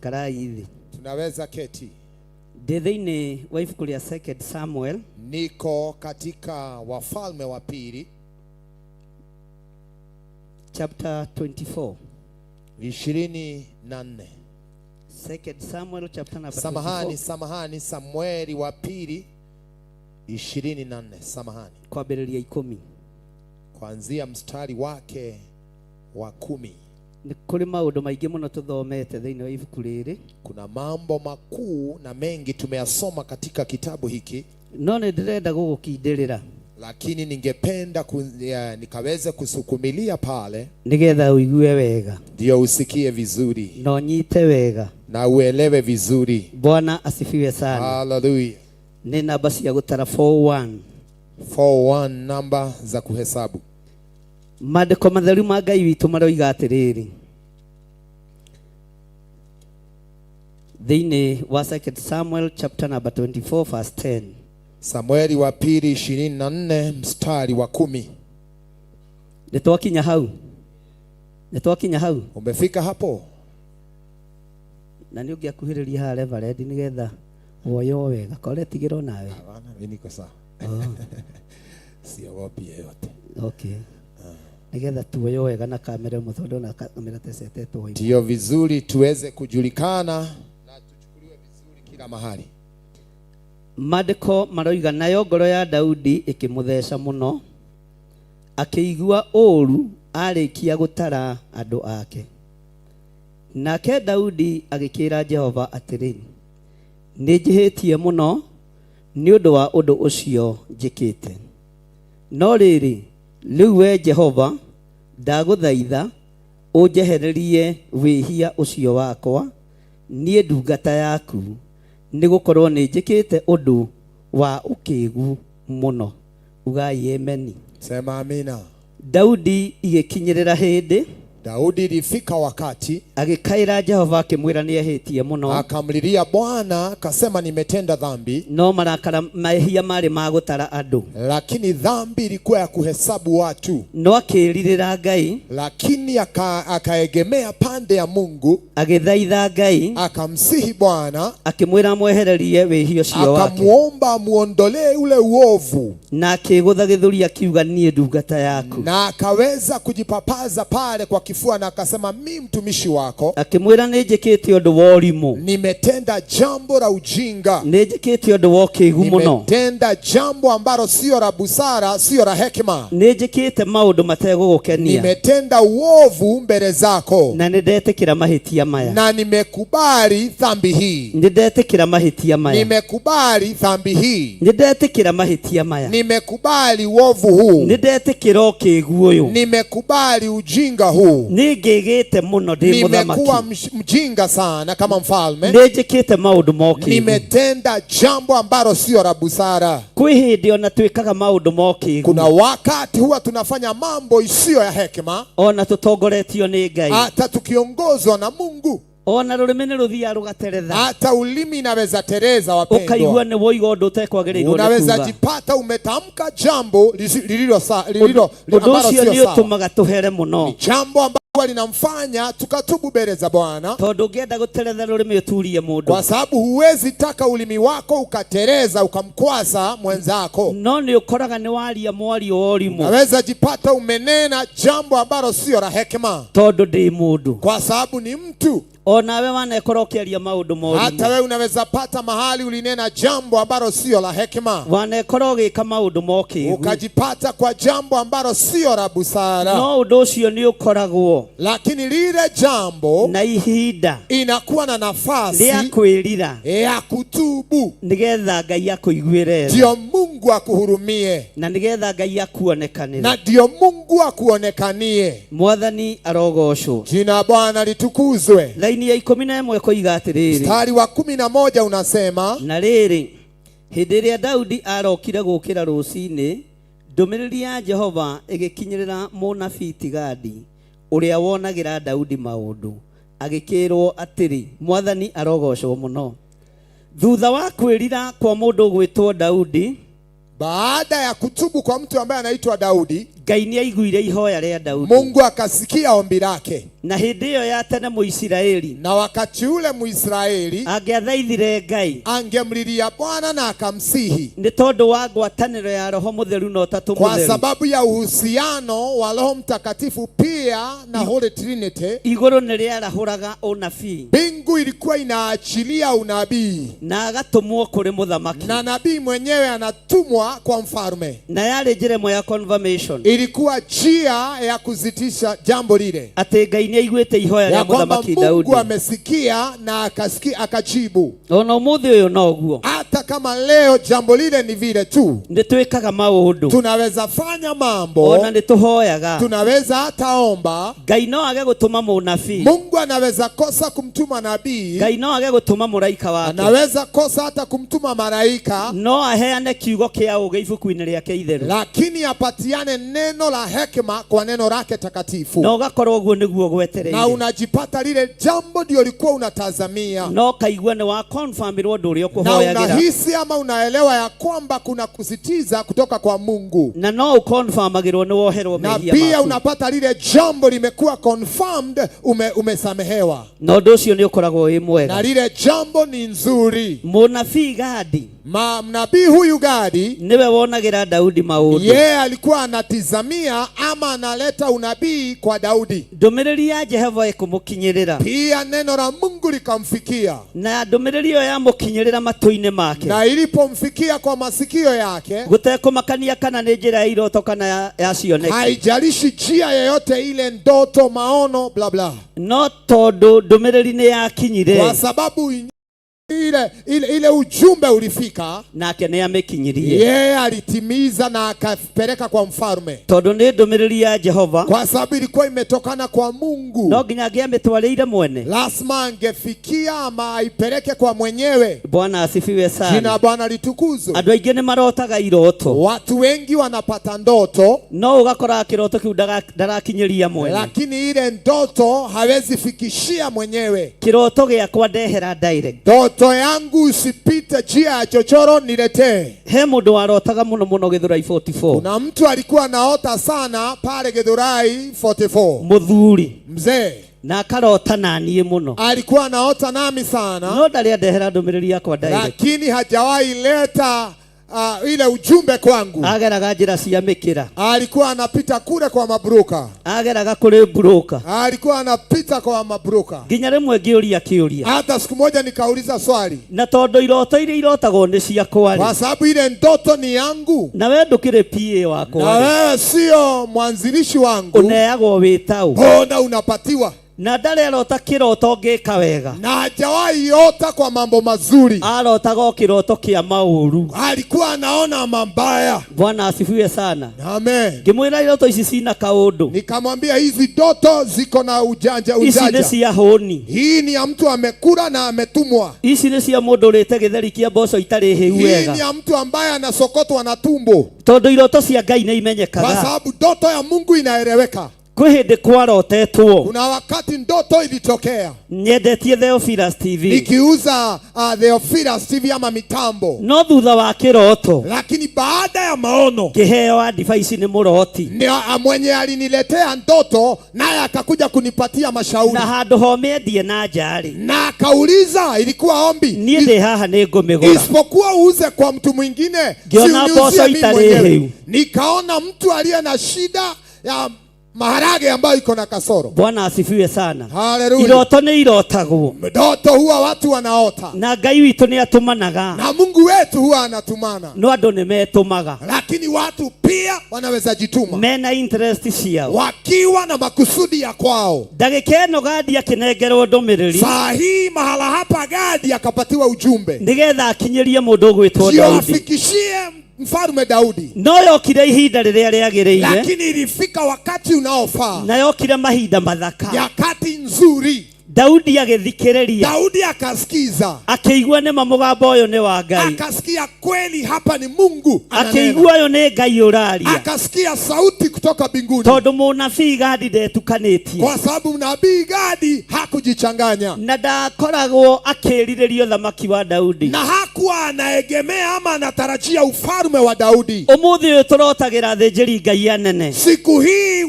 Ikarai thĩ. Tunaweza keti. Ndĩ thĩinĩ wa ibuku rĩa Second Samuel. Niko katika Wafalme wa Pili chapter 24. 24. Second Samuel chapter number Samahani, 24. samahani, Samueli wa Pili 24, samahani, kwambĩrĩria ikũmi. Kuanzia mstari wake wa 10. Nĩ kũrĩ maũndũ maingĩ mũno tũthomete thĩinĩ wa ibuku rĩrĩ. Kuna mambo makuu na mengi tumeyasoma katika kitabu hiki, no nĩ ndĩrenda gũgũkindĩrĩra lakini ningependa nikaweze kusukumilia pale nĩgetha ũigue wega, ndio usikie vizuri na ũnyite wega na uelewe vizuri. Bwana asifiwe sana. Haleluya. Nĩ namba cia gũtara 41. 41 namba za kuhesabu. Maandĩko matheru ma Ngai witũ maroiga atĩrĩrĩ thĩinĩ wa Second Samuel chapter number 24 verse 10. Samueli wa Pili 24 mstari wa 10. Nĩ twakinya hau? Nĩ twakinya hau? Umefika hapo? Na nĩ ũngĩakuhĩrĩria haha Reverend nĩgetha woywo wega. Kore tigĩrwo nawe. Hapana, mimi niko sawa. Siogopi yeyote. Okay. Nĩgetha tuoywo wega na kamera ĩmwe tondũ na kamera tecetetwo. Ndio vizuri tuweze kujulikana na tuchukuliwe vizuri kila mahali. Maandĩko maroiga nayo ngoro ya Daudi ĩkĩmũtheca mũno, akĩigua ũũru arĩkia gũtara andũ ake. Nake Daudi agĩkĩra Jehova atĩrĩ, nĩ njĩhĩtie mũno nĩ ũndũ wa ũndũ ũcio njĩkĩte. No rĩrĩ, rĩu we Jehova, ndagũthaitha ũnjehererie wĩhia ũcio wakwa, niĩ ndungata yaku, nĩgũkorwo nĩ njĩkĩte ũndũ wa ũkĩgu mũno. Ugai ameni. Sema amina. Daudi igĩkinyĩrĩra hĩndĩ, Daudi ilifika wakati agĩkaĩra Jehova akĩmwĩra nĩehĩtie mũno, akamlilia Bwana akasema nimetenda dhambi. No marakara mehia marĩ ma gũtara andũ, lakini dhambi ilikuwa ya kuhesabu watu. No akĩrirĩra Ngai, lakini akaegemea pande ya Mungu, agĩthaitha Ngai, akamsihi Bwana, akĩmwĩra amwehererie wĩhia ũcio wake, akamuomba amuondolee ule uovu, na akĩgũtha gĩthũri akiuga niĩ ndungata yaku, na akaweza kujipapaza pale kwa kifua na akasema mi mtumishi wako, akĩmwĩra nĩ njĩkĩte ũndũ wa ũrimũ, nimetenda jambo la ujinga, nĩ njĩkĩte ũndũ wa ũkĩgu mũno, nimetenda jambo ambalo sio la busara, sio la hekima, nĩ njĩkĩte maũndũ mategũgũkenia, nimetenda uovu mbele zako, na nĩ ndetĩkĩra mahĩtia maya, na nimekubali dhambi hii, nĩ ndetĩkĩra mahĩtia maya, nimekubali dhambi hii, nĩ ndetĩkĩra mahĩtia maya, nimekubali uovu huu, nĩ ndetĩkĩra ũkĩgu ũyũ, nimekubali ujinga huu, nĩ ngĩgĩte mũno ndĩ nimekuwa mũthamaki, mjinga sana kama mfalme, nĩ njĩkĩte maũndũ ma ũkĩgu. nimetenda jambo ambalo sio la busara. Kwĩ hĩndĩ ona twĩkaga maũndũ ma ũkĩgu, Kuna wakati huwa tunafanya mambo isiyo ya hekima, ona tũtongoretio nĩ Ngai, hata tukiongozwa na Mungu, ona rũrĩmĩ nĩ rũthiaga rũgateretha, hata ulimi inaweza tereza, ũkaigua wapendwa, nĩ woiga ũndũ ũtekwagĩrĩirwo nĩ unaweza kuuga. jipata umetamka jambo lililo lililo Ũndũ ambalo ũcio sio nĩ sawa, ũtũmaga tũhere mũno, jambo ambalo linamfanya tukatubu mbele za Bwana, tondũ ũngĩenda gũteretha rũrĩmĩ ũturie mũndũ, kwa sababu huwezi taka ulimi wako ukatereza ukamkwasa mwenzako. no nĩ ũkoraga nĩ waria mwario wa ũrimũ, Unaweza jipata umenena jambo ambalo sio la hekima, tondũ ndĩ mũndũ. kwa sababu ni mtu. Onawe wanekora ũkĩaria maũndũ ma ũrimũ, Hata wewe unaweza pata mahali ulinena jambo ambalo sio la hekima, wanekora ũgĩka maũndũ ma ũkĩgu, ukajipata kwa jambo ambalo sio la busara. no ũndũ ũcio nĩ ũkoragwo Lakini lile jambo na ihinda inakuwa na nafasi rĩa kwĩrira ya kutubu, nĩgetha Ngai akũiguĩre tha, ndio Mungu akuhurumie na nĩgetha Ngai akuonekanĩre. na ndio Mungu akuonekanie. Mwathani arogocwo. Jina la Bwana litukuzwe. Laini ya 11 ĩkoiga atĩrĩrĩ, Mstari wa 11 unasema, na rĩrĩ, hĩndĩ ĩrĩa Daudi arokire gũkĩra rũcinĩ, ndũmĩrĩri ya Jehova ĩgĩkinyĩrĩra mũnabii ti Gadi ũrĩa wonagĩra Daudi maũndũ, agĩkĩrwo atĩrĩ, Mwathani arogocwo mũno. Thutha wa kwĩrira kwa mũndũ ũgwĩtwo Daudi, baada ya kutubu kwa mtu ambaye anaitwa Daudi, Ngai nĩ aiguire ihoya rĩa Daudi. Mungu akasikia ombi lake. Na hĩndĩ ĩyo ya tene Mũisiraeli Na wakati ule Muisraeli angĩathaithire Ngai angemlilia Bwana na akamsihi, nĩ tondũ wa ngwatanĩro ya Roho Mũtheru na Ũtatũ kwa Mũtheru, sababu ya uhusiano wa Roho Mtakatifu pia na Holy Trinity, igũrũ nĩ rĩarahũraga ũnabii mbingu ilikuwa inaachilia unabii na agatũmwo kũrĩ mũthamaki, na nabii mwenyewe anatumwa kwa mfalme. Na yarĩ njĩra ĩmwe ya confirmation Ilikuwa njia ya kuzitisha jambo lile atĩ Ngai nĩ aiguĩte ihoya ya rĩa kwamba mũthamaki Mungu Daudi. amesikia na akasikia akajibu. Ona ũmũthĩ ũyũ noguo Hata kama leo jambo lile ni vile tu, nĩ twĩkaga maũndũ, tunaweza fanya mambo, ona nĩ tũhoyaga. tunaweza hata omba. Ngai no age gũtũma mũnabii, Mungu anaweza kosa kumtuma nabii, Ngai no age gũtũma mũraika wake, anaweza kosa hata kumtuma malaika, no aheane kiugo kĩa ũũgĩ ibuku-inĩ rĩake itheru, lakini apatiane neno la hekima kwa neno lake takatifu, na ũgakorwo ũguo nĩguo na gwetereire, unajipata lile jambo ndio ulikuwa unatazamia, no kaigua nĩ wa confirmĩrwo ũndũ ũrĩa na ũkũhoyagĩra, unahisi ama unaelewa ya kwamba kuna kusitiza kutoka kwa Mungu, na no ũconfirmagĩrwo nĩ woherwo na mehia pia maku, unapata lile jambo limekuwa confirmed, umesamehewa, na ũndũ ũcio nĩ ũkoragwo wĩ na mwega. lile jambo ni nzuri. Mũnabii Gadi Mnabii huyu Gadi nĩwe wonagĩra Daudi maũndũ. yeye alikuwa anatizamia ama analeta unabii kwa Daudi, Ndũmĩrĩri ya Jehova ĩkũmũkinyĩrĩra, pia neno la Mungu likamfikia, na ndũmĩrĩri ĩyo yamũkinyĩrĩra matũ-inĩ make, na ilipomfikia kwa masikio yake, gũtekũmakania kana nĩ njĩra ya iroto kana ya cioneki, haijalishi njia yoyote ile, ndoto, maono, bla bla, no tondũ ndũmĩrĩri nĩ yakinyire kwa sababu ile ujumbe ulifika, nake nĩ amĩkinyirie, yeye alitimiza na akapeleka kwa mfalme, tondũ nĩ ndũmĩrĩri ya Jehova, kwa sababu ilikuwa imetokana kwa Mungu. no nginya angĩamĩtwarĩire mwene. Lazima angefikia ama aipeleke kwa mwenyewe. Bwana asifiwe Jina sana. Bwana litukuzwe. Andũ aingĩ nĩ marotaga iroto, Watu wengi wanapata ndoto, no ũgakora kĩroto kĩu ndarakinyĩria mwene. lakini ile ndoto hawezi fikishia mwenyewe. Kĩroto gĩakwa ndehera direct. Ndoto yangu usipite njia ya chochoro, niletee. He mũndũ warotaga mũno mũno Gĩthũrai 44, Kuna mtu alikuwa anaota sana pale Githurai 44, mũthuri, mzee na akarota na niĩ mũno, alikuwa anaota nami sana, no ndarĩ andehera ndũmĩrĩri yakwa direct. lakini hajawahi leta ile ujumbe kwangu. Ageraga njĩra cia mĩkĩra, Alikuwa anapita kule kwa mabruka, ageraga kũrĩ mburũka, alikuwa anapita kwa mabruka. nginya rĩmwe ngĩũria kĩũria, Hata siku moja nikauliza swali, na tondũ iroto iria irotagwo nĩ ciakwa kwa rĩ, sababu ile ndoto ni yangu na we ndũkĩrĩ PA na wakwa rĩ, wewe sio mwanzilishi wangu, ũneagwo wĩtaũ, mbona unapatiwa? na ndarĩ arota kĩroto ngĩka wega, Na hajawahi ota kwa mambo mazuri, arotaga o kĩroto kĩa maũru. alikuwa anaona mabaya. Bwana asifiwe sana. Amen. Ngĩmwĩra iroto ici cina kaũndũ, Nikamwambia hizi ndoto ziko na ujanja ici nĩ ujanja. cia hũni, Hii ni ya mtu amekula na ametumwa. ici nĩ cia mũndũ ũrĩte gĩtheri kĩa mboco itarĩ hĩu Hii ni wega, ya mtu ambaye anasokotwa na tumbo, tondũ iroto cia Ngai nĩ kwa imenyekaga. sababu ndoto ya Mungu inaeleweka. Kwĩ hĩndĩ kwarotetwo Kuna wakati ndoto ilitokea nyendetie Theophilus TV, nikiuza Theophilus TV ama mitambo, no thutha wa kĩroto lakini baada ya maono kĩheo advice nĩ mũroti, ni mwenye aliniletea ndoto naye akakuja kunipatia mashauri na handũ ho mĩendie na nja rĩ, na akauliza, ilikuwa ombi, niĩ ndĩ haha nĩ ngũmĩgũra. isipokuwa uuze kwa mtu mwingine, si Ngiona uniuzie mboco mimi itarĩ mwenyewe. hĩu. Nikaona mtu aliye na shida ya maharage ambayo iko na kasoro. Bwana asifiwe sana. Haleluya. Iroto nĩ irotagwo, Ndoto huwa watu wanaota na Ngai witũ nĩ atũmanaga, na Mungu wetu huwa anatumana, no andũ nĩ metũmaga, lakini watu pia wanaweza jituma mena interest ciao. wakiwa na makusudi ya kwao. Ndagĩka ĩno Gadi akĩnengerwo ndũmĩrĩri Saa hii mahala hapa Gadi akapatiwa ujumbe nĩgetha akinyĩrie mũndũ ũgwĩtwo ndio Daudi, afikishie mfalme Daudi, no yokire ihinda rĩrĩa rĩagĩrĩire, lakini ilifika wakati unaofaa, na yokire mahinda mathaka. nyakati nzuri. Daudi agĩthikĩrĩria, Daudi akasikiza, akĩigua nĩma mũgambo ũyũ nĩ wa Ngai, akasikia kweli hapa ni Mungu ananena. akĩigua ũyũ nĩ Ngai ũraria, Akasikia sauti kutoka mbinguni, tondũ mũnabii Gadi ndetukanĩtie kwa sababu nabii Gadi hakujichanganya na ndakoragwo akĩrirĩria ũthamaki wa Daudi. Na hakuwa anaegemea ama anatarajia ufalme wa Daudi. Ũmũthĩ ũyũ tũrotagĩra athĩnjĩri Ngai anene Siku hii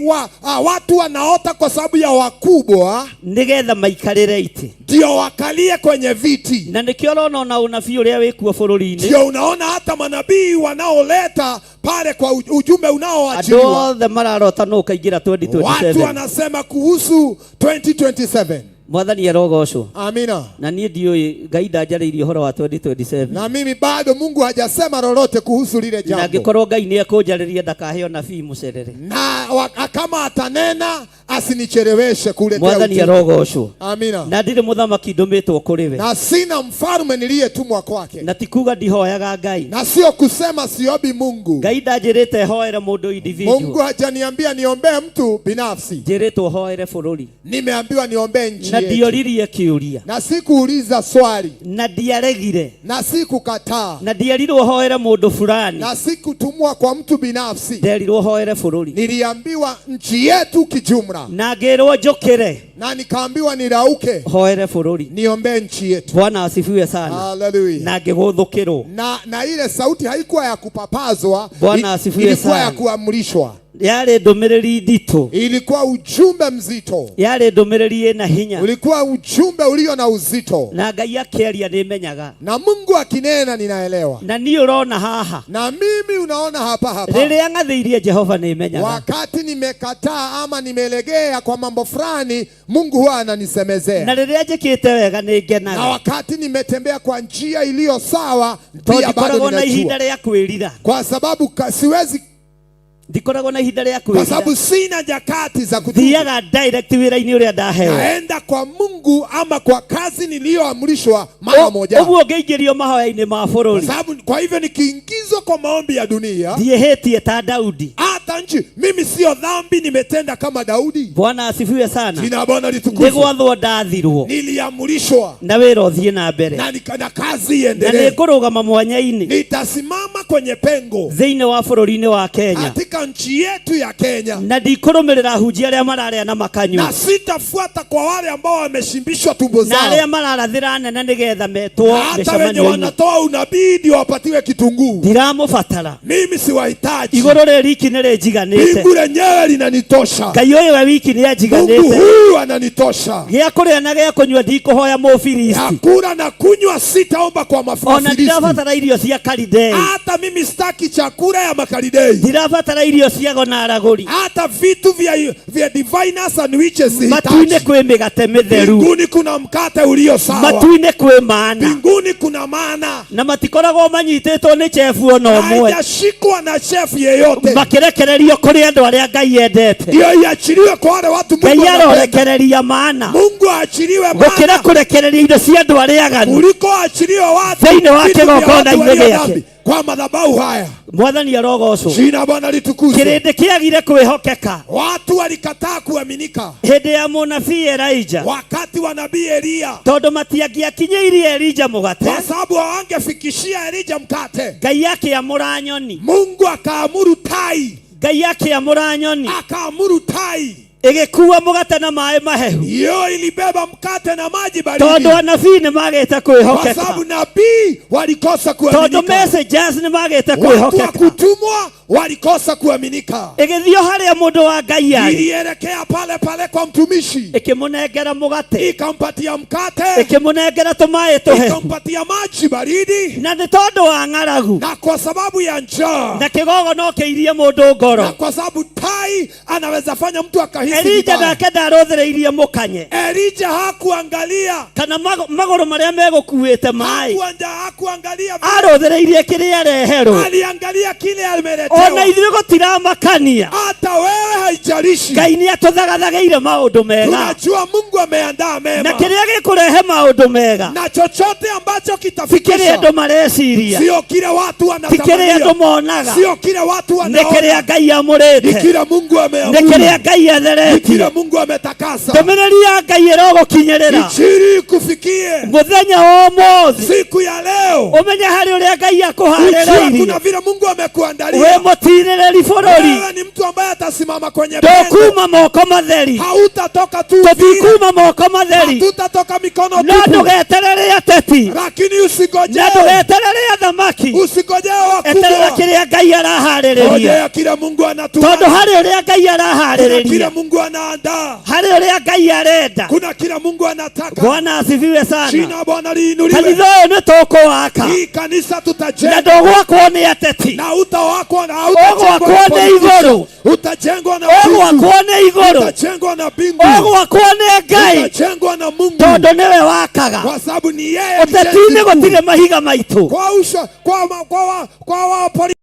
watu wanaota kwa sababu ya wakubwa, nĩgetha maikarĩre itĩ, ndio wakalie kwenye viti, na nĩkĩo ũrona ona ũnabii ũrĩa wĩkuo bũrũri-inĩ, ndio unaona hata manabii wanaoleta pale kwa ujumbe andũ unaoachiliwa. othe mararota nũ ũkaingĩra Watu 2027. wanasema kuhusu 2027. Mwathani arogocwo. Amina. Na niĩ ndiũĩ, Ngai ndanjarĩirie ũhoro wa 2027. Na mimi bado Mungu hajasema lolote kuhusu lile Na jambo. angĩkorwo Ngai nĩ ekũnjarĩria ndakaheo nabii mũcerere. Na kama atanena asinicheleweshe kuletea Mwathani ujumbe. arogocwo. Amina. Na ndirĩ mũthamaki ndũmĩtwo kũrĩ we. Na sina mfalme niliyetumwa kwake. Na ti kuga ndihoyaga Ngai. Na sio kusema siombi Mungu. Ngai ndanjĩrĩte hoere mũndũ individual. Mungu hajaniambia niombee mtu binafsi. Njĩrĩtwo hoere bũrũri. Nimeambiwa niombee nchi Na yetu. ndioririe kĩũria. Na sikuuliza swali. Na ndiaregire. Na sikukataa. Na ndierirwo hoere mũndũ fulani. Na sikutumwa kwa mtu binafsi. Nderirwo hoere bũrũri. Niliambiwa nchi yetu kijumla. Na ngĩrwo njũkĩre. Na nikaambiwa nirauke. Hoere bũrũri. Niombee nchi yetu. Bwana asifiwe sana. Haleluya. Na ngĩgũthũkĩrwo. Na ile sauti haikuwa ya kupapazwa, Bwana asifiwe ilikuwa ya sana. kuamrishwa. Yarĩ ndũmĩrĩri nditũ. Ilikuwa ujumbe mzito. Yarĩ ndũmĩrĩri ĩna hinya. Ulikuwa ujumbe ulio na uzito. Na Ngai akĩaria nĩmenyaga. Na Mungu akinena ninaelewa. Na niĩ ũrona haha. Na mimi unaona hapa hapa. Rĩrĩa ng'athĩirie Jehova nĩmenyaga. Wakati nimekataa ama nimelegea kwa mambo fulani, Mungu huwa ananisemezea. Na rĩrĩa njĩkĩte wega nĩngenaga. Na wakati nimetembea kwa njia iliyo sawa, Tondũ pia bado ndikoragwo na ihinda ninajua. rĩa kwĩrira. Kwa sababu siwezi, ndikoragwo na ihinda rĩa kwa kwĩrira. sababu sina nyakati za kutubu. Thiaga direct wĩra-inĩ ũrĩa ndaheo. Naenda kwa Mungu ama kwa kazi niliyoamrishwa mara moja. Ũguo ngĩingĩrio mahoya-inĩ ma bũrũri. Kwa sababu, kwa hivyo nikiingizwa kwa maombi ya dunia, Ndiĩhĩtie ta Daudi. hata nchi mimi sio dhambi nimetenda kama Daudi. Bwana asifiwe sana. Jina la Bwana litukuzwe. Nĩgwathwo ndathirwo. Niliamrishwa Na wĩra ũthiĩ na mbere. na kazi Na iendelee. nĩngũrũgama mwanya-inĩ. Nitasimama kwenye pengo Thĩinĩ wa bũrũri-inĩ wa Kenya. katika nchi yetu ya Kenya, Na ndikũrũmĩrĩra ahunjia arĩa mararĩa na makanyua. na sitafuata kwa wale ambao wameshimbishwa tumbo Na zao, arĩa mararathĩra nene nĩgetha metwo na hata wenye mĩcemanio-inĩ. wanatoa unabii ndio wapatiwe kitunguu. Ndiramũbatara. Mimi siwahitaji. Igũrũ rĩ riki nĩ rĩnjiganĩte. Mbingu lenyewe linanitosha. Ngai ũyũ we wiki nĩ Mungu anjiganĩte. huyu ananitosha. Gĩa kũrĩa na gĩa kũnyua ndikũhoya mũfilisti. Kula na kunywa sitaomba kwa Ona mafilisti. ndirabatara irio cia Kalidei. Hata mimi sitaki chakula ya makalidei. Ndirabatara irio cia ago na aragũri. Hata vitu vya diviners and witches sihitaji. Matu-inĩ kwĩ mĩgate mĩtheru. Mbinguni kuna mkate ulio sawa. Matu-inĩ kwĩ mana. Mbinguni kuna mana. Na matikoragwo manyitĩtwo nĩ chefu ona ũmwe. Haijashikwa na chef yeyote. Makĩrekererio kũrĩ andũ arĩa Ngai endete. Ndio iachiliwe kwa wale watu Mungu Ngai anapenda. arorekereria mana. Mungu aachiliwe Gũkĩra mana kũrekereria indo cia andũ arĩa aganu. kuliko aachiliwe watu Thĩinĩ wa vitu vya watu kĩgongona-inĩ walio gĩake. dhambi kwa madhabahu haya. Mwathani arogocwo. Jina Bwana litukuzwe. Kĩrĩndĩ kĩagire kwĩhokeka. Watu walikataa kuaminika Hĩndĩ ya mũnabii Elijah. wakati wa nabii Elia, Tondũ matiangĩakinyĩirie Elijah mũgate. kwa sababu hawangefikishia Elija mkate. Ngai akĩamũra nyoni. Mungu akaamuru tai, Ngai akĩamũra nyoni. akaamuru tai Ĩgĩkua mũgate na maĩ mahehu. hiyo ilibeba mkate na maji baridi, Tondũ anabii nĩ magĩte kwa kwĩhokeka. sababu nabii walikosa Tondũ kuaminika. messengers nĩ magĩte Watu wa kwĩhokeka. kutumwa walikosa kuaminika. Ĩgĩthiĩ o harĩa mũndũ wa Ngai arĩ. Ilielekea pale pale kwa mtumishi, Ĩkĩmũnengera mũgate. ikampatia mkate, Ĩkĩmũnengera tũmaĩ tũhehu. ikampatia maji baridi, Na nĩ tondũ wa ng'aragu. na kwa sababu ya njaa, Na kĩgogo no kĩirie mũndũ ngoro. na kwa sababu tai anaweza fanya mtu akahisi Elija vibaya. nake ndarũthĩrĩirie mũkanye. Elija hakuangalia Kana magũrũ marĩa megũkuĩte maĩ. hakuangalia, Arũthĩrĩirie kĩrĩa areherwo. aliangalia kile ameletewa. Ona ithuĩ gũtiramakania. Hata wewe haijalishi. Ngai nĩ atũthagathagĩire maũndũ mega. Tunajua Mungu ameandaa mema. Na kĩrĩa gĩkũrehe maũndũ mega. Na chochote ambacho Ti kĩrĩa kitafikisha andũ mareciria. sio kile watu Ti kĩrĩa andũ wanatamania, monaga. sio kile watu Nĩ wanaona, kĩrĩa Ngai amũrĩte. ni kile Mungu Nĩ ameamuru, kĩrĩa Ngai ni atheretie. kile Mungu ametakasa. Ndũmĩrĩri ya Ngai Ngai ĩrogũkinyĩrĩra. Injili ikufikie Mũthenya wa ũmũthĩ. siku ya leo, Ũmenye harĩ ũrĩa Ngai ujue akũharĩrĩirie. kuna vile Mungu amekuandalia. Wĩ mũtirĩrĩri bũrũri. Wewe ni mtu ambaye atasimama kwenye pendo, Ndũkuma moko matheri. hautatoka tu vile, Tũtikuma moko matheri. hatutatoka mikono No tupu, ndũgeterere ateti. lakini Na usigojee, ndũgeterere athamaki. usigojee Eterera wakubwa, kĩrĩa Ngai araharĩrĩria. ngojea kile Mungu anatuma, Tondũ harĩ ũrĩa Ngai kuna kile araharĩrĩria. Mungu anaandaa, Harĩ ũrĩa Ngai arenda. kuna kile Mungu anataka. Bwana asifiwe sana. Jina Bwana liinuliwe. Kanitha ũyũ nĩ tũkũwaka. Hii kanisa Na tutajenga ndũgwakwo nĩ ateti. na utawakwa na Ũgwakwo hautajengwa na nĩ politician. igũrũ. Utajengwa na Ũgwakwo mbingu. nĩ igũrũ. Utajengwa na mbingu. Ũgwakwo nĩ Ngai. Utajengwa na Mungu Tondũ nĩwe wakaga. kwa sababu ni yeye mjenzi Ũteti-inĩ mkuu. gũtirĩ mahiga maitũ. Kwa usho, kwa ma, kwa wa, kwa wa polisi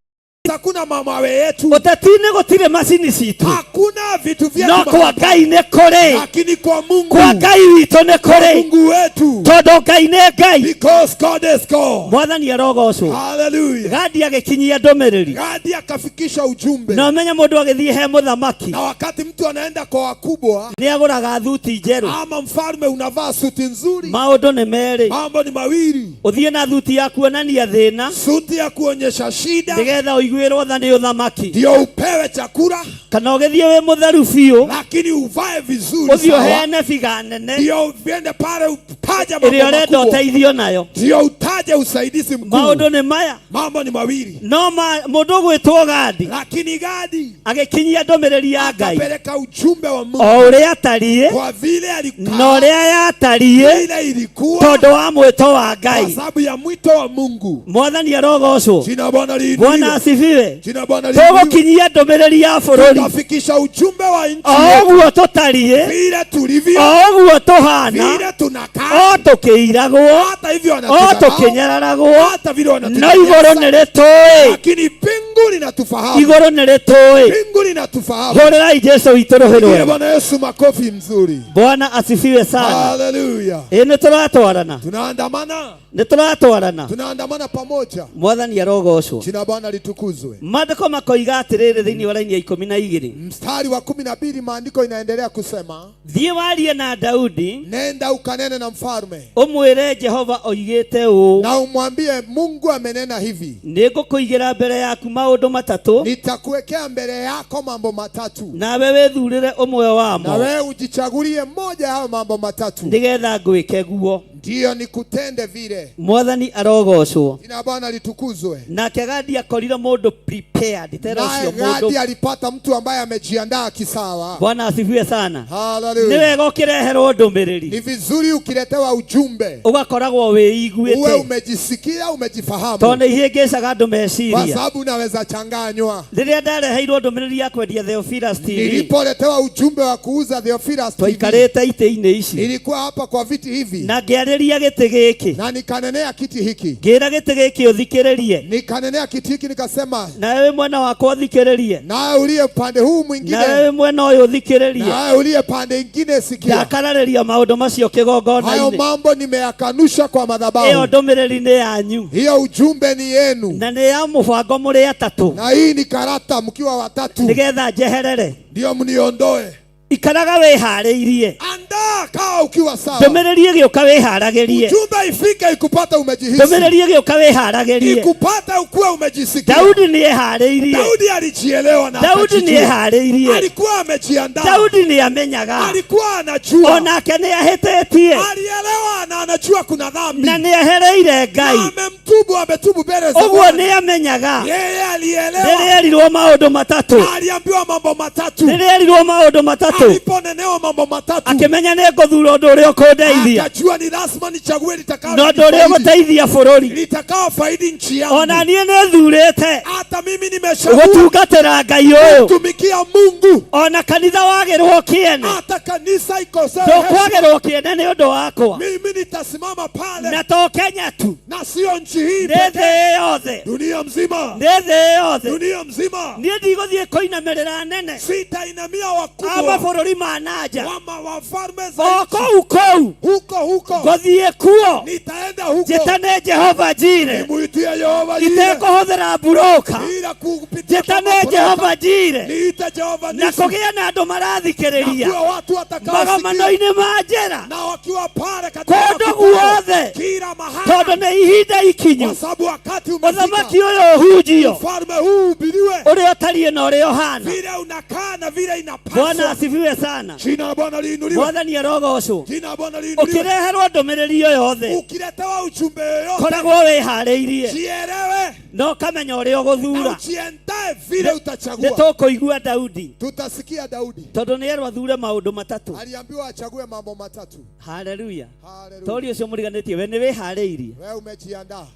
hakuna mamawe yetu. Ũteti-inĩ gũtirĩ macini citũ. Hakuna vitu vyetu No kwa mahali. Ngai nĩ kũrĩ. Lakini kwa Mungu, Kwa Ngai witũ nĩ kwa kũrĩ. Mungu wetu. Tondũ Ngai nĩ Ngai. Because God is God. Mwathani arogocwo. Hallelujah. Gadi agĩkinyia ndũmĩrĩri. Gadi akafikisha ujumbe. Na ũmenye mũndũ agĩthiĩ he mũthamaki Na wakati mtu anaenda kwa wakubwa nĩ agũraga thuti njerũ. ama mfalme, unavaa suti nzuri. Maũndũ nĩ merĩ. Mambo ni mawili, Ũthiĩ na thuti ya kuonania thĩna suti ya kuonyesha shida nĩgetha ũiguĩrwo tha nĩ ũthamaki. ndio upewe chakula, Kana ũgĩthiĩ wĩ mũtheru biũ lakini uvae vizuri ũthiĩ sawa, ũheane biga nene ndio uende pale utaje mambo ĩrĩa ũrenda makubwa, ũteithio nayo. ndio utaje usaidizi mkuu. Maũndũ nĩ maya. Mambo ni mawili, No mũndũ ũgwĩtwo Gadi lakini Gadi agĩkinyia ndũmĩrĩri ya Ngai akapeleka ujumbe wa Mungu o ũrĩa atariĩ kwa vile na alikaa, ũrĩa yatariĩ vile ilikuwa, tondũ wa mwĩto wa kwa Ngai. sababu ya mwito wa Mungu. Mwathani arogocwo. Jina Bwana Bwana liinuliwe, asifiwe. jina Bwana liinuliwe. Tũgũkinyia ndũmĩrĩri ya bũrũri Tutafikisha ujumbe wa nchi o yetu ũguo tũtariĩ vile tulivyo, o ũguo tũhana vile tunakaa, o tũkĩiragwo hata hivyo o wanatudharau, tũkĩnyararagwo hata vile no igũrũ wanatunyanyasa, nĩ rĩtũĩ lakini mbingu linatufahamu, igũrũ nĩ rĩtũĩ. mbingu linatufahamu. Hũrĩrai Jesũ witũ rũhĩ Pigie rwega. Bwana Yesu makofi mzuri. Bwana asifiwe sana. Haleluya. Ĩ nĩ tũratwarana Tunaandamana, nĩ tũratwarana. Tunaandamana pamoja. Mwathani arogocwo. Jina Bwana litukuzwe. Maandĩko makoiga atĩrĩrĩ thĩinĩ wa raini ya 12 Mstari wa 12 maandiko inaendelea kusema, thiĩ warie na Daudi nenda ukanene na mfalme ũmwĩre Jehova oigĩte ũũ na umwambie Mungu amenena hivi, nĩngũkũigĩra mbere yaku maũndũ matatũ nitakuwekea mbele yako mambo matatu, nawe wĩthurĩre ũmwe na wamo wewe ujichagulie moja ya hayo mambo matatu, nĩgetha ngwĩke guo. ndiyo nikutende vile. Mwathani arogocwo. Jina la Bwana litukuzwe. Nake Gadi akorire mũndũ prepared tera Naye ũcio mũndũ. Gadi alipata mtu ambaye amejiandaa kisawa. Bwana asifiwe sana. Nĩ Haleluya. wega ũkĩreherwo ndũmĩrĩri Ni vizuri ukiletewa ujumbe ũgakoragwo uwe wĩiguĩte umejisikia, umejifahamu, tondũ nĩ ihĩngĩcaga andũ kwa meciria. sababu unaweza changanywa. Rĩrĩa ndareheirwo ndũmĩrĩri ya kwendia Theophilus TV Nilipoletewa ujumbe wa kuuza Theophilus TV, twaikarĩte itĩ-inĩ ici nilikuwa hapa kwa viti hivi na ngĩarĩria gĩtĩ gĩkĩ na nikanenea kiti hiki, ngĩra gĩtĩ gĩkĩ ũthikĩrĩrie nikanenea kiti hiki nikasema, nawe wĩ mwena wakwa ũthikĩrĩrie nawe uliye upande huu mwingine, nawe wĩ mwena ũyũ ũthikĩrĩrie nawe uliye pande ingine, sikia ndakararĩria maũndũ macio hayo kĩgongona-inĩ mambo nimeyakanusha kwa ĩyo madhabahu. ndũmĩrĩri nĩ yanyu Hiyo ujumbe ni yenu, na nĩ ya mũbango mũrĩ atatũ na hii ni karata mkiwa watatu, nĩgetha njeherere Ndio mniondoe. ikaraga wĩharĩirie Andaa, kaa ukiwa sawa. ndũmĩrĩri ĩgĩũka wĩharagĩrie Ujumbe ifike ikupata umejihisi, ndũmĩrĩri ĩgĩũka wĩharagĩrie ikupata ukuwa umejisikia. Daudi nĩeharĩirie Daudi alijielewa na Daudi akajijua. nĩeharĩirie Alikuwa amejiandaa, Daudi nĩamenyaga alikuwa anajua, onake nĩahĩtĩtie alielewa na anajua kuna dhambi na nĩehereire Ngai amemtubu, ametubu mbele za ũguo Bwana. nĩamenyaga Yeye alielewa, rĩrĩa erirwo maũndũ matatũ aliambiwa mambo matatu, rĩrĩa erirwo maũndũ matatũ aliponenewa mambo matatu akĩmenya nĩ ngũthura ũndũ ũrĩa ũkũndeithia akajua ni lazima nichague litakalo na ũndũ ũrĩa ũgũteithia bũrũri litakao faidi nchi yangu. ona niĩ nĩ thurĩte Hata mimi nimechagua gũtungatĩra Ngai ũyũ kutumikia Mungu, ona kanitha wagĩrwo kĩene hata kanisa ikosewe heshima, ndũkwagĩrwo kĩene nĩ ũndũ wakwa mimi nitasimama pale na to Kenya tu na sio nchi hii nĩ thĩ pekee, yothe dunia mzima, nĩ thĩ yothe dunia mzima. niĩ ndigũthiĩ kũinamĩrĩra nene Sitainamia a wakubwa mabũrũri ma nanja wama wafalme falme za O nchi. kũu kũu Huko huko ngũthiĩ kuo nitaenda huko, njĩtane Jehova Jire nimuitie Yehova Jire, itekũhũthĩra mburũka bila kupitia njĩtane kwa Jehova Jire niite Jehova na Nisi, kũgĩe na andũ na marathikĩrĩria kuwa watu watakaosikia magomano-inĩ ma njĩra na wakiwa pale katika kũndũ makutano, guothe kila mahali, tondũ nĩ ihinda ikinyu kwa sababu wakati umefika, ũthamaki ũyũ ũhunjio ufalme huu uhubiriwe ũrĩa ũtariĩ na ũrĩa ũhana vile unakaa na vile Bwana inapaswa. asifiwe sana Jina la Bwana liinuliwe, Mwathani arogocwo jina la Bwana liinuliwe. ũkĩreherwo ndũmĩrĩri o yothe Ukiletewa ujumbe yoyote, koragwo wĩharĩirie jielewe na ũkamenya ũrĩa na ũgũthura ujiandae vile nĩ utachagua. tũkũigua Daudi Tutasikia Daudi tondũ nĩ erwo athure maũndũ matatũ aliambiwa achague mambo matatu. haleluya Haleluya. tori ũcio mũriganĩtie we nĩ wĩharĩirie Wewe umejiandaa?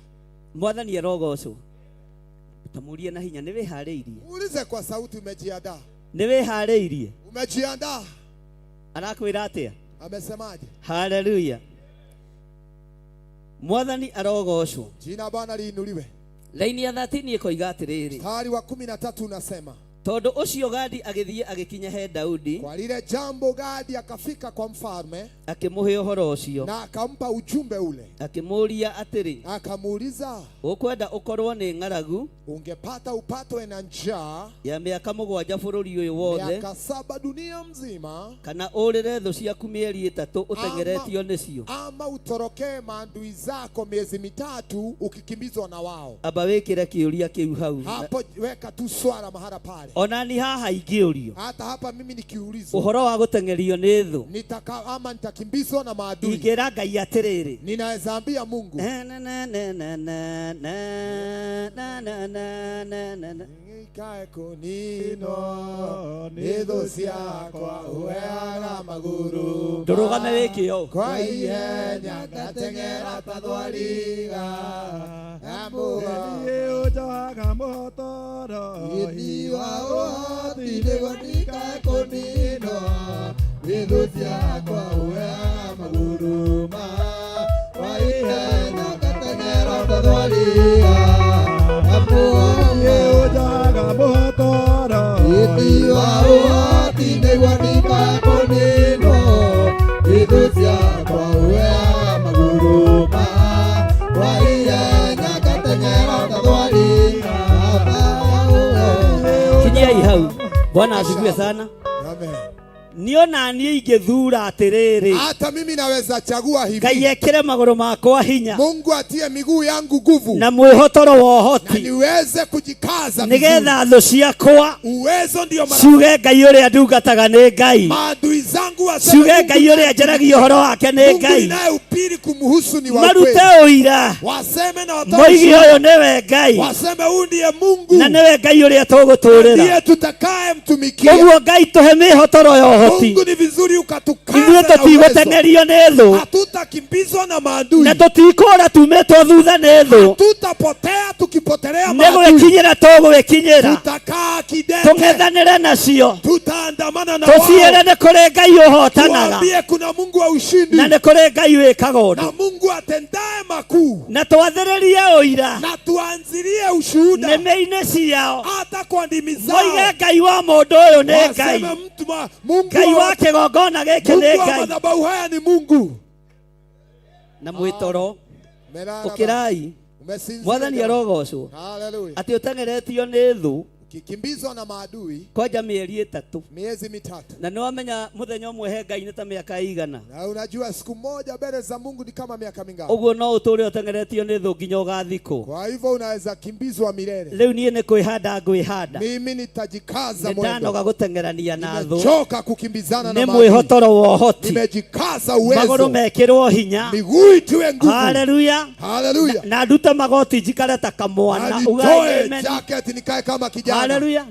Mwathani arogocwo tamũrie na hinya nĩ wĩharĩirie Muulize kwa sauti, umejiandaa? nĩ wĩharĩirie Umejiandaa? arakwĩra atĩa Amesemaje? haleluya Mwathani arogocwo Jina la Bwana liinuliwe. Laini ya 13 ĩkoiga atĩrĩrĩ Mstari wa 13 unasema tondũ ũcio Gadi agĩthiĩ agĩkinya he Daudi kwa lile jambo Gadi akafika kwa mfalme akĩmũhe ũhoro ũcio na akampa ujumbe ule, akĩmũũria atĩrĩ akamuuliza ũkwenda ũkorwo nĩ ng'aragu ungepata upatwe na njaa ya mĩaka mũgwanja bũrũri ũyũ wothe miaka saba dunia mzima, kana ũrĩre thũ ciaku mĩeri ĩtatũ ũteng'eretio nĩcio ama utorokee maadui zako miezi mitatu ukikimbizwa na wao. amba wĩkĩre kĩũria kĩu hau Hapo weka tu swala mahala pale. ona ni haha ingĩũrio Hata hapa mimi nikiulizwa ũhoro wa gũteng'erio nĩ thũ nitaka ama nitakimbizwa na maadui, ingĩra Ngai atĩrĩrĩ ninaweza ambia Mungu na na na na na na na na na na na na nikae kunino nĩ thũ ciakwa ũheaga magũrũ ndũrũgame wĩke ũũ kwa ihenya ngateng'era ta thwariga Niĩ ũnjohaga mũhotoro Hihi wa ũhoti nĩguo ndikae kũninwo nĩ thũ ciakwa ũheaga magũrũ ma kwa ihenya ngateng'era ta thwariga Niĩ ũnjohaga mũhotoro Hihi wa ũhoti nĩguo ndikae kũninwo nĩ thũ ciakwa ũheaga magũrũ ma kwa ihenya ngateng'era ta thwariga kinyiai hau Bwana asifiwe sana Amen. niĩ ona niĩ ingĩthura atĩrĩrĩ Hata mimi naweza chagua hivi, Ngai ekĩre magũrũ makwa hinya Mungu atie miguu yangu nguvu na mwĩhotoro wa na ũhoti niweze kujikaza vizuri. nĩgetha thũ ciakwa Uwezo ndio ciuge Ngai ũrĩa ndungataga nĩ Ngai maadui zangu waseme ciuge Mungu Ngai ũrĩa njaragia ũhoro wake nĩ Mungu Ngai ninayehubiri kumhusu ni wa marute kweli. ũira waseme na watoe moigi ushuhuda. ũyũ nĩwe Ngai waseme huyu ndiye Mungu na nĩwe Ngai ũrĩa tũgũtũrĩra ndiye tutakaye mtumikia. ũguo Ngai tũhe mĩhotoro ya ũhoti Mungu ni vizuri ukatukaza ithuĩ na uwezo. tũtigũteng'erio nĩ thũ Hatutakimbizwa na maadui, na tũtikũra tumĩtwo thutha nĩ thũ tutapotea tukipotelea nĩ maadui, gwĩkinyĩra tũgwĩkinyĩra tutakaa kidete, tũng'ethanĩre nacio tutaandamana na tũciĩre wao, nĩ kũrĩ Ngai ũhotanaga tuambie kuna Mungu wa ushindi na nĩ kũrĩ Ngai wĩkaga ũndũ na Mungu atendaye makuu, na twathĩrĩrie ũira na tuanzilie ushuhuda nĩmĩ-inĩ ciao hata kwa ndimi zao, moige Ngai wa mũndũ ũyũ nĩ Ngai waseme mtu wa Mungu Ngai wa wa, kĩgongona gĩkĩ nĩ Mungu wa Ngai madhabahu haya ni Mungu. na mwĩtoro Umelala ũkĩrai umesinzia Mwathani jamani. arogocwo Haleluya. atĩ ũteng'eretio nĩ thũ Ukikimbizwa na maadui kwanja mĩeri ĩtatũ miezi mitatu, na nĩ wamenya mũthenya ũmwe he Ngai nĩ ta mĩaka ĩigana na unajua siku moja mbele za Mungu ni kama miaka mingapi? ũguo no ũtũre ũteng'eretio nĩ thũ nginya ũgathikwo Kwa hivyo unaweza kimbizwa milele. rĩu niĩ nĩ kwĩhanda ngwĩhanda Mimi nitajikaza nĩ ndanoga mwendo, gũteng'erania na thũ nimechoka kukimbizana na nĩ maadui, mwĩhotoro wa ũhoti nimejikaza magũrũ uwezo, mekĩrwo hinya miguu itiwe nguvu. haleluya Haleluya. na ndute magoti njikare ta Na kamwana nitoe Ugae jacket nikae kama kijana. haleluya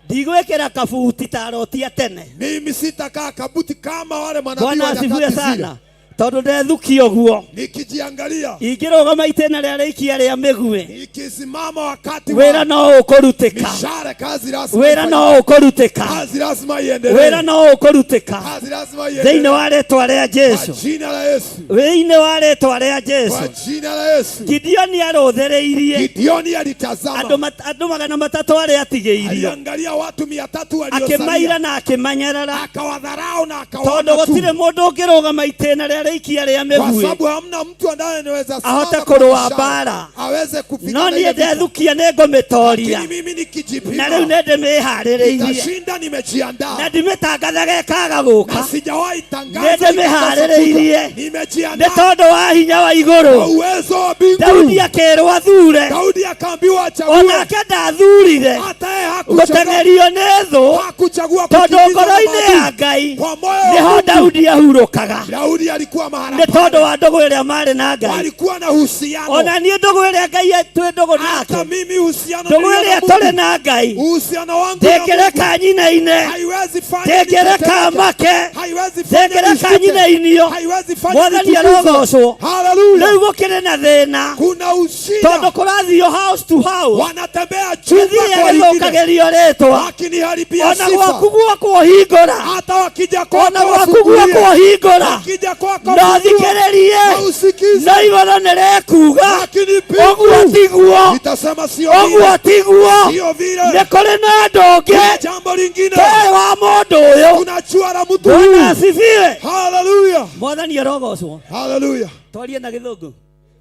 ndigwĩkĩra kabuti ta aroti a tene Mimi sitakaa kabuti kama wale manabii Bwana wa asifiwe nyakati zile. sana Tondũ ndethukia ũguo, Nikijiangalia, ingĩrũgama itĩna rĩa rĩikia rĩa mĩguĩ, nikisimama wakati wĩra wa no ũkũrutĩka. mishare, kazi lazima Wĩra no ũkũrutĩka. kazi lazima iendelee, Wĩra no ũkũrutĩka kazi lazima thĩinĩ iendelee wa rĩtwa rĩa kwa Jesu, jina la Yesu, thĩinĩ wa rĩtwa rĩa kwa Jesu. jina la Yesu. Gideoni arũthĩrĩirie Gideoni alitazama, andũ 300 arĩa atigĩirio, aliangalia watu 300 akĩmaira waliosalia, na akĩmanyarara, akawadharau na tondũ akawaona tu, gũtirĩ mũndũ ũngĩrũgama itĩna rĩa rĩikia rĩa kwa mĩguĩ sababu hamna mtu ambaye anaweza simama ahote kwa kũrũa mishale, mbara. aweze No kupigana niĩ ile vita. ndethukia nĩ ngũmĩtoria, Lakini mimi na rĩu nikijipima nĩ ndĩmĩharĩrĩirie nitashinda, nimejiandaa na ndimĩtangathaga ĩkaga gũka, na sijawahi nĩ tangaza ikakosa ndĩmĩharĩrĩirie kuja. Nimejiandaa nĩ tondũ wa hinya wa kwa igũrũ. uwezo wa mbingu. Daudi akĩrwo athure, Daudi akaambiwa achague, onake ndathurire hata yeye hakuchagua, gũteng'erio nĩ thũ, hakuchagua tondũ kukimbizwa na ngoro-inĩ ya maadui. Ngai Kwa moyo wa nĩho Mungu Daudi ahurũkaga, Daudi alikuwa mahala nĩ pale, tondũ wa ndũgũ ĩrĩa marĩ na Ngai. walikuwa na uhusiano. Ona niĩ ndũgũ ĩrĩa Ngai twĩ ndũgũ Hata nake, mimi uhusiano ndũgũ nilio na ĩrĩa tũrĩ Mungu, na Ngai, uhusiano wangu na Mungu ndĩngĩreka nyinaine, haiwezi fanya ndĩngĩreka nitetemeke, make, haiwezi fanya ndĩngĩreka nishtuke, nyinainio. haiwezi fanya Mwathani nitukizwe. arogocwo. Haleluya! Rĩu gũkĩrĩ na thĩna Kuna tondũ ushida, kũrathiio house to house, wanatembea chumba gĩthiĩ kwa lingine, gĩthũkagĩrio rĩtwa, wakiniharibia ona sifa. gwaku gwakwo hingũra, Hata wakija ona kwako gwaku wafungulie, gwakwo hingũra, wakija kwako no fungua, thikĩrĩrie, na usikize, no igũrũ nĩ rĩkuga lakini ũguo mbingu tiguo, itasema sio ũguo vile, tiguo. sio vile. Nĩ kũrĩ na ũndũ ũngĩ Kuna jambo lingine, tũĩ wa mũndũ ũyũ. kuna jua la mtu Bwana huyu. asifiwe. Haleluya, Mwathani arogocwo. haleluya. Twarie na gĩthũngũ,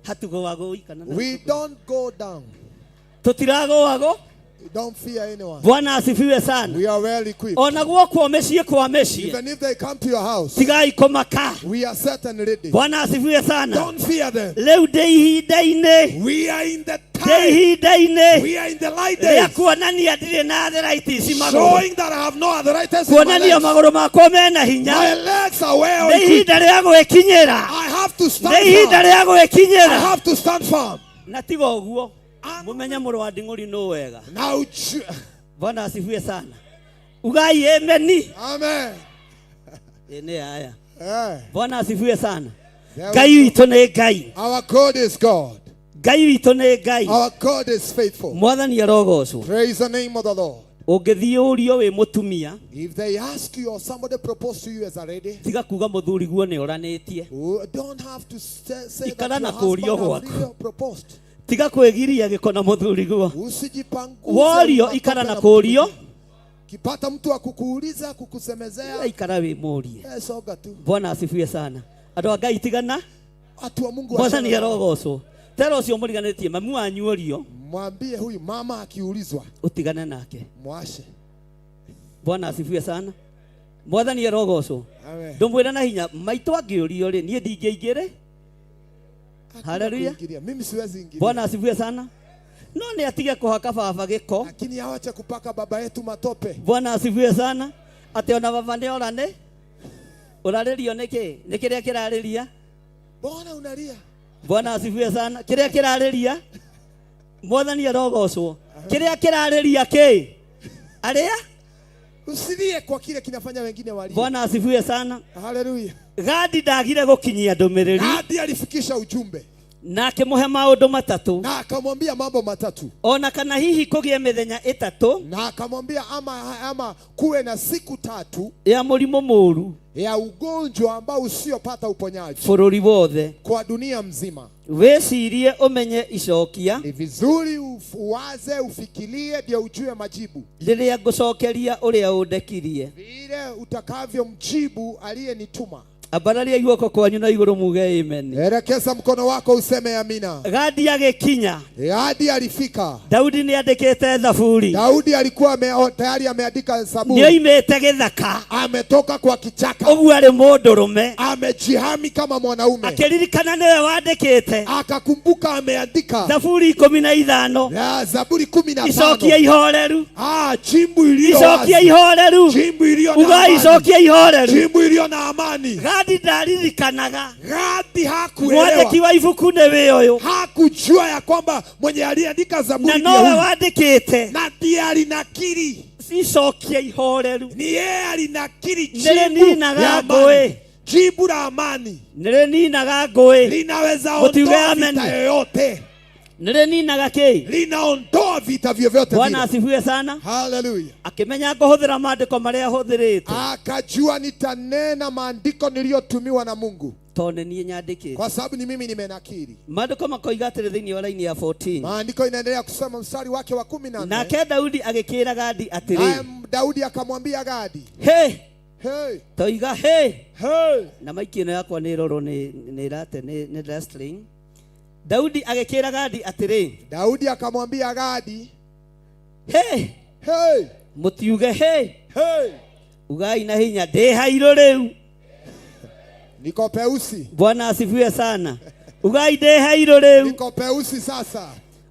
hatugũagũi kana na We don't go down. tũtiragũagũ. We don't fear anyone. Bwana asifiwe sana. We are well equipped. Ona gwokwo mĩciĩ kwa mĩciĩ, Even if they come to your house, tigai kũmaka. we are set and ready. Bwana asifiwe sana. Don't fear them. Rĩu ndĩ ihinda-inĩ, We are in the ndĩ time. ihinda-inĩ We are in the light rĩa days, kuonania ndirĩ na arthritis magũrũ, showing that I have no arthritis in my kuonania legs. magũrũ makwa mena hinya. My legs are well Nĩ equipped. ihinda rĩa gwĩkinyĩra, I have to nĩ stand ihinda firm. rĩa I gwĩkinyĩra. have to stand firm. Na tiga ũguo, mũmenye mũrũ wa nding'ũri nũ wega. Now, Bwana asifiwe sana. Ugai ameni. Amen. Ĩ nĩ haya. Eh. Bwana asifiwe sana. There Ngai we go. witũ nĩ Ngai. Our God is God. Ngai witũ nĩ Ngai. Our God is faithful. Mwathani arogocwo. Praise the name of the Lord. Ũngĩthiĩ ũrio wĩ mũtumia, If they ask you or somebody propose to you as a lady, tiga kuga mũthuri guo nĩ oranĩtie. you don't have to say Ikara that na your kũũrio husband has gwaku. really proposed. Tiga kwĩgiria gĩko na mũthuri guo. Usijipanguze Worio matope ikara na na mtu kũũrio, mwingine. Kipata mtu akukuuliza kukusemezea, ikara wĩ mũrie. eh, soga tu. Bwana asifiwe sana. Andũ a Ngai tigana, Watu wa Mungu Mwathani wachana nao. arogocwo. Tera ũcio mũriganĩtie mamu wanyu ũrio, Mwambie huyu mama akiulizwa, ũtigane nake. mwashe. Bwana asifiwe sana. Mwathani arogocwo. Amen. Ndũmwĩra na hinya maitũ angĩũrio rĩ, niĩ ndingĩingĩrĩ. Haleluya. Kuingilia. Mimi siwezi ingilia. Bwana asifiwe sana. No nĩ atige kũhaka baba gĩko. Lakini awache kupaka baba yetu matope. Bwana asifiwe sana. Atĩ ona baba nĩ orane. Ũrarĩrio nĩkĩ? Nĩ kĩrĩa kĩrarĩria? Mbona unalia? Bwana asifiwe sana. Kĩrĩa kĩrarĩria? Mwathani arogocwo. Kĩrĩa kĩrarĩria kĩ? Arĩa? Usilie kwa kile kinafanya wengine walie. Bwana asifiwe sana. Haleluya. Gadi ndagire gũkinyia ndũmĩrĩri Hadi alifikisha ujumbe na akĩmũhe maũndũ matatũ, na akamwambia mambo matatu, ona kana hihi kũgĩe mĩthenya ĩtatũ na akamwambia ama kuwe na siku tatu ya mũrimũ mũũru ya ugonjwa ambao usiopata uponyaji bũrũri wothe. kwa dunia mzima. Wĩcirie ũmenye icokia Ni vizuri uwaze, ufikirie, ndio ujue majibu rĩrĩa ngũcokeria ũrĩa ũndekirie. vile utakavyomjibu aliyenituma. Ambararia guoko kwanyu na igũrũ muge amen. Elekeza mkono wako useme amina. Gadi agĩkinya, Hadi alifika. Daudi nĩ andĩkĩte thaburi, Daudi alikuwa tayari ameandika zaburi, nĩ oimĩte gĩthaka, ametoka kwa kichaka, ũguo arĩ mũndũrũme, amejihami kama mwanaume, akĩririkana nĩwe wandĩkĩte akakumbuka ameandika thaburi 15, ya Zaburi 15. icokia ihoreru, Chimbu iliyo icokia wazi. ihoreru, Chimbu iliyo na uga amani. icokia ihoreru. Chimbu iliyo na amani. Gadi ndaririkanaga Gadi hakuelewa, mwandĩki wa ibuku nĩ wĩ ũyũ, hakujua ya kwamba mwenye aliandika Zaburi na ndiye nowe huyu. wandĩkĩte na ndiye alinakili, icokia ihoreru. ni yeye alinakili Nĩrĩ chimbu ninaga ya ngũĩ. amani. Jibu la amani nĩ rĩninaga ngũĩ. linaweza Mũtiuge ondoa amen. vita yoyote, Nĩ rĩninaga kĩ? linaondoa vita vyovyote Bwana vile. asifiwe sana. Haleluya. Akĩmenya ngũhũthĩra maandĩko marĩa hũthĩrĩte Akajua nitanena maandiko niliyotumiwa na Mungu, tondũ nĩ niĩ nyandĩkĩte. kwa sababu ni mimi nimenakili. Maandĩko makoiga atĩrĩ thĩinĩ wa raini ya 14. Maandiko inaendelea kusema mstari wake wa 14. Nake Daudi agĩkĩra Gadi Naye atĩrĩ, Daudi akamwambia Gadi, he hey, toiga he hey. na maiki ĩno yakwa nĩ ĩrorwo nĩ ĩrate nĩ wrestling. Daudi agĩkĩra Gadi atĩrĩ, Daudi akamwambia Gadi, he hey, mũtiuge he hey, ugai na hinya ndĩ hairũ rĩu. niko peusi, Bwana asifiwe sana. Ugai ndĩ hairũ rĩu, niko peusi sasa,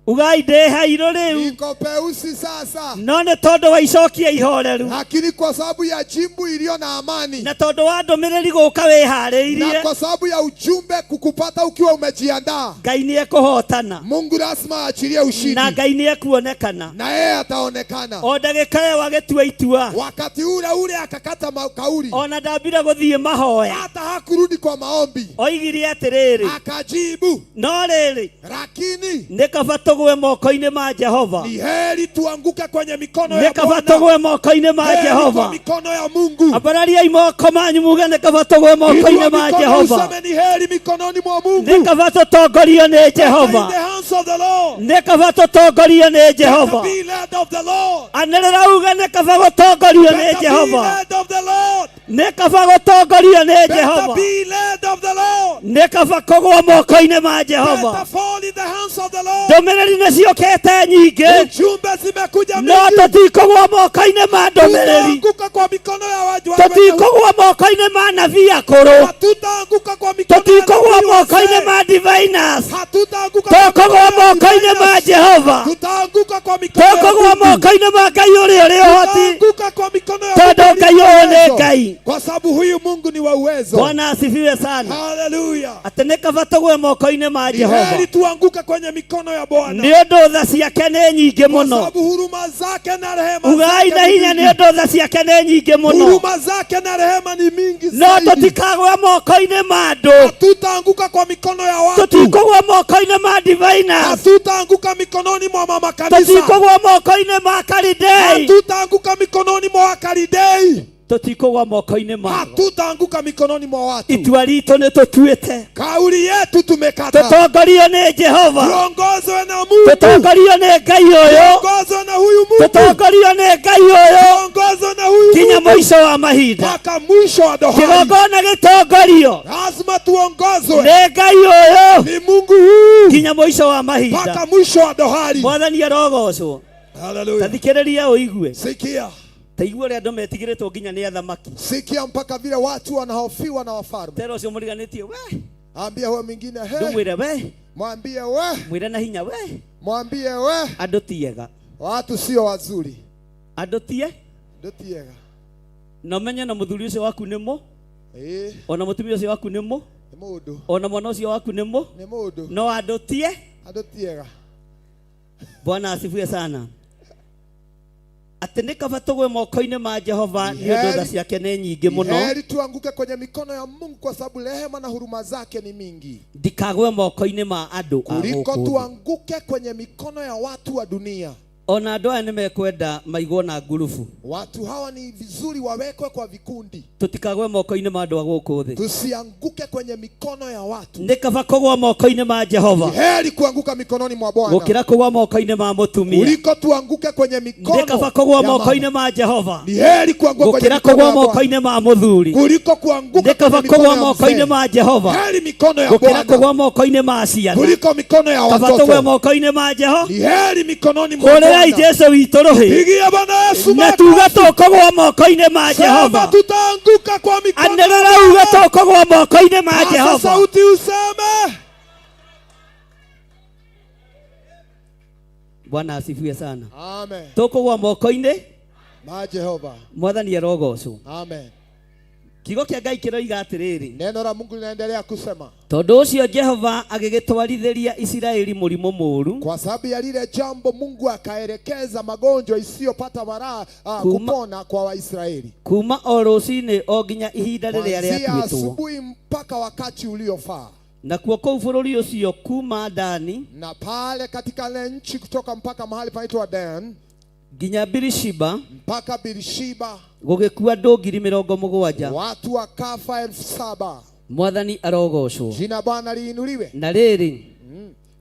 ugai ndĩ hairũ rĩu, niko peusi sasa. no nĩ tondũ wa icokia ihoreru Lakini kwa sababu ya jimbu iliyo na amani na tondũ wa ndũmĩrĩri gũka na wĩharĩirie, kwa sababu ya ujumbe kukupata ukiwa umejiandaa, Ngai nĩ ekũhotana Mungu lazima aachilie ushindi na Ngai nĩ ekuonekana. na yeye ataonekana. O ndagĩka ĩyo agĩtua itua, Wakati ule ule akakata kauli, ona ndambire gũthiĩ mahoya, hata hakurudi kwa maombi, oigire atĩrĩrĩ, akajibu, no rĩrĩ lakini nĩ kaba tũgwe moko-inĩ ma Jehova, ni heri tuanguke kwenye mikono ya nĩ kaba Bwana, tũgwe moko-inĩ ma heri kwa Jehova. mikono ya Mungu. Ambarariai moko manyu muge nĩ kaba tũgwe Inua moko-inĩ ma mikono Jehova, useme ni heri mikononi mwa nĩ Mungu. kaba tũtongorio nĩ Better in the Jehova, hands of the Lord. nĩ kaba tũtongorio nĩ Better Jehova. be led of the Lord. Anĩrĩra uge nĩ kaba gũtongorio nĩ Better be Jehova, led of the Lord. nĩ kaba gũtongorio nĩ Better Jehova, be led of the Lord. nĩ kaba kũgwa moko-inĩ ma Jehova. Better fall in the hands of the Lord. Ndũmĩrĩri nĩ ciũkĩte nyingĩ, Ujumbe zimekuja no mingi. tũtikũgwa moko-inĩ ma ndũmĩrĩri, Tutaanguka kwa mikono ya watu tũtikũgwa moko-inĩ ma nabii akũrũ, Hatutaanguka kwa mikono ya tũtikũgwa nabii moko-inĩ wazee. ma diviners, Hatutaanguka kwa mikono tũkũgwa ya moko-inĩ ma diviners. Jehova, Tutaanguka kwa mikono ya tũkũgwa Mungu. moko-inĩ ma Ngai ũrĩa ũrĩ ũhoti, Tutaanguka kwa mikono ya tondũ Mungu Ngai aliye ũyũ nĩ uwezo. Ngai. Kwa sababu huyu Mungu ni wa uwezo. Bwana asifiwe sana. Haleluya. Atĩ nĩ kaba tũgwe moko-inĩ ma Ni Jehova, heri tuanguke kwenye mikono ya Bwana. nĩ ũndũ tha ciake nĩ nyingĩ Kwa mũno. sababu huruma zake na rehema Ugai na zake ni hinya nĩ mingi. ũndũ tha ciake nĩ nyingĩ mũno, Huruma zake na rehema ni mingi no zaidi. tũtikagwe moko-inĩ ma andũ, Hatutaanguka kwa mikono ya watu. tũtikũgwa moko-inĩ ma diviners, Hatutaanguka mikononi mwa mama kanisa. tũtikũgwa moko-inĩ ma Kalidei, Hatutaanguka mikononi mwa Wakalidei. tũtikũgwa moko-inĩ mao. Hatutaanguka mikononi mwa watu. Itua ritũ nĩ tũtuĩte, Kauli yetu tumekata. tũtongorio nĩ Jehova, Tuongozwe na Mungu. tũtongorio nĩ Ngai ũyũ, Tuongozwe na huyu Mungu. tũtongorio nĩ Ngai ũyũ Tuongozwe na huyu nginya Mungu mũico wa mahinda. mpaka mwisho wa dohari. Kĩgongona gĩtongorio Lazima tuongozwe nĩ Ngai ũyũ ni Mungu huyu nginya mũico wa mahinda. mpaka mwisho wa dohari. Mwathani arogocwo. Haleluya. Tathikĩrĩria ũigue, Sikia, taigua ũrĩa andũ metigĩrĩtwo nginya nĩ athamaki. sikia mpaka vile watu wanahofiwa na wafalme. Tera ũcio mũriganĩtie we, Ambia huyo mwingine he, ndũmwĩre we, mwambie we, mwĩre na hinya we, mwambie we, andũ ti ega, watu sio wazuri, andũ tie ndutiega na ũmenye na mũthuri ũcio waku nĩ mũ, eh, ona mũtumia ũcio waku nĩ mũ, ni mundu ona mwana ũcio waku nĩ mũ, ni mundu, no andũ tie. andu tiega. Bwana asifiwe sana. Atĩ nĩ kaba tũgwe moko-inĩ ma Jehova nĩ ũndũ tha ciake nĩ nyingĩ mũno, Heri tuanguke kwenye mikono ya Mungu kwa sababu rehema na huruma zake ni mingi, ndikagwe moko-inĩ ma andũ a kuliko gũkũ thĩ. tuanguke kwenye mikono ya watu wa dunia. Ona andũ aya nĩ mekwenda maigwo na ngurubu, Watu hawa ni vizuri wawekwe kwa vikundi, tũtikagwe moko-inĩ ma andũ a gũkũ thĩ. tusianguke kwenye mikono ya watu. Nĩ kaba kũgwa moko-inĩ ma Jehova Heri kuanguka mikononi mwa Bwana gũkĩra kũgwa moko-inĩ ma mũtumia. kuliko tuanguke kwenye Nĩ kaba mikono kũgwa ya mama. moko-inĩ ma Jehova Ni heri kuanguka kwenye gũkĩra mikono kũgwa ya Bwana moko-inĩ ma mũthuri. kuliko kuanguka Nĩ kaba kwenye mikono kũgwa ya moko-inĩ mzee. ma Jehova Heri mikono ya gũkĩra Bwana kũgwa moko-inĩ ma ciana. kuliko mikono ya Kaba tũgwe watoto. moko-inĩ ma Jehova. Ni heri mikononi mwa Hũrĩrai Bwana. Jesu witũ rũhĩ Pigia Bwana Yesu na tuge makofi. tũkũgwa moko-inĩ ma Sema Jehova. tutaanguka kwa mikono ya Anĩrĩra uge Bwana. tũkũgwa moko-inĩ ma Pasa Jehova. sauti useme. Bwana asifiwe sana. Amen. Tũkũgwa moko-inĩ Ma Jehova. Mwathani arogocwo. Amen. Kiugo kĩa Ngai kĩroiga atĩrĩrĩ, Neno la Mungu linaendelea kusema, tondũ ũcio Jehova agĩgĩtwarithĩria Isiraeli mũrimũ mũũru kwa sababu ya lile jambo Mungu akaelekeza magonjwa isiyopata wala kupona kwa Waisraeli kuma o rũcinĩ o nginya ihinda rĩrĩa kuanzia rĩatuĩtwo. asubuhi mpaka wakati uliofaa. Nakuo kũu bũrũri ũcio kuma Dani Na pale katika ile nchi kutoka mpaka mahali panaitwa Dan nginya Birishiba mpaka Birishiba gũgĩkua andũ 70,000. watu wakafa 7,000. Mwathani arogocwo. Jina Bwana liinuliwe. Na rĩrĩ,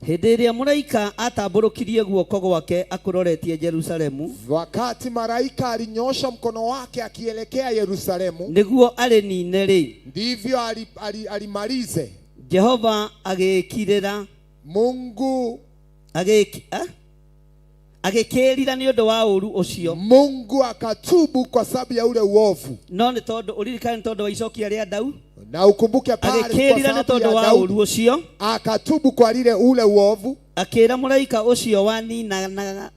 hĩndĩ ĩrĩa mũraika atambũrũkirie guoko gwake akũroretie Jerusalemu Wakati malaika alinyosha mkono wake akielekea Yerusalemu, nĩguo arĩnine rĩ, ndivyo alimalize. Jehova agĩkirĩra Mungu agĩkĩĩrira nĩ ũndũ wa ũũru ũcio. Mungu akatubu kwa sababu ya ule uovu. No nĩ tondũ ũririkane nĩ tondũ wa icokia rĩa Daudi, Na ukumbuke pale kwa agĩkĩĩrira nĩ sababu tondũ ya wa Daudi ũũru ũcio, akatubu kwa lile ule uovu, akĩĩra mũraika ũcio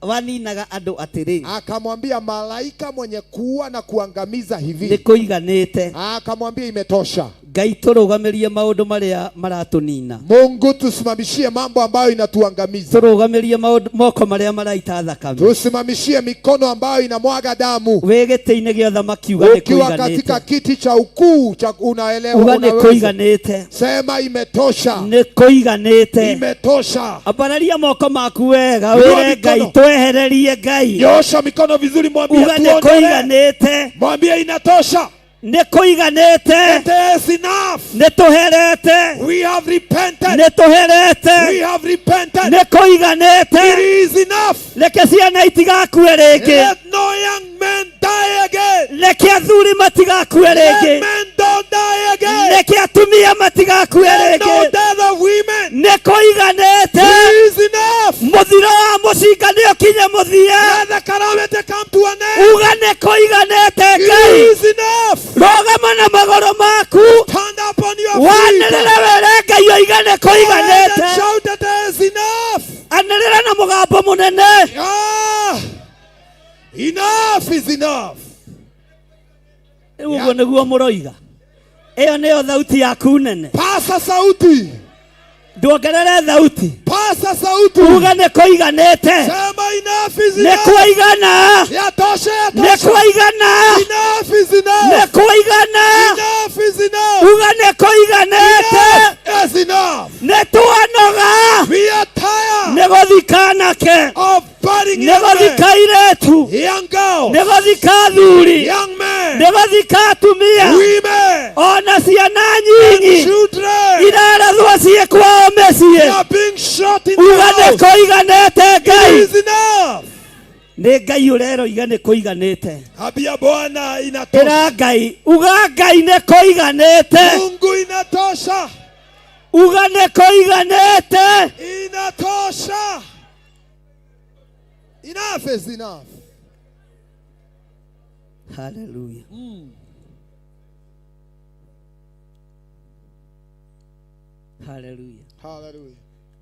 waninaga andũ atĩrĩ, akamwambia malaika mwenye kuua na kuangamiza nĩ hivi, kũiganĩte. akamwambia imetosha. Ngai tũrũgamĩrie maũndũ marĩa maratũnina, Mungu tusimamishie mambo ambayo inatuangamiza, tũrũgamĩrie maũndũ moko marĩa maraita thakame. tusimamishie mikono ambayo inamwaga damu. Wĩ gĩtĩ-inĩ gĩa ũthamaki uga nĩ Ukiwa kũiganĩte, katika kiti cha ukuu cha unaelewa, uga nĩ unaweza kũiganĩte, sema imetosha, nĩ kũiganĩte. imetosha. Ambararia moko maku wega Inua wĩre mikono. Ngai twehererie Ngai, Nyosha mikono vizuri, mwambie uga nĩ tuondolee, kũiganĩte, mwambie inatosha. nĩ kũiganĩte, It is enough. nĩ tũherete, We have repented. nĩ tũherete, We have repented. nĩ kũiganĩte. It is enough. Reke ciana itigakue rĩngĩ, Let no young man die again. reke athuri matigakue Let rĩngĩ, men don't die again. reke atumia matigakue Let no rĩngĩ, death of women. nĩ kũiganĩte. It is enough. Mũthiro wa mũcinga nĩ ũkinye mũthia, Let the calamity come to an end. uga nĩ kũiganĩte. It Ngai, is enough. rũgama na magũrũ maku, Stand up on your feet. wanĩrĩre wĩre Ngai oiga nĩ And kũiganĩte. shout it is enough. Anĩrĩra na mũgambo mũnene. Enough is enough. Rĩu ũguo nĩguo mũroiga. Ĩyo nĩyo thauti yaku nene. Pasa sauti. Ndwongerere thauti. Pasa sauti. Uga nĩ kũiganĩte. Sema enough is Nĩ enough. kwaigana. Yatosha, Nĩ yatosha. kwaigana. Enough is enough. Nĩ kwaigana. Enough is enough. Uga nĩ kũiganĩte. Enough is enough. Nĩ twanoga. We are tired Nĩ gũthika anake. of burying Nĩ young men, gũthika airĩtu. young girls, Nĩ gũthika athuri. young men, Nĩ gũthika atumia. women, Ona ciana nyinyi children. irarathwo ciĩ kwao They mĩciĩ. are being shot in the Uga nĩ house. kũiganĩte It Ngai. is enough. Nĩ Ngai ũreroiga nĩ kũiganĩte. Ambia Bwana inatosha. Ĩra Ngai, uga Ngai nĩ kũiganĩte. Mungu inatosha. Uga nĩ kũiganĩte. Inatosha. Enough is enough. Hallelujah. Hallelujah. Hallelujah.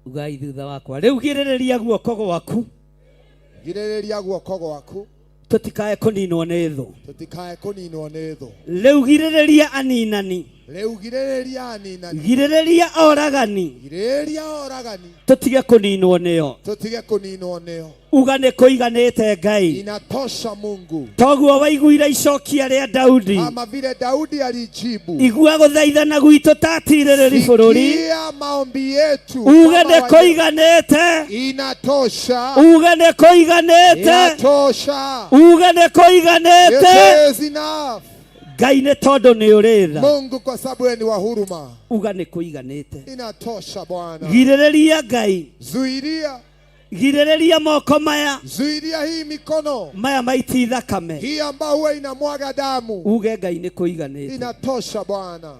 Ugai thutha wakwa. Rĩu girĩrĩria guoko gwaku Girĩrĩria guoko gwaku tũtikae kũninwo nĩ thũ. tũtikae kũninwo nĩ thũ. Rĩu girĩrĩria aninani. Rĩu girĩrĩria aninani. Girĩrĩria oragani. Girĩrĩria oragani Tũtige kũninwo nĩo. tũtige kũninwo nĩo. Uga nĩ kũiganĩte Ngai. Inatosha Mungu. Toguo waiguire icokia rĩa Daudi. Kama vile Daudi alijibu. Igua gũthaithana gwitũ tatirĩrĩri bũrũri. Sikia maombi yetu. Uge kama nĩ kũiganĩte. Inatosha. Uge nĩ kũiganĩte. Inatosha. Uge nĩ kũiganĩte. It is enough. Ngai nĩ tondũ nĩ ũrĩ tha. Mungu kwa sababu wewe ni wa huruma. Uga nĩ kũiganĩte. Inatosha Bwana. Girĩrĩria Ngai. Zuiria, Girĩrĩria moko maya. zuiria hii mikono Maya maiti thakame. hii ambayo huwa inamwaga damu. Uge Ngai nĩ kũiganĩte. Inatosha Bwana.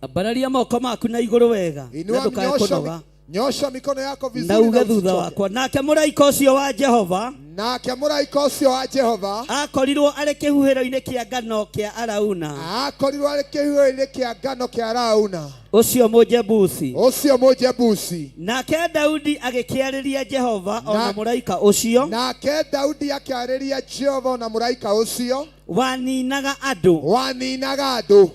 Ambararia moko maku na igũrũ wega. Na Inua, ndũkae nyosha, kũnoga. nyosha mikono yako Na vizuri uge na thutha usichoke. wakwa. Nake mũraika ũcio wa Jehova Nake mũraika ũcio wa Jehova akorirwo arĩ kĩhuhĩro-inĩ kĩa ngano kĩa Arauna akorirwo arĩ kĩhuhĩro-inĩ kĩa ngano kĩa Arauna ũcio Mũjebusi. ũcio Mũjebusi. Nake Daudi agĩkĩarĩria Jehova ona mũraika ũcio Nake Daudi akĩarĩria Jehova na mũraika ũcio. Waninaga andũ. Waninaga andũ.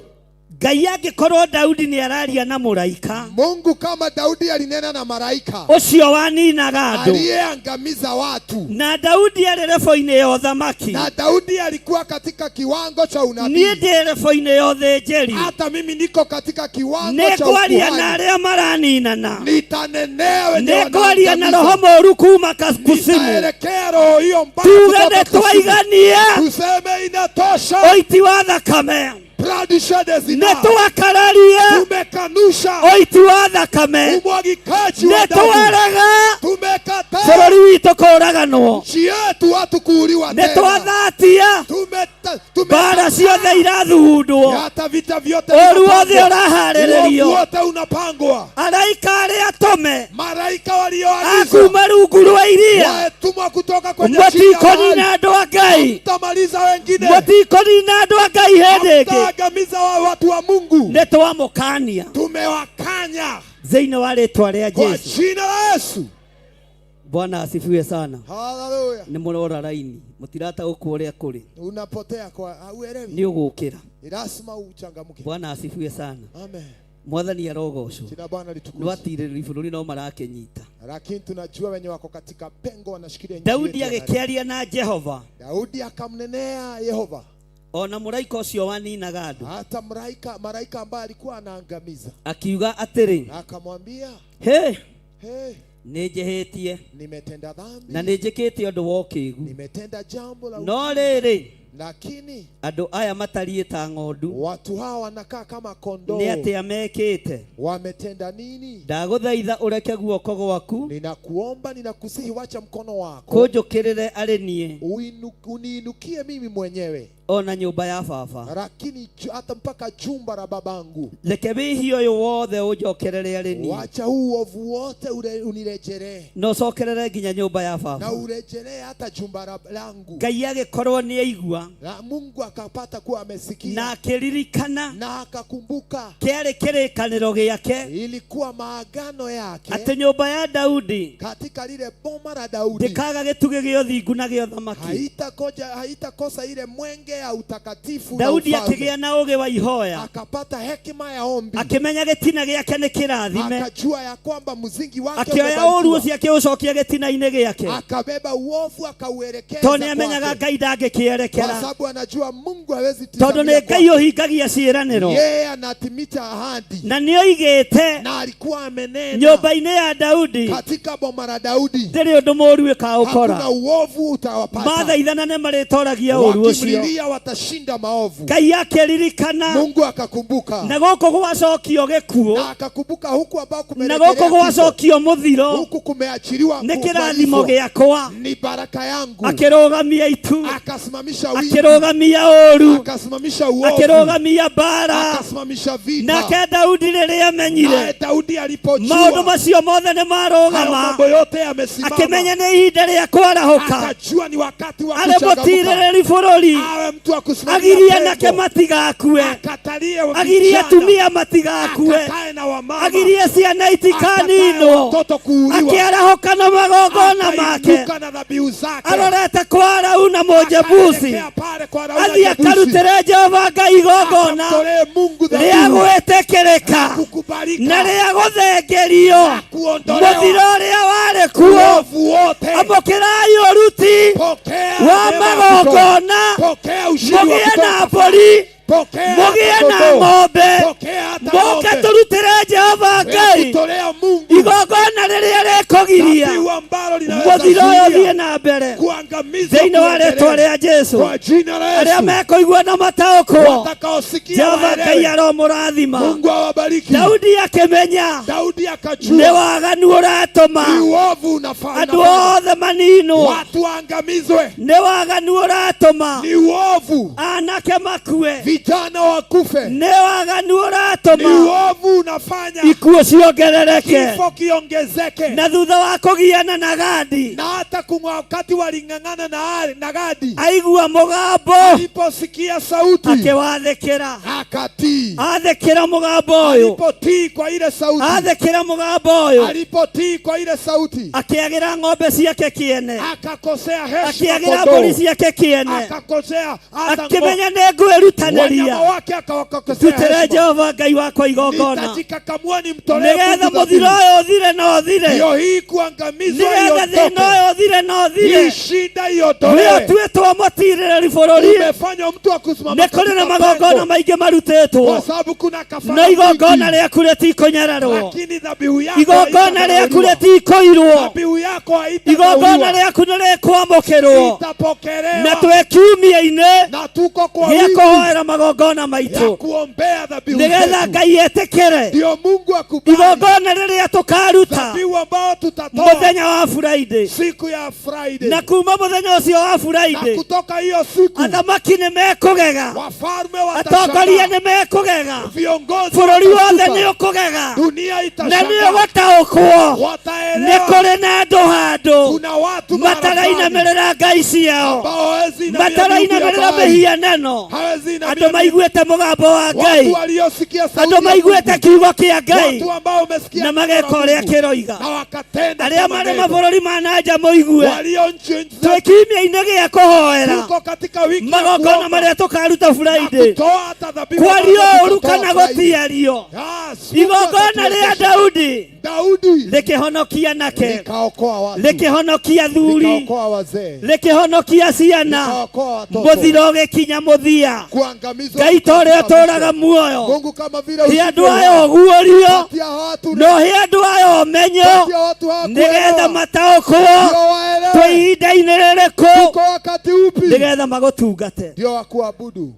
Ngai angĩkorwo Daudi nĩ araria na mũraika. Mungu kama Daudi alinena na malaika ũcio waninaga andũ. Aliyeangamiza watu. Na Daudi arĩ rebo-inĩ ya ũthamaki. Na Daudi alikuwa katika kiwango cha unabii. Niĩ ndĩ rebo-inĩ ya ũthĩnjĩri. Hata mimi niko katika kiwango Nĩ cha ngwaria na ukuhani. arĩa maraninana. Nitanenea wenye Nĩ ngwaria na roho wanaangamiza. mũũru kuma kuzimu. Nitaelekea roho hiyo mbaya Tuge kutoka nĩ kuzimu. twaigania. Tuseme inatosha. Ũiti wa thakame. Bloodshed is Nĩ enough. twakararia. Tumekanusha Ũiti wa thakame. umwagikaji wa Nĩ damu. twarega. Tumekataa Bũrũri witũ kũraganwo. nchi yetu watu kuuliwa Nĩ tena. twathatia. Mbara ciothe irathugundwo. Hata vita vyote Ũru wothe vinapangwa. ũraharĩrĩrio. Uovu wote unapangwa. Araika arĩa atũme. Malaika walioagizwa Akuma rungu rwa iria. watumwa kutoka kwenye chini ya bahari. Mũtikũnina andũ a Ngai. Mtamaliza wengine. Mũtikũnina andũ a Ngai hĩndĩ ĩngĩ. Mtaangamiza wa watu wa Mungu. Nĩ twamũkania. Tumewakanya Thĩinĩ wa rĩtwa rĩa kwa Jesu. jina la Yesu. Bwana asifiwe sana. Haleluya. Nĩ mũrora raini. Mũtirataũkwo ũrĩa kũrĩ. Unapotea kwa hauelewi. Nĩ ũgũkĩra. Ni lazima uchangamke. Bwana asifiwe sana. Amen. Mwathani arogocwo. Jina Bwana litukuzwe. Nĩwatirĩrĩri bũrũri no marakĩnyita. Lakini tunajua wenye wako katika pengo wanashikilia nchi Daudi yetu. agĩkĩaria na Jehova. Daudi akamnenea Yehova. Ona mũraika ũcio waninaga andũ. Hata malaika ambaye alikuwa anaangamiza. Akiuga atĩrĩ, Na akamwambia, hĩ, hey, nĩ njĩhĩtie nimetenda dhambi. na nĩ njĩkĩte ũndũ wa ũkĩgu. Nimetenda jambo la No ujinga. rĩrĩ, Lakini andũ aya matariĩ ta ng'ondu watu hawa wanakaa kama kondoo. nĩ atĩa mekĩte? Wametenda nini? Ndagũthaitha ũreke guoko gwaku Ninakuomba, ninakusihi, wacha mkono wako kũnjũkĩrĩre arĩ niĩ uniinukie mimi mwenyewe, ona nyũmba ya baba. lakini hata mpaka jumba la babangu. Reke wĩhia ũyũ wothe ũnjokerere arĩ niĩ Wacha huu uovu wote unirejelee na ũcokerere nginya nyũmba ya na baba. urejelee hata jumba langu. Ngai agĩkorwo nĩ aigua Na Mungu akapata kuwa amesikia na akĩririkana na akakumbuka, kĩarĩ kĩrĩkanĩro gĩake ilikuwa maagano yake atĩ nyũmba ya Daudi katika lile boma la Daudi ndĩkaga gĩtugĩ gĩa ũthingu na gĩa ũthamaki. haitakosa ile mwenge ya utakatifu na Daudi ufalme. akĩgĩa na ũũgĩ wa ihoya Akapata hekima ya ombi, akĩmenya gĩtina gĩake nĩ kĩrathime akajua ya kwamba mzingi wake akĩoya ũũru umebarikiwa. ũcio akĩũcokia gĩtina-inĩ gĩake Akabeba uovu akauelekeza tondũ nĩ amenyaga kwake, Ngai kwa ndangĩkĩerekera sababu anajua Mungu hawezi tondũ tizamia nĩ Ngai kwake. ũhingagia ciĩranĩro Yeye anatimiza ahadi na nĩ oigĩte na alikuwa amenena nyũmba-inĩ ya Daudi katika boma la Daudi ndĩrĩ ũndũ mũũru ĩkaũkora hakuna uovu utawapata. mathaithana nĩ marĩtoragia ũũru ũcio Wakimlilia watashinda maovu. Ngai akĩririkana Mungu akakumbuka na gũkũ gwacokio gĩkuũ na akakumbuka huku ambao na kumerejelea gũkũ kifo, gwacokio mũthiro huku kumeachiliwa nĩ kĩrathimo kumalizwa. gĩakwa Ni baraka yangu. akĩrũgamia itu Akasimamisha wingu, akĩrũgamia ũũru akasimamisha uovu, akĩrũgamia mbara akasimamisha vita. nake Daudi rĩrĩa amenyire Naye Daudi alipojua maũndũ macio mothe nĩ hayo marũgama mambo yote yamesimama, akĩmenya nĩ ihinda rĩa kwarahũka akajua ni wakati wa arĩ kuchangamka, mũtirĩrĩri bũrũri awe mtu wa kusimamia agirie anake pengo, matigakue akatalie agirie vijana, atumia matigakue akatae na wamama, agirie ciana akatae itikaninwo watoto kuuliwa, akĩarahũka na magongona make akainuka na dhabihu zake, arorete kwa Arauna Mũjebusi akaelekea pale kwa Arauna athiĩ Jebusi, akarutĩre Jehova Ngai igongona akamtolee Mungu rĩa dhabihu gwĩtĩkĩrĩka kukubalika na rĩa gũthengerio kuondolewa mũthiro ũrĩa warĩ kuo uovu wote. amũkĩrai ũruti Pokea wa neema ya kutoa. magongona Pokea ushindi wa mũgĩe na kutoka. mbũri Pokea mũgĩe hata na kondoo. ng'ombe Pokea hata mũke ng'ombe. tũrutĩre Jehova Ngai Kutolea Mungu igongona rĩrĩa rĩkũgiria dhabihu ambalo linaweza mũthiro ũyũ ũthiĩ zuia na mbere kuangamizwa thĩinĩ wa rĩtwa kuendelea. rĩa Jesu Kwa jina la arĩa Yesu mekũigua na mataũkwo watakaosikia Jehova Ngai waelewe. aromũrathima Mungu awabariki. Daudi akĩmenya Daudi nĩ akajua waganu ũratũma ni uovu unafanya andũ othe maninwo watu waangamizwe, nĩ waganu ũratũma ni uovu anake makue vijana wakufe, nĩ waganu ni ũratũma uovu Maovu unafanya ikuũ ciongerereke kifo kiongezeke. Na thutha wa kũgiana na Gadi, Na hata kuna wakati waling'ang'ana na Gadi, aigua mũgambo aliposikia sauti akĩwathĩkĩra. Akatii. Athĩkĩra mũgambo ũyũ, Alipotii kwa ile sauti, athĩkĩra mũgambo ũyũ, alipotii kwa ile sauti, akĩagĩra ng'ombe ciake kĩene, akakosea heshima akĩagĩra kondoo. mbũri ciake kĩene, Akakosea hata akĩmenya nĩ ngwĩrutanĩria wanyama wake akawakosea ndutĩre heshima. Jehova Ngai wakwa igongona Nitajikakamua nimtolee nĩgetha Mungu mũthiro dhabihu. ũyũ ũthire na ũthire, Ndio hii kuangamizwa nĩgetha thĩna iondoke, ũyũ ũthire na ũthire. hii shida Nĩ iondolewe. ũtuĩtwo mũtirĩrĩri bũrũri. Umefanywa mtu wa kusimama Nĩ kũrĩ na katika magongona pengo, maingĩ kwa marutĩtwo, sababu kuna kafara no igongona nyingi, rĩaku rĩtikũnyararwo, lakini dhabihu yako igongona rĩaku haitadharauliwa. rĩtikũirwo, Dhabihu yako igongona haitadharauliwa, rĩaku nĩ rĩkwamũkĩrwo. Na itapokelewa. twĩ kiumia-inĩ Na tuko kwa gĩa wiki kũhoera magongona ya maitũ kuombea dhabihu nĩgetha zetu, Ngai etĩkĩre ndio Mungu akubali igongona rĩrĩa tũkaruta dhabihu ambao tutatoa mũthenya wa Friday. siku ya Friday. Na kuma mũthenya ũcio wa Na Friday, kutoka hiyo siku athamaki nĩ mekũgega, wafalme atongoria watashangaa, nĩ mekũgega, viongozi bũrũri wothe watashtuka, nĩ ũkũgega, dunia na nĩ itashangaa, ũgũtaũkwo nĩ wataelewa kũrĩ na andũ handũ kuna watu mahali matarainamĩrĩra ngai ciao, ambao hawezi inamia miungu ya matarainamĩrĩra Baali, mĩhianano, hawezi inamia andũ maiguĩte mũgambo wa Ngai, watu waliosikia sauti andũ ya maiguĩte Mungu, kiugo kĩa Ngai watu ambao wamesikia na neno la mageka ũrĩa Mungu, kĩroiga. na wakatenda Arĩa kama marĩ neno. mabũrũri ma na nja mũigue, Walio nchi nchi twĩ kiumia-inĩ gĩa kũhoera tuko katika wiki ya magongona kuomba marĩa tũkaruta na Friday, kutoa hata dhabihu kwario ambazo ũru tutatoa kana Friday. gũtiario, Yes, Mungu igongona rĩa atatuwezesha. Daudi Daudi rĩkĩhonokia nake, likaokoa watu, rĩkĩhonokia thuri, likaokoa wazee, rĩkĩhonokia ciana, likaokoa watoto, mũthiro ũgĩkinya mũthia. kuangamizwa Ngai ta ũrĩa kukafika ũtũũraga mwisho. muoyo, Mungu kama vile he ushivyo andũ aya ũguũrio, patia watu no he andũ aya ũmenyo, patia watu hawa nĩgetha kuelewa, mataũkwo ndio twĩ waelewe ihinda-inĩ rĩrĩkũ, tuko wakati upi, nĩgetha magũtungate. ndio wakuabudu.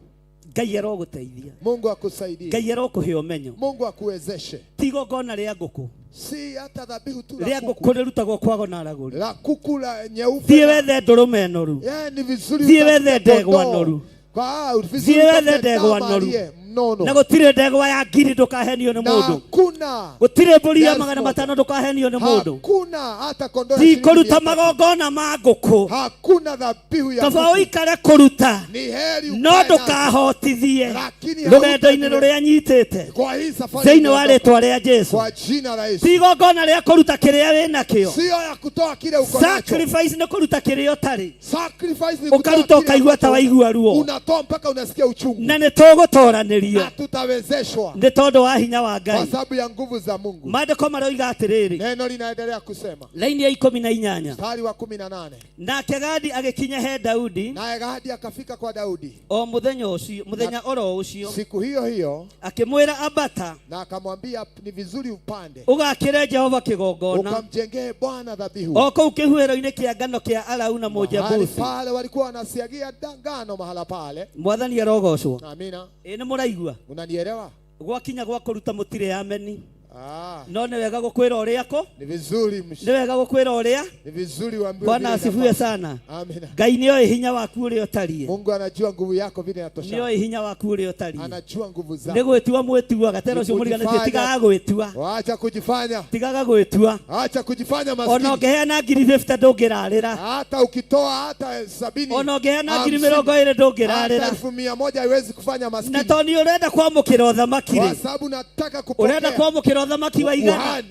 Ngai arogũteithia, Mungu akusaidie, Ngai arokũhe ũmenyo. Mungu akuwezeshe. Ti igongona rĩa ngũkũ, Si hata dhabihu tu la rĩa kuku, ngũkũ rĩrutagwo kwago na aragũri. la kuku la nyeupe Thiĩ na- wethe ndũrũme noru, Yeah, ni vizuri Thiĩ utafute wethe ndegwa kondoo. noru. Kwa vizuri Thiĩ wethe utafute ndegwa ndama noru, aliye mnono. na gũtirĩ ndegwa ya ngiri ndũkahenio nĩ Na mũndũ, hakuna gũtirĩ mbũri ya elfu magana moja. matano ndũkahenio nĩ mũndũ. Hakuna hata kondoo ya Ti shilingi kũruta 300. magongona ma ngũkũ, Hakuna dhabihu ya kaba kuku. ũikare kũruta, Ni heri no ukae nazo. ndũkahotithie Lakini rũgendo-inĩ hautaendelea. rũrĩa nyitĩte Kwa hii safari thĩinĩ wa umeondoka. rĩtwa rĩa Jesu. Kwa jina la Yesu. Ti igongona rĩa kũruta kĩrĩa wĩ nakĩo, Sio ya kutoa kile uko nacho. sacrifice nĩ kũruta kĩrĩa ũtarĩ, Sacrifice ni kutoa ũkaruta kile ũkaigua ta ambacho waigua ruo, unatoa mpaka unasikia uchungu. na nĩ tũgũtoranĩrio Na tutawezeshwa nĩ tondũ wa hinya wa kwa Ngai. sababu ya nguvu za Mungu. Maandĩko maroiga atĩrĩrĩ, Neno linaendelea kusema laini ya 18, mstari wa 18, nake Gadi agĩkinya he Daudi naye Gadi akafika kwa Daudi o mũthenya ũcio, mũthenya oro ũcio, siku hiyo hiyo, akĩmwĩra ambata na akamwambia ni vizuri upande ũgakĩre Jehova kĩgongona ukamjengee Bwana dhabihu. o kũu kĩhuhĩro-inĩ kĩa ngano kĩa Arauna Mahali Mũjebusi. pale walikuwa wanasiagia ngano mahala pale. Mwathani arogocwo. Amina, Ĩ nĩ mũraigua unanielewa? gwakinya gwa kũruta mũtirĩ ameni, Ah, no nĩ wega gũkwĩra ũrĩa kũ, ni vizuri nĩ wega gũkwĩra ũrĩa. ni vizuri uambiwe Bwana vile asifiwe inafaa. sana. Amina. Ngai nĩoĩ hinya waku ũrĩa ũtariĩ, Mungu anajua nguvu yako vile inatosha. nĩoĩ hinya waku ũrĩa ũtariĩ. Anajua nguvu zako. Nĩ gwĩtua mwĩtuaga, tena ũcio mũriganĩtie, tigaga gwĩtua, Wacha kujifanya, tigaga gwĩtua. acha kujifanya Ona maskini. ũngĩheana ngiri 50 ndũngĩrarĩra, Hata ukitoa hata 70, ona ũngĩheana ngiri 50, 20 hata ndũngĩrarĩra. 1,100 haiwezi kufanya Na maskini, tondũ nĩ ũrenda kwamũkĩra ũthamaki kwa rĩ, sababu nataka ũrenda kupokea kwamũkĩra ũthamaki wa igana, ukuhani,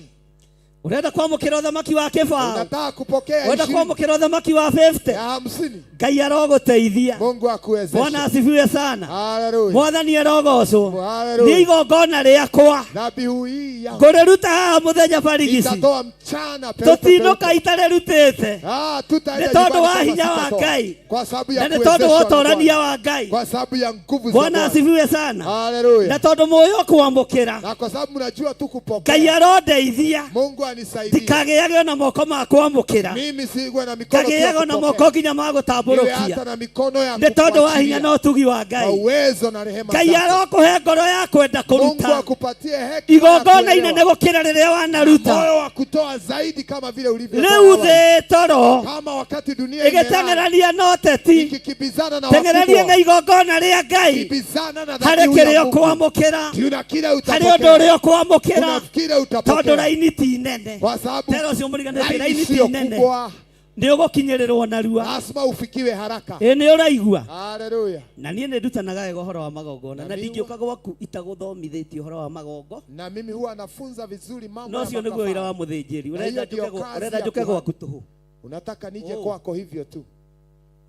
ũrenda kwamũkĩra ũthamaki wa kĩbaũ, unataka kupokea ũrenda 20 kwamũkĩra ũthamaki wa 50. ya 50. Ngai arogũteithia. Mungu Bwana akuwezeshe. asifiwe sana. Haleluya. Mwathani arogocwo. Haleluya. Nĩ igongona rĩakwa Dhabihu hii yangu ngũrĩruta haha mũthenya barigisi, nitatoa mchana peupe tũtinũka peupe. itarĩrutĩte, Ah, nĩ tutaenda tondũ nyumbani wa kama hinya wa sitatoa. Ngai Kwa sababu na ya nĩ tondũ wa kuwezeshwa na ũtorania Bwana. wa Ngai. Kwa sababu ya nguvu za Bwana Bwana. asifiwe sana. Haleluya. Na tondũ mũĩ o kwamũkĩra, Na kwa sababu mnajua tu kupokea. Ngai arondeithia Mungu anisaidie. Ndikagĩage ona moko ma kwamũkĩra. Mimi siwe na mikono tu ya Ngagĩaga ona kupokea. moko nginya ma Niwe gũtambũrũkia. hata na mikono ya Nĩ tondũ wa hinya kukuachilia. na ũtugi wa Kwa Ngai. uwezo na rehema Ngai zake. arokũhe ngoro ya kwenda Mungu kũruta akupatie hekima ya igongona inene kuelewa. gũkĩra rĩrĩa wanaruta. Moyo wa kutoa zaidi kama vile ulivyotoa Rĩu awali. thĩ toro Kama wakati dunia imelala ĩgĩteng'erania na ũteti, ikikimbizana na teng'erania na wakubwa, igongona rĩa Ngai kimbizana na harĩ dhabihu ya kĩrĩa Mungu. ũkwamũkĩra, Tuna kile harĩ ũndũ utapokea, ũrĩa ũkwamũkĩra, kuna kile tondũ utapokea, raini ti nene. kwa sababu Tera ũcio mũriganĩtie, laini raini ti sio nene, kubwa, nĩ ũgũkinyĩrĩrwo narua. lazima ufikiwe haraka. Ĩ nĩ ũraigua? Haleluya. Na niĩ nĩ ndutanaga wega ũhoro wa magongona, Na na mimi ndingĩũka gwaku itagũthomithĩtie ũhoro wa magongo. Na mimi huwa nafunza vizuri mambo No ya ũcio nĩguo wĩra wa makafara. mũthĩnjĩri. Na hiyo Ũrenda ndio kazi ũrenda ya njũke kuhani. gwaku tũhũ. Unataka nije Oh. kwako hivyo tu?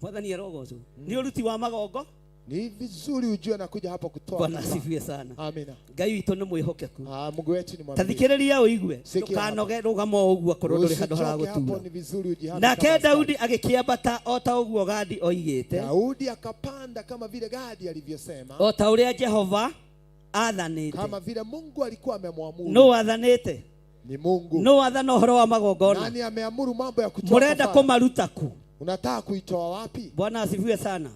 Mwathani arogocwo. Nĩ ũruti wa magongo. Ni vizuri ujue nakuja hapa kutoa Bwana kafara. asifiwe sana. Amina. Ngai witũ nĩ mwĩhokeku. Ah, Mungu wetu ni mwaminifu. Tathikĩrĩria ũigue. Sikia hapa. Ndũkanoge rũgama o ũguo akorwo ndũrĩ handũ Usichoke hapo, haragũtura. ni vizuri ujihami Nake kama askari. Daudi agĩkĩambata o ta ũguo Gadi oigĩte, Daudi akapanda kama vile Gadi alivyosema, o ta ũrĩa Jehova aathanĩte. kama vile Mungu alikuwa amemwamuru. Nũ wathanĩte? Ni Mungu. Nũ wathana ũhoro wa magongona? Nani ameamuru mambo ya kutoa Mũrenda kafara? kũmaruta kũ? Unataka kuitoa wapi? Bwana asifiwe sana.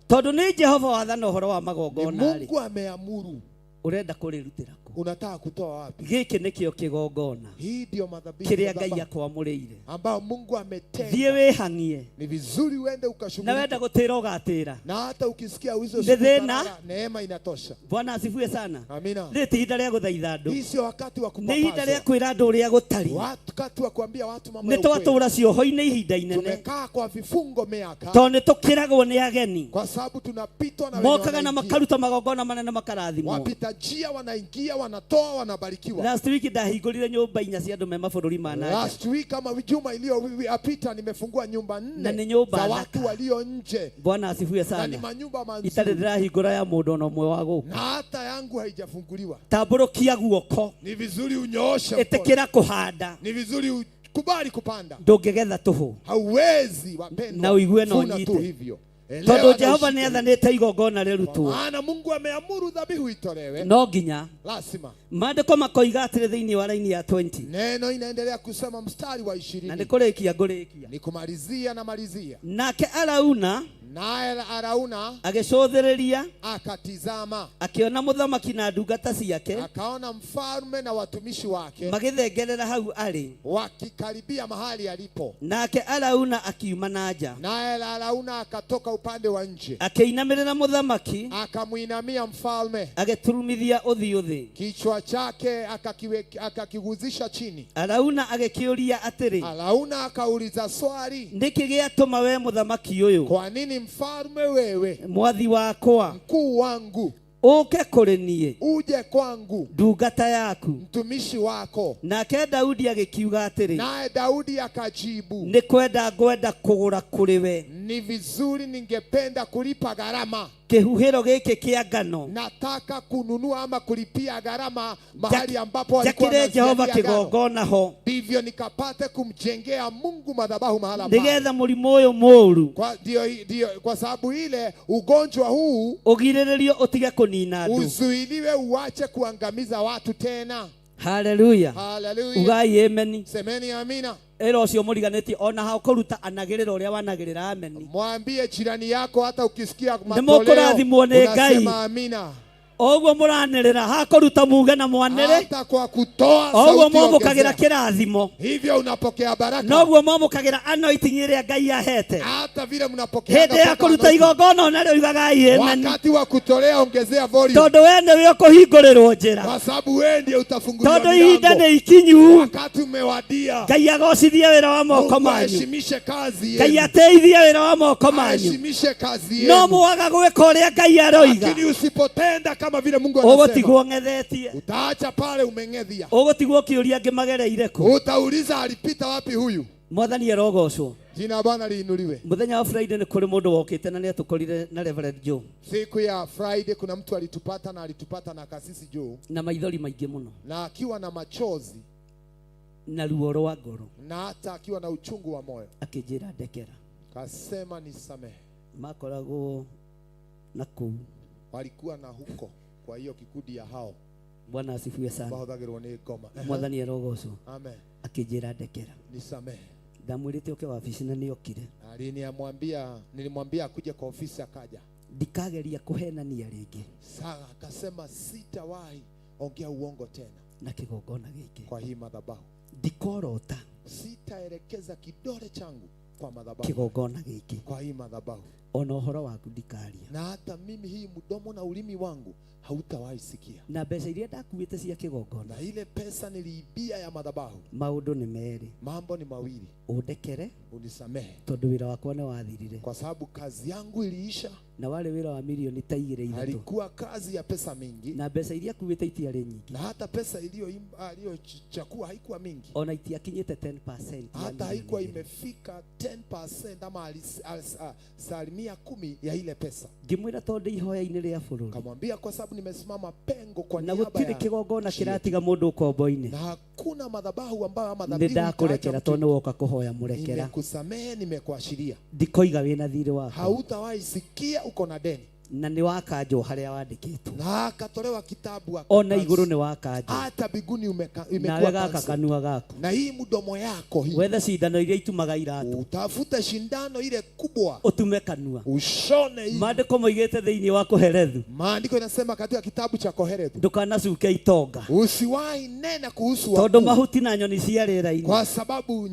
Tondũ nĩ Jehova wathana ũhoro wa Ni magongona rĩ, Mungu ameamuru. ũrenda kũrĩrutĩra kũ? Unataka kutoa wapi? Gĩkĩ nĩkĩo kĩgongona Hii ndio madhabihu kĩrĩa Ngai madhabahu akwamũrĩire. ambao Mungu ametenga. Thiĩ wĩhang'ie, Ni vizuri uende na wenda ukashughulika, gũtĩra ũgatĩra. na hata ukisikia hizo Nĩ siku thĩna. tarara, neema inatosha. Bwana asifiwe sana. Amina. Rĩrĩ ti ihinda rĩa gũthaitha andũ, Hii sio wakati wa nĩ ihinda rĩa kupapaswa, kwĩra andũ ũrĩa gũtariĩ. wakati wa kuambia watu mambo Nĩ ya ukweli. twatũra cioho-inĩ ihinda inene, Tumekaa kwa vifungo miaka tondũ nĩ tũkĩragwo nĩ ageni kwa sababu tunapitwa na wenye mokaga na wanaingia. makaruta magongona manene makarathimwo. Wapita njia wanaingia, wanatoa, wanabarikiwa. Last week ndahingũrire nyũmba inya cia andũ me mabũrũri ma na nja, Last week kama juma iliyopita nimefungua nyumba na nĩ 4 nyũmba za thaka. watu walio nje, Bwana asifiwe na ni sana. manyumba Itarĩ mazuri, ndĩrahingũra ya mũndũ ona ũmwe wa gũkũ. na hata yangu haijafunguliwa. Tambũrũkia guoko, Ni vizuri unyooshe mkono, ĩtĩkĩra kũhanda, ni vizuri ukubali kupanda. ndũngĩgetha tũhũ Hauwezi na wapendwa, ũigue na vuna tu ũnyite, hivyo. Elewa tondũ na Jehova nĩ ushike. athanĩte igongona Kwa rĩrutwo. maana Mungu ameamuru dhabihu itolewe, No nginya lazima. maandĩko makoiga atĩrĩ thĩinĩ wa raini ya 20, Neno inaendelea kusema mstari wa na 20, nĩ kũrĩkia ngũrĩkia. ni kumalizia na malizia. Nake Arauna Naye Arauna agĩcũthĩrĩria akatizama, akĩona mũthamaki na ndungata ciake akaona mfalme na watumishi wake magĩthengerera hau arĩ. wakikaribia mahali alipo. Nake Arauna akiuma na nja Naye Arauna akatoka upande wa nje, akĩinamĩrĩra mũthamaki akamwinamia mfalme, agĩturumithia ũthiũ thĩ. kichwa chake akakiguzisha chini. Arauna agĩkĩũria atĩrĩ, Arauna akauliza swali, nĩkĩ gĩatũma we mũthamaki ũyũ kwa nini mfalme wewe, mwathi wakwa mkuu wangu, ũke kũrĩ niĩ uje kwangu, ndungata yaku? mtumishi wako? Nake Daudi agĩkiuga atĩrĩ, Naye Daudi akajibu, nĩ kwenda ngwenda kũgũra kũrĩ we ni vizuri, ningependa kulipa gharama, kĩhuhĩro gĩkĩ kĩa ngano nataka kununua ama kulipia gharama mahali ambapo walikuwa njakĩre Jehova wanazialia ngano, kĩgongona ho ndivyo nikapate kumjengea Mungu madhabahu mahala pale. nĩgetha mũrimũ ũyũ mũũru Kwa sababu ile ugonjwa huu ũgirĩrĩrio ũtige kũnina andũ. uzuiliwe, uache kuangamiza watu tena. Haleluya. Haleluya, Ugai ameni. semeni amina. Ĩra ũcio mũriganĩtie ona hao kũruta anagĩrĩra ũrĩa wanagĩrĩra ameni. Mwambie jirani yako, hata ukisikia Nĩ matoleo mũkũrathimwo nĩ Ngai. unasema amina. O ũguo mũranĩrĩra hakũruta muge na mwanĩrĩ, Hata kwa kutoa o ũguo sauti mwamũkagĩra ongezea, kĩrathimo, hivyo unapokea baraka, noguo mwamũkagĩra anointing ĩrĩa Ngai ahete. hata vile mnapokea Hĩndĩ ya kũruta igongona onarĩo ugagai ameni, wakati wa kutolea ongezea volume, tondũ we nĩwe ũkũhingũrĩrwo njĩra, kwa sababu wewe ndiye utafunguliwa tondũ ihinda milango. nĩ ikinyu. Wakati umewadia. Ngai agocithie wĩra wa moko Mungu manyu, aheshimishe kazi Ngai yenu, ateithie wĩra wa moko manyu. aheshimishe kazi No yenu, mwaga gwĩka ũrĩa Ngai aroiga, lakini usipotenda kama vile Mungu anasema, ũgũtigwo ng'ethetie, utaacha pale umeng'ethia, ũgũtigwo ũkĩũria ngĩmagereire kũ. utauliza alipita wapi huyu. Mwathani arogocwo. Jina la Bwana liinuliwe. Mũthenya wa Friday nĩ kũrĩ mũndũ wokĩte na nĩ atũkorire na Reverend Joe Siku ya Friday kuna mtu alitupata na alitupata na kasisi Joe na maithori maingĩ mũno na akiwa na machozi na ruo rwa ngoro, na hata akiwa na uchungu wa moyo, akĩnjĩra ndekera. kasema nisamehe. Makoragwo na kũu Walikuwa na huko kwa hiyo kikundi ya hao Bwana asifiwe sana. Mahũthagĩrwo nĩ ngoma. Mwathani arogocwo. Amen. Akĩnjĩra ndekera. Nisamehe. Ndamwĩrĩte oke wabici na nĩokire. Aliniamwambia, nilimwambia akuje kwa ofisi akaja. Ndikageria kũhenania rĩngĩ Sasa akasema sitawahi ongea uongo tena na kĩgongona gĩkĩ. kwa hii madhabahu. Ndikorota Sitaelekeza kidole changu kwa madhabahu, kĩgongona gĩkĩ. kwa hii madhabahu. Ona ũhoro waku ndikaria. Na hata mimi hii mdomo na ulimi wangu hautawahi sikia. Na mbeca iria ndakuĩte cia kĩgongona, Na ile pesa niliibia ya madhabahu, maũndũ nĩ merĩ. mambo ni mawili: Ũndekere unisamehe tondũ wĩra wakwa nĩ wathirire. kwa sababu kazi yangu iliisha. Na warĩ wĩra wa milioni ta igĩrĩ ithatũ. Alikuwa kazi ya pesa mingi, Na mbeca iria kuĩte itiarĩ nyingĩ. na hata pesa iliyochakua haikuwa mingi, Ona itiakinyĩte 10% ya hata milioni haikuwa igĩrĩ. imefika 10% ama asilimia 10 ya ile pesa. Ngĩmwĩra tondũ ndĩ ihoya-inĩ rĩa bũrũri. Kamwambia kwa sababu nimesimama pengo kwa Na niaba gũtirĩ ya kĩgongona nchi yetu. kĩratiga mũndũ ũkombo-inĩ. Na hakuna madhabahu ambayo ama Nĩ dhabihu itaacha ndakũrekera mtu. tondũ nĩ woka kũhoya mũrekera. Nimekusamehe, nimekuashiria, Ndikoiga wĩna thiirĩ wakwa. hautawahi sikia uko na deni. Na nĩ wakanjwo harĩa wandĩkĩtwo. Na akatolewa kitabu Ona aka- igũrũ nĩ wakanjwo. hata biguni imekuwa Nawe gaka cancelled. kanua gaku. Na hii mdomo yako hii Wethe cindano iria itumaga iratũ. utafute shindano ile kubwa Ũtume kanua. ushone hii. Maandĩko moigĩte thĩinĩ wa Kohelethu. Maandiko inasema katika kitabu cha Kohelethu, Ndũkanacuke itonga. usiwahi nena kuhusu Tondũ wakuu, mahuti na nyoni cia rĩera-inĩ kwa sababu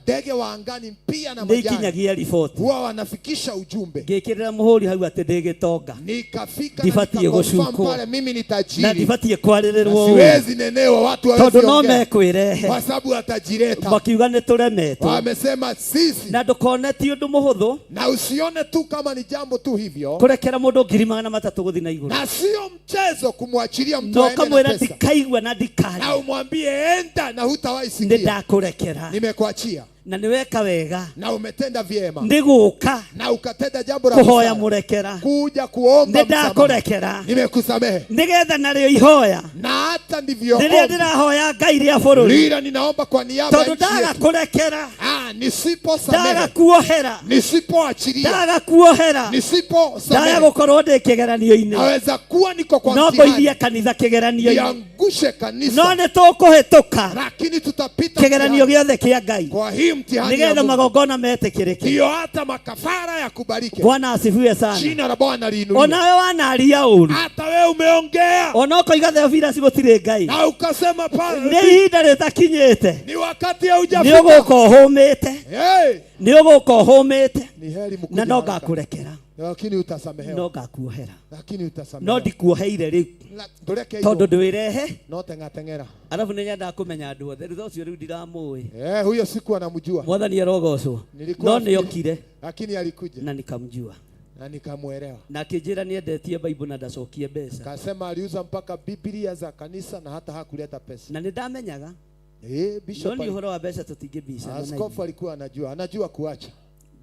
ndege wa angani pia na nĩ majani ikinyagia riboti. huwa wanafikisha ujumbe. Ngĩkĩrĩra mũhũri hau atĩ ndĩ gĩtonga. Nikafika na Ndibatiĩ nikaconfirm gũcukwo. pale, mimi ni Na tajiri ndibatiĩ na kwarĩrĩrwo ũũ. siwezi nenewa, watu Tondũ hawezi no ongea mekwĩrehe. kwa sababu watajileta. Makiuga nĩ tũremetwo. Wamesema sisi, Na ndũkone ti ũndũ mũhũthũ na usione tu kama ni jambo tu hivyo, kũrekera mũndũ 300,000 gũthiĩ na igũrũ. na sio mchezo kumwachilia mtu Na aende na ũkamwĩra pesa, ndikaigua na ndikaria. na umwambie enda na hutawahi Nĩ sikia, ndakũrekera. nimekuachia Na nĩ weka wega. na umetenda vyema Nĩ gũka na ukatenda jambo la kũhoya busara, mũrekera. kuja kuomba Nĩ msamaha. ndakũrekera. Nimekusamehe Nĩgetha narĩo ihoya na hata ndivyo rĩrĩa ombi ndĩrahoya Ngai rĩa bũrũri lila ninaomba kwa niaba ya tondũ nchi ndaga yetu. kũrekera Nisiposamehe, ndaga kuohera nisipoachilia, ndaga kuohera ndaga nisiposamehe, gũkorwo ndĩ kĩgeranio-inĩ naweza kuwa niko kwa no mtihani, ngũithie kanitha kĩgeranio-inĩ niangushe no kanisa, nĩ tũkũhĩtũka lakini tutapita kĩgeranio mtihani. gĩothe kĩa Ngai kwa hii mtihani ya nĩgetha Mungu, magongona metĩkĩrĩke. ndiyo hata makafara yakubalike. Bwana asifiwe sana. Jina la Bwana liinuliwe. Onawe wanaria ũru Hata wewe umeongea ona ũkoiga Theophilus gũtirĩ Ngai na ukasema pale, nĩ ihinda rĩtakinyĩte ni wakati nĩ haujafika. ũgũka ũhũmĩte Hey, nĩ ũgũka ũhũmĩte ni heri mkuje na no haraka. ngakũrekera lakini utasamehewa, no ngakuohera lakini no utasamehewa. ndikuoheire rĩu Ndũreke tondũ igũrũ. ndwĩrehe no teng'ateng'era. arabu nĩ nyendaga kũmenya andũ othe thutha ũcio rĩu ndiramũĩ Eh, huyo siku anamjua mwathani arogocwo Nilikuwa no nafikiri- nĩokire lakini alikuja na nikamjua na nikamwelewa. na akĩnjĩra nĩendetie Bible na ndacokie mbeca Kasema aliuza mpaka Biblia za kanisa na hata hakuleta pesa. na nĩ ndamenyaga Eh, bishop no nĩ ũhoro wa mbeca tũtingĩbicana na askofu alikuwa anajua, anajua kuacha.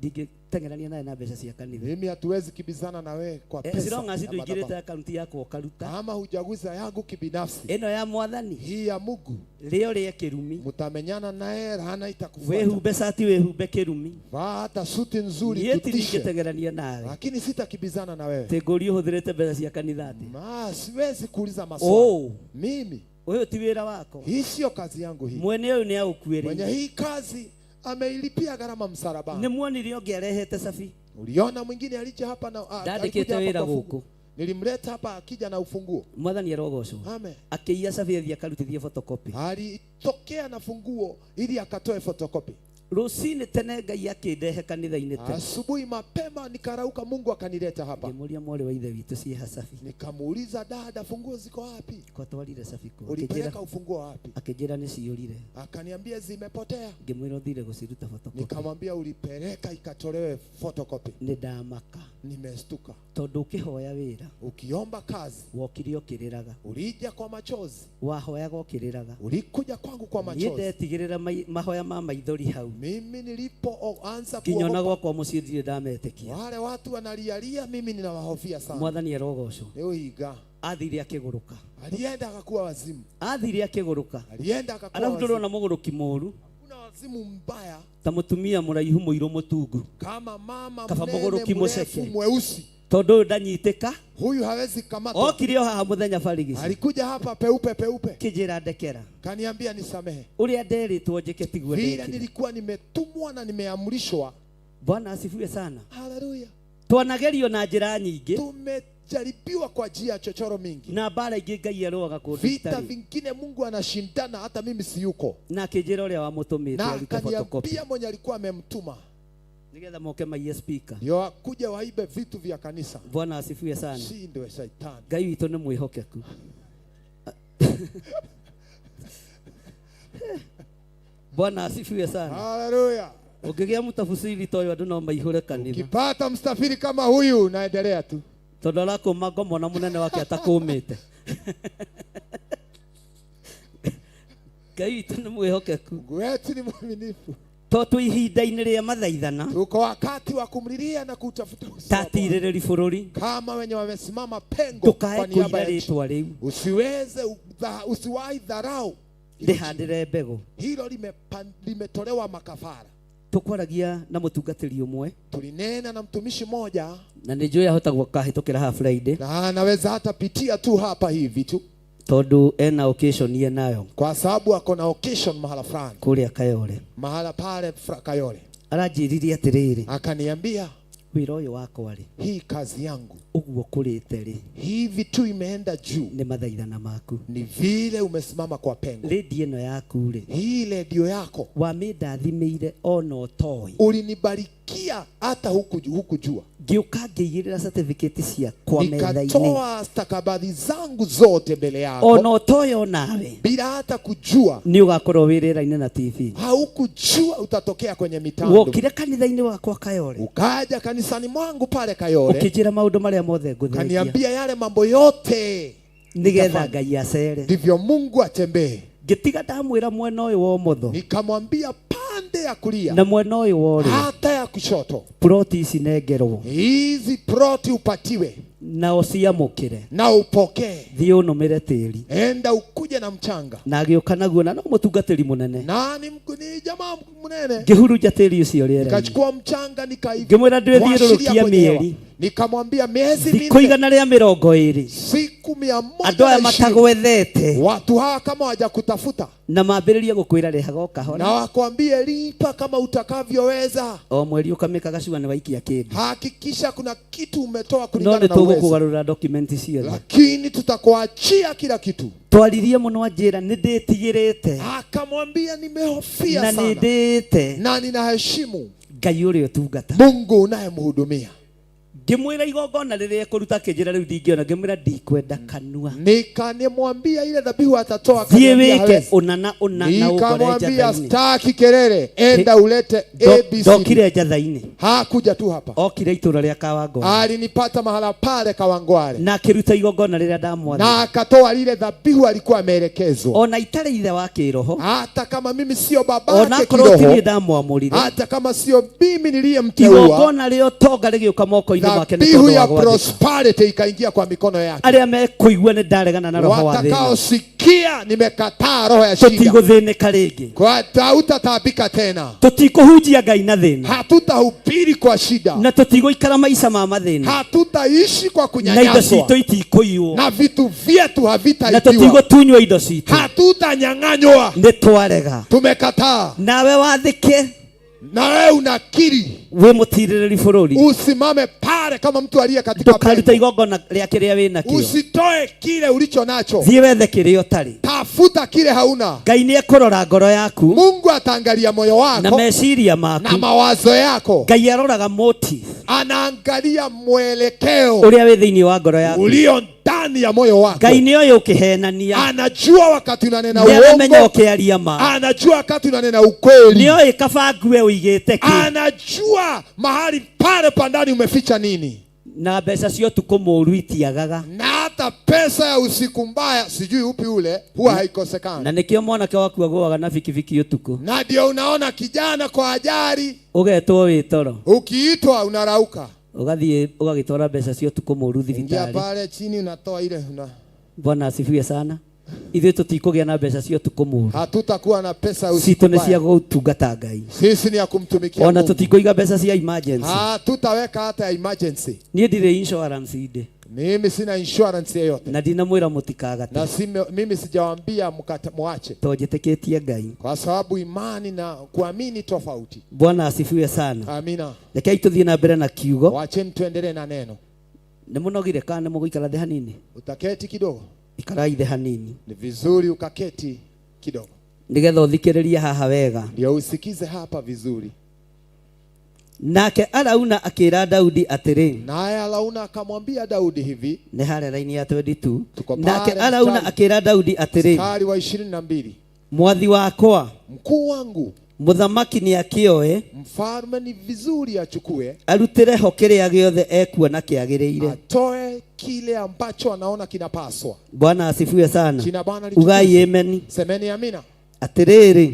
ndingĩteng'erania naye na mbeca cia kanitha Mimi hatuwezi kibizana na wewe kwa Eh, pesa. as long as ya ndũingĩrĩte madhabahu. akaunti yakwa ũkaruta Kama hujaguza yangu kibinafsi, ĩno ya mwathani hii ya Mungu rĩo rĩe kĩrumi mtamenyana naye, laana itakufuata. wĩhumbe cati wĩhumbe kĩrumi Vaa hata suti nzuri niĩ ti tutishe, ndingĩteng'erania nawe lakini sitakibizana na wewe. tĩ ngũrie ũhũthĩrĩte mbeca cia kanitha atĩa Ma, siwezi kuuliza maswali. Oh. Mimi ũyũ ti wĩra wakwa hii sio kazi yangu hii. mwene ũyũ nĩ Mwenye aũkuĩrĩire hii kazi ameilipia gharama msalabani. nĩ muonire ũngĩ arehete cabi Uliona mwingine alija hapa na Ndandĩkĩte alikuja hapa wĩra kwa funguo. gũkũ Nilimleta hapa akija na ufunguo. mwathani arogocwo Amen. akĩiya cabi athiĩ akarutithie photocopy Alitokea na funguo ili akatoe photocopy. rũcinĩ tene Ngai akĩndehe kanitha-inĩ tene Asubuhi mapema nikarauka, Mungu akanileta hapa. ngĩmũria mwarĩ wa ithe witũ ciĩha cabi Nikamuuliza, dada, funguo ziko wapi? kwatwarire cabi kũ Ulipeleka ufunguo wapi? Akĩnjĩra nĩ ciũrire Akaniambia zimepotea. Ngĩmwĩra ũthire gũciruta photocopy Nikamwambia ulipeleka ikatolewe photocopy. Nĩ ndamaka Nimestuka. Tondũ ũkĩhoya wĩra Ukiomba kazi wokire ũkĩrĩraga ulija kwa machozi, wahoyaga ũkĩrĩraga ulikuja kwangu kwa niĩ machozi. ndetigĩrĩra mahoya ma maithori hau Mimi nilipoanza nginya ona kuogopa gwakwa mũciĩ ndirĩ ndametĩkia wale watu wanalialia, mimi ninawahofia sana. Mwathani arogocwo Nĩ ũhinga. Athire akĩgũrũka Alienda akakuwa wazimu, athire akĩgũrũka alienda akakuwa arabu wazimu. ndũrona mũgũrũki mũũru Kuna wazimu mbaya ta mũtumia mũraihu mũirũ mũtungu kama mama Kaba mnene mũgũrũki mrefu mũceke. mweusi. Tondũ ũyũ ndanyitĩka. Huyu hawezi kamatwa. Okire o haha mũthenya barigici. Alikuja hapa peupe peupe. Kĩnjĩra ndekera. Kaniambia nisamehe. Ũrĩa nderĩtwo njĩke tiguo Vile ndekire. nilikuwa nimetumwa na nimeamrishwa. Bwana asifiwe sana. Haleluya. Twanagerio na njĩra nyingĩ. Tumejaribiwa kwa njia chochoro mingi. Na mbara ingĩ Ngai arũaga kũndũ Vita itarĩ. vingine Mungu anashindana hata mimi siyuko. Na akĩnjĩra ũrĩa wamũtũmĩte Na arute photocopy. akaniambia mwenye alikuwa amemtuma Nĩgetha moke maiye speaker. ndio wakuja waibe vitu vya kanisa. Bwana asifiwe sana. Shindwe shaitani. Ngai witũ nĩ mwĩhokeku. Bwana asifiwe sana. Haleluya. Ũngĩgĩa mũtabusiri ta ũyũ andũ no maihũre kanitha. Ukipata msafiri kama huyu unaendelea tu. Tondũ arakũma ngoma na mũnene wake atakũmĩte. Ngai witũ nĩ mwĩhokeku. Mungu wetu ni mwaminifu. To twĩ ihinda-inĩ rĩa mathaithana Tuko wakati wa kumlilia na kutafuta uso wa Bwana. tatirĩrĩri bũrũri Kama wenye wamesimama pengo ndũkae kwa niaba kũira ya nchi. rĩtwa rĩu Usiweze usiwahi dharau ndĩhandĩre mbegũ. hilo limetolewa makafara. Tũkwaragia na mũtungatĩri ũmwe Tulinena na mtumishi mmoja na nĩ njũĩ ahota gũkahĩtũkĩra haha Friday na anaweza hata pitia tu hapa hivi tu tondũ ena occasion ye nayo kwa sababu ako na occasion mahala fulani kũrĩa Kayole. mahala pale Kayole. Aranjĩrire atĩrĩrĩ, Akaniambia wĩra ũyũ wakwa rĩ, hii kazi yangu ũguo kũrĩte rĩ, hivi tu imeenda juu nĩ mathaithana maku. ni vile umesimama kwa pengo. Redio ĩno yaku rĩ, Hii redio yako wamĩndathimĩire ona ũtoĩ. ulinibarikia hata hukujua. Ngĩũka ngĩigĩrĩra certificate ciakwa metha-inĩ Nikatoa stakabadhi zangu zote mbele yako ona ũtoĩ onawe bila hata kujua. nĩ ũgakorwo wĩ rĩera-inĩ na TV. Haukujua utatokea kwenye mitando. Wokire kanitha-inĩ wakwa Kayole Ukaja kanisani mwangu pale Kayole ũkĩnjĩra maũndũ marĩa mothe ngũthengia kaniambia yale mambo yote nĩgetha Ngai acere. ndivyo Mungu atembee. Ngĩtiga ndamwĩra mwena ũyũ wa ũmotho Nikamwambia pande ya kulia na mwena ũyũ wa ũrĩo hata ya kushoto, ploti ici nengerwo hizi ploti upatiwe na ũciamũkĩre na upokee. thiĩ ũnũmĩre tĩri. Enda ukuje na mchanga. Na agĩũka naguo na no mũtungatĩri mũnene. Na ni jamaa mnene. Ngĩhurunja tĩri ũcio rĩera-inĩ. Nikachukua mchanga Ngĩmwĩra ndĩthiũrũrũkia nikaimwashiria kwenye hewa. mĩeri Nikamwambia miezi thikũ minne, igana rĩa mĩrongo ĩrĩ siku 120 andũ aya matagwethete watu hawa kama hawajakutafuta na mambĩrĩrie gũkwĩra rĩhaga o na kahora wakwambie lipa kama utakavyoweza. o mweri ũkamĩkaga cua nĩ waikia kĩndũ Hakikisha kuna kitu umetoa no kulingana nĩ na uwezo, tũgũkũgarũra document ciothe. lakini tutakuachia kila kitu. Twaririe mũno anjĩra nĩ ndĩtigĩrĩte Akamwambia nimehofia na nĩ sana ndĩĩte na ninaheshimu Ngai ũrĩa ũtungata. Mungu unayemhudumia. Ngĩmwĩra igongona rĩrĩa ekũruta akĩnjĩra rĩu ndingĩona ngĩmwĩra ndikwenda kanua. Nikanimwambia ile dhabihu atatoa, Thiĩ akaniambia wĩke hawezi. ũna na ũna na ũngore Nikamwambia njatha-inĩ. staki kelele, enda ulete ABCD. Ndokire njatha-inĩ. Hakuja tu hapa, Okire itũra rĩa Kawangware alinipata mahala pale Kawangware na akĩruta igongona rĩrĩa ndamwathire. na akatoa lile dhabihu alikuwa ameelekezwa. Ona itarĩ ithe wa kĩroho Hata kama mimi sio ona babake akorwo ti niĩ kiroho, ndamwamũrire hata kama sio mimi niliyemteua, igongona rĩa ũtonga rĩgĩũka moko-inĩ make nĩ dhabihu tondũ ya wa gwathĩka. prosperity ikaingia kwa mikono yake. Arĩa mekũigua nĩ ndaregana na roho wa thĩna Watakaosikia nimekataa roho ya shida, tũtigũthĩnĩka rĩngĩ kwa hautataabika tena, tũtikũhunjia Ngai na thĩna hatutahubiri kwa shida, na tũtigũikara maica ma mathĩna hatutaishi kwa na indo kunyanyaswa, citũ itikũiywo na vitu vyetu na havitaibiwa, tũtigũtunywo indo citũ hatutanyang'anywa. nĩ twarega. Tumekataa. Nawe wathĩke Na wewe unakiri, wĩ mũtirĩrĩri bũrũri usimame pale kama mtu aliye katika ndũkaruta pengo, igongona rĩa kĩrĩa wĩ nakĩo usitoe kile ulicho nacho, thiĩ wethe kĩrĩa ũtarĩ. tafuta kile hauna. Ngai nĩ ekũrora ngoro yaku Mungu ataangalia moyo na wako meciria na maku. mawazo yako, Ngai aroraga motive anaangalia mwelekeo ũrĩa wĩ thĩinĩ wa ngoro yaku. ulio ndani ya moyo wako. Ngai nĩ oĩ ũkĩhenania Anajua wakati unanena nĩ aramenya uongo, ũkĩaria ma anajua wakati unanena ukweli, nĩ oĩ kaba ngue ũigĩte kĩ anajua mahali pale pandani umeficha nini, na mbeca cia ũtukũ mũũru itiagaga na hata pesa ya usiku mbaya, sijui upi ule, huwa haikosekani. na nĩkĩo mwanake waku agũaga na bikibiki ũtukũ Na ndio unaona kijana kwa ajali, ũgetwo wĩ toro ukiitwa unarauka, ũgathiĩ ũgagĩtwara mbeca cia ũtukũ mũũru ingia thibitarĩ. pale chini, unatoa ile una Bwana asifiwe sana. Ithuĩ tũtikũgĩa na mbeca cia ũtukũ mũũru. Hatutakuwa na pesa ya usiku Citũ nĩ cia mbaya. gũtungata Ngai. Sisi ni ya kumtumikia Ona Mungu. tũtikũiga mbeca cia emergency. Hatutaweka hata ya emergency. Niĩ ndirĩ insurance ndĩ. Mimi sina insurance yeyote. Na ndinamwĩra mũtikagate. Na sime, mimi sijawaambia muache. Tondũ njĩtĩkĩtie Ngai. Kwa sababu imani na kuamini tofauti. Bwana asifiwe sana. Amina. Rekei tũthiĩ na mbere na kiugo. Wacheni tuendelee na neno. Nĩ mũnogire kana nĩ mũgũikara thĩ hanini? Utaketi kidogo. Ikarai thĩ hanini. Ni vizuri ukaketi kidogo. Nĩgetha ũthikĩrĩrie haha wega. Ndio usikize hapa vizuri. Nake Arauna akĩra Daudi atĩrĩ, Naye Arauna akamwambia Daudi hivi, nĩ harĩa raini ya 22. Tuko Nake pale Arauna mstari. akĩra Daudi atĩrĩ, mstari wa 22, mwathi wakwa mkuu wangu mũthamaki nĩ akĩoe mfalme ni vizuri achukue, arutĩre ho kĩrĩa gĩothe ekuona kĩagĩrĩire. atoe kile ambacho anaona kinapaswa. Bwana asifiwe sana. Jina Bwana litukuzwe. Ugai amen. Semeni amina. Atĩrĩrĩ,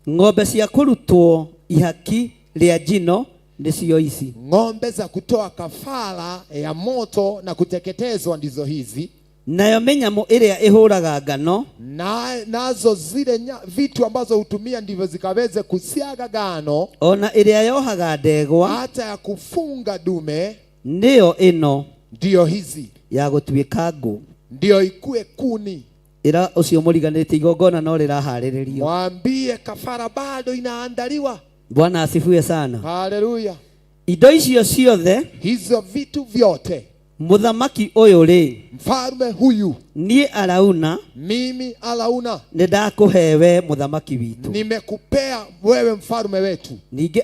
ng'ombe cia kũrutwo ihaki rĩa njino nĩcio ici. Ng'ombe za kutoa kafara ya moto na kuteketezwa ndizo hizi, Nayo mĩnyamũ ĩrĩa ĩhũraga ngano na nazo zile vitu ambazo hutumia ndivyo zikaweze kusiaga gano, ona ĩrĩa yohaga ndegwa hata ya kufunga dume nĩyo ĩno ndiyo hizi, ya gũtuĩka ngũ. ndiyo ikue kuni. Ĩra ũcio mũriganĩtie igongona no rĩraharĩrĩrio. Mwambie kafara bado inaandaliwa. Bwana asifiwe sana. Haleluya! Indo icio ciothe, Hizo vitu vyote mũthamaki ũyũ rĩ, mfalme huyu, niĩ Arauna mimi Arauna nĩ ndakũhe we mũthamaki witũ. nimekupea wewe mfalme wetu. Ningĩ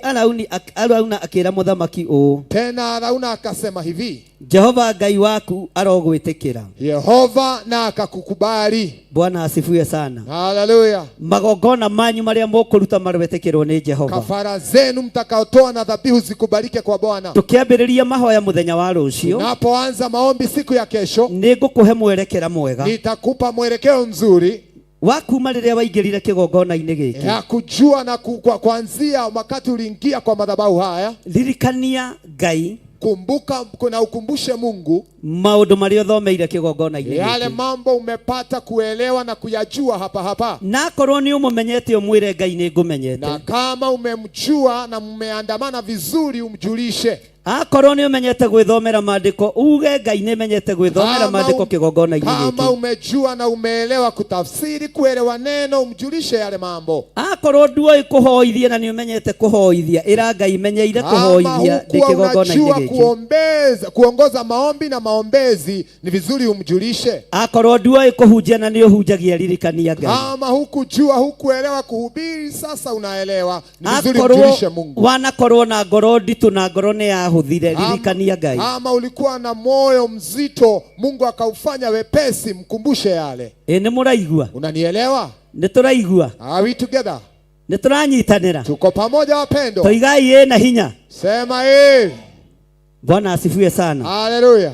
Arauna akĩra mũthamaki ũũ, Tena Arauna akasema hivi, Jehova Ngai waku arogwĩtĩkĩra. Yehova na akakukubali. Bwana asifiwe sana. Haleluya! Magongona manyu marĩa mũkũruta marwetĩkĩrwo nĩ Jehova. Kafara zenu mtakaotoa na dhabihu zikubalike kwa Bwana. Tũkĩambĩrĩria mahoya mũthenya wa rũciũ, Tunapoanza maombi siku ya kesho, nĩ ngũkũhe mwerekera mwega nitakupa mwelekeo mzuri wa kuma rĩrĩa waingĩrire kĩgongona-inĩ gĩkĩ. ya kujua na kuanzia wakati uliingia kwa madhabahu haya. Ririkania Ngai Kumbuka na ukumbushe Mungu maũndũ marĩa ũthomeire kĩgongona-inĩ yale gĩkĩ. mambo umepata kuelewa na kuyajua hapa hapa, Na akorwo nĩ ũmũmenyete ũmwĩre Ngai nĩ ngũmenyete. na kama umemjua na mmeandamana vizuri umjulishe. Akorwo nĩ ũmenyete gwĩthomera maandĩko uge Ngai nĩ menyete gwĩthomera maandĩko kĩgongona-inĩ Kama gĩkĩ. umejua na umeelewa kutafsiri kuelewa neno umjulishe yale mambo. Akorwo nduoĩ kũhoithia na nĩ ũmenyete kũhoithia ĩra Ngai menyeire Kama kũhoithia ndĩ hukuwa kĩgongona-inĩ unajua gĩkĩ. kuongoza maombi na maombezi ni vizuri umjulishe. Akorwo nduoĩ kũhunjia na nĩ ũhunjagia ririkania Ngai. Kama hukujua hukuelewa kuhubiri, sasa unaelewa, ni vizuri Akorwo umjulishe Mungu. wanakorwo na ngoro nditũ na ngoro nĩ yahũthire ririkania Ngai. Kama ulikuwa na moyo mzito, Mungu akaufanya wepesi, mkumbushe yale. Ĩ nĩ mũraigua? Unanielewa? Nĩ tũraigua? Are we together? Nĩ tũranyitanĩra? Tuko pamoja wapendwa? Toigai ĩ na hinya. Sema eh. Bwana asifiwe sana. Haleluya.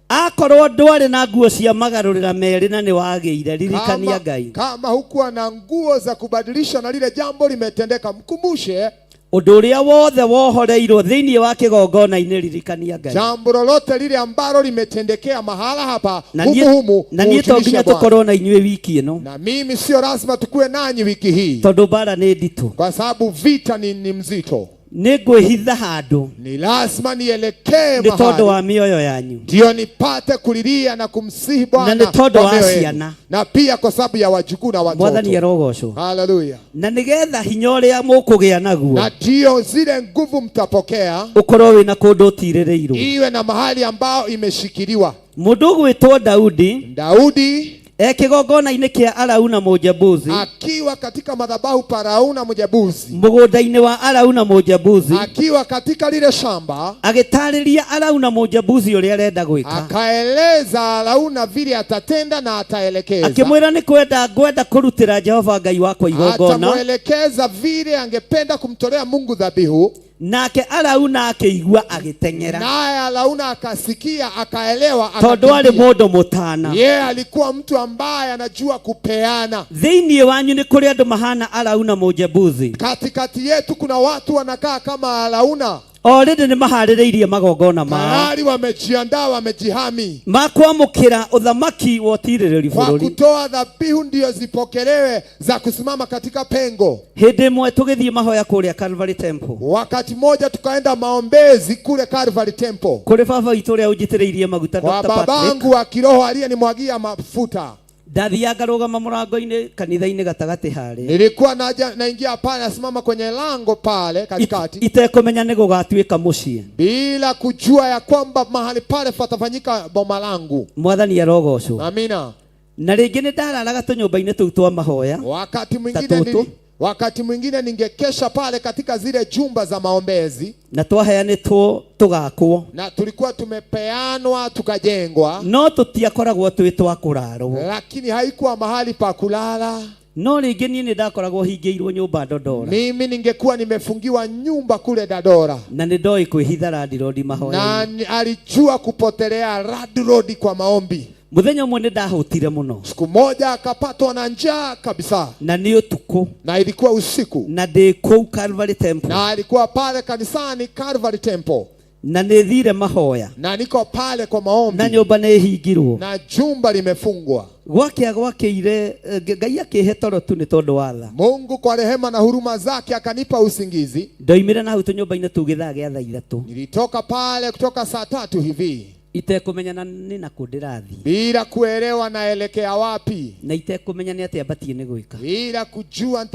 Akorwo ndwarĩ na nguo cia magarũrĩra merĩ na nĩ wagĩire ririkania Ngai. Kama hukuwa na nguo za kubadilisha na lile jambo limetendeka, mkumbushe. Ũndũ ũrĩa wothe wohoreirwo thĩinĩ wa kĩgongona-inĩ ririkania Ngai. Jambo lolote lile ambalo limetendekea mahala hapa Na humu humu, na niĩ to umjulishe nginya Bwana. tũkorwo na inyuĩ wiki ĩno Na mimi sio lazima tukue nanyi wiki hii, tondũ mbara nĩ nditũ. kwa sababu vita ni mzito. Nĩ ngwĩhitha handũ Ni lazima nielekee nĩ tondũ wa mahali mĩoyo yanyu ndio nipate kulilia na kumsihi na Bwana nĩ tondũ kwa wa mioyo yenu. ciana. na pia kwa sababu ya wajukuu na Mwathani watoto. arogocwo. Haleluya. Na nĩgetha hinya ũrĩa mũkũgĩa naguo Na ndio zile nguvu mtapokea, ũkorwo wĩna kũndũ ũtirĩrĩirwo. iwe na mahali ambao imeshikiliwa. Mũndũ ũgwĩtwo Daudi Daudi e kĩgongona-inĩ kĩa Arauna Mũjebusi, akiwa katika madhabahu pa Arauna Mjebusi, mũgũnda-inĩ wa Arauna Mũjebusi, akiwa katika lile shamba agĩtarĩria Arauna Mũjebusi ũrĩa arenda gwĩka, akaeleza Arauna vile atatenda na ataelekeza, akĩmwĩra nĩ kwenda ngwenda kũrutĩra Jehova Ngai wakwa igongona. atamwelekeza vile angependa kumtolea Mungu dhabihu. Nake Arauna akĩigua agĩteng'era, Naye Arauna akasikia akaelewa, tondũ arĩ akakimbia. mũndũ mũtana. Yeye alikuwa mtu ambaye anajua kupeana. Thĩinĩ wanyu nĩ kũrĩ andũ mahana Arauna Mũjebusi, Katikati yetu kuna watu wanakaa kama Arauna, Already nĩ maharĩrĩirie magongona mao Tayari wamejiandaa, wamejihami ma kwamũkĩra ũthamaki wa ũtirĩrĩri kwa bũrũri. kutoa dhabihu ndio zipokelewe za kusimama katika pengo. Hĩndĩ ĩmwe tũgĩthiĩ mahoya kũrĩa Calvary Temple, Wakati mmoja tukaenda maombezi kule Calvary Temple kũrĩ baba witũ ũrĩa ũnjitĩrĩirie maguta, kwa Dr. Patrick. babangu wa kiroho aliyenimwagia mafuta. Ndathiaga ngarũgama mũrango-inĩ kanitha-inĩ gatagatĩ harĩa, Nilikuwa naja naingia pale, nasimama kwenye lango pale katikati itekũmenya nĩ gũgatuĩka mũciĩ. bila kujua ya kwamba mahali pale patafanyika boma langu. Mwathani arogocwo. Amina. Na rĩngĩ nĩ ndararaga tũnyũmba-inĩ tũu twa mahoya Wakati mwingine ta tũtũ, wakati mwingine ningekesha pale katika zile jumba za maombezi, na twaheanĩtwo tũgakwo, na tulikuwa tumepeanwa tukajengwa, no tũtiakoragwo twĩ twa kũrarwo. Lakini haikuwa mahali pa kulala. No rĩngĩ niĩ nĩ ndakoragwo hingĩirwo nyũmba Ndondora, Mimi ningekuwa nimefungiwa nyumba kule Dadora, na nĩ ndoĩ kwĩhitha landirodi na mahoya-inĩ. alijua kupotelea Rad Road kwa maombi. Mũthenya ũmwe nĩ ndahũtire mũno. Siku moja akapatwa na njaa kabisa, na nĩ ũtukũ, na ilikuwa usiku, na ndĩ kũu Calvary Temple, na alikuwa pale kanisani Calvary Temple, na nĩ thire mahoya, na niko pale kwa maombi, na nyũmba nĩ ĩhingirwo, na jumba limefungwa. Gwakĩa gwakĩire, Ngai akĩhe toro tu nĩ tondũ wa tha. Mungu kwa rehema na huruma zake akanipa usingizi. Ndoimire na hau tũnyũmba-inĩ tũu gĩthaa gĩa thaa 3, Nilitoka pale kutoka saa 3 hivi itekũmenya na nĩ nakũ ndĩrathiĩ, bila kuelewa naelekea wapi, na itekũmenya nĩ atĩa batiĩ nĩ gwĩka. Bila kujua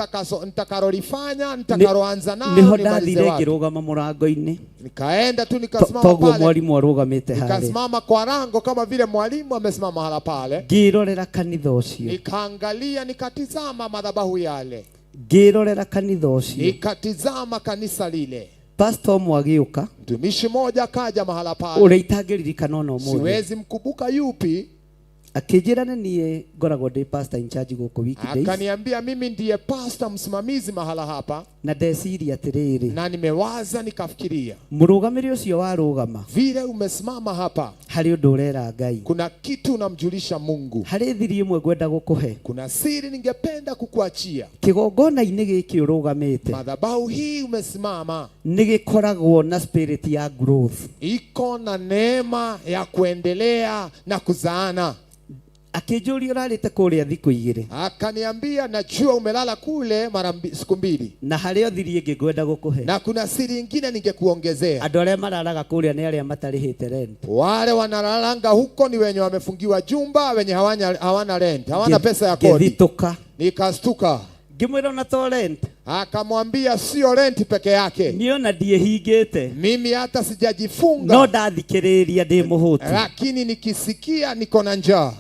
nitakalolifanya, nitakaloanza nalo, Nĩho nimalize ndathire wapi. ngĩrũgama mũrango-inĩ. Nikaenda tu nikasimama Toguo pale, mwarimũ arũgamĩte harĩa, nikasimama kwa lango kama vile mwalimu amesimama mahala pale, ngĩrorera kanitha ũcio, nikaangalia, nikatizama madhabahu yale, ngĩrorera kanitha ũcio. Nikatizama kanisa lile. Pastor ũmwe agĩũka, Mtumishi mmoja akaja mahala pale, ũrĩa itangĩririkana ona ũmũthĩ, siwezi mkumbuka yupi, akĩnjĩra nĩ niĩ ngoragwo ndĩ pastor in charge gũkũ weekdays. Akaniambia mimi ndiye pastor msimamizi mahala hapa, Na ndeciria atĩrĩrĩ, na nimewaza nikafikiria, mũrũgamĩrĩri ũcio warũgama, vile umesimama hapa, harĩ ũndũ ũrera Ngai, kuna kitu unamjulisha Mungu, harĩ thiri ĩmwe ngwenda gũkũhe. Kuna siri ningependa kukuachia. Kĩgongona-inĩ gĩkĩ ũrũgamĩte, Madhabahu hii umesimama nĩ gĩkoragwo na spirit ya growth. Iko na neema ya kuendelea na kuzaana. Akĩnjũria ũrarĩte kũrĩa thikũ 2. Akaniambia najua umelala kule mara siku 2, na harĩ o thiri ĩngĩ ngwenda gũkũhe, na kuna siri ingine ningekuongezea. Andũ arĩa mararaga kũrĩa nĩ arĩa matarĩhĩte rent. Wale wanalalanga huko ni wenye wamefungiwa jumba, wenye hawana rent, hawana pesa ya kodi. Ngĩthitũka. Nikastuka. Ngĩmwĩra ona to rent. Akamwambia sio rent peke yake. Niĩ ona ndiĩhingĩte. Mimi hata sijajifunga. No ndathikĩrĩria ndĩ mũhũtu. Lakini nikisikia niko na njaa.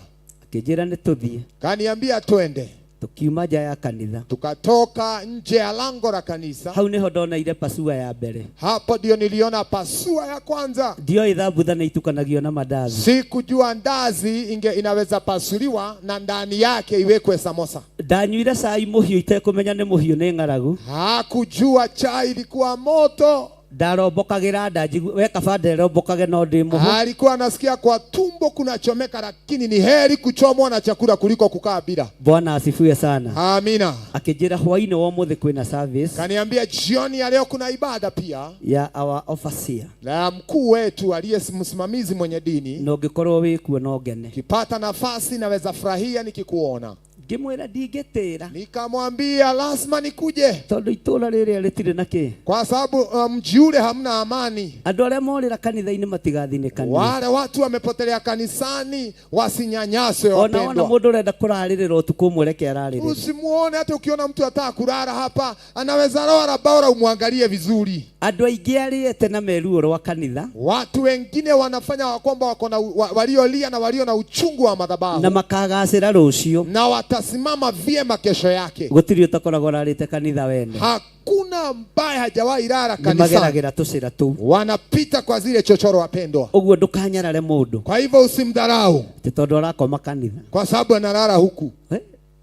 Akĩnjĩra nĩ tũthiĩ. Kaniambia twende. Tukiuma nja ya kanitha. Tukatoka nje ya lango la kanisa. Hau niho ndoneire pasua ya mbere. Hapo ndio niliona pasua ya kwanza. Ndioĩ thambutha nĩ itukanagio na mandazi. Sikujua ndazi inaweza pasuliwa na ndani yake iwekwe samosa. Ndanyuire cai mũhiũ itekũmenya nĩ mũhiũ nĩ ng'aragu. Hakujua chai ilikuwa moto. Ndarombokagĩra nda njigue, we kaba nderombokage no ndĩ mũhũ. Alikuwa anasikia kwa tumbo kunachomeka, lakini ni heri kuchomwa na chakula kuliko kukaa bila. Bwana asifiwe sana. Amina. Akĩnjĩra hwainĩ wa ũmũthĩ kwĩna service. Kaniambia jioni ya leo kuna ibada pia ya our overseer. Na mkuu wetu aliye msimamizi mwenye dini. Na ũngĩkorwo wĩ kuo no ngene. Kipata nafasi naweza furahia nikikuona. Ngĩmwĩra ndingĩtĩra. Nikamwambia lazima nikuje. Tondũ itũũra rĩrĩa rĩtirĩ na kĩ? Kwa sababu mji ule hamna amani. Andũ arĩa morĩra kanitha-inĩ matigathinĩkanie. Wale watu wamepotelea kanisani wasinyanyaswe, Ona wona wapendwa. mũndũ ũrenda kũrarĩrĩra ũtukũ ũmwe reke ararĩrĩre. Usimuone hata ukiona mtu ataka kulala hapa, anaweza lala, bora umwangalie vizuri. Andũ aingĩ arĩete na meruo rwa kanitha. Watu wengine wanafanya kwamba wako na waliolia na walio na uchungu wa madhabahu. Na makagacĩra rũciũ. Na watasimama vyema kesho yake. Gũtirĩ ũtakoragwo ũrarĩte kanitha wene. Hakuna ambaye hajawahi lala Nĩ kanisani. mageragĩra tũcĩra tũu. Wanapita kwa zile chochoro, wapendwa. Ũguo ndũkanyarare mũndũ. Kwa hivyo usimdharau. Atĩ tondũ arakoma kanitha. Kwa sababu analala huku.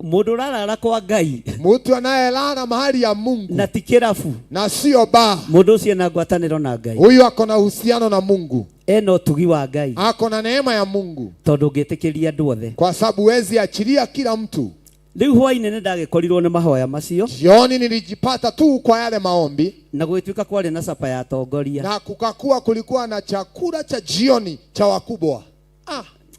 Mũndũ ũrarara kwa Ngai. Mtu anayelala mahali ya Mungu. Na ti kĩrabu. Na sio baa. Mũndũ ũcio ena ngwatanĩro na Ngai. Huyu ako na uhusiano na Mungu. Ena ũtugi wa Ngai. Ako na neema ya Mungu. Tondũ ũngĩtĩkĩria andũ othe. Kwa sababu huwezi achilia kila mtu. Rĩu hwainĩ nĩ ndagĩkorirwo nĩ mahoya macio. Jioni nilijipata tu kwa yale maombi. Na gũgĩtuĩka kwarĩ na capa ya atongoria. Na kukakuwa kulikuwa na chakula cha jioni cha wakubwa.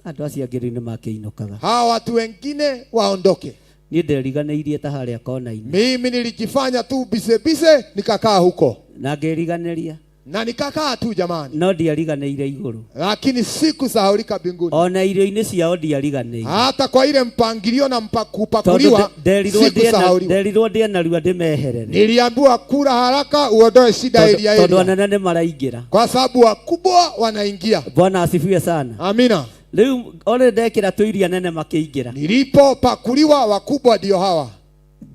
Andũ acio angĩ rĩu nĩ makĩinũkaga. Hawa watu wengine waondoke. Niĩ nderiganĩirie ta harĩa kona-inĩ. Mimi nilijifanya tu bise bise nikakaa huko. Na ngĩriganĩria. Na nikakaa tu jamani. No ndiariganĩire igũrũ. Lakini sikusahaulika mbinguni. Ona irio-inĩ ciao ndiariganĩire. Hata kwa ile mpangilio na kupakuliwa, Tondũ sikusahaulika. nderirwo ndĩe narua ndĩmeherere. Niliambiwa kula haraka uondoe shida area Tondũ area. anene nĩ maraingĩra. Kwa sababu wakubwa wanaingia. Bwana asifiwe sana. Amina. Rĩu ore ndekĩra tũiria nene makĩingĩra. Nilipopakuliwa wakubwa ndio hawa.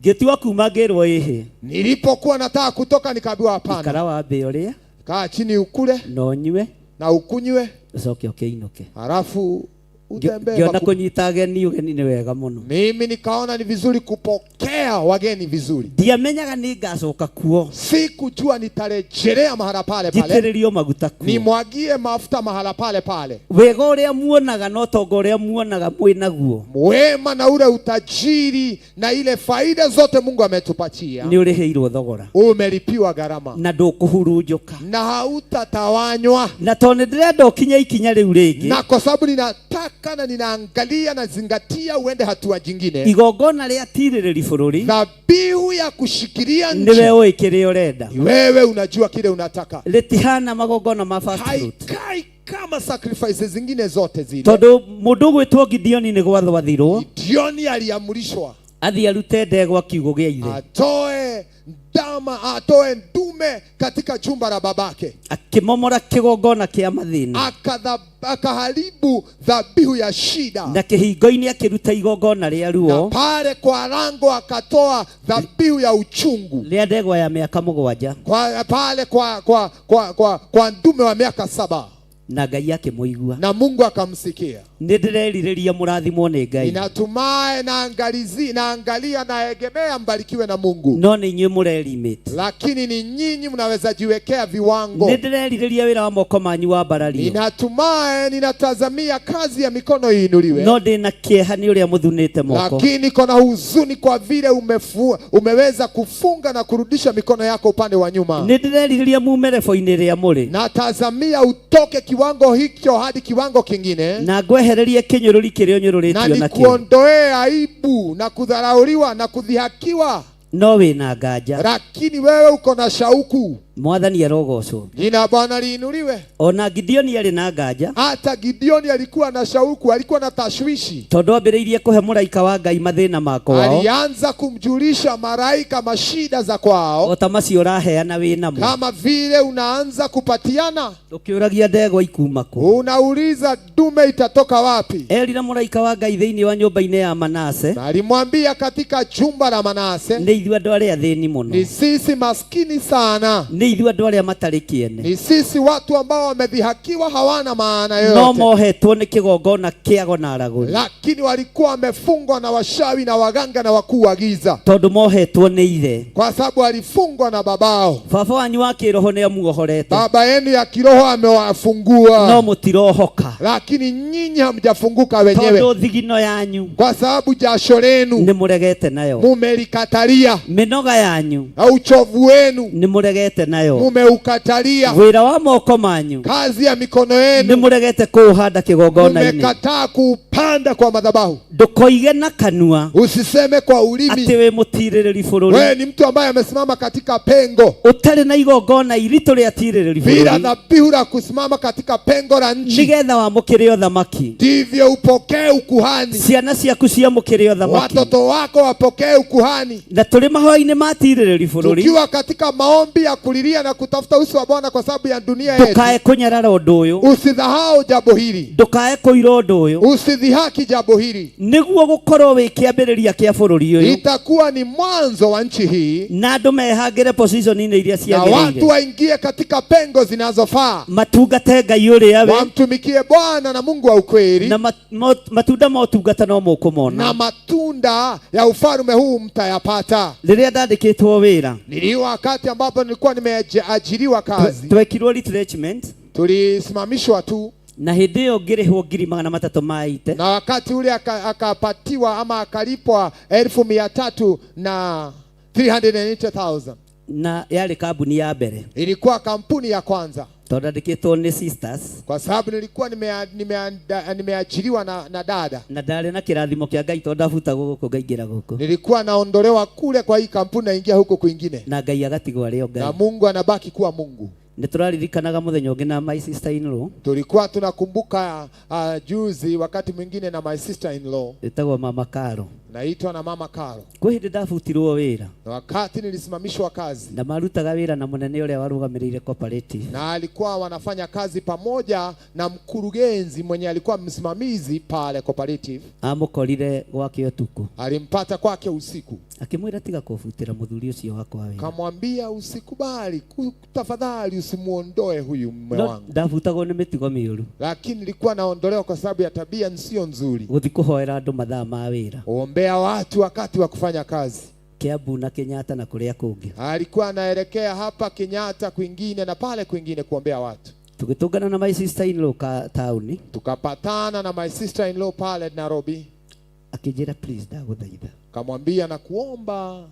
Ngĩtua kuma ngĩrwo ĩhĩ. Nilipokuwa nataka kutoka nikaambiwa hapana. Ikara wambe ũrĩe. Kaa chini ukule. Na ũnyue. Na ukunywe. Ucoke ũkĩinũke. Halafu utembee. Ngĩona kũnyita ageni ũgeni nĩ wega mũno. Mimi nikaona ni vizuri kupokea wageni vizuri. Ndiamenyaga nĩ ngacoka kuo. Sikujua nitarejelea mahala pale pale. Njitĩrĩrio maguta kuo. Nimwagie mafuta mahala pale pale. Wega ũrĩa muonaga na ũtonga ũrĩa muonaga mwĩ naguo. Wema na ule utajiri na ile faida zote Mungu ametupatia. Nĩ ũrĩhĩirwo thogora. Umelipiwa gharama. Na ndũkũhurunjũka. Na hautatawanywa. Na tondũ nĩndĩrenda ũkinye ikinya rĩu rĩngĩ. Na kwa sababu ninataka na ninaangalia na zingatia uende hatua jingine. Igongona rĩa tirĩrĩri bũrũri. Dhabihu ya kushikilia nchi. Nĩwe ũĩ kĩrĩa ũrenda. Wewe unajua kile unataka. Rĩtihana magongona ma fast food. Haikai kama sacrifices zingine zote zile. Tondũ mũndũ ũgwĩtwo Gideoni nĩ gwathwathirwo. Gideoni aliamrishwa Athiĩ arute ndegwa kiugũ gĩa ithe. Atoe ndama, atoe ndume katika chumba la babake. Akĩmomora kĩgongona kĩa mathĩna. Akaharibu dhabihu ya shida. Na kĩhingo-inĩ akĩruta igongona rĩa ruo. Na pale kwa lango akatoa dhabihu ya uchungu. Rĩa ndegwa ya mĩaka mũgwanja. Kwa pale kwa ndume wa miaka 7. Na Ngai akĩmũigua. Na Mungu akamsikia. Nĩ ndĩrerirĩria mũrathimwo nĩ Ngai. Ninatumai naangalia naegemea mbarikiwe na Mungu. No nĩ inyuĩ mũrelimit. Lakini ni nyinyi mnaweza jiwekea viwango. Nĩ ndĩrerirĩria wĩra wa moko manyu wambarario. Ninatumai ninatazamia kazi ya mikono iinuliwe. No ndĩna kĩeha nĩ ũrĩa mũthunĩte moko. Lakini kona huzuni kwa vile umeweza kufunga na kurudisha mikono yako upande wa nyuma. Nĩ ndĩrerirĩria mume rebo-inĩ rĩa mũrĩ. Natazamia utoke kiwango hicho hadi kiwango kingine. Na ngwehererie kĩnyũrũri kĩrĩa ũnyũrũrĩtio Na nakĩo. nikuondoe aibu na kudharauliwa na kudhihakiwa. No wĩna nganja. Lakini wewe uko na shauku. Mwathani arogocwo. Jina Bwana liinuliwe. Ona Gideoni arĩ na nganja. Hata Gideoni alikuwa na shauku, alikuwa na tashwishi. Tondũ ambĩrĩirie kũhe mũraika wa Ngai mathĩna ma kwao. Alianza kumjulisha malaika mashida za kwao. O ta macio ũraheana wĩ namo. Kama vile unaanza kupatiana. Ũkĩũragia ndegwa ikuma kũ. Unauliza dume itatoka wapi? Erire mũraika wa Ngai thĩinĩ wa nyũmba-inĩ ya Manase. Na alimwambia katika chumba la Manase. Nĩ ithuĩ andũ arĩa athĩni mũno. Ni sisi maskini sana. Nĩ ithuĩ andũ arĩa matarĩ kĩene. Ni sisi watu ambao wamedhihakiwa, hawana maana yoyote. No mohetwo nĩ kĩgongona kĩago na aragũri. Lakini walikuwa wamefungwa na washawi na waganga na wakuu wa giza. Tondũ mohetwo nĩ ithe. Kwa sababu walifungwa na babao. Baba wanyu wa kĩroho nĩ amuohorete. Baba yenu ya kiroho amewafungua. No mũtirohoka. Lakini nyinyi hamjafunguka wenyewe. Tondũ thigino yanyu. Kwa sababu jasho lenu nĩ mũregete nayo. Mumelikatalia. Mĩnoga yanyu. Na uchovu wenu nĩ mũregete nayo. Mumeukatalia. Wĩra wa moko manyu. Kazi ya mikono yenu. Nĩ mũregete kũũhanda kĩgongona-inĩ. Mumekataa kuupanda kwa madhabahu. Ndũkoige na kanua. Usiseme kwa ulimi. Atĩ wĩ mũtirĩrĩri bũrũri. Wewe ni mtu ambaye amesimama katika pengo. Ũtarĩ na igongona iritũ rĩa tirĩrĩri bũrũri. Bila dhabihu la kusimama katika pengo la nchi. Nĩgetha wamũkĩre ũthamaki. Ndivyo upokee ukuhani. Ciana ciaku ciamũkĩre ũthamaki. Watoto wako wapokee ukuhani. Na tũrĩ mahoya-inĩ ma tirĩrĩri bũrũri. Tukiwa katika maombi ya kulilia na kutafuta uso wa Bwana kwa sababu ya dunia yetu. Ndũkae kũnyarara ũndũ ũyũ. Usidhahau jambo hili. Ndũkae kũira ũndũ ũyũ. Usidhihaki jambo hili. Nĩguo gũkorwo wĩ kĩambĩrĩria kĩa bũrũri ũyũ. Itakuwa ni mwanzo wa nchi hii. Na andũ mehangĩre position-inĩ iria Na watu ciagĩrĩire. waingie katika pengo zinazofaa. Matungate Ngai ũrĩa we. Wamtumikie Bwana na Mungu wa ukweli. Na matunda ma ũtungata no mũkũmona. Na matunda ya ufalme huu mtayapata. Rĩrĩa ndandĩkĩtwo wĩra. Nili wakati ambapo nilikuwa nimeajiriwa kazi. Twekirwo retrenchment. Tulisimamishwa tu. Na hĩndĩ ĩyo ngĩrĩhwo 380,000 ma ite. Na wakati ule akapatiwa ama akalipwa 300,000 na 380,000. Na yarĩ kambuni ya mbere. Ilikuwa kampuni ya kwanza. Tondũ ndandĩkĩtwo nĩ sisters. Kwa sababu nilikuwa nimeajiriwa na dada. Na ndarĩ na kĩrathimo kĩa Ngai tondũ ndabutagwo gũkũ ngaingĩra gũkũ. Nilikuwa naondolewa kule kwa hii kampuni naingia huko kwingine. Na Ngai agatigwo arĩ o Ngai. Na Mungu anabaki kuwa Mungu. Nĩ tũraririkanaga mũthenya ũngĩ na my sister in law. Tulikuwa tunakumbuka juzi wakati mwingine na my sister in law. Ĩtagwo Mama Karo. Naitwa na Mama Karo. Kwĩ hĩndĩ ndabutirwo wĩra. Na wakati nilisimamishwa kazi. Na marutaga wĩra na mũnene ũrĩa warũgamĩrĩire cooperative. Na alikuwa wanafanya kazi pamoja na mkurugenzi mwenye alikuwa msimamizi pale cooperative. Amũkorire gwake ũtukũ. Alimpata kwake usiku. Akĩmwĩra tiga kũbutĩra mũthuri ũcio wakwa wĩra. Kamwambia usikubali, tafadhali usimuondoe huyu mume wangu. Ndabutagwo nĩ mĩtugo mĩũru. Lakini nilikuwa naondolewa kwa sababu ya tabia sio nzuri. Gũthiĩ kũhoera andũ mathaa ma wĩra. Ombea watu wakati wa kufanya kazi. Kiambu na Kenyatta na kũrĩa kũngĩ. Alikuwa anaelekea hapa Kenyatta kwingine na pale kwingine kuombea watu. Tũgĩtũngana na my sister in law tauni. Tukapatana na my sister in law pale Nairobi. Akĩnjĩra please ndagũthaitha. Kamwambia na kuomba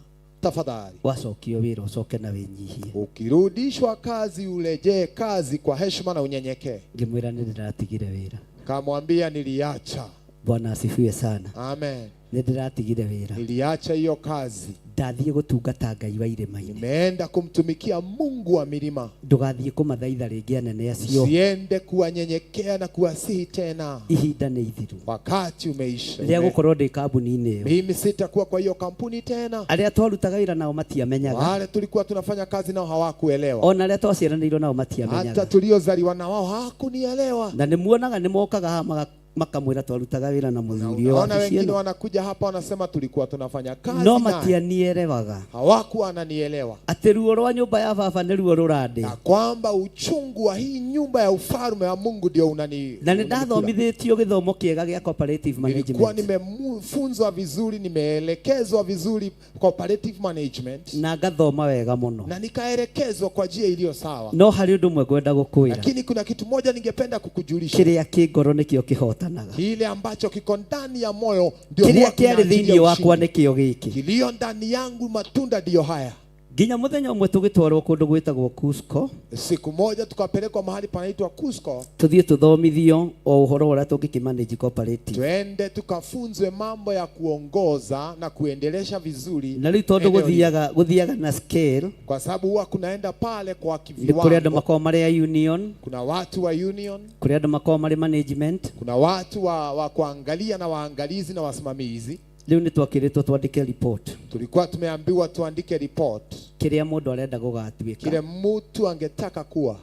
tafadhali. Wacokio wĩra ũcoke na wĩnyihie. Ukirudishwa kazi urejee kazi kwa heshima na unyenyekee. Ngĩmwĩra nĩ ndĩratigire wĩra. Kamwambia niliacha. Bwana asifiwe sana. Amen. Nĩ ndĩratigire wĩra. Niliacha hiyo kazi. Ndathiĩ gũtungata Ngai wa irĩma-inĩ. Nimeenda kumtumikia Mungu wa milima. Ndũgathiĩ kũmathaitha rĩngĩ anene acio. Usiende kuwanyenyekea na kuwasihi tena. Ihinda nĩ ithiru. Wakati umeisha. Rĩa gũkorwo ndĩ kambuni-inĩ ĩyo. Mimi sitakuwa kwa hiyo kampuni tena. Arĩa twarutaga wĩra nao matiamenyaga. Wale tulikuwa tunafanya kazi nao hawakuelewa. Ona arĩa twaciaranĩirwo nao matiamenyaga. Hata tuliozaliwa na wao hawakunielewa. Na nĩmuonaga nĩmokaga haha makamwĩra twarutaga wĩra na mũthuri ũyũ Unaona wabici wengine ĩno. wanakuja hapa wanasema tulikuwa tunafanya kazi No naye. matianielewaga. Hawakuwa wananielewa. Atĩ ruo rwa nyũmba ya baba nĩ ruo rũrandĩa. Kwamba uchungu wa hii nyumba ya ufalme wa Mungu ndio unani. Na nĩ ndathomithĩtio gĩthomo kĩega gĩa cooperative Nilikuwa management. nimefunzwa vizuri, nimeelekezwa vizuri cooperative management. Na ngathoma wega mũno. Na nikaelekezwa kwa njia iliyo sawa. No harĩ ũndũ ũmwe ngwenda gũkwĩra. Lakini kuna kitu moja ningependa kukujulisha. Kĩrĩa kĩ ngoro nĩkĩo kĩhotanaga. Kile ambacho kiko ndani ya moyo ndio Kĩrĩa huwa kĩarĩ kinaachilia thĩinĩ wakwa ushindi. nĩkĩo gĩkĩ. Kilio ndani yangu matunda ndiyo haya. Nginya mũthenya ũmwe tũgĩtwarwo kũndũ gwĩtagwo Cusco. Siku moja tukapelekwa mahali panaitwa Cusco. Tũthiĩ tũthomithio o ũhoro ũrĩa tũngĩkĩmanage cooperative. Twende tukafunzwe mambo ya kuongoza na kuendelesha vizuri. Na rĩu tondũ eneo lile. gũthiaga na scale, Kwa sababu huwa kunaenda pale kwa nĩ kũrĩ andũ kiviwango. makoragwo marĩ a union, Kuna watu wa union, kũrĩ andũ makoragwo marĩ management. kuna watu wa kuangalia na waangalizi na wasimamizi. Rĩu nĩ twakĩrĩtwo twandĩke report. Tulikuwa tumeambiwa tuandike report Kĩrĩa mũndũ arenda gũgatuĩka kile mtu angetaka kuwa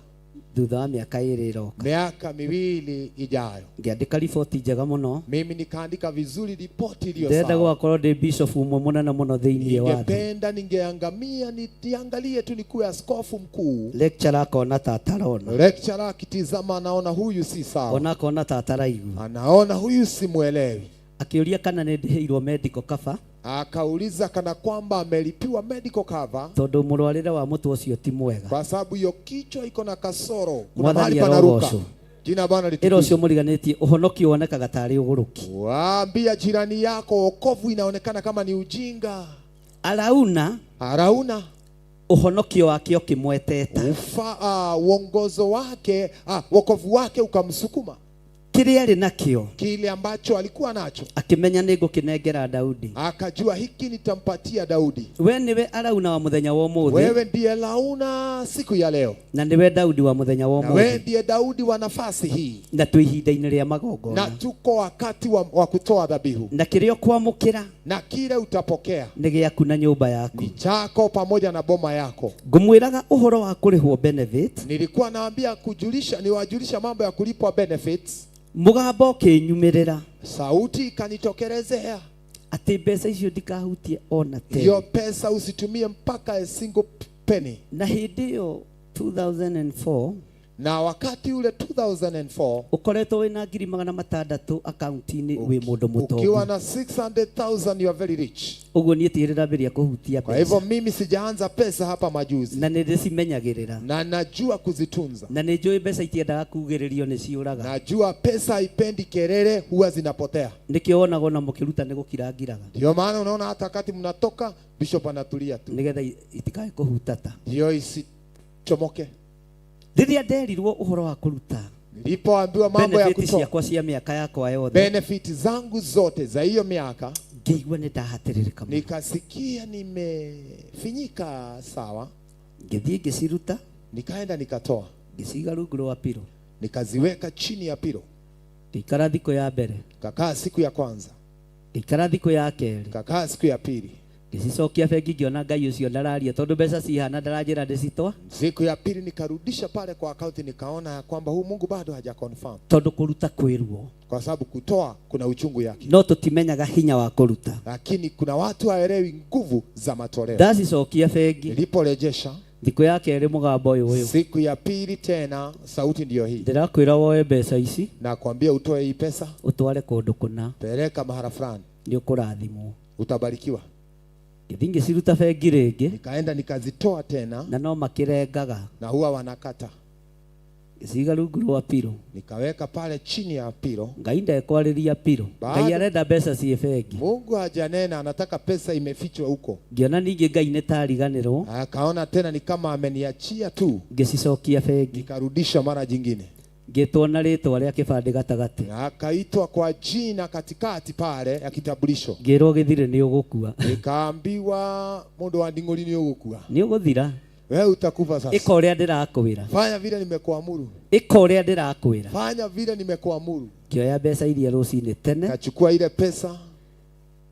thutha wa miaka ĩrĩ ĩroka. miaka miwili ijayo. Ngĩandĩka riboti njega mũno. Mimi nikaandika vizuri ripoti iliyo Ndĩrenda sawa. gũgakorwo ndĩ bishop ũmwe mũnene mũno thĩinĩ wa thĩ. Ningependa ningeangamia niangalie tu nikuwe askofu mkuu. Lecturer akona ta atarona. Lecturer akitizama anaona huyu si sawa. Ona akona ta ataraigua. Anaona huyu simuelewi. Akĩũria kana nĩ ndĩhĩirwo medical cover. Akauliza kana kwamba amelipiwa medical cover Tondũ mũrwarĩre wa mũtwe ũcio ti mwega. kwa sababu hiyo kichwa iko na kasoro, kuna Mwathani mahali panaruka. arogocwo. Jina Bwana Ĩra litukuzwe. ũcio mũriganĩtie ũhonokio wonekaga tarĩ ũgũrũki. Waambia jirani yako wokovu inaonekana kama ni ujinga. Arauna, Arauna ũhonokio wake ũkĩmweteta. Uongozo wake, wokovu wake ukamsukuma. Kĩrĩa arĩ nakĩo Kile ambacho alikuwa nacho akĩmenya nĩ ngũkĩnengera Daudi. akajua hiki nitampatia Daudi. We nĩwe Arauna wa mũthenya wa ũmũthĩ Wewe ndiye Launa siku ya leo, na nĩwe Daudi wa mũthenya wa na wewe ũmũthĩ ndiye Daudi wa nafasi hii, na twĩ ihinda-inĩ rĩa na magongona tuko wakati wa kutoa dhabihu, na kĩrĩa ũkwamũkĩra na kile utapokea nĩ gĩaku na nyũmba yaku. chako pamoja na boma yako. Ngũmwĩraga ũhoro wa kũrĩhwo benefit, Nilikuwa naambia kujulisha, niwajulisha mambo ya kulipwa benefits. Mũgambo ũkĩnyumĩrĩra Sauti ikanitokelezea, atĩ mbeca icio ndikahutie ona hiyo ten. pesa usitumie mpaka a single penny. Na hĩndĩ ĩyo 2004 Na wakati ule 2004 ukoretwo wina 600,000 akaunti-inĩ wĩ mũndũ ukiwa mũtongu. Na 600,000 you are very rich. Ũguo niĩ tirĩrambĩrĩria kũhutia Kwa hivyo mbeca. Mimi sijaanza pesa hapa majuzi. Na nĩ ndĩcimenyagĩrĩra. Na najua kuzitunza. Na nĩ njũĩ mbeca itiendaga kugĩrĩrio nĩ ciũraga. Najua pesa haipendi kelele, huwa zinapotea. Nĩkĩo wonaga ona mũkĩruta nĩ gũkirangiraga. Ndio maana unaona hata wakati mnatoka bishop anatulia tu, nĩgetha itikae kũhutata. Ndio isichomoke. Rĩrĩa nderirwo ũhoro wa kũruta Nilipoambiwa mambo ya benefit kutoa ciakwa cia mĩaka yakwa yothe, benefit zangu zote za hiyo miaka, ngĩigua nĩ ndahatĩrĩrĩka mũno. Nikasikia nimefinyika sawa. Ngĩthiĩ ngĩciruta. Nikaenda nikatoa. Ngĩciga rungu rwa piro. Nikaziweka chini ya piro. Ngĩikara thikũ ya mbere. Kakaa siku ya kwanza. Ngĩikara thikũ ya kerĩ. Kakaa siku ya pili. Ngĩcicokia bengi ngĩona Ngai ũcio ndararia tondũ mbeca cihana ndaranjĩra ndĩcitwa. Siku ya pili nikarudisha pale kwa akaunti, nikaona ya kwamba huu Mungu bado haja confirm. Tondũ kũruta kwĩ ruo. Kwa sababu kutoa kuna uchungu yake. No tũtimenyaga hinya wa kũruta. Lakini kuna watu hawaelewi nguvu za matoleo. Ndacicokia bengi. Niliporejesha thikũ ya kerĩ mũgambo ũyũ ũyũ. Siku ya pili tena sauti ndiyo hii. Ndĩrakwĩra woe mbeca ici. Nakwambia utoe hii pesa. Ũtware kũndũ kũna. Peleka mahala fulani. Nĩ ũkũrathimwo. Utabarikiwa. Ngĩthiĩ ngĩciruta bengi rĩngĩ. Nikaenda nikazitoa tena. Na no makĩrengaga. Na huwa wanakata. Ngĩciga rungu rwa piro. Nikaweka pale chini ya piro. Ngai ndekwarĩria piro. Ngai arenda mbeca ciĩ bengi. Mungu hajanena, anataka pesa imefichwa huko. Ngĩona ningĩ Ngai nĩ tariganĩrwo. Akaona tena ni kama ameniachia tu. Ngĩcicokia bengi. Nikarudisha mara jingine. Ngĩtwo na rĩtwa rĩa kĩbandĩ gatagatĩ. Na akaitwa kwa jina katikati pale ya kitambulisho. Ngĩrwo gĩthire nĩ ũgũkua. Nikaambiwa mundu wa nding'ori nĩ ũgũkua. Nĩ ũgũthira. Wewe utakufa sasa. Ĩka ũrĩa ndĩrakwĩra. Fanya vile nimekuamuru. Ĩka ũrĩa ndĩrakwĩra. Fanya vile nimekuamuru. Ngĩoya mbeca iria rũcinĩ tene. Kachukua ile pesa.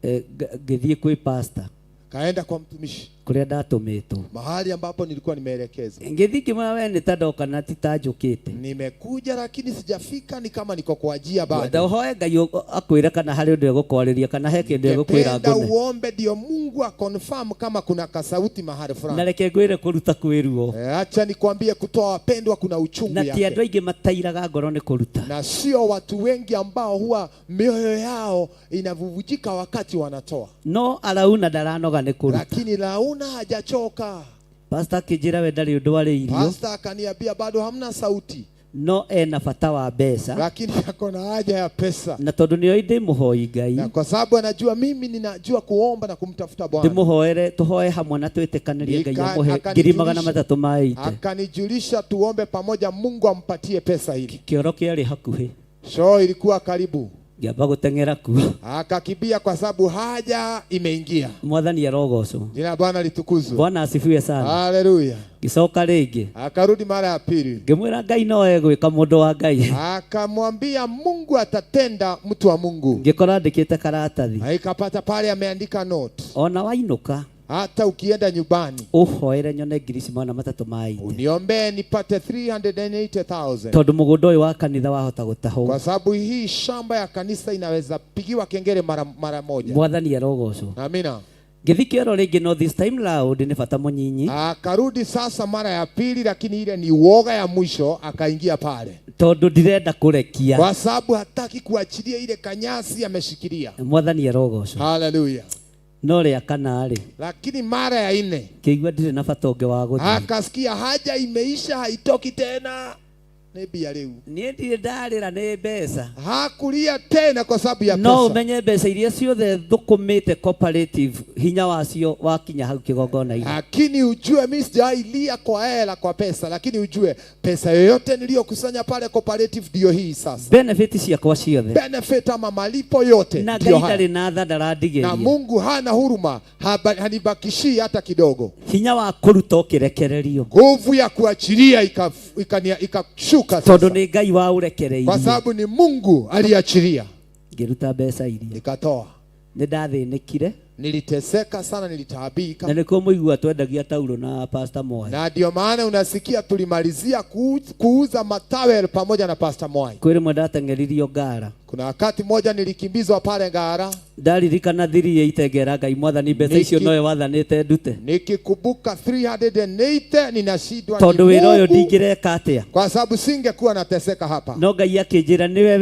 Ngĩthiĩ kwĩ pastor. Kaenda kwa mtumishi. Kũrĩa ndatũmĩtwo. Mahali ambapo nilikuwa nimeelekezwa. Ngĩthiĩ ngĩmwĩra we nĩ ta ndoka na ti ta njũkĩte. Nimekuja lakini sijafika, ni kama niko kwa njia bado. Ngwenda ũhoe Ngai akwĩre kana harĩ ũndũ egũkwarĩria kana he kĩndũ egũkwĩra Ningependa ngũne. uombe ndio Mungu aconfirm kama kuna kasauti mahali Na fulani. reke ngwĩre kũruta kwĩ ruo. Acha nikwambie kutoa wapendwa kuna uchungu Na ti andũ yake. aingĩ matairaga ngoro nĩ kũruta. Na sio watu wengi ambao huwa mioyo yao inavuvujika wakati wanatoa. No Arauna ndaranoga nĩ kũruta. Lakini Launa hajachoka. Pastor akĩnjĩra we ndarĩ ũndũ arĩirio. Pastor akaniambia bado hamna sauti. No ena bata wa mbeca. Lakini ako na haja ya pesa. Na tondũ nĩoĩ ndĩ mũhoi Ngai. Na kwa sababu anajua mimi ninajua kuomba na kumtafuta Bwana. Ndĩmũhoere tũhoe hamwe na twĩtĩkanĩrie Ngai amũhe 380,000. Akanijulisha tuombe pamoja Mungu ampatie pesa hili. Kĩoro kĩarĩ hakuhĩ. Shoo ilikuwa karibu. Ngĩamba gũteng'era kuo. Akakimbia kwa sababu haja imeingia. Mwathani arogocwo. Jina la Bwana litukuzwe. Bwana asifiwe sana. Haleluya. Ngĩcoka rĩngĩ. Akarudi mara ya pili. Ngĩmwĩra Ngai no egwĩka mũndũ wa Ngai. Akamwambia Mungu atatenda mtu wa Mungu. Ngĩkora andĩkĩte karatathi. Na ikapata pale ameandika note. Ona wainũka. Hata ukienda nyumbani. Ũhoere nyone 380,000. Uniombee nipate 380,000. Tondũ mũgũnda ũyũ wa kanitha wahota gũtahwo. Kwa sababu hii shamba ya kanisa inaweza pigiwa kengele mara moja. Mwathani arogocwo. Amina. Ngĩthiĩ kĩoro rĩngĩ no this time round nĩ bata mũnyinyi. Akarudi sasa mara ya pili, lakini ile ni uoga ya mwisho, akaingia pale. Tondũ ndirenda kũrekia. Kwa sababu hataki kuachilia ile kanyasi ameshikilia. Mwathani arogocwo. Haleluya. No rĩa kana rĩ. Lakini mara ya nne Kĩigua ndirĩ na bata ũngĩ wa gũthiĩ. akasikia haja imeisha, haitoki tena. Nĩ mbia rĩu. Niĩ ndirĩ ndarĩra nĩ mbeca. Hakulia tena kwa sababu ya No pesa. ũmenye mbeca iria ciothe thũkũmĩte cooperative hinya wacio wakinya hau kĩgongona-inĩ. Lakini ujue mimi sijailia kwa hela kwa pesa, lakini ujue pesa yoyote niliyokusanya pale cooperative ndio hii sasa. Benefit ciakwa ciothe. Benefit ama malipo yote Na ndio Ngai haya. ndarĩ na tha ndarandigĩria. Na Mungu hana huruma, hanibakishii hata kidogo. Hinya wa kũruta ũkĩrekererio. Nguvu ya kuachilia ikashuka sasa. Tondũ nĩ Ngai wa ũrekereirie. Kwa sababu ni Mungu aliachilia. Ngĩruta mbeca iria. Nikatoa. Nĩ ndathĩnĩkire. Niliteseka sana, nilitaabika. Na nĩkuo mũigua twendagia tauro na Pastor Mwai. Na ndio maana unasikia tulimalizia kuuza matawel pamoja na Pastor Mwai. Kwĩ rĩmwe ndateng'eririo ngara. Kuna wakati mmoja nilikimbizwa pale Ngara, Ndaririkana 380 ngera Ngai mwathani mbeca icio Niki- nowe wathanĩte ndute. nikikumbuka 380 ninashindwa ni Tondũ wĩra ũyũ Mungu, ndingĩreka atĩa. kwa sababu singekuwa nateseka hapa, No Ngai akĩnjĩra nĩwe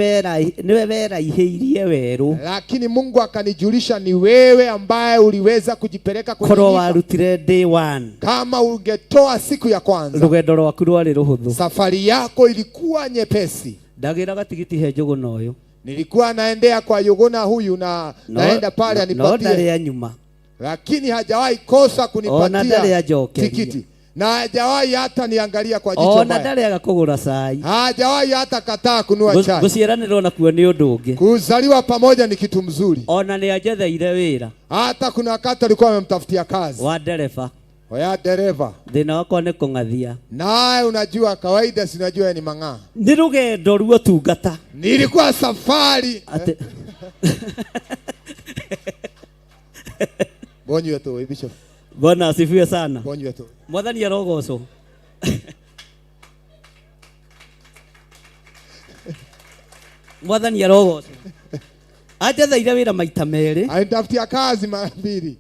weraihĩirie werũ. lakini Mungu akanijulisha ni wewe ambaye uliweza kujipeleka kwenye Korwo nyika. warutire day one Kama ungetoa siku ya kwanza, rũgendo rwaku rwarĩ rũhũthũ. safari yako ilikuwa nyepesi. Ndagĩraga tigiti he Njũgũna ũyũ. Nilikuwa naendea kwa Yuguna huyu na No- naenda pale no ndarĩ anipatie, anyuma. lakini hajawahi kosa Ona kunipatia ndarĩ anjokeria. tikiti na hajawahi hata niangalia kwa jicho Ona baya, ndarĩ aga kũgũra cai. hajawahi hata kataa kunua chai. Gũciaranĩrwo nakuo nĩ ũndũ ũngĩ. Kuzaliwa pamoja ni kitu mzuri. Ona nĩ anjetheire wĩra Hata kuna wakati alikuwa amemtafutia kazi wa ndereba. ya dereva, Thĩna wakwa nĩ kũng'athia. naye unajua kawaida, si unajua yeye ni mang'aa. Nĩ rũgendo rwa ũtungata. Nilikuwa safari Atĩ bonywe tu bishop, Bwana asifiwe sana. bonywe tu. Mwathani arogocwo. Mwathani arogocwo. Anjetheire wĩra maita merĩ Alinitafutia kazi mara mbili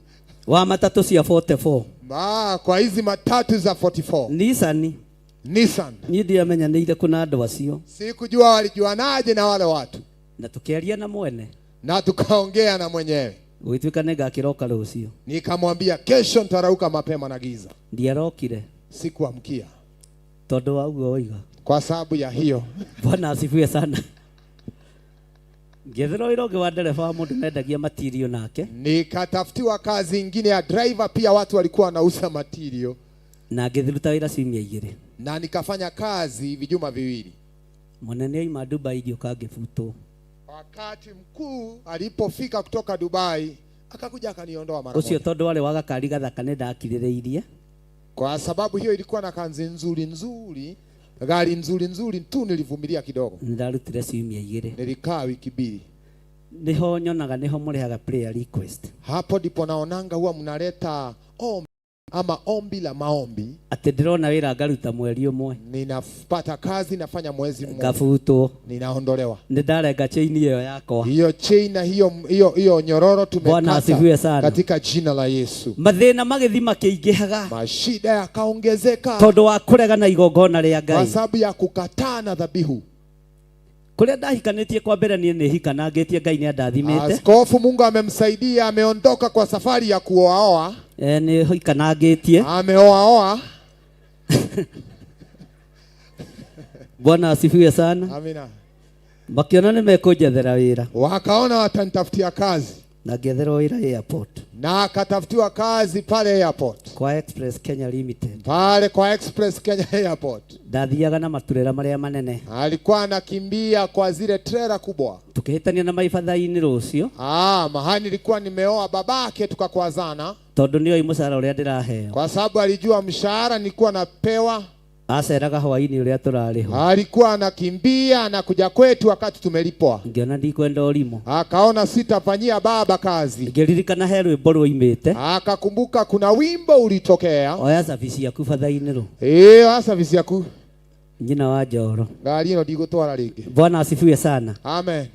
wa matatũ cia 44. Ma, kwa hizi matatu za 44 Nissan. Nissan. Niĩ ndiamenyanĩire kũna andũ acio Sikujua walijuanaje na wale watu, na tũkĩaria na mwene na tukaongea na mwenyewe, gũgĩtuĩka nĩ ngakĩroka rũciũ. nikamwambia kesho nitarauka mapema na giza. Ndiarokire Sikuamkia tondũ wa ũguo woiga. kwa sababu ya hiyo. Bwana asifiwe sana. Ngĩetherwo wĩra ũngĩ wa ndereba wa mũndũ mendagia matirio nake Nikatafutiwa kazi ingine ya driver, pia watu walikuwa wanauza matirio, na ngĩruta wĩra ciumia igĩrĩ. na nikafanya kazi vijuma viwili. Mũnene oima Dubai ngĩũka ngĩbutwo. Wakati mkuu alipofika kutoka Dubai akakuja akaniondoa mara Ũcio moja, tondũ warĩ wa gakari gathaka nĩ ndakirĩrĩirie. kwa sababu hiyo ilikuwa na kanzi nzuri nzuri, gari nzuri nzuri tu, nilivumilia kidogo, Nĩ ndarutire ciumia igĩrĩ. nilikaa wiki mbili. Nĩho nyonaga nĩho mũrehaga prayer request Hapo ndipo naonanga huwa mnaleta ombi ama ombi la maombi. atĩ ndĩrona wĩra ngaruta mweri ũmwe Ninapata kazi nafanya mwezi mmoja, ngabutwo. ninaondolewa Nĩ ndarenga chain ĩyo yakwa. hiyo chain na hiyo hiyo hiyo nyororo Bwana asifiwe tumekata sana. katika jina la Yesu. Mathĩna magĩthiĩ makĩingĩhaga Mashida yakaongezeka tondũ wa kũregana igongona rĩa kwa Ngai. sababu ya kukataa na dhabihu. Kũrĩa ndahikanĩtie kwa mbere niĩ nĩ hikanangĩtie Ngai nĩ andathimĩte. Askofu Mungu amemsaidia, ameondoka kwa safari ya kuoaoa, Eh, nĩ hikanangĩtie. ameoaoa. Bwana asifiwe sana. Amina. Makĩona nĩ mekũnjethera wĩra Wakaona watanitafutia kazi na ngĩetherwo wĩra airport na akatafutiwa kazi pale airport, kwa Express Kenya Limited. pale kwa Express Kenya Airport. Ndathiaga na maturera marĩa manene Alikuwa anakimbia kwa zile trela kubwa. tukĩhĩtania na maibatha-inĩ rũciũ Ah, mahali nilikuwa nimeoa babake tukakwazana tondũ nĩoĩ mũcara ũrĩa ndĩraheo. kwa sababu alijua mshahara nilikuwa napewa. Aceraga hwaĩ-inĩ ũrĩa tũrarĩhwo. Alikuwa anakimbia na kuja kwetu wakati tumelipwa. Ngĩona ndikwenda ũrimũ. Akaona sitafanyia baba kazi. Ngĩririkana he rwĩmbo rwoimĩte. Akakumbuka kuna wimbo ulitokea. Oya cabi ciaku batha-inĩ rũ. Eh, oya cabi ciaku. Nyina wa Njoro. Ngari ĩno ndigũtwara rĩngĩ. Bwana asifiwe sana. Amen.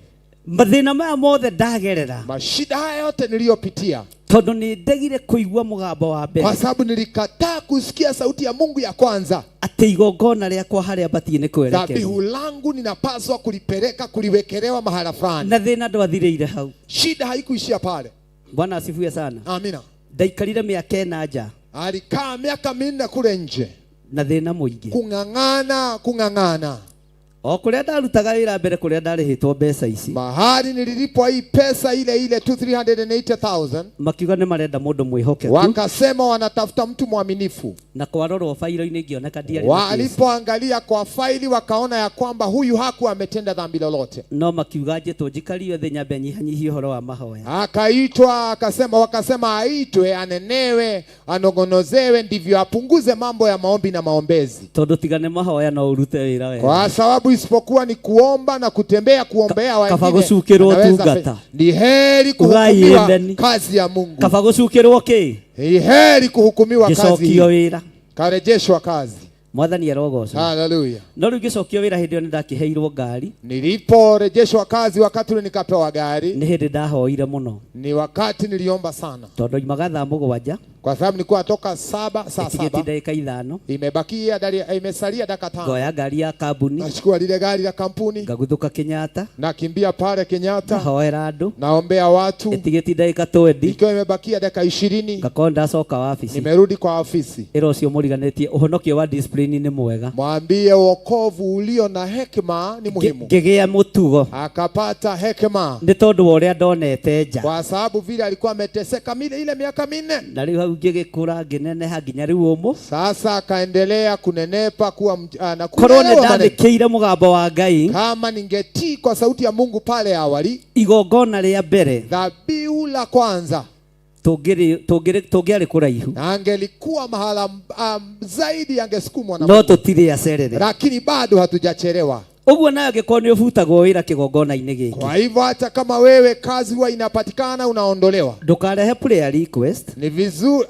Mathĩna maya mothe ndagerera Mashida haya yote niliyopitia tondũ nĩ ndegire kũigua mũgambo wa mbere kwa sababu nilikataa kusikia sauti ya Mungu ya kwanza. atĩ igongona rĩakwa harĩa batiĩ nĩ kwerekerio Dhabihu langu ninapaswa kulipeleka kuliwekelewa mahala fulani. na thĩna ndwathirĩire hau. Shida haikuishia pale. Bwana asifiwe sana. Amina. Ndaikarire mĩaka ĩna nja Alikaa miaka minne kule nje na thĩna mũingĩ. kung'ang'ana, kung'ang'ana. O kũrĩa ndarutaga wĩra mbere kũrĩa ndarĩhĩtwo mbeca ici Mahali nililipwa hii pesa ile ile tu 380,000, makiuga nĩ marenda mũndũ mwĩhokeku wakasema wanatafuta mtu mwaminifu. na kwarorwo bairo-inĩ ngĩoneka ndiarĩ na kesi. Walipoangalia kwa faili wakaona ya kwamba huyu hakuwa ametenda dhambi lolote. No makiuga njĩtwo njikario thĩ nyambe nyihanyihie ũhoro wa mahoya. Akaitwa akasema, wakasema aitwe, anenewe, anongonozewe, ndivyo apunguze mambo ya maombi na maombezi, Tondũ tiga nĩ mahoya no ũrute wĩra wega. kwa sababu isipokuwa ni kuomba na kutembea kuombea Kaba wengine, gũcukĩrwo anaweza tungata. Ni heri Ugai kuhukumiwa endeni. kazi ya Mungu, Kaba gũcukĩrwo kĩ? ni heri kuhukumiwa kazi Ngĩcokio hii, wĩra. karejeshwa kazi. Mwathani arogocwo. Haleluya. No rĩu ngĩcokio wĩra hĩndĩ ĩyo nĩ ndakĩheirwo ngari. Niliporejeshwa kazi wakati ule nikapewa gari, Nĩ hĩndĩ ndahoire mũno ni wakati niliomba sana, tondũ oimaga thaa 7 kwa sababu nilikuwa toka saa ĩtigĩtie 7 ndagĩka 5 imebakia imesalia dakika 5. Ngoya ngari ya kambuni, Nachukua lile gari la kampuni, ngaguthũka Kenyatta, nakimbia pale Kenyatta, ngahoera andũ, naombea watu, ĩtigĩtie ndagĩka 20 ikiwa imebakia dakika 20 ngakorwo ndacoka wabici. Nimerudi kwa ofisi. Ĩra ũcio mũriganĩtie ũhonokio wa discipline nĩ mwega. Mwambie wokovu ulio na hekima ni muhimu. Ngĩgĩa mũtugo Akapata hekima nĩ tondũ wa ũrĩa ndonete nja, kwa sababu vile alikuwa ameteseka ile miaka 4. Na rĩu hau ngĩgĩkũra ngĩneneha nginya rĩu ũmũ. Sasa akaendelea kunenepa kuwa na Korwo nĩ kuelewa maneno. ndathĩkĩire mũgambo wa Ngai, Kama ningetii kwa sauti ya Mungu pale awali, igongona rĩa mbere dhabihu la kwanza tũngĩarĩ kũraihu, na angelikuwa mahala zaidi, angesukumwa na no Mungu. tũtirĩ acerere, lakini bado hatujachelewa. Ũguo nawe angĩkorwo nĩ ũbutagwo wĩra kĩgongona-inĩ gĩkĩ, Kwa hivyo hata kama wewe kazi huwa inapatikana unaondolewa, ndũkarehe prayer request. Ni vizuri,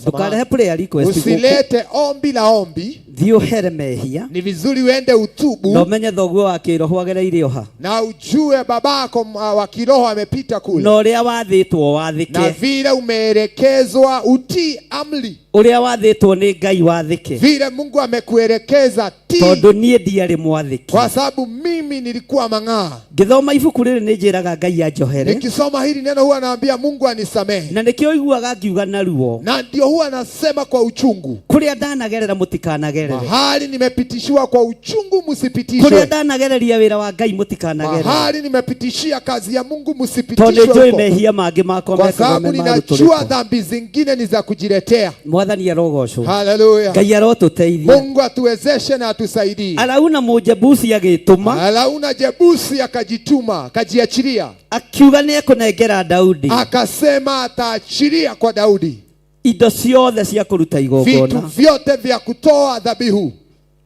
Ndũkarehe prayer request. Usilete ombi la ombi. Thiĩ ũhere mehia. Ni vizuri uende utubu. Na ũmenye thoguo wa kĩroho agereire oha. Na ujue babako wa kiroho amepita kule. Na ũrĩa wathĩtwo wathĩke. Na vile umeelekezwa utii amri. Ũrĩa wathĩtwo nĩ Ngai wathĩke. Vile Mungu amekuelekeza tii. Tondũ niĩ ndiarĩ mwathĩki. Kwa sababu mimi nilikuwa mang'aa. Ngĩthoma ibuku rĩrĩ nĩ njĩraga Ngai anjohere. Nikisoma hili neno huwa naambia Mungu anisamehe. Na nĩkĩo ũiguaga ngiuga na ruo. Na ndio huwa nasema kwa uchungu. Kũrĩa ndanagerera mũtikanagerere. Mahali nimepitishiwa kwa uchungu msipitishwe. Kũrĩa ndanagereria wĩra wa Ngai mũtikanagerere. Mahali nimepitishia kazi ya Mungu Tondũ msipitishwe nĩnjũĩ huko. mehia mangĩ makwa Kwa mekagwo sababu me ma ninajua rũtũrĩko. dhambi zingine ni za kujiletea. Mwathani arogocwo. Haleluya. Ngai arotũteithia. Mungu atuwezeshe na atusaidie. Arauna Mũjebusi agĩtũma. Arauna Jebusi akajituma, akajiachilia. Akiuga nĩ ekũnengera Daudi. Akasema ataachilia kwa Daudi indo ciothe cia kũruta vitu igongona. vyote vya kutoa dhabihu.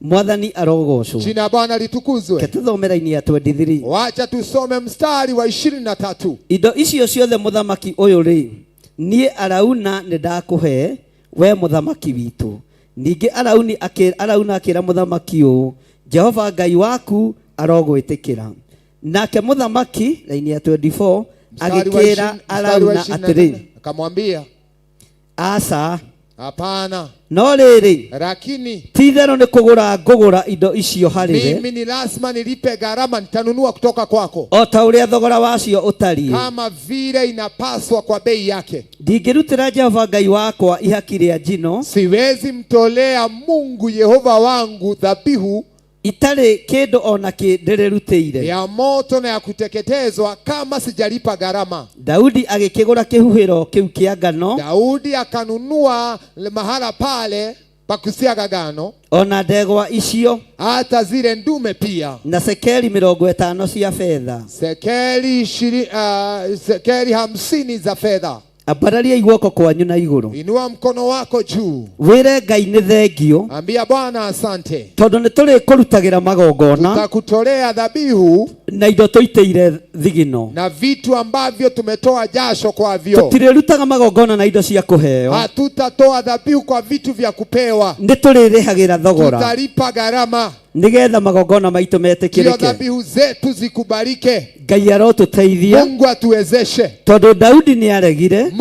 Mwathani arogocwo. Jina Bwana litukuzwe. Reke tũthome raini ya 23. Wacha tusome mstari wa 23. Indo icio ciothe mũthamaki ũyũ rĩ, niĩ Arauna nĩ ndakũhe we mũthamaki witũ. Ningĩ Arauna akĩra mũthamaki ũũ, Jehova Ngai waku arogwĩtĩkĩra. Nake mũthamaki, raini ya 24, Mstari wa agĩkĩra mstari wa Arauna ishirini na atĩrĩ, nne. Akamwambia, Aca. Hapana. No rĩrĩ, lakini ti itherũ nĩ kũgũra ngũgũra indo icio harĩ we, mimi ni lazima nilipe gharama, nitanunua kutoka kwako o ta ũrĩa thogora wacio ũtariĩ. kama vile inapaswa kwa bei yake. Ndingĩrutĩra Jehova Ngai wakwa ihaki rĩa njino, siwezi mtolea Mungu Yehova wangu dhabihu itarĩ kĩndũ ona kĩ ndĩrĩrutĩire ya moto na ya kuteketezwa kama sijalipa gharama. Daudi agĩkĩgũra kĩhuhĩro kĩu kĩa ngano. Daudi akanunua mahala pale pa kusiaga ngano, ona ndegwa icio, hata zile ndume pia, na sekeli 50 cia fedha, sekeli sekeli 50 za fedha. Ambarariai guoko kwanyu na igũrũ. Inua mkono wako juu. Wĩre Ngai nĩ thengio. Ambia Bwana asante. Tondũ nĩ tũrĩkũrutagĩra magongona. Tutakutolea dhabihu na indo tũitĩire thigino. Na vitu ambavyo tumetoa jasho kwavyo. Tũtirĩrutaga magongona na indo cia kũheo. Hatutatoa dhabihu kwa vitu vya kupewa. Nĩ tũrĩrĩhagĩra thogora. Tutalipa gharama. Nĩgetha magongona maitũ Ndio metĩkĩrĩke. dhabihu zetu zikubalike. Ngai arotũteithia. Mungu atuwezeshe. Tondũ Daudi nĩ aregire.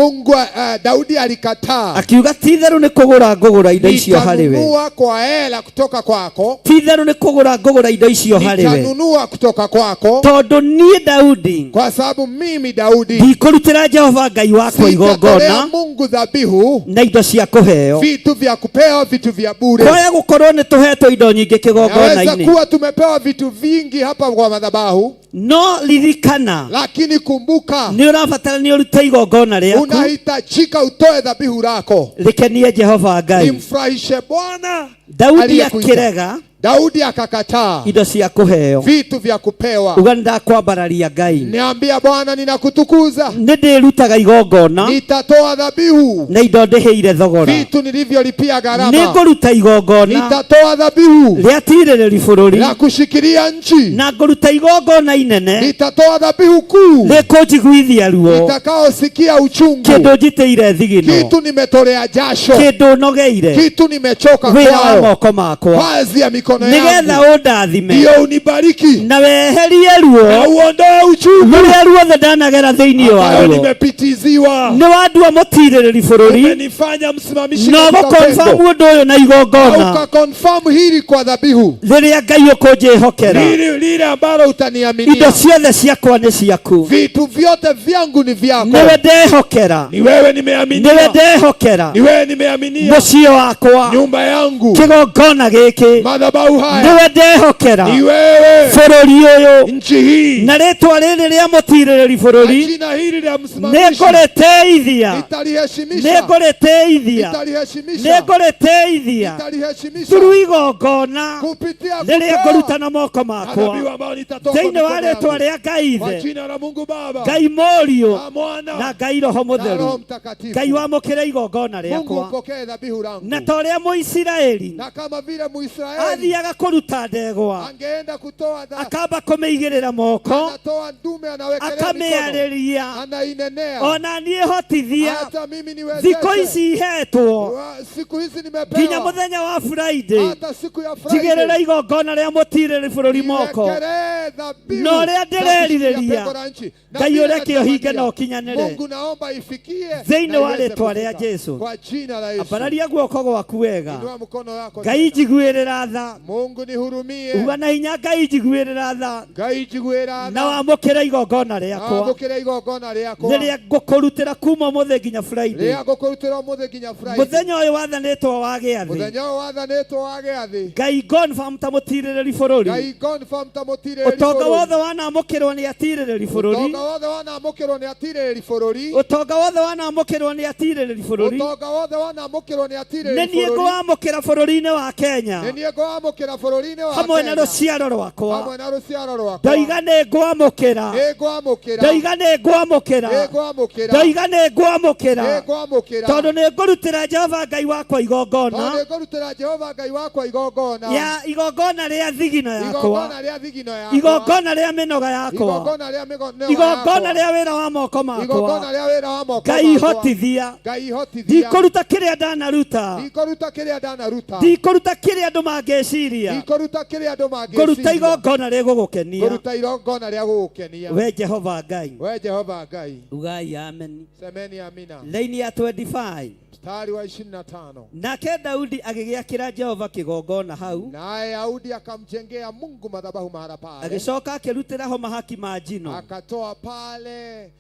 Daudi alikataa. Akiuga ti itherũ nĩ kũgũra ngũgũra indo icio harĩ we. Nitanunua kwa hela kutoka kwako. Ti itherũ nĩ kũgũra ngũgũra indo icio harĩ we. Nitanunua kutoka kwako. Tondũ niĩ Daudi, kwa sababu mimi Daudi ndikũrutĩra Jehova Ngai wakwa sitatolea igongona Mungu dhabihu na indo cia kũheo. vitu vya kupewa, vitu vya bure. Kwaya gũkorwo nĩ tũhetwo indo nyingĩ Naweza kĩgongona-inĩ. kuwa tumepewa vitu vingi hapa kwa madhabahu. No ririkana, lakini kumbuka, nĩ ũrabatara nĩ ũrute igongona rĩaku. Unahitajika utoe dhabihu lako rĩkenie Jehova Ngai, limfurahishe Bwana Daudi aliyekuita. akĩrega. Daudi akakataa indo cia kũheo vitu vya kupewa. Uga nĩndakwambararia Ngai. Niambia Bwana, ninakutukuza, Nĩ ndĩrutaga igongona nitatoa dhabihu na indo ndĩhĩire thogora. vitu nilivyolipia gharama, Nĩ ngũruta igongona nitatoa dhabihu rĩa tirĩrĩri bũrũri la kushikilia nchi, na ngũruta igongona inene nitatoa dhabihu kuu rĩkũnjiguithia ruo nitakaosikia uchungu, kĩndũ njitĩire thigino kitu nimetolea jasho, kĩndũ nogeire kitu nimechoka wĩra wa kwao, moko makwa kazi ya mikono nĩgetha yangu, ũndathime ndiyo unibariki na weherie ruo na uondoe uchungu rũrĩa ruothe ndanagera thĩinĩ ambayo waruo nimepitiziwa. nĩ wandua mũtirĩrĩri bũrũri Umenifanya msimamishi na katika ũgũkonfamu pengo, ũndũ ũyũ na na igongona ukakonfamu hili kwa dhabihu rĩrĩa Ngai ũkũnjĩhokera lile lile ambalo indo utaniaminia. ciothe ciakwa nĩ ciaku Vitu vyote vyangu ni vyako, nĩwe ndehokera ni wewe nĩwe nimeaminia, ndehokera ni wewe nimeaminia, mũciĩ wakwa nyumba yangu, kĩgongona gĩkĩ madhabahu haya, nĩwe ndehokera ni wewe, bũrũri ũyũ nchi hii, na rĩtwa rĩrĩ rĩa mũtirĩrĩri na bũrũri jina hili la msimamishi nĩngũrĩtĩithia nitaliheshimisha, nĩngũrĩtĩithia nitaliheshimisha, nĩngũrĩtĩithia nitaliheshimisha through igongona kupitia rĩrĩa kutoa ngũruta na moko makwa madhabihu ambayo nitatoa kwa thĩinĩ wa mikono rĩtwa yangu. rĩa Ngai Kwa Ithe jina la Mungu Baba Ngai Mũriũ na Mwana na Ngai Roho na Roho Mũtheru Mtakatifu. Ngai wamũkĩre igongona Mungu rĩakwa upokee dhabihu langu, na ta ũrĩa Mũisiraeli na kama vile Muisraeli athiaga kũruta ndegwa angeenda kutoa akamba kũmĩigĩrĩra moko anatoa ndume, anawekelea mikono, akamĩarĩria anainenea, ona niĩ hotithia hata mimi niwezeshe. thikũ ici ihetwo Siku hizi nginya nimepewa, mũthenya wa Friday hata siku ya njigĩrĩra Friday igongona rĩa mũtirĩrĩ bũrũri moko niwekelee dhabihu na ũrĩa za kushikilia ndĩrerirĩria pengo la nchi. Na Ngai vile ũreke ũhinge na natamania, ũkinyanĩre Mungu naomba ifikie thĩinĩ na wa iweze rĩtwa rĩa kufika. Jesu Kwa jina la Yesu. ambararia guoko gwaku wega Inua mkono wako Ngai tena. njiguĩrĩra tha Mungu nihurumie. uga na hinya Ngai njiguĩrĩra tha Ngai njiguĩra na tha. wamũkĩre igongona Na rĩakwa wamũkĩre igongona rĩakwa rĩrĩa ngũkũrutĩra kuma ũmũthĩ nginya Friday rĩa ngũkũrutĩra ũmũthĩ nginya Friday. mũthenya ũyũ wathanĩtwo wa gĩathĩ Mũthenya ũyũ wathanĩtwo wa gĩathĩ. Ngai confirm ta mũtirĩrĩri bũrũri Ngai confirm ta mũtirĩrĩri ũtonga bũrũri. wothe wanamũkĩrwo nĩ atirĩrĩri bũrũri Ũtonga wothe wanamũkĩrwo nĩ atirĩrĩri bũrũri. ũtonga wothe wanamũkĩrwo nĩ atirĩrĩri bũrũri Ũtonga wothe wanamũkĩrwo nĩ nĩ atirĩrĩri niĩ bũrũri. ngũwamũkĩra bũrũri-inĩ wa Kenya Nĩ niĩ ngũwamũkĩra bũrũri-inĩ wa hamwe na Kenya. rũciaro rwakwa Hamwe na rũciaro rwakwa. ndoiga nĩ ngwamũkĩra Nĩ ngwamũkĩra. ndoiga nĩ ngwamũkĩra Nĩ ngwamũkĩra. ndoiga nĩ ngwamũkĩra Nĩ ngwamũkĩra. tondũ nĩ ngũrutĩra Jehova Ngai wakwa Tondũ igongona nĩ ngũrutĩra Jehova Ngai wakwa igongona. ya igongona rĩa thigino yakwa Igongona rĩa thigino yakwa. igongona rĩa mĩnoga yakwa Igongona rĩa mĩgono igongona yakwa. rĩa wĩra wa moko Igongona makwa rĩa wĩra wa moko Ngai makwa. hotithia Ngai hotithia. ndikũruta kĩrĩa ndanaruta Ndikũruta kĩrĩa ndanaruta. ndikũruta kĩrĩa andũ mangĩciria Ndikũruta kĩrĩa andũ ngũruta mangĩciria. igongona rĩgũgũkenia Ngũruta igongona rĩa gũgũkenia. we Jehova Ngai We Jehova Ngai. ugai amen Semeni amina. laini ya 25 Mstari wa 25. nake Daudi agĩgĩakĩra Jehova kĩgongona hau Naye Daudi akamjengea Mungu madhabahu mahala pale. agĩcoka akĩrutĩra ho mahaki ma njino Akatoa pale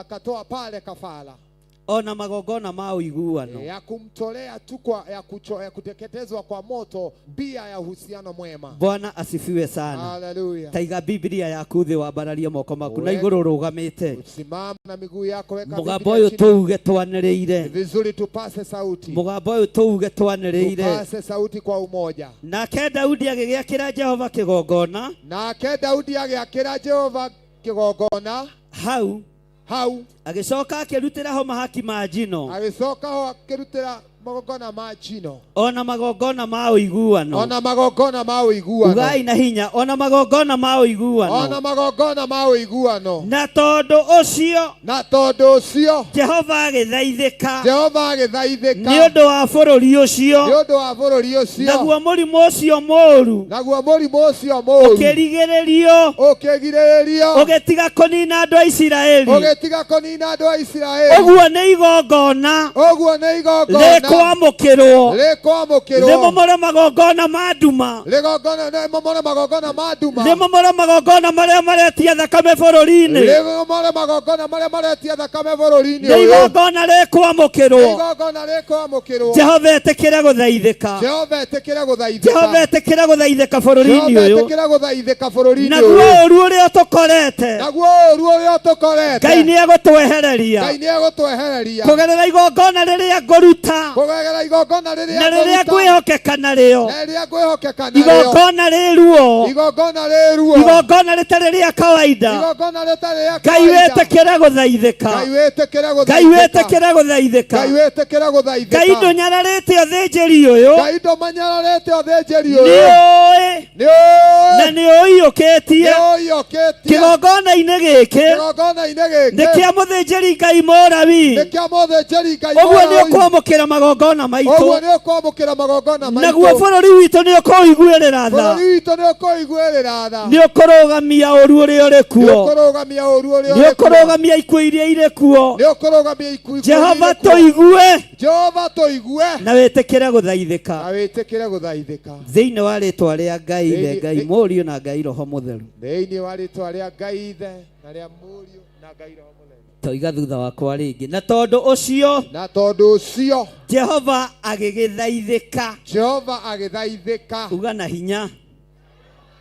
akatoa pale kafara ona magongona ma ũiguano ya kumtolea tu kwa ya, kucho, ya kuteketezwa kwa moto bia ya uhusiano mwema. Bwana asifiwe sana Haleluya. taiga Biblia yaku thĩ wambararie moko maku na We- igũrũ ũrũgamĩte Simama na miguu yako, weka mũgambo Biblia ũyũ chini. tũuge twanĩrĩire Ni vizuri tupase sauti, mũgambo ũyũ tũuge twanĩrĩire tupase sauti kwa umoja. nake Daudi agĩgĩakĩra Jehova kĩgongona Nake Daudi agĩakĩra Jehova kĩgongona hau hau, agĩcoka akĩrutĩra ho mahaki ma njino agĩcoka ho akĩrutĩra magongona ma njino ona magongona ma ũiguano ona magongona ma ũiguano ugai na hinya ona magongona ma ũiguano ona magongona ma ũiguano na tondũ ũcio na tondũ ũcio Jehova agĩthaithĩka Jehova agĩthaithĩka nĩ ũndũ wa bũrũri ũcio nĩ ũndũ wa bũrũri ũcio naguo mũrimũ ũcio mũũru naguo mũrimũ ũcio mũũru ũkĩrigĩrĩrio ũkĩgirĩrĩrio ũgĩtiga kũnina andũ a Isiraeli ũgĩtiga kũnina andũ a Isiraeli ũguo nĩ igongona ũguo nĩ igongona rĩkwamũkĩrwo rĩkwamũkĩrwo rĩmomore magongona ma nduma rĩgongona rĩmomore magongona ma nduma rĩmomore magongona marĩa maretia thakame bũrũri-inĩ rĩmomore magongona marĩa maretia thakame bũrũri-inĩ nĩ ũyũ igongona rĩkwamũkĩrwo Nĩ igongona rĩkwamũkĩrwo Jehova etĩkĩre gũthaithĩka Jehova etĩkĩre gũthaithĩka Jehova etĩkĩre gũthaithĩka bũrũri-inĩ Jehova ũyũ etĩkĩre gũthaithĩka bũrũri-inĩ naguo ũyũ ũru ũrĩa ũtũkorete naguo ũru ũrĩa ũtũkorete Ngai nĩ egũtwehereria Ngai nĩ egũtwehereria kũgerera igongona rĩrĩa ngũruta Kũgerera igongona rĩrĩa Na rĩrĩa ngũruta. ngwĩhokeka narĩo. Na rĩrĩa ngwĩhokeka narĩo. Igongona rĩ ruo. Igongona rĩ ruo. Igongona rĩtarĩ rĩa kawaida. Igongona rĩtarĩ rĩa Ngai kawaida. wĩtĩkĩre gũthaithĩka. Ngai wĩtĩkĩre Ngai gũthaithĩka. wĩtĩkĩre gũthaithĩka. Ngai wĩtĩkĩre gũthaithĩka. Ngai ndũnyararĩte ũthĩnjĩri ũyũ. Ngai ndũmanyararĩte ũthĩnjĩri ũyũ. Nĩũĩ. Nĩũĩ. Na nĩũiyũkĩtie. Nĩũiyũkĩtie. Kĩgongona-inĩ gĩkĩ. Kĩgongona-inĩ gĩkĩ. Nĩ kĩa mũthĩnjĩri Ngai Mũlawi. Nĩ kĩa mũthĩnjĩri Ngai Ũguo nĩ Mũlawi. ũkwamũkĩra magongona maitũ. Ũguo nĩ ũkwamũkĩra magongona maitũ. Naguo bũrũri witũ nĩ ũkũũiguĩrĩra tha. Bũrũri witũ nĩ ũkũiguĩrĩra tha. Nĩ ũkũrũgamia ũũru ũrĩa ũrĩ Nĩ kuo. ũkũrũgamia ũũru ũrĩa Nĩ ũrĩ kuo. ũkũrũgamia ikuũ iria irĩ kuo. Nĩ ũkũrũgamia ikuũ iria Jehova irĩ kuo. tũigue. Jehova tũigue. Na wĩtĩkĩre gũthaithĩka. Na wĩtĩkĩre gũthaithĩka. Thĩinĩ wa rĩtwa rĩa Ngai Ithe, Thĩinĩ- Ngai Mũriũ na Ngai Roho Mũtheru. Thĩinĩ wa rĩtwa rĩa Ngai Ithe na rĩa Mũriũ na Ngai Roho Mũtheru. Toiga thutha wakwa rĩngĩ. Na tondũ ũcio. Na tondũ ũcio. Jehova agĩgĩthaithĩka. Jehova agĩthaithĩka. Uga na hinya.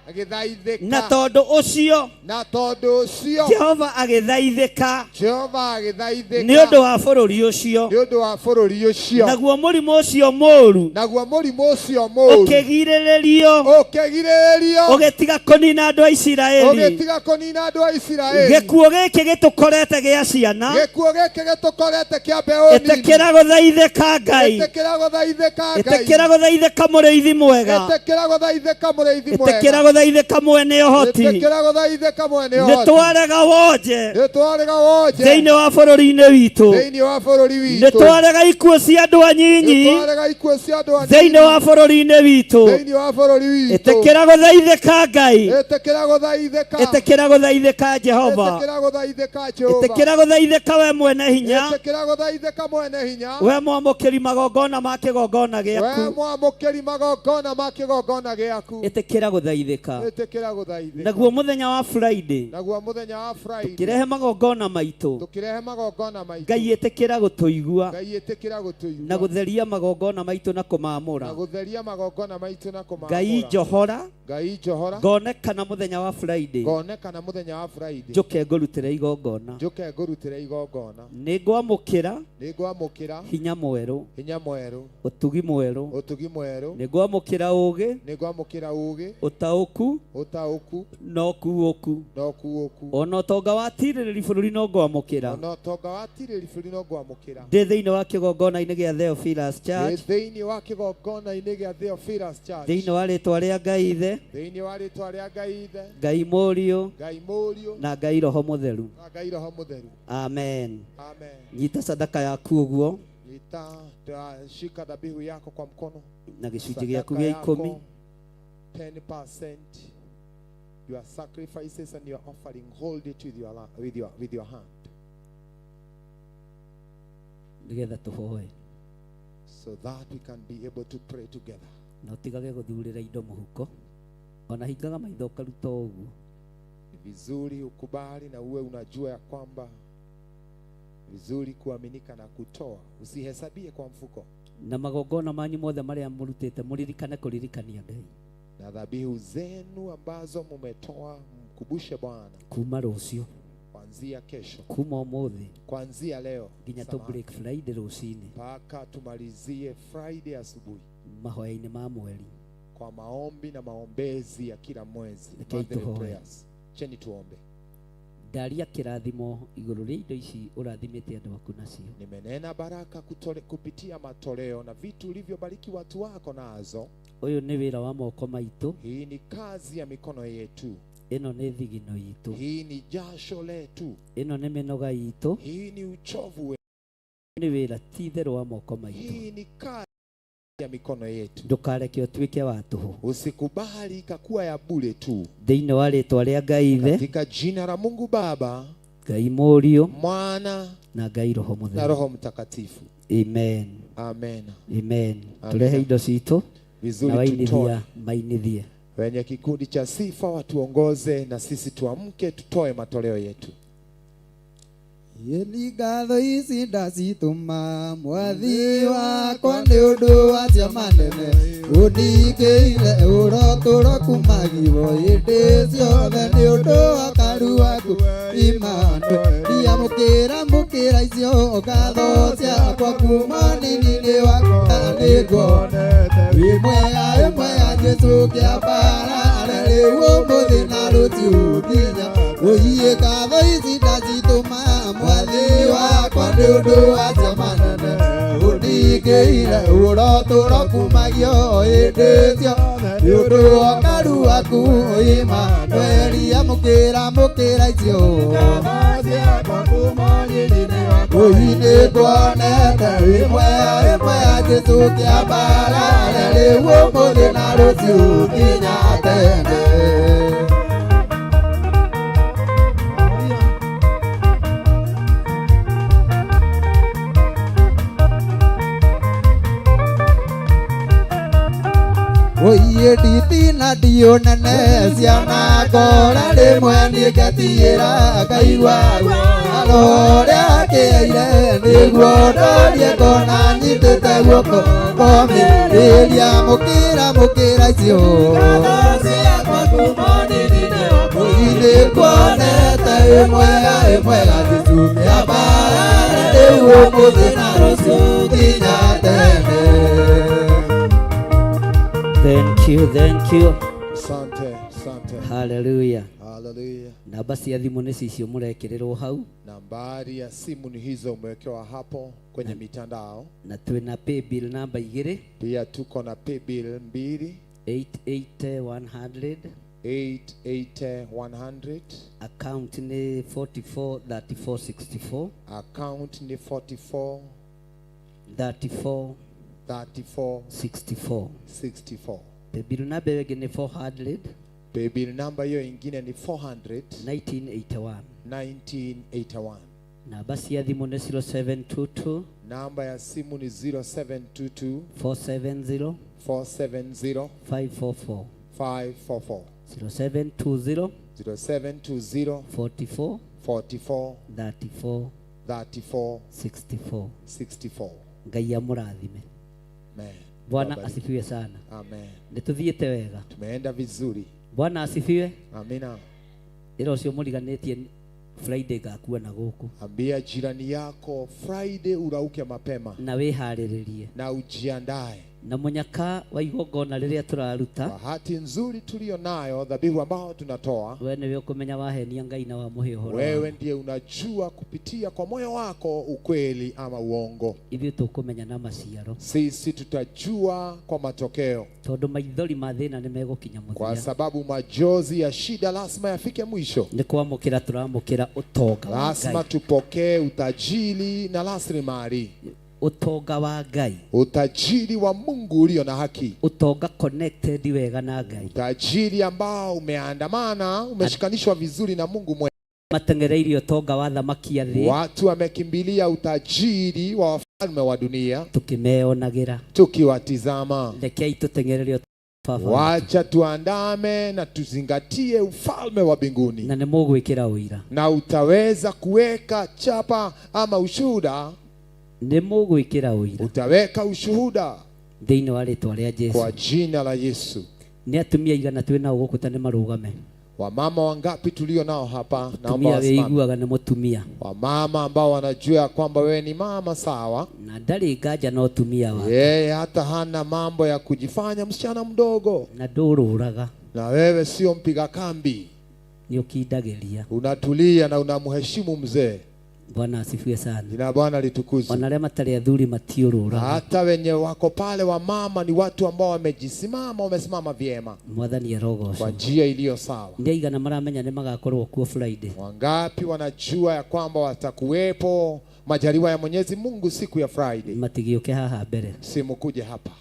Agĩthaithĩka. Na tondũ ũcio. Na tondũ ũcio. Jehova agĩthaithĩka. Jehova agĩthaithĩka. Nĩ ũndũ wa bũrũri ũcio. Nĩ ũndũ wa bũrũri ũcio. Naguo mũrimũ ũcio mũũru. Naguo mũrimũ ũcio mũũru. Ũkĩgirĩrĩrio. Ũkĩgirĩrĩrio. Ũgĩtiga kũnina andũ a Isiraeli. Ũgĩtiga kũnina andũ a Isiraeli. Gĩkuũ gĩkĩ gĩtũkorete gĩa ciana. Gĩkuũ gĩkĩ gĩtũkorete kĩa mbeũ nini. Ĩtĩkĩra gũthaithĩka Ngai. Ĩtĩkĩra gũthaithĩka Ngai. Ĩtĩkĩra gũthaithĩka mũrĩithi mwega. Ĩtĩkĩra gũthaithĩka mũrĩithi mwega. Ĩtĩkĩra gũthaithĩka mwene ũhoti. Ĩtĩkĩra gũthaithĩka mwene Nĩ ũhoti. twarega wonje. Nĩ twarega wonje. Thĩinĩ wa bũrũri-inĩ witũ. Thĩinĩ wa bũrũri witũ. Nĩ twarega ikuũ cia andũ anyinyi. Nĩ twarega ikuũ cia andũ anyinyi. Thĩinĩ wa bũrũri-inĩ witũ. Thĩinĩ wa bũrũri witũ. Ĩtĩkĩra gũthaithĩka Ngai. Ĩtĩkĩra gũthaithĩka. Ĩtĩkĩra gũthaithĩka Jehova. Ĩtĩkĩra gũthaithĩka Jehova. Ĩtĩkĩra gũthaithĩka we mwene hinya. Ĩtĩkĩra gũthaithĩka mwene hinya. We mwamũkĩri magongona ma kĩgongona We gĩaku. mwamũkĩri magongona ma kĩgongona gĩaku. Ĩtĩkĩra gũthaithĩka. Ĩtĩkĩra gũthaithĩka. Naguo mũthenya wa Friday. Naguo mũthenya wa Friday. Tũkĩrehe magongona maitũ. Tũkĩrehe magongona maitũ. Ngai ĩtĩkĩra gũtũigua. Ngai ĩtĩkĩra gũtũigua. Na gũtheria magongona maitũ na Na kũmaamũra. gũtheria magongona maitũ na kũmaamũra. Ngai njohora. Ngai njohora. Ngonekana mũthenya wa Friday. Ngonekana mũthenya wa Friday. Njũke ngũrutĩre igongona. Njũke ngũrutĩre igongona. Nĩ ngwamũkĩra Nĩ ngwamũkĩra hinya mwerũ. hinya mwerũ. Ũtugi mwerũ. Ũtugi mwerũ. Nĩ ngwamũkĩra ũũgĩ. Nĩ ngwamũkĩra ũũgĩ. Ũtaũku. Ũtaũku. Na ũkuũku. Na ũkuũku. Ona ũtonga wa tirĩrĩri bũrũri no ngwamũkĩra. Ona ũtonga wa tirĩrĩri bũrũri no ngwamũkĩra. Ndĩ thĩinĩ wa kĩgongona-inĩ gĩa Theophilus Ndĩ Church. thĩinĩ wa kĩgongona-inĩ gĩa Theophilus Church. Thĩinĩ wa rĩtwa rĩa Ngai Ithe. Thĩinĩ wa rĩtwa rĩa Ngai Ithe. Ngai Mũriũ. Ngai Mũriũ. Na Ngai Roho Mũtheru. Na Ngai Roho Mũtheru. Amen. Amen. Nyita sadaka yaku ũguo Nyita shika dhabihu yako kwa mkono. na gĩcunjĩ gĩaku Sadaka gĩa yako, ikũmi. 10% your sacrifices and your offering, hold it with your with your with your hand nĩgetha tũhoe so that we can be able to pray together. Na ũtigage gũthurĩra indo mũhuko ona hingaga maitho ũkaruta o ũguo. Ni vizuri ukubali na uwe unajua ya kwamba vizuri kuaminika na kutoa, usihesabie kwa mfuko. Na magongona manyu mothe marĩa mũrutĩte mũririkane kũririkania Ngai. Na dhabihu zenu ambazo mumetoa mkubushe Bwana. Kuma rũciũ. Kuanzia kesho. Kuma ũmũthĩ. Kuanzia leo. Nginya tũ break Friday rũcinĩ. Mpaka tumalizie Friday asubuhi. Mahoya-inĩ ma mweri. Kwa maombi na maombezi ya kila mwezi. Rekei Monthly tũhoe. prayers. Cheni tuombe. Ndaria kĩrathimo igũrũ rĩa indo ici ũrathimĩte andũ aku nacio. Nimenena baraka kupitia matoleo na vitu ulivyobariki watu wako nazo. Ũyũ nĩ wĩra wa moko maitũ. Hii ni kazi ya mikono yetu. Ĩno nĩ thigino itũ. Hii ni jasho letu. Ĩno nĩ mĩnoga itũ. Hii ni uchovu wetu. Nĩ wĩra ti itherũ wa moko maitũ. Hii ni kazi ya mikono yetu. Ndũkareke ũtuĩke wa tũhũ. Usikubali ikakuwa ya bure tu. Thĩinĩ wa rĩtwa rĩa Ngai Ithe, Katika jina la Mungu Baba, Ngai Mũriũ Mwana na Ngai Roho na Mũtheru. Roho Mtakatifu. Amen. Amen. Amen. Amen. Tulehe indo citũ Vizuri na wainithia tutoe. mainithie. Wenye kikundi cha sifa watuongoze na sisi tuamke tutoe matoleo yetu. Ĩni ngatho ici ndacitũma mwathi wakwa nĩ ũndũ wa ciama nene ũndingĩire ũrotũro kumagio hĩndĩ ciothe nĩ ũndũ wa karu waku Immanuel ndiamũkĩra mũkĩra icio ngatho ciakwa. ciakwa kuma nini-inĩ wakwa nĩnguonete wĩ mwega wĩ mwega Jesũ kĩambarare rĩu ũmũthĩ na rũciũ nginya ũiĩ ngatho ici ndacitũma mwathi wakwa nĩ ũndũ wa ciama nene ũndingĩire ũrotũro kumagio hĩndĩ ciothe nĩ ũndũ wa ũkaru waku Imanueli amũkĩra mũkĩra icio ũi nĩnguonete wĩ mwega wĩ mwega Jesũ kĩambarare rĩu ũmũthĩ na rũciũ nginya tene. Oiye nditina ndionene ciana ngora rĩmwe niĩ ngetiĩra ngaigua ruo rũrĩa kĩaire nĩguo ndorie ngona nyitĩte guoko ngomĩrĩria mũkĩra mũkĩra icio nĩnguonete wĩ mwega wĩ mwega Jesũ kĩambarare rĩu ũmũthĩ na rũciũ nginya tene. Thank you, thank you. Asante, asante. Hallelujah. Hallelujah. Namba cia thimũ nĩ cicio mũrekĩrĩrwo hau. Nambari ya simu ni hizo umewekewa hapo kwenye mitandao. Na twĩna paybill namba igĩrĩ. Pia tuko na paybill mbili. 88100. 88100. Account ni 443464. Account ni 44 34 34 64. 64. Paybill namba ĩyo ĩngĩ nĩ 400 Paybill namba hiyo ingine ni 400 1981. 1981. Namba cia thimũ nĩ 0722 Namba ya simu ni 0722 470 470 544. 544. 0720 0720 44 44 34 34 64. 64. Ngai amũrathime. Amen. Bwana Wabariki. asifiwe sana. Amen. Nĩtũthiĩte wega. Tumeenda vizuri. Bwana asifiwe. Amina. Ĩra ũcio mũriganĩtie Friday ngakua na gũkũ. Ambia jirani yako Friday urauke mapema Na wĩharĩrĩrie. na ujiandae. Na mũnyaka wa igongona rĩrĩa tũraruta. Bahati nzuri tuliyo nayo, dhabihu ambao tunatoa, We nĩwe ũkũmenya wahenia Ngai na wamũhe ũhoro. wewe ndiye unajua kupitia kwa moyo wako ukweli ama uongo. Ithuĩ tũkũmenya na maciaro. Sisi tutajua kwa matokeo, Tondũ maithori ma thĩna nĩ megũkinya kwa mũthia. sababu majozi ya shida lazima yafike mwisho. Nĩ kwamũkĩra tũramũkĩra ũtonga wa Lazima Ngai. tupokee utajiri na rasilimali, Ũtonga wa Ngai. utajiri wa Mungu ulio na haki, Ũtonga connected wega na Ngai. utajiri ambao umeandamana, umeshikanishwa vizuri na Mungu mwenyewe. Mateng'ereirie ũtonga wa thamaki a thĩ Watu wamekimbilia utajiri wa wafalme wa dunia, tũkĩmeonagĩra. tukiwatizama. Rekei tũteng'ererie baba. Wacha tuandame na tuzingatie ufalme wa mbinguni, Na nĩ mũgwĩkĩra ũira. na utaweza kuweka chapa ama ushuhuda, Nĩ mũgwĩkĩra ũira utaweka ushuhuda thĩinĩ wa rĩtwa rĩa Jesu. kwa jina la Yesu. Nĩ atumia aigana twĩ nao gũkũ ta nĩ marũgame. Wamama wangapi tulio nao hapa? Naomba Mũtumia wasimame. wĩiguaga nĩ mũtumia Wamama ambao wanajua ya kwamba wewe ni mama, sawa. na ndarĩ nganja na ũtumia wake Yeye hata hana mambo ya kujifanya msichana mdogo, na ndũrũraga na wewe sio mpiga kambi, nĩ ũkindagĩria. unatulia na unamheshimu mzee. Bwana asifiwe sana. Jina la Bwana litukuzwe. Ona arĩa matarĩ athuri matiũrũraga. Hata wenye wako pale wamama ni watu ambao wamejisimama, wamesimama vyema Mwathani arogocwo. kwa njia iliyo sawa. Nĩ aigana maramenya nĩ magakorwo kuo Friday. Wangapi wanajua ya kwamba watakuwepo majaliwa ya Mwenyezi Mungu siku ya Friday? Matigĩũke haha mbere. Simukuje hapa.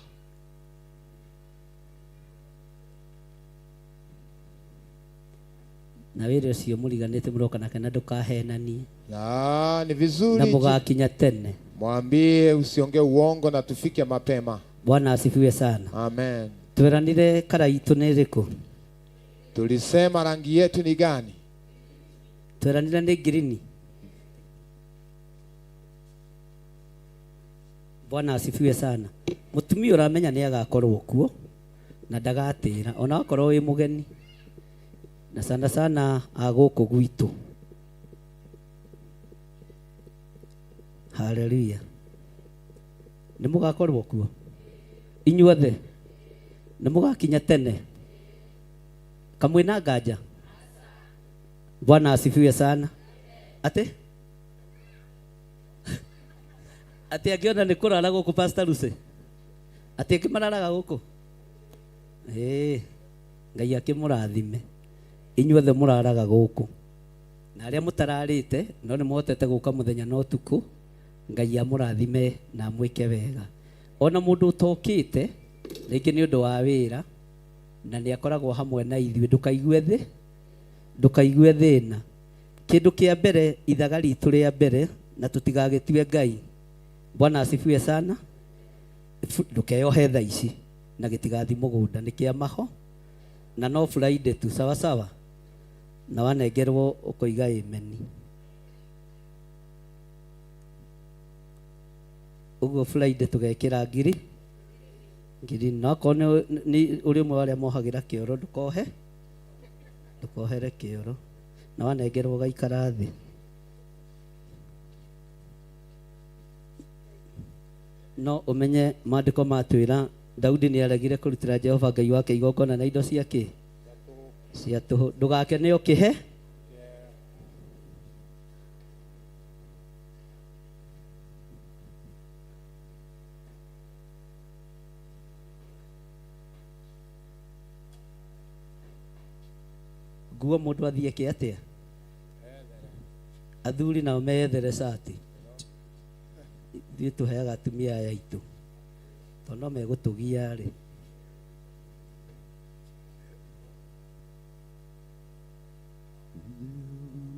Na wĩra ũcio mũriganĩte mũroka nake na ndũkahenanie. Na ni vizuri Na mũgakinya tene. mwambie usiongee uongo na tufike mapema. Bwana asifiwe sana. Amen. Tweranire kara itũ nĩ ĩrĩkũ? Tulisema rangi yetu ni gani? Tweranire nĩ ngirini. Bwana asifiwe sana. Mũtumia ũramenya nĩ agakorwo kuo na ndagatĩra ona akorwo wĩ mũgeni na sana sana a gũkũ gwitũ. Haleluya. Nĩ mũgakorwo kuo inyuothe? Nĩ mũgakinya tene? Kamwe na nganja? Bwana asifiwe sana. Atĩ atĩ angĩona nĩ kũrara gũkũ Pastor Lucy, atĩ angĩ mararaga gũkũ. Ĩĩ, Ngai akĩmũrathime inyuothe mũraraga gũkũ, na arĩa mũtararĩte no nĩ mũhotete gũka mũthenya na ũtukũ. Ngai amũrathime na amwĩke wega. Ona mũndũ ũtokĩte rĩngĩ nĩ ũndũ wa wĩra na nĩ akoragwo hamwe na ithuĩ, ndũkaigue thĩ, ndũkaigue thĩna. Kĩndũ kĩa mbere, ithaga ritũ rĩa mbere, na tũtigagĩtue Ngai. Bwana asifiwe sana. Ndũkeyohe thaa ici na gĩtigathi mũgũnda nĩ kĩa maho na no Friday tu, sawa sawa, na wanengerwo ũkoiga ameni. Ũguo Friday tũgekĩra ngiri ngiri, no akorwo nĩ ũrĩ ũmwe wa arĩa mohagĩra kĩoro, ndũkohe, ndũkohere kĩoro, na wanengerwo ũgaikara thĩ. No ũmenye maandĩko matwĩra Daudi nĩ aregire kũrutĩra Jehova Ngai wake igongona na indo cia kĩ cia tũhũ. Ndũgakene ũkĩhe nguo mũndũ athiĩ eke atĩa? Athuri nao meyethere cati, ithuĩ tũheaga atumia aya aitũ tondũ no megũtũgia rĩ.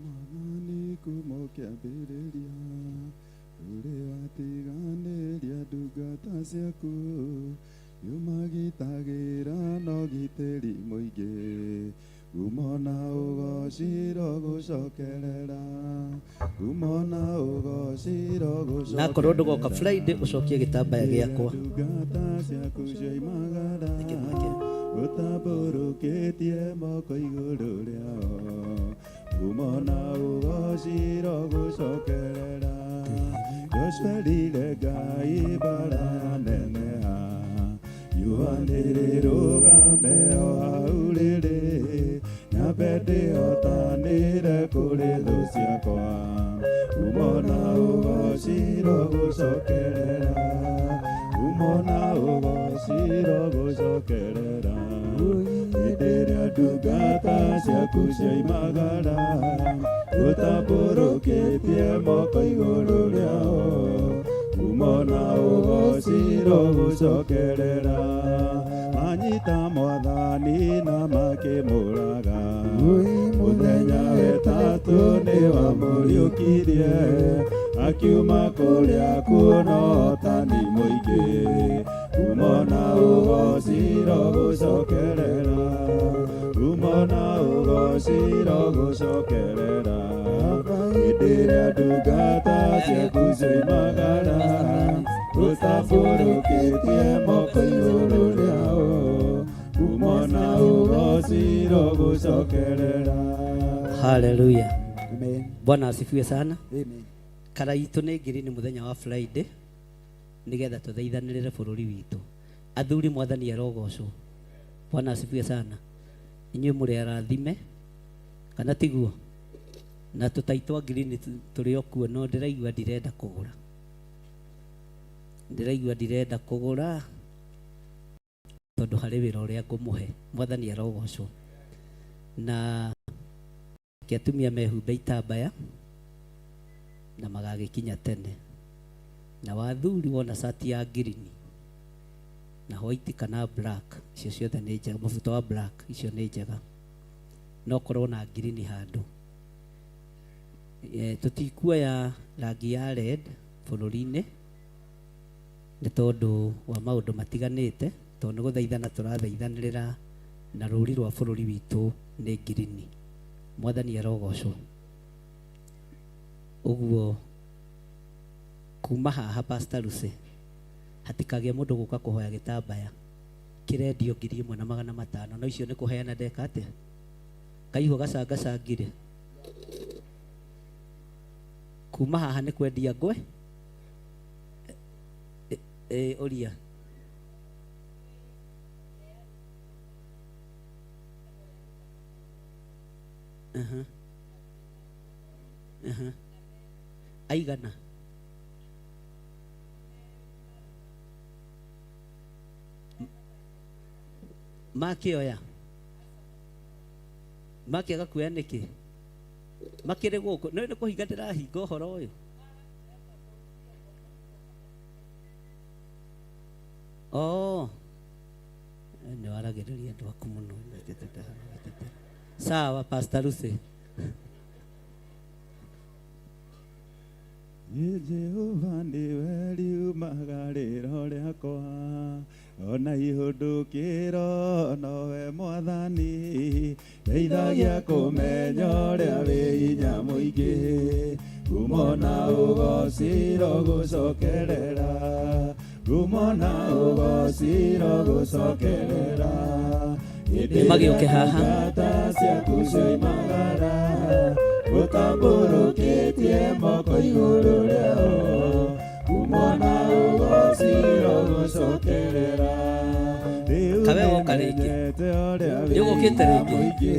Mwathani kuma ũkĩambĩrĩria ndũrĩ watiganĩria ndungata ciaku, nĩũmagitagĩra na ũgitĩri mũingĩ. Ngumo na ũgociro gũcokerera, ngumo na ũgociro Na akorwo ndũgoka Friday ũcokie gĩtambaya gĩakwa. Ndungata ciaku cioimagara ũtambũrũkĩtie moko igũrũ rĩao, ngumo na ũgociro gũcokerera. Joshua erire Ngai mbara yaneneha, riũa nĩrĩrũgame o hau rĩrĩ, nyambe ndĩhotanĩre kũrĩ thũ ciakwa. Ngumo na ũgociro gũcokerera, ngumo na ũgociro gũcokerera. Hĩndĩ ĩrĩa ndungata ciaku cioimagara ũtambũrũkĩtie moko igũrũ rĩao, ngumo na ũgociro gũcokerera. Manyita mwathani na makĩmũraga, mũthenya wetatũ nĩ wamũriũkirie, akiuma kũrĩa kuo na ũhotani mũingĩ. Ngumo na ũgociro gũcokerera, ngumo na ũgociro gũcokerera. Hĩndĩ ĩrĩa ndungata ciaku cioimagara ũtambũrũkĩtie moko igũrũ rĩao, ngumo na ũgociro gũcokerera. Haleluya. Amen. Bwana asifiwe sana. Amen. Kara itũ nĩ ngiri nĩ mũthenya wa Friday nĩgetha tũthaithanĩrĩre bũrũri witũ. Athuri, mwathani arogocwo. Bwana asifiwe sana. Inyuĩ mũrĩ arathime kana tiguo? Na tũtaitwa ngirini tũrĩ o kuo, no ndĩraigua ndirenda kũgũra, ndĩraigua ndirenda kũgũra tondũ harĩ wĩra ũrĩa ngũmũhe. Mwathani arogocwo. Na ke atumia mehumbe itambaya na magagĩkinya tene, na wathuri wona cati ya ngirini na white kana black, icio ciothe nĩ njega, mũbuto wa black, icio nĩ njega, no korwo na ngirini handũ. Tũtikuoya rangi ya red bũrũri-inĩ nĩ tondũ wa maũndũ matiganĩte, tondũ nĩ gũthaithana tũrathaithanĩrĩra na rũri rwa bũrũri witũ nĩ ngirini. Mwathani arogocwo. Ũguo kuma haha Pastor Lucy, hatikagĩe mũndũ gũka kũhoya gĩtambaya kĩrendio 1500, no icio nĩ kũheana ndeka atĩa kaihũ gacangacangire. Kuma haha nĩ kwendia ngwe. Ĩ ũria. Aha. Aha. Aigana. Makĩoya. Makĩaga kuoya nĩkĩ? Makĩrĩ gũkũ. Nĩ nĩ kũhinga ndĩrahinga ũhoro ũyũ. Oh. Nĩ waragĩrĩria andũ aku mũno. Sawa, Pastor Lucy. Niĩ Jehova nĩwe riumaga rĩro rĩakwa ona ihũndũkĩro nowe mwathani ndeithagia kũmenya ũrĩa wĩ hinya mũingĩ ngumo na ũgociro gũcokerera ngumo na ũgociro gũcokerera Nĩ magĩũke haha. ndungata ciaku cioimagara ũtambũrũkĩtie moko igũrũ rĩao ngumo na ũgociro gũcokerera Rĩu Kawe woka rĩngĩ. nĩmenyete ũrĩa Nĩ ũgũkĩte rĩngĩ. mũingĩ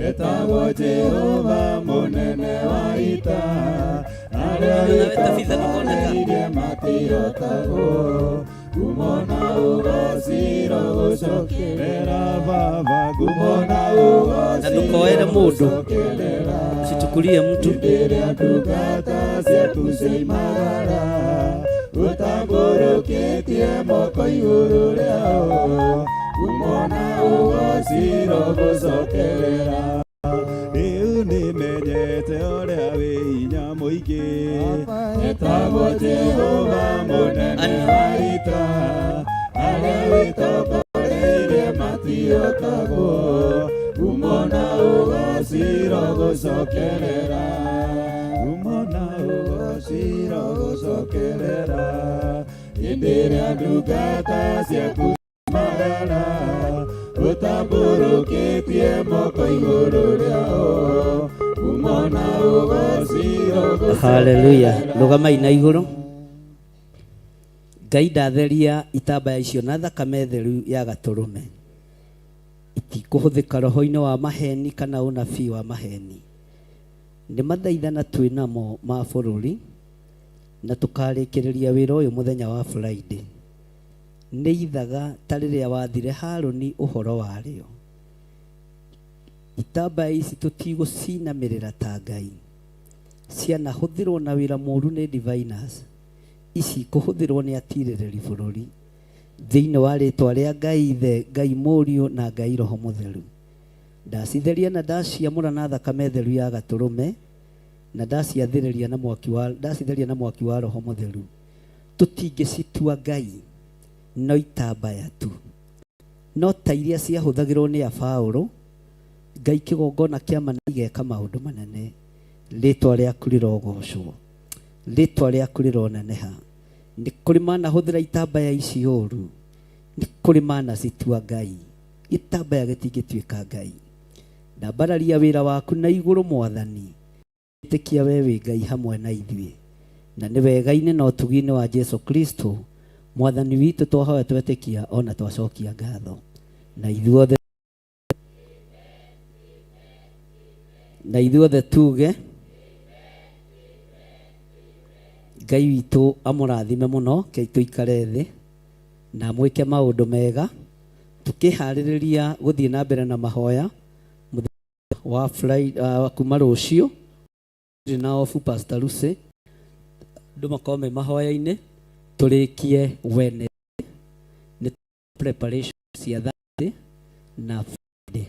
etagwo Jehova mũnene wa ita arĩa wĩtongoreirie matihotagwo ngumo na ũgociro gũcokerera baba ngumo na Na ndũkoere mũndũ. Usichukulie mtu. Rĩrĩa ndungata ciaku cioimagara ũtambũrũkĩtie moko igũrũ rĩao ngumo na ũgociro gũcokerera rĩu nĩmenyete ũrĩa wĩ hinya mũingĩ etagwo Jehova mũnene wa ita arĩa wĩtongoreirie matihotagwo ngumo na ũgociro gũcokerera ngumo na ũgociro gũcokerera hĩndĩ ĩrĩa ndungata ciaku magara ũtambũrũkĩtie moko igũrũ rĩao ngumo na ũgociro Haleluya. Rũgamai na igũrũ. Ngai ndatheria itambaya icio na thakame theru ya gatũrũme. Itikũhũthĩka roho-inĩ wa maheni kana ũnabii wa maheni. Nĩ mathaithana twĩ namo ma bũrũri na tũkarĩkĩrĩria wĩra ũyũ mũthenya wa Friday. Nĩ ithaga ta rĩrĩa wathire Harũni ũhoro warĩo. Itambaya ici tũtigũcinamĩrĩra ta Ngai. Cianahũthĩrwo na wĩra mũũru nĩ diviners. Ici ikũhũthĩrwo nĩ atirĩrĩri bũrũri. Thĩinĩ wa rĩtwa rĩa Ngai Ithe, Ngai Mũriũ na Ngai Roho Mũtheru. Ndacitheria na ndaciamũra na thakame theru ya gatũrũme na ndaciathĩrĩria na mwaki wa ndacitheria na mwaki wa Roho Mũtheru. Tũtingĩcitua Ngai no itambaya tu. No ta iria ciahũthagĩrwo nĩ abaũrũ, Ngai kĩgongona kĩa ma igeka maũndũ manene. Rĩtwa rĩaku rĩrogocwo. Rĩtwa rĩaku rĩroneneha. Nĩ kũrĩ manahũthĩra itambaya ici ũru. Nĩ kũrĩ manacitua Ngai. Gĩtambaya gĩtingĩtuĩka Ngai. Ndambararia wĩra waku na igũrũ mwathani. Ĩtĩkia we wĩ Ngai hamwe na ithuĩ. Na nĩ wega-inĩ na ũtugi-inĩ wa Jesu Kristo mwathani witũ twahoya twetĩkia ona twacokia ngatho. Na ithuothe na ithuothe tuge Ngai witũ amũrathime mũno kei tũikare thĩ na mwĩke maũndũ mega tũkĩharĩrĩria gũthiĩ na mbere na mahoya mũthenya wa Friday, kuma rũciũ ndĩ na ofu Pastor Lucy andũ makorwo me mahoya-inĩ tũrĩkie Wednesday nĩ preparation cia Thursday na Friday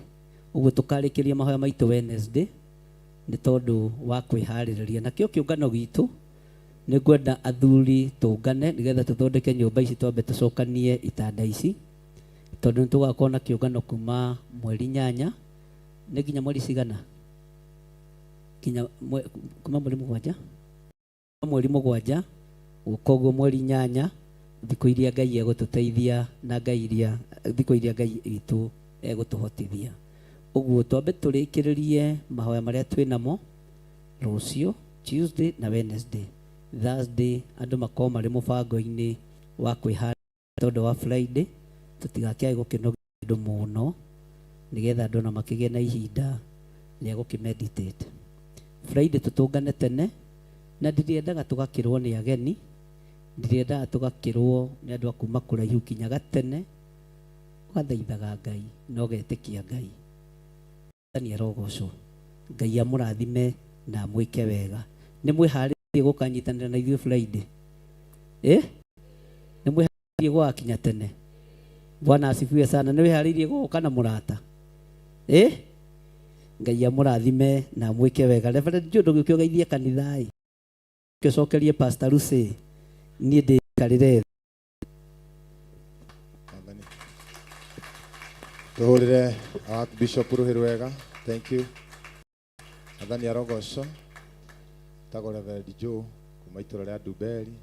ũguo tũkarĩkĩria mahoya maitũ Wednesday nĩ tondũ wa kwĩharĩrĩria nakĩo kĩũngano gitũ nĩ ngwenda athuri tũngane nĩgetha tũthondeke nyũmba ici twambe tũcokanie itanda ici tondũ nĩ tũgakorwo na kĩũngano kuma mweri 8 nĩ nginya mweri cigana nginya kuma mweri 7 mweri 7 koguo mweri 8 thikũ iria Ngai egũtũteithia na Ngai iria thikũ iria Ngai witũ egũtũhotithia ũguo twambe tũrĩkĩrĩrie mahoya marĩa twĩ namo rũciũ Tuesday na Wednesday Thursday andũ makorwo marĩ mũbango-inĩ Wa kwĩharĩria tondũ wa Friday tũtigakĩage gũkĩnogia andũ mũno nĩgetha andũ ona makĩgĩe na ihinda rĩa gũkĩmeditate. Friday tũtũngane tene na ndirĩendaga tũgakĩrwo nĩ ageni, ndirĩendaga tũgakĩrwo nĩ andũ a kuma kũraihu kinya gatene, ũgathaithaga Ngai na ũgetĩkia Ngai. Mwathani arogocwo. Ngai amũrathime na amwĩke wega. Nĩ mwĩharĩirie gũkanyitanĩra na ithuĩ Friday? Eh? Nĩ mwĩharĩirie gũgakinya tene? Bwana asifiwe sana. Nĩ wĩharĩirie gũka na mũrata? Eh? Ngai amũrathime na amwĩke wega. Reverend Joe ndũgĩũke ũgeithie kanitha ĩ. Ũcokerie Pastor Lucy niĩ ndĩikarĩre thĩ. Mwathani. Tuhurire Archbishop ruhi rwega. Thank you. Mwathani arogocwo. Tagwo Reverend Joe kuma itũra rĩa Ndumberi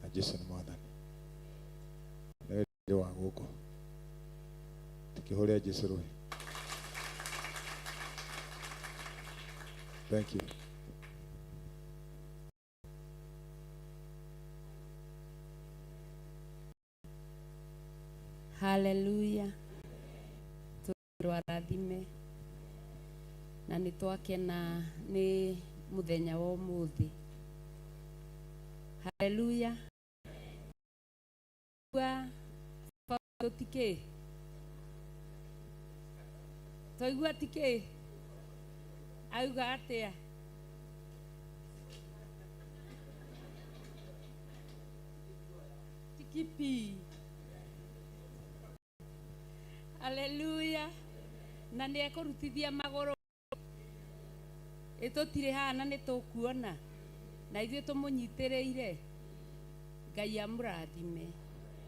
na Jesu nĩ Mwathani. Nĩwe ndĩ wa gũkũ. Tukĩhũrĩre Jesu rũhĩ. Thank you. Haleluya. Tũrathime na nĩ twakena nĩ mũthenya wa ũmũthĩ. Haleluya. Twaigua tũtikĩ twaigua tikĩ auga atĩa? Tikipi. Haleluya. Na nĩ ekũrutithia magũrũ. Ĩ tũtirĩ haha na nĩ tũkuona. Na ithuĩ tũmũnyitĩrĩire. Ngai amũrathime.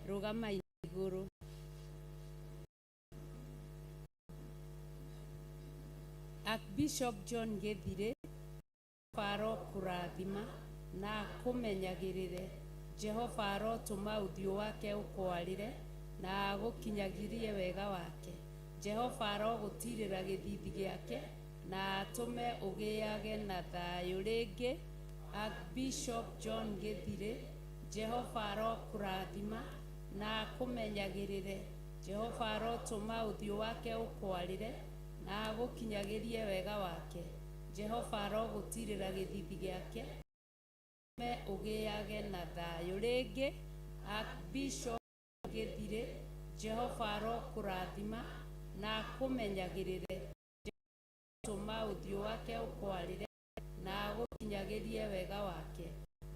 Rũgamai igũrũ. Archbishop John Gĩthirĩ, Jehova arokũrathima na akũmenyagĩrĩre. Jehova arotũma ũthiũ wake ũkwarĩre na agũkinyagĩrie wega wake. Jehova arogũtiirĩra gĩthiithi gĩake na atũme ũgĩage na thayũ. Rĩngĩ, Archbishop John Gĩthirĩ, Jehova arokũrathima na akũmenyagĩrĩre. Jehova arotũma ũthiũ wake ũkwarĩre na agũkinyagĩrie wega wake. Jehova arogũtiirĩra gĩthiithi gĩake na atũme ũgĩage na thayũ. Rĩngĩ, Archbishop Gĩthirĩ, Jehova arokũrathima na akũmenyagĩrĩre. Jehova arotũma ũthiũ wake ũkwarĩre na agũkinyagĩrie wega wake.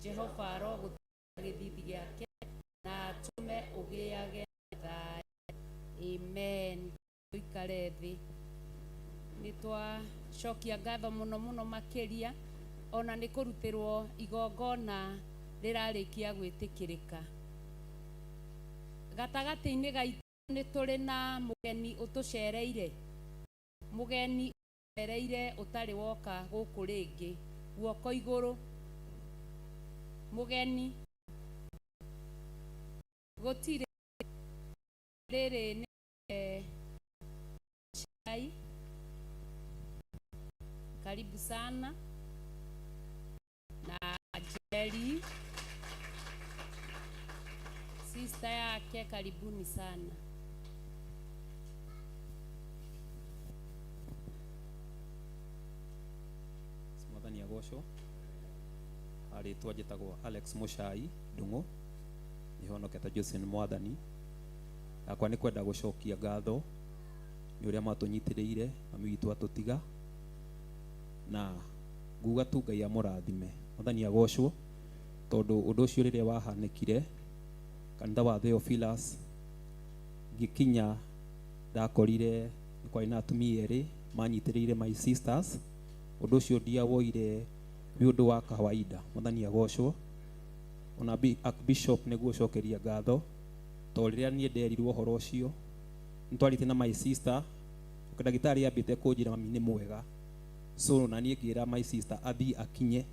Jehova arogũtiirĩra gĩthiithi gĩake na atũme ũgĩage na thayũ. Amen. Tũikare thĩ. Nĩ twacokia ngatho mũno mũno makĩria ona nĩ kũrutĩrwo igongona rĩrarĩkia gwĩtĩkĩrĩka. Gatagatĩ-inĩ gaitũ nĩ tũrĩ na mũgeni ũtũcereire. Mũgeni ũtũcereire ũtarĩ woka gũkũ rĩngĩ. Guoko igũrũ. Mũgeni. Gũtirĩ. Rĩrĩ nĩ chai. Karibu sana. Na Jerry. Sister yake karibuni sana. Mwathani agocwo. Rĩtwa njĩtagwo Alex Mũcai Ndung'u, nĩhonokete Jesu nĩ Mwathani. Yakwa nĩ kwenda gũcokia ngatho nĩ ũrĩa matũnyitĩrĩire mami witũ atũtiga, na nguga tu Ngai amũrathime. Mwathani agocwo, tondũ ũndũ ũcio rĩrĩa wahanĩkire kanitha wa Theophilus ngĩkinya ndakorire nĩ kwarĩ na atumia erĩ manyitĩrĩire my sisters. Ũndũ ũcio ndiawoire wĩ ũndũ wa kawaida. Mwathani agocwo. Ona Archbishop nĩguo ũcokeria ngatho, tondũ rĩrĩa niĩ nderirwo ũhoro ũcio nĩtwarĩte na my sister, ndagĩtarĩ ambĩte kũnjĩra mami nĩ mwega, so na niĩ ngĩra my sister athiĩ akinye.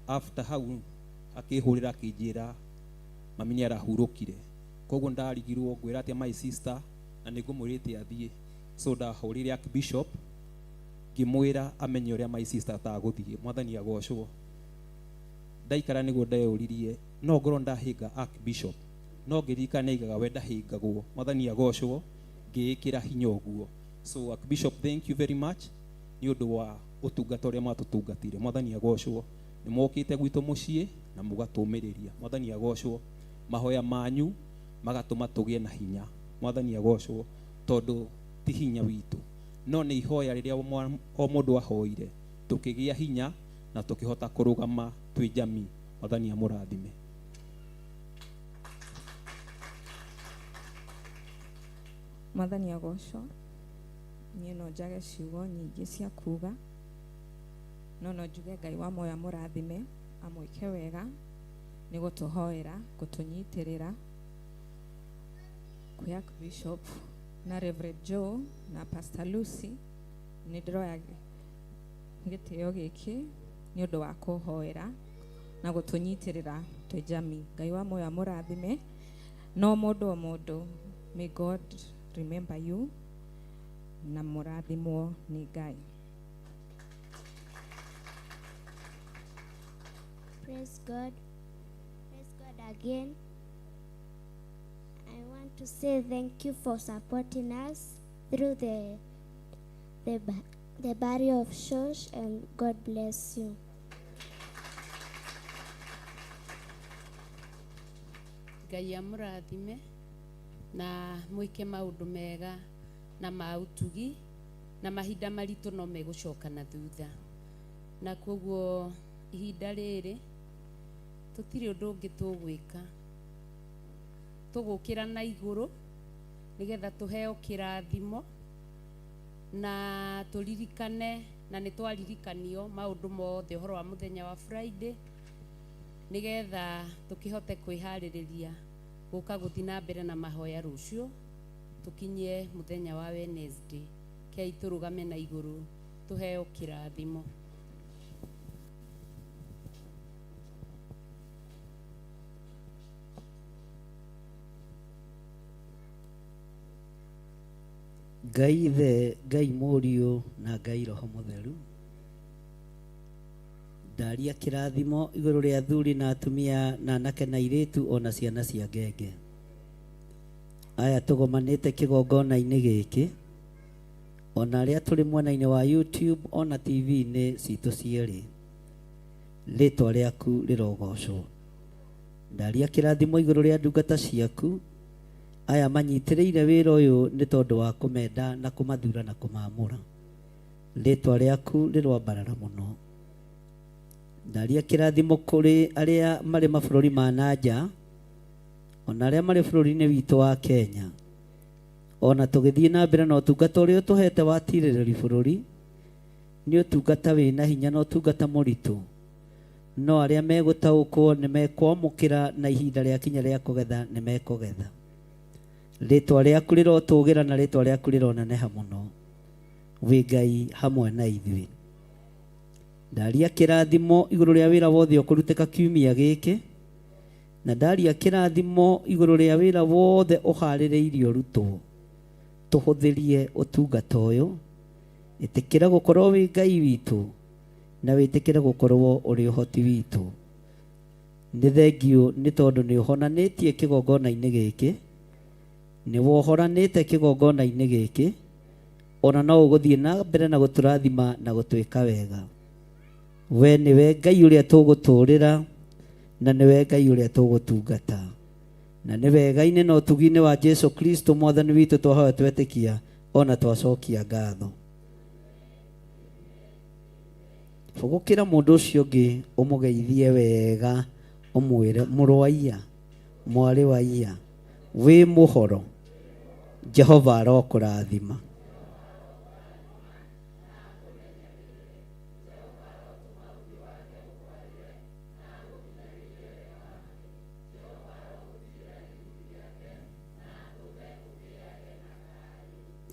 After hau akĩhũrĩra akĩnjĩra mami nĩ arahurũkire, koguo ndarigirwo ngwĩra atĩa my sister na nĩ ngũmwĩrĩte athiĩ. So ndahũrĩire Archbishop ngĩmwĩra amenye ũrĩa my sister atagũthiĩ. Mwathani agocwo. Ndaikara nĩguo ndeyũririe no ngorwo ndahĩnga Archbishop. No ngĩririkana nĩaigaga we ndahĩngagwo. Mwathani agocwo, ngĩĩkĩra hinya ũguo. So Archbishop, thank you very much nĩ ũndũ wa ũtungata ũrĩa mwatũtungatire. Mwathani agocwo. Nĩ mwokĩte gwitũ mũciĩ na mũgatũmĩrĩria. Mwathani agocwo. Mahoya manyu magatũma tũgĩe na hinya. Mwathani agocwo, tondũ ti hinya witũ, no nĩ ihoya rĩrĩa o mũndũ ahoire, tũkĩgĩa hinya na tũkĩhota kũrũgama twĩ jamii. Mwathani amũrathime. Mwathani agocwo. Niĩ no njage ciugo nyingĩ cia kuga, no no njuge Ngai wa muoyo amũrathime, amwĩke wega nĩ gũtũhoera, gũtũnyitĩrĩra. Kwĩ Archbishop na Reverend Joe na Pastor Lucy, nĩ ndĩroya gĩtĩo gĩkĩ nĩ ũndũ wa kũhoera na gũtũnyitĩrĩra twĩ jamii. Ngai wa muoyo amũrathime. No mũndũ o mũndũ, may God remember you na mũrathimwo nĩ Ngai. Praise God. Praise God again. I want to say thank you for supporting us through the barrier of Shosh, and God bless you. Ngai amũrathime na mwĩke maũndũ mega na ma ũtugi, na mahinda maritũ no megũcoka na thutha. Na koguo ihinda rĩrĩ tũtirĩ ũndũ ũngĩ tũgwĩka, tũgũkĩra na igũrũ nĩgetha tũheo kĩrathimo na tũririkane, na nĩ twaririkanio maũndũ mothe ũhoro wa mũthenya wa Friday, nĩgetha tũkĩhote kwĩharĩrĩria gũka gũthiĩ na mbere na mahoya rũciũ, tũkinyie mũthenya wa Wednesday. Kei tũrũgame na igũrũ tũheo kĩrathimo. Ngai Ithe, Ngai Mũriũ na Ngai Roho Mũtheru, ndaria kĩrathimo igũrũ rĩa athuri na atumia na anake na airĩtu ona ciana cia ngenge. Aya tũgomanĩte kĩgongona-inĩ gĩkĩ, ona arĩa tũrĩ mwena-inĩ wa YouTube ona T V-inĩ citũ cierĩ, rĩtwa rĩaku rĩrogocwo. Ndaria kĩrathimo igũrũ rĩa ndungata ciaku, aya manyitĩrĩire wĩra ũyũ nĩ tondũ wa kũmenda na kũmathura na kũmamũra. Rĩtwa rĩaku rĩroambarara mũno. Ndaria kĩrathimo kũrĩ arĩa marĩ mabũrũri ma na nja, ona arĩa marĩ bũrũri-inĩ witũ wa Kenya. Ona tũgĩthiĩ na mbere na ũtungata ũrĩa ũtũhete wa tirĩrĩri bũrũri, nĩ ũtungata wĩna hinya na ũtungata mũritũ. No arĩa megũtaũkwo nĩ mekwamũkĩra, na ihinda rĩakinya rĩa kũgetha nĩ mekũgetha. Rĩtwa rĩaku rĩrotũgĩra na rĩtwa rĩaku rĩroneneha mũno. Wĩ Ngai hamwe na ithuĩ. Ndaria kĩrathimo igũrũ rĩa wĩra wothe ũkũrutĩka kiumia gĩkĩ, na ndaria kĩrathimo igũrũ rĩa wĩra wothe ũharĩrĩirio ũrutwo. Tũhũthĩrie ũtungata ũyũ. Ĩtĩkĩra gũkorwo wĩ Ngai witũ, na wĩtĩkĩre gũkorwo ũrĩ ũhoti witũ. Nĩ thengiũ nĩ tondũ nĩ ũhonanĩtie kĩgongona-inĩ gĩkĩ, nĩ wohoranĩte kĩgongona-inĩ gĩkĩ, ona no ũgũthiĩ na mbere na gũtũrathima na gũtwĩka wega. We nĩwe Ngai ũrĩa tũgũtũũrĩra, na nĩwe Ngai ũrĩa tũgũtungata. Na nĩ wega-inĩ na ũtugi-inĩ wa Jesu Kristo Mwathani witũ twahoya twetĩkia, ona twacokia ngatho. Hũgũkĩra mũndũ ũcio ũngĩ ũmũgeithie wega, ũmwĩre mũrũ wa iya, mwarĩ wa iya, wĩ mũhoro, Jehova arokũrathima.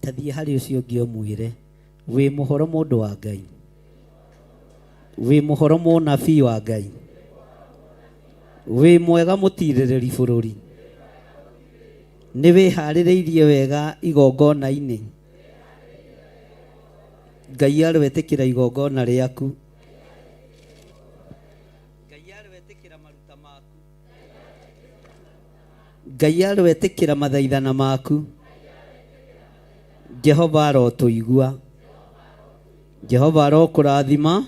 Ta thiĩ harĩ ũcio ũngĩ ũmwĩre wĩ mũhoro mũndũ wa Ngai, wĩ mũhoro mũnabii wa Ngai, wĩ mwega mũtirĩrĩri bũrũri, nĩ wĩharĩrĩirie wega igongona-inĩ. Ngai arwetĩkĩra igongona rĩaku. Ngai arwetĩkĩra maruta maku. Ngai aroetĩkĩra mathaithana maku. Jehova arotũigua. Jehova arokũrathima.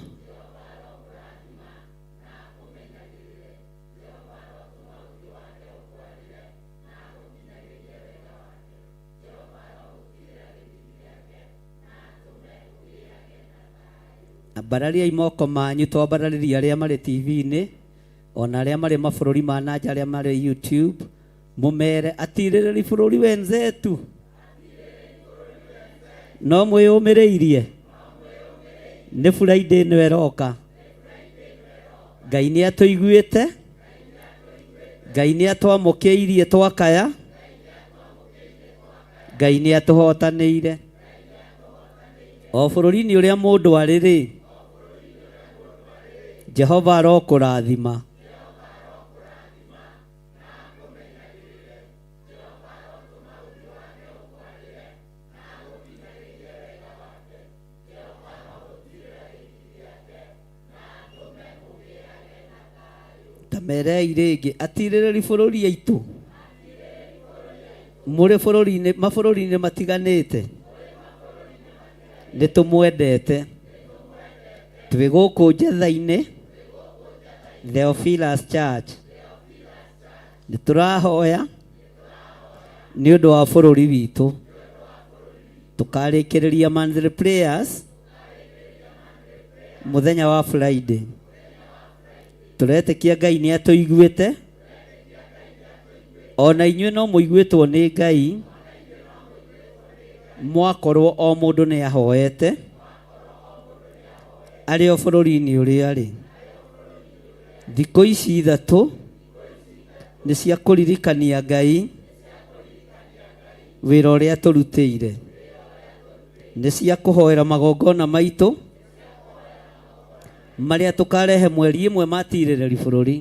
Ambarariai moko manyu twambararĩrie arĩa marĩ TV-inĩ ona arĩa marĩ mabũrũri ma na nja arĩa marĩ YouTube mũmere atirĩrĩri bũrũri wenzetu no mwĩyũmĩrĩirie nĩ Friday ĩno ĩroka. Ngai nĩ atũiguĩte, Ngai nĩ atwamũkĩirie twakaya, Ngai nĩ atũhotanĩire. O bũrũri-inĩ ũrĩa mũndũ arĩ rĩ, Jehova arokũrathima. Tamerei rĩngĩ atirĩrĩri bũrũri aitũ mũrĩ bũrũri-inĩ mabũrũri-inĩ matiganĩte nĩ tũmwendete twĩ gũkũ njetha-inĩ Theophilus Church nĩ tũrahoya nĩ ũndũ wa bũrũri witũ tũkarĩkĩrĩria monthly prayers mũthenya wa Friday. Tũretĩkia Ngai nĩ atũiguĩte ona inyuĩ no mũiguĩtwo nĩ Ngai mwakorwo o mũndũ nĩ ahoete arĩ o bũrũri-inĩ ũrĩa arĩ. Thikũ ici ithatũ nĩ cia kũririkania Ngai wĩra ũrĩa tũrutĩire, nĩ cia kũhoera magongona maitũ marĩa tũkarehe mweri ĩmwe matirĩrĩri bũrũri.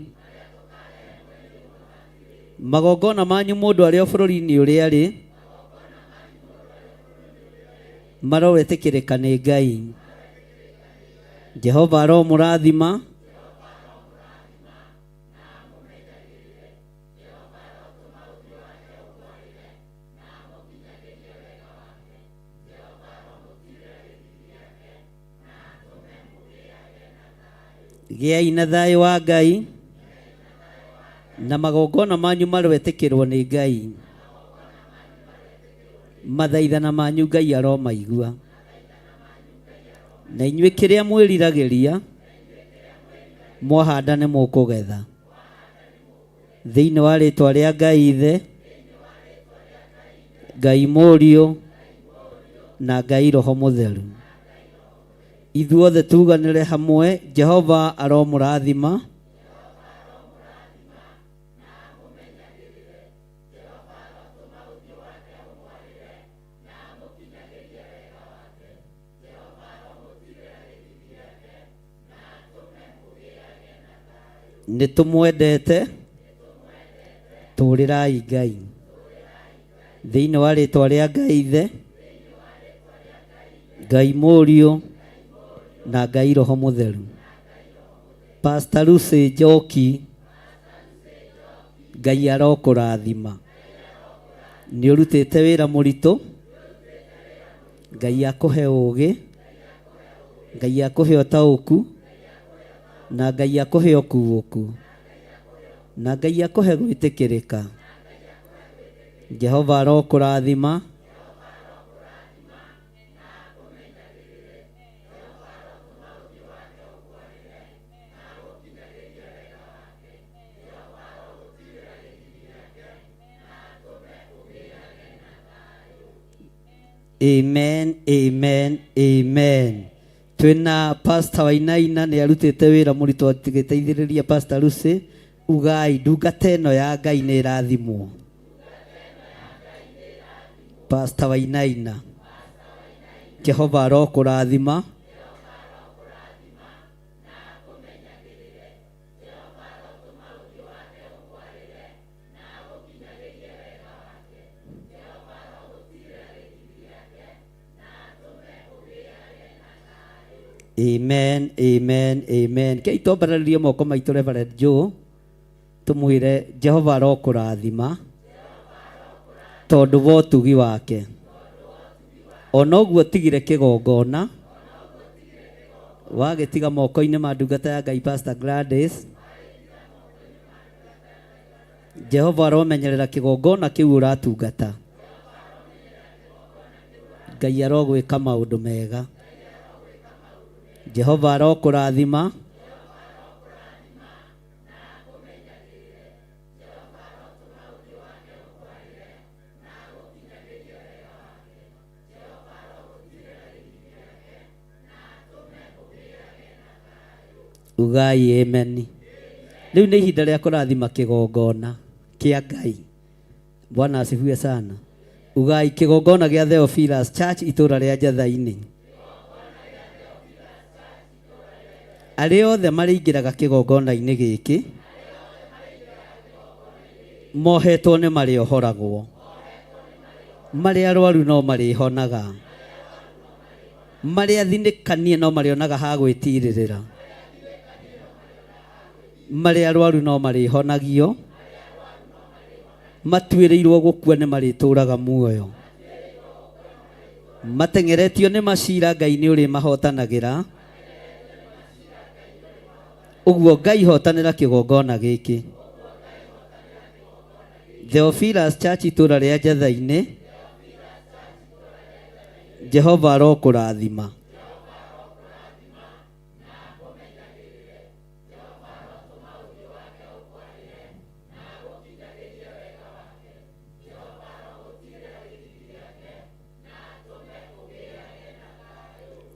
Magongona manyu mũndũ arĩ o bũrũri-inĩ ũrĩa arĩ marowetĩkĩrĩka nĩ Ngai. Jehova aromũrathima. Gĩai na thayũ wa Ngai na magongona manyu marwetĩkĩrwo nĩ Ngai. Mathaithana manyu Ngai aromaigua. Na inyuĩ kĩrĩa mwĩriragĩria mwahanda nĩ mũkũgetha. Thĩinĩ wa rĩtwa rĩa Ngai Ithe, Ngai Mũriũ na Ngai Roho Mũtheru. Ithuothe tuganĩre hamwe, Jehova aromũrathima. Nĩ tũmwendete, tũrĩrai Ngai. Thĩinĩ wa rĩtwa rĩa Ngai Ithe, Ngai Mũriũ na Ngai Roho Mũtheru. Pastor Lucy Njoki, Ngai arokũrathima. Nĩ ũrutĩte wĩra mũritũ, Ngai akũhe ũũgĩ, Ngai akũhe ũtaũku, na Ngai akũhe ũkuũku, na Ngai akũhe gwĩtĩkĩrĩka. Jehova arokũrathima. Amen, amen, amen. Twina Pastor Wainaina nĩ arutĩte wĩra mũritũ agĩteithĩrĩria Pastor Lucy. Ugai ndungata ĩno ya Ngai nĩ ĩrathimwo. Pastor Wainaina, Jehova arokũrathima. Amen, amen, amen. Kei twambararirie moko maitũ Reverend Joe tumwire Jehova arokũrathima. Tondũ wa ũtugi wake. Ona ũguo tigire kĩgongona wagĩtiga moko-inĩ ma ndungata ya Ngai Pastor Gladys. Jehova aromenyerera kĩgongona kĩu ũratungata. Ngai arogwĩka maũndũ mega. Jehova arokũrathima. Ugai amen. Rĩu nĩ ihinda rĩa kũrathima kĩgongona kĩa Ngai. Bwana asifiwe sana. Ugai kĩgongona gĩa Theophilus Church itũra rĩa Njatha-inĩ. Arĩa othe marĩingĩraga kĩgongona-inĩ gĩkĩ mohetwo nĩ marĩohoragwo, marĩa arwaru no marĩhonaga, marĩa athinĩkanie no marĩonaga ha gwĩtirĩrĩra, marĩa arwaru no marĩhonagio, matuĩrĩirwo gũkua nĩ marĩtũraga muoyo, mateng'eretio nĩ macira Ngai nĩ ũrĩmahotanagĩra. Ũguo Ngai hotanĩra kĩgongona gĩkĩ. Theophilus Church itũra rĩa Njatha-inĩ, Jehova arokũrathima.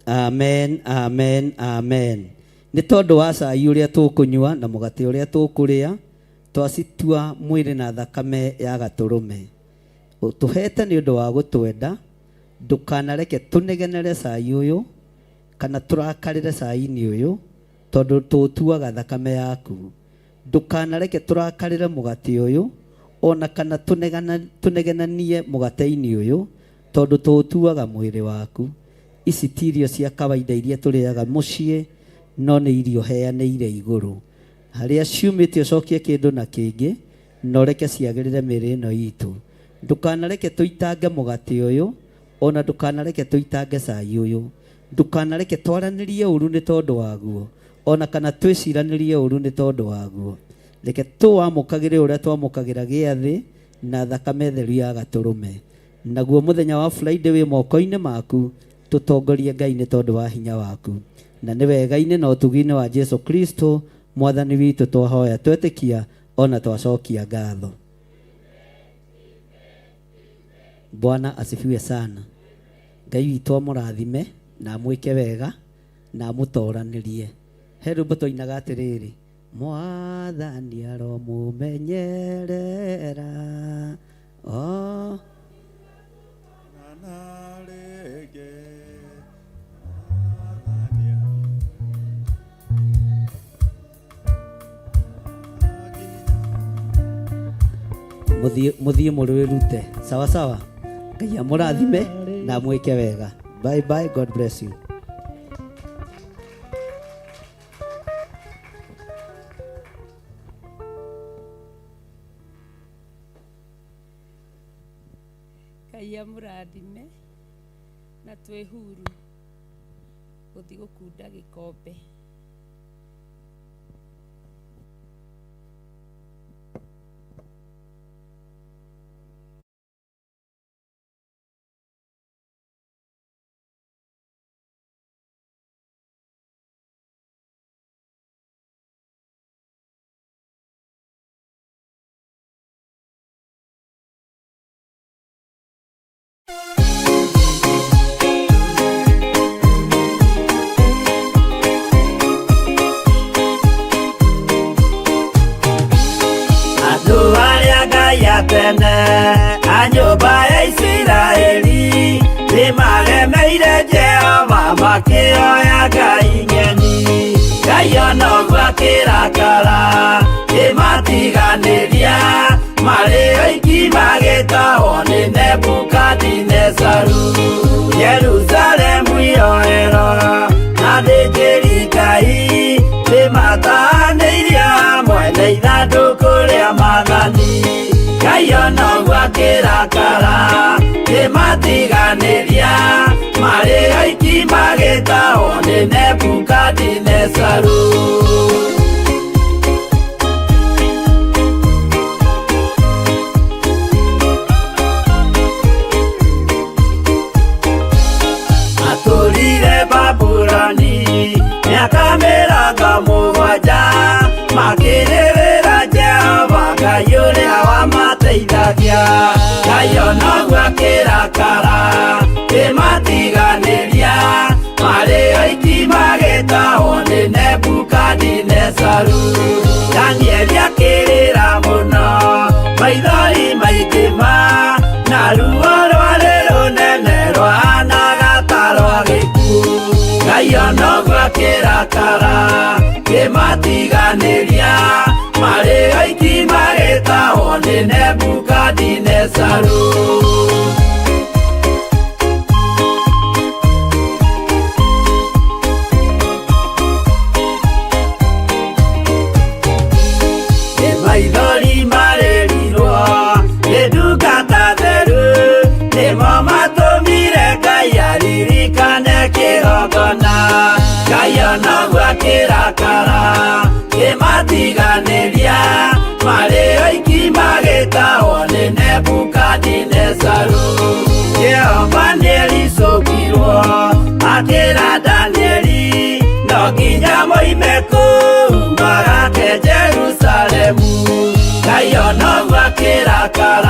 Amen, amen, amen. Nĩ tondũ wa cai ũrĩa tũkũnyua na mũgate ũrĩa tũkũrĩa, twacitua mwĩrĩ na thakame ya gatũrũme. Ũtũhete nĩ ũndũ wa gũtwenda, ndũkanareke tũnegenere cai ũyũ kana tũrakarĩre cai-inĩ ũyũ, tondũ tũũtuaga thakame yaku. Ndũkanareke tũrakarĩre mũgate ũyũ, ona kana tũnegenanie mũgate-inĩ ũyũ, tondũ tũũtuaga mwĩrĩ waku. Ici ti irio cia kawaida iria tũrĩaga mũciĩ, no nĩ irio heanĩire igũrũ. Harĩa ciumĩte ũcokie kĩndũ na kĩngĩ, na ũreke ciagĩrĩre mĩĩrĩ ĩno itũ. Ndũkanareke tũitange mũgate ũyũ, ona ndũkanareke tũitange cai ũyũ. Ndũkanareke twaranĩrie ũru nĩ tondũ waguo, ona kana twĩciranĩrie ũru nĩ tondũ waguo. Reke tũwamũkagĩre ũrĩa twamũkagĩra gĩathĩ na thakame theru ya gatũrũme. Naguo mũthenya wa Friday wĩ moko-inĩ maku, tũtongorie Ngai nĩ tondũ wa hinya waku. Na nĩ wega-inĩ na ũtugi-inĩ wa Jesu Kristo Mwathani witũ twahoya twetĩkia ona twacokia ngatho. Bwana asifiwe sana. Ngai witũ amũrathime na amwĩke wega na amũtoranĩrie. He rwĩmbo twainaga atĩrĩrĩ, Mwathani aromũmenyerera o Mũthiĩ mũrwĩrute sawa sawa. Ngai amũrathime na amwĩke wega. Bye bye, God bless you. Ngai amũrathime na twĩ huru gũthiĩ gũkunda gĩkombe. Andũ arĩa Ngai a tene a nyũmba ya Isiraeli nĩmaremeire Jehova makĩoya ngai ng'eni. Ngai ona ũguo akĩrakara kĩmatiganĩria marĩ oiki magĩtahwo nĩ Nebukadinezaru. Jerusalemu iroero na thĩnjĩri Ngai nĩmatahanĩirio hamwe na ithandũkũ rĩa maathani. Ngai ona ũguo akĩrakara akĩrakara kĩmatiganĩria marĩ oiki magĩtahwo nĩ Nebukadinezaru. Atũrire Babuloni mĩaka 70 makĩrĩrĩra Jehova Ngai ũrĩa wamateithagia. Ngai onoguo akĩrakara kĩmatiganĩria marĩ oiki magĩtahwo nĩ Nebukadinezaru. Danieli akĩrĩra mũno maithori maingĩ ma na ruo rwarĩ rũnene rwahanaga ta rwa gĩkuũ. Ngai onoguo akĩrakara kĩmatiganĩria marĩ oiki magĩtahwo nĩ Nebukadinezaru. Maithori marĩrirwo nĩ ndungata theru nĩmo matũmire Ngai aririkane kĩgongona. Ngai onoguo akĩrakara kĩmatiganĩria marĩ oiki magĩtahwo nĩ Nebukadinezaru. Jehova nĩericũkirwo akĩra Danieli no nginya moime kũu magake Jerusalemu. Ngai onoguo akĩrakara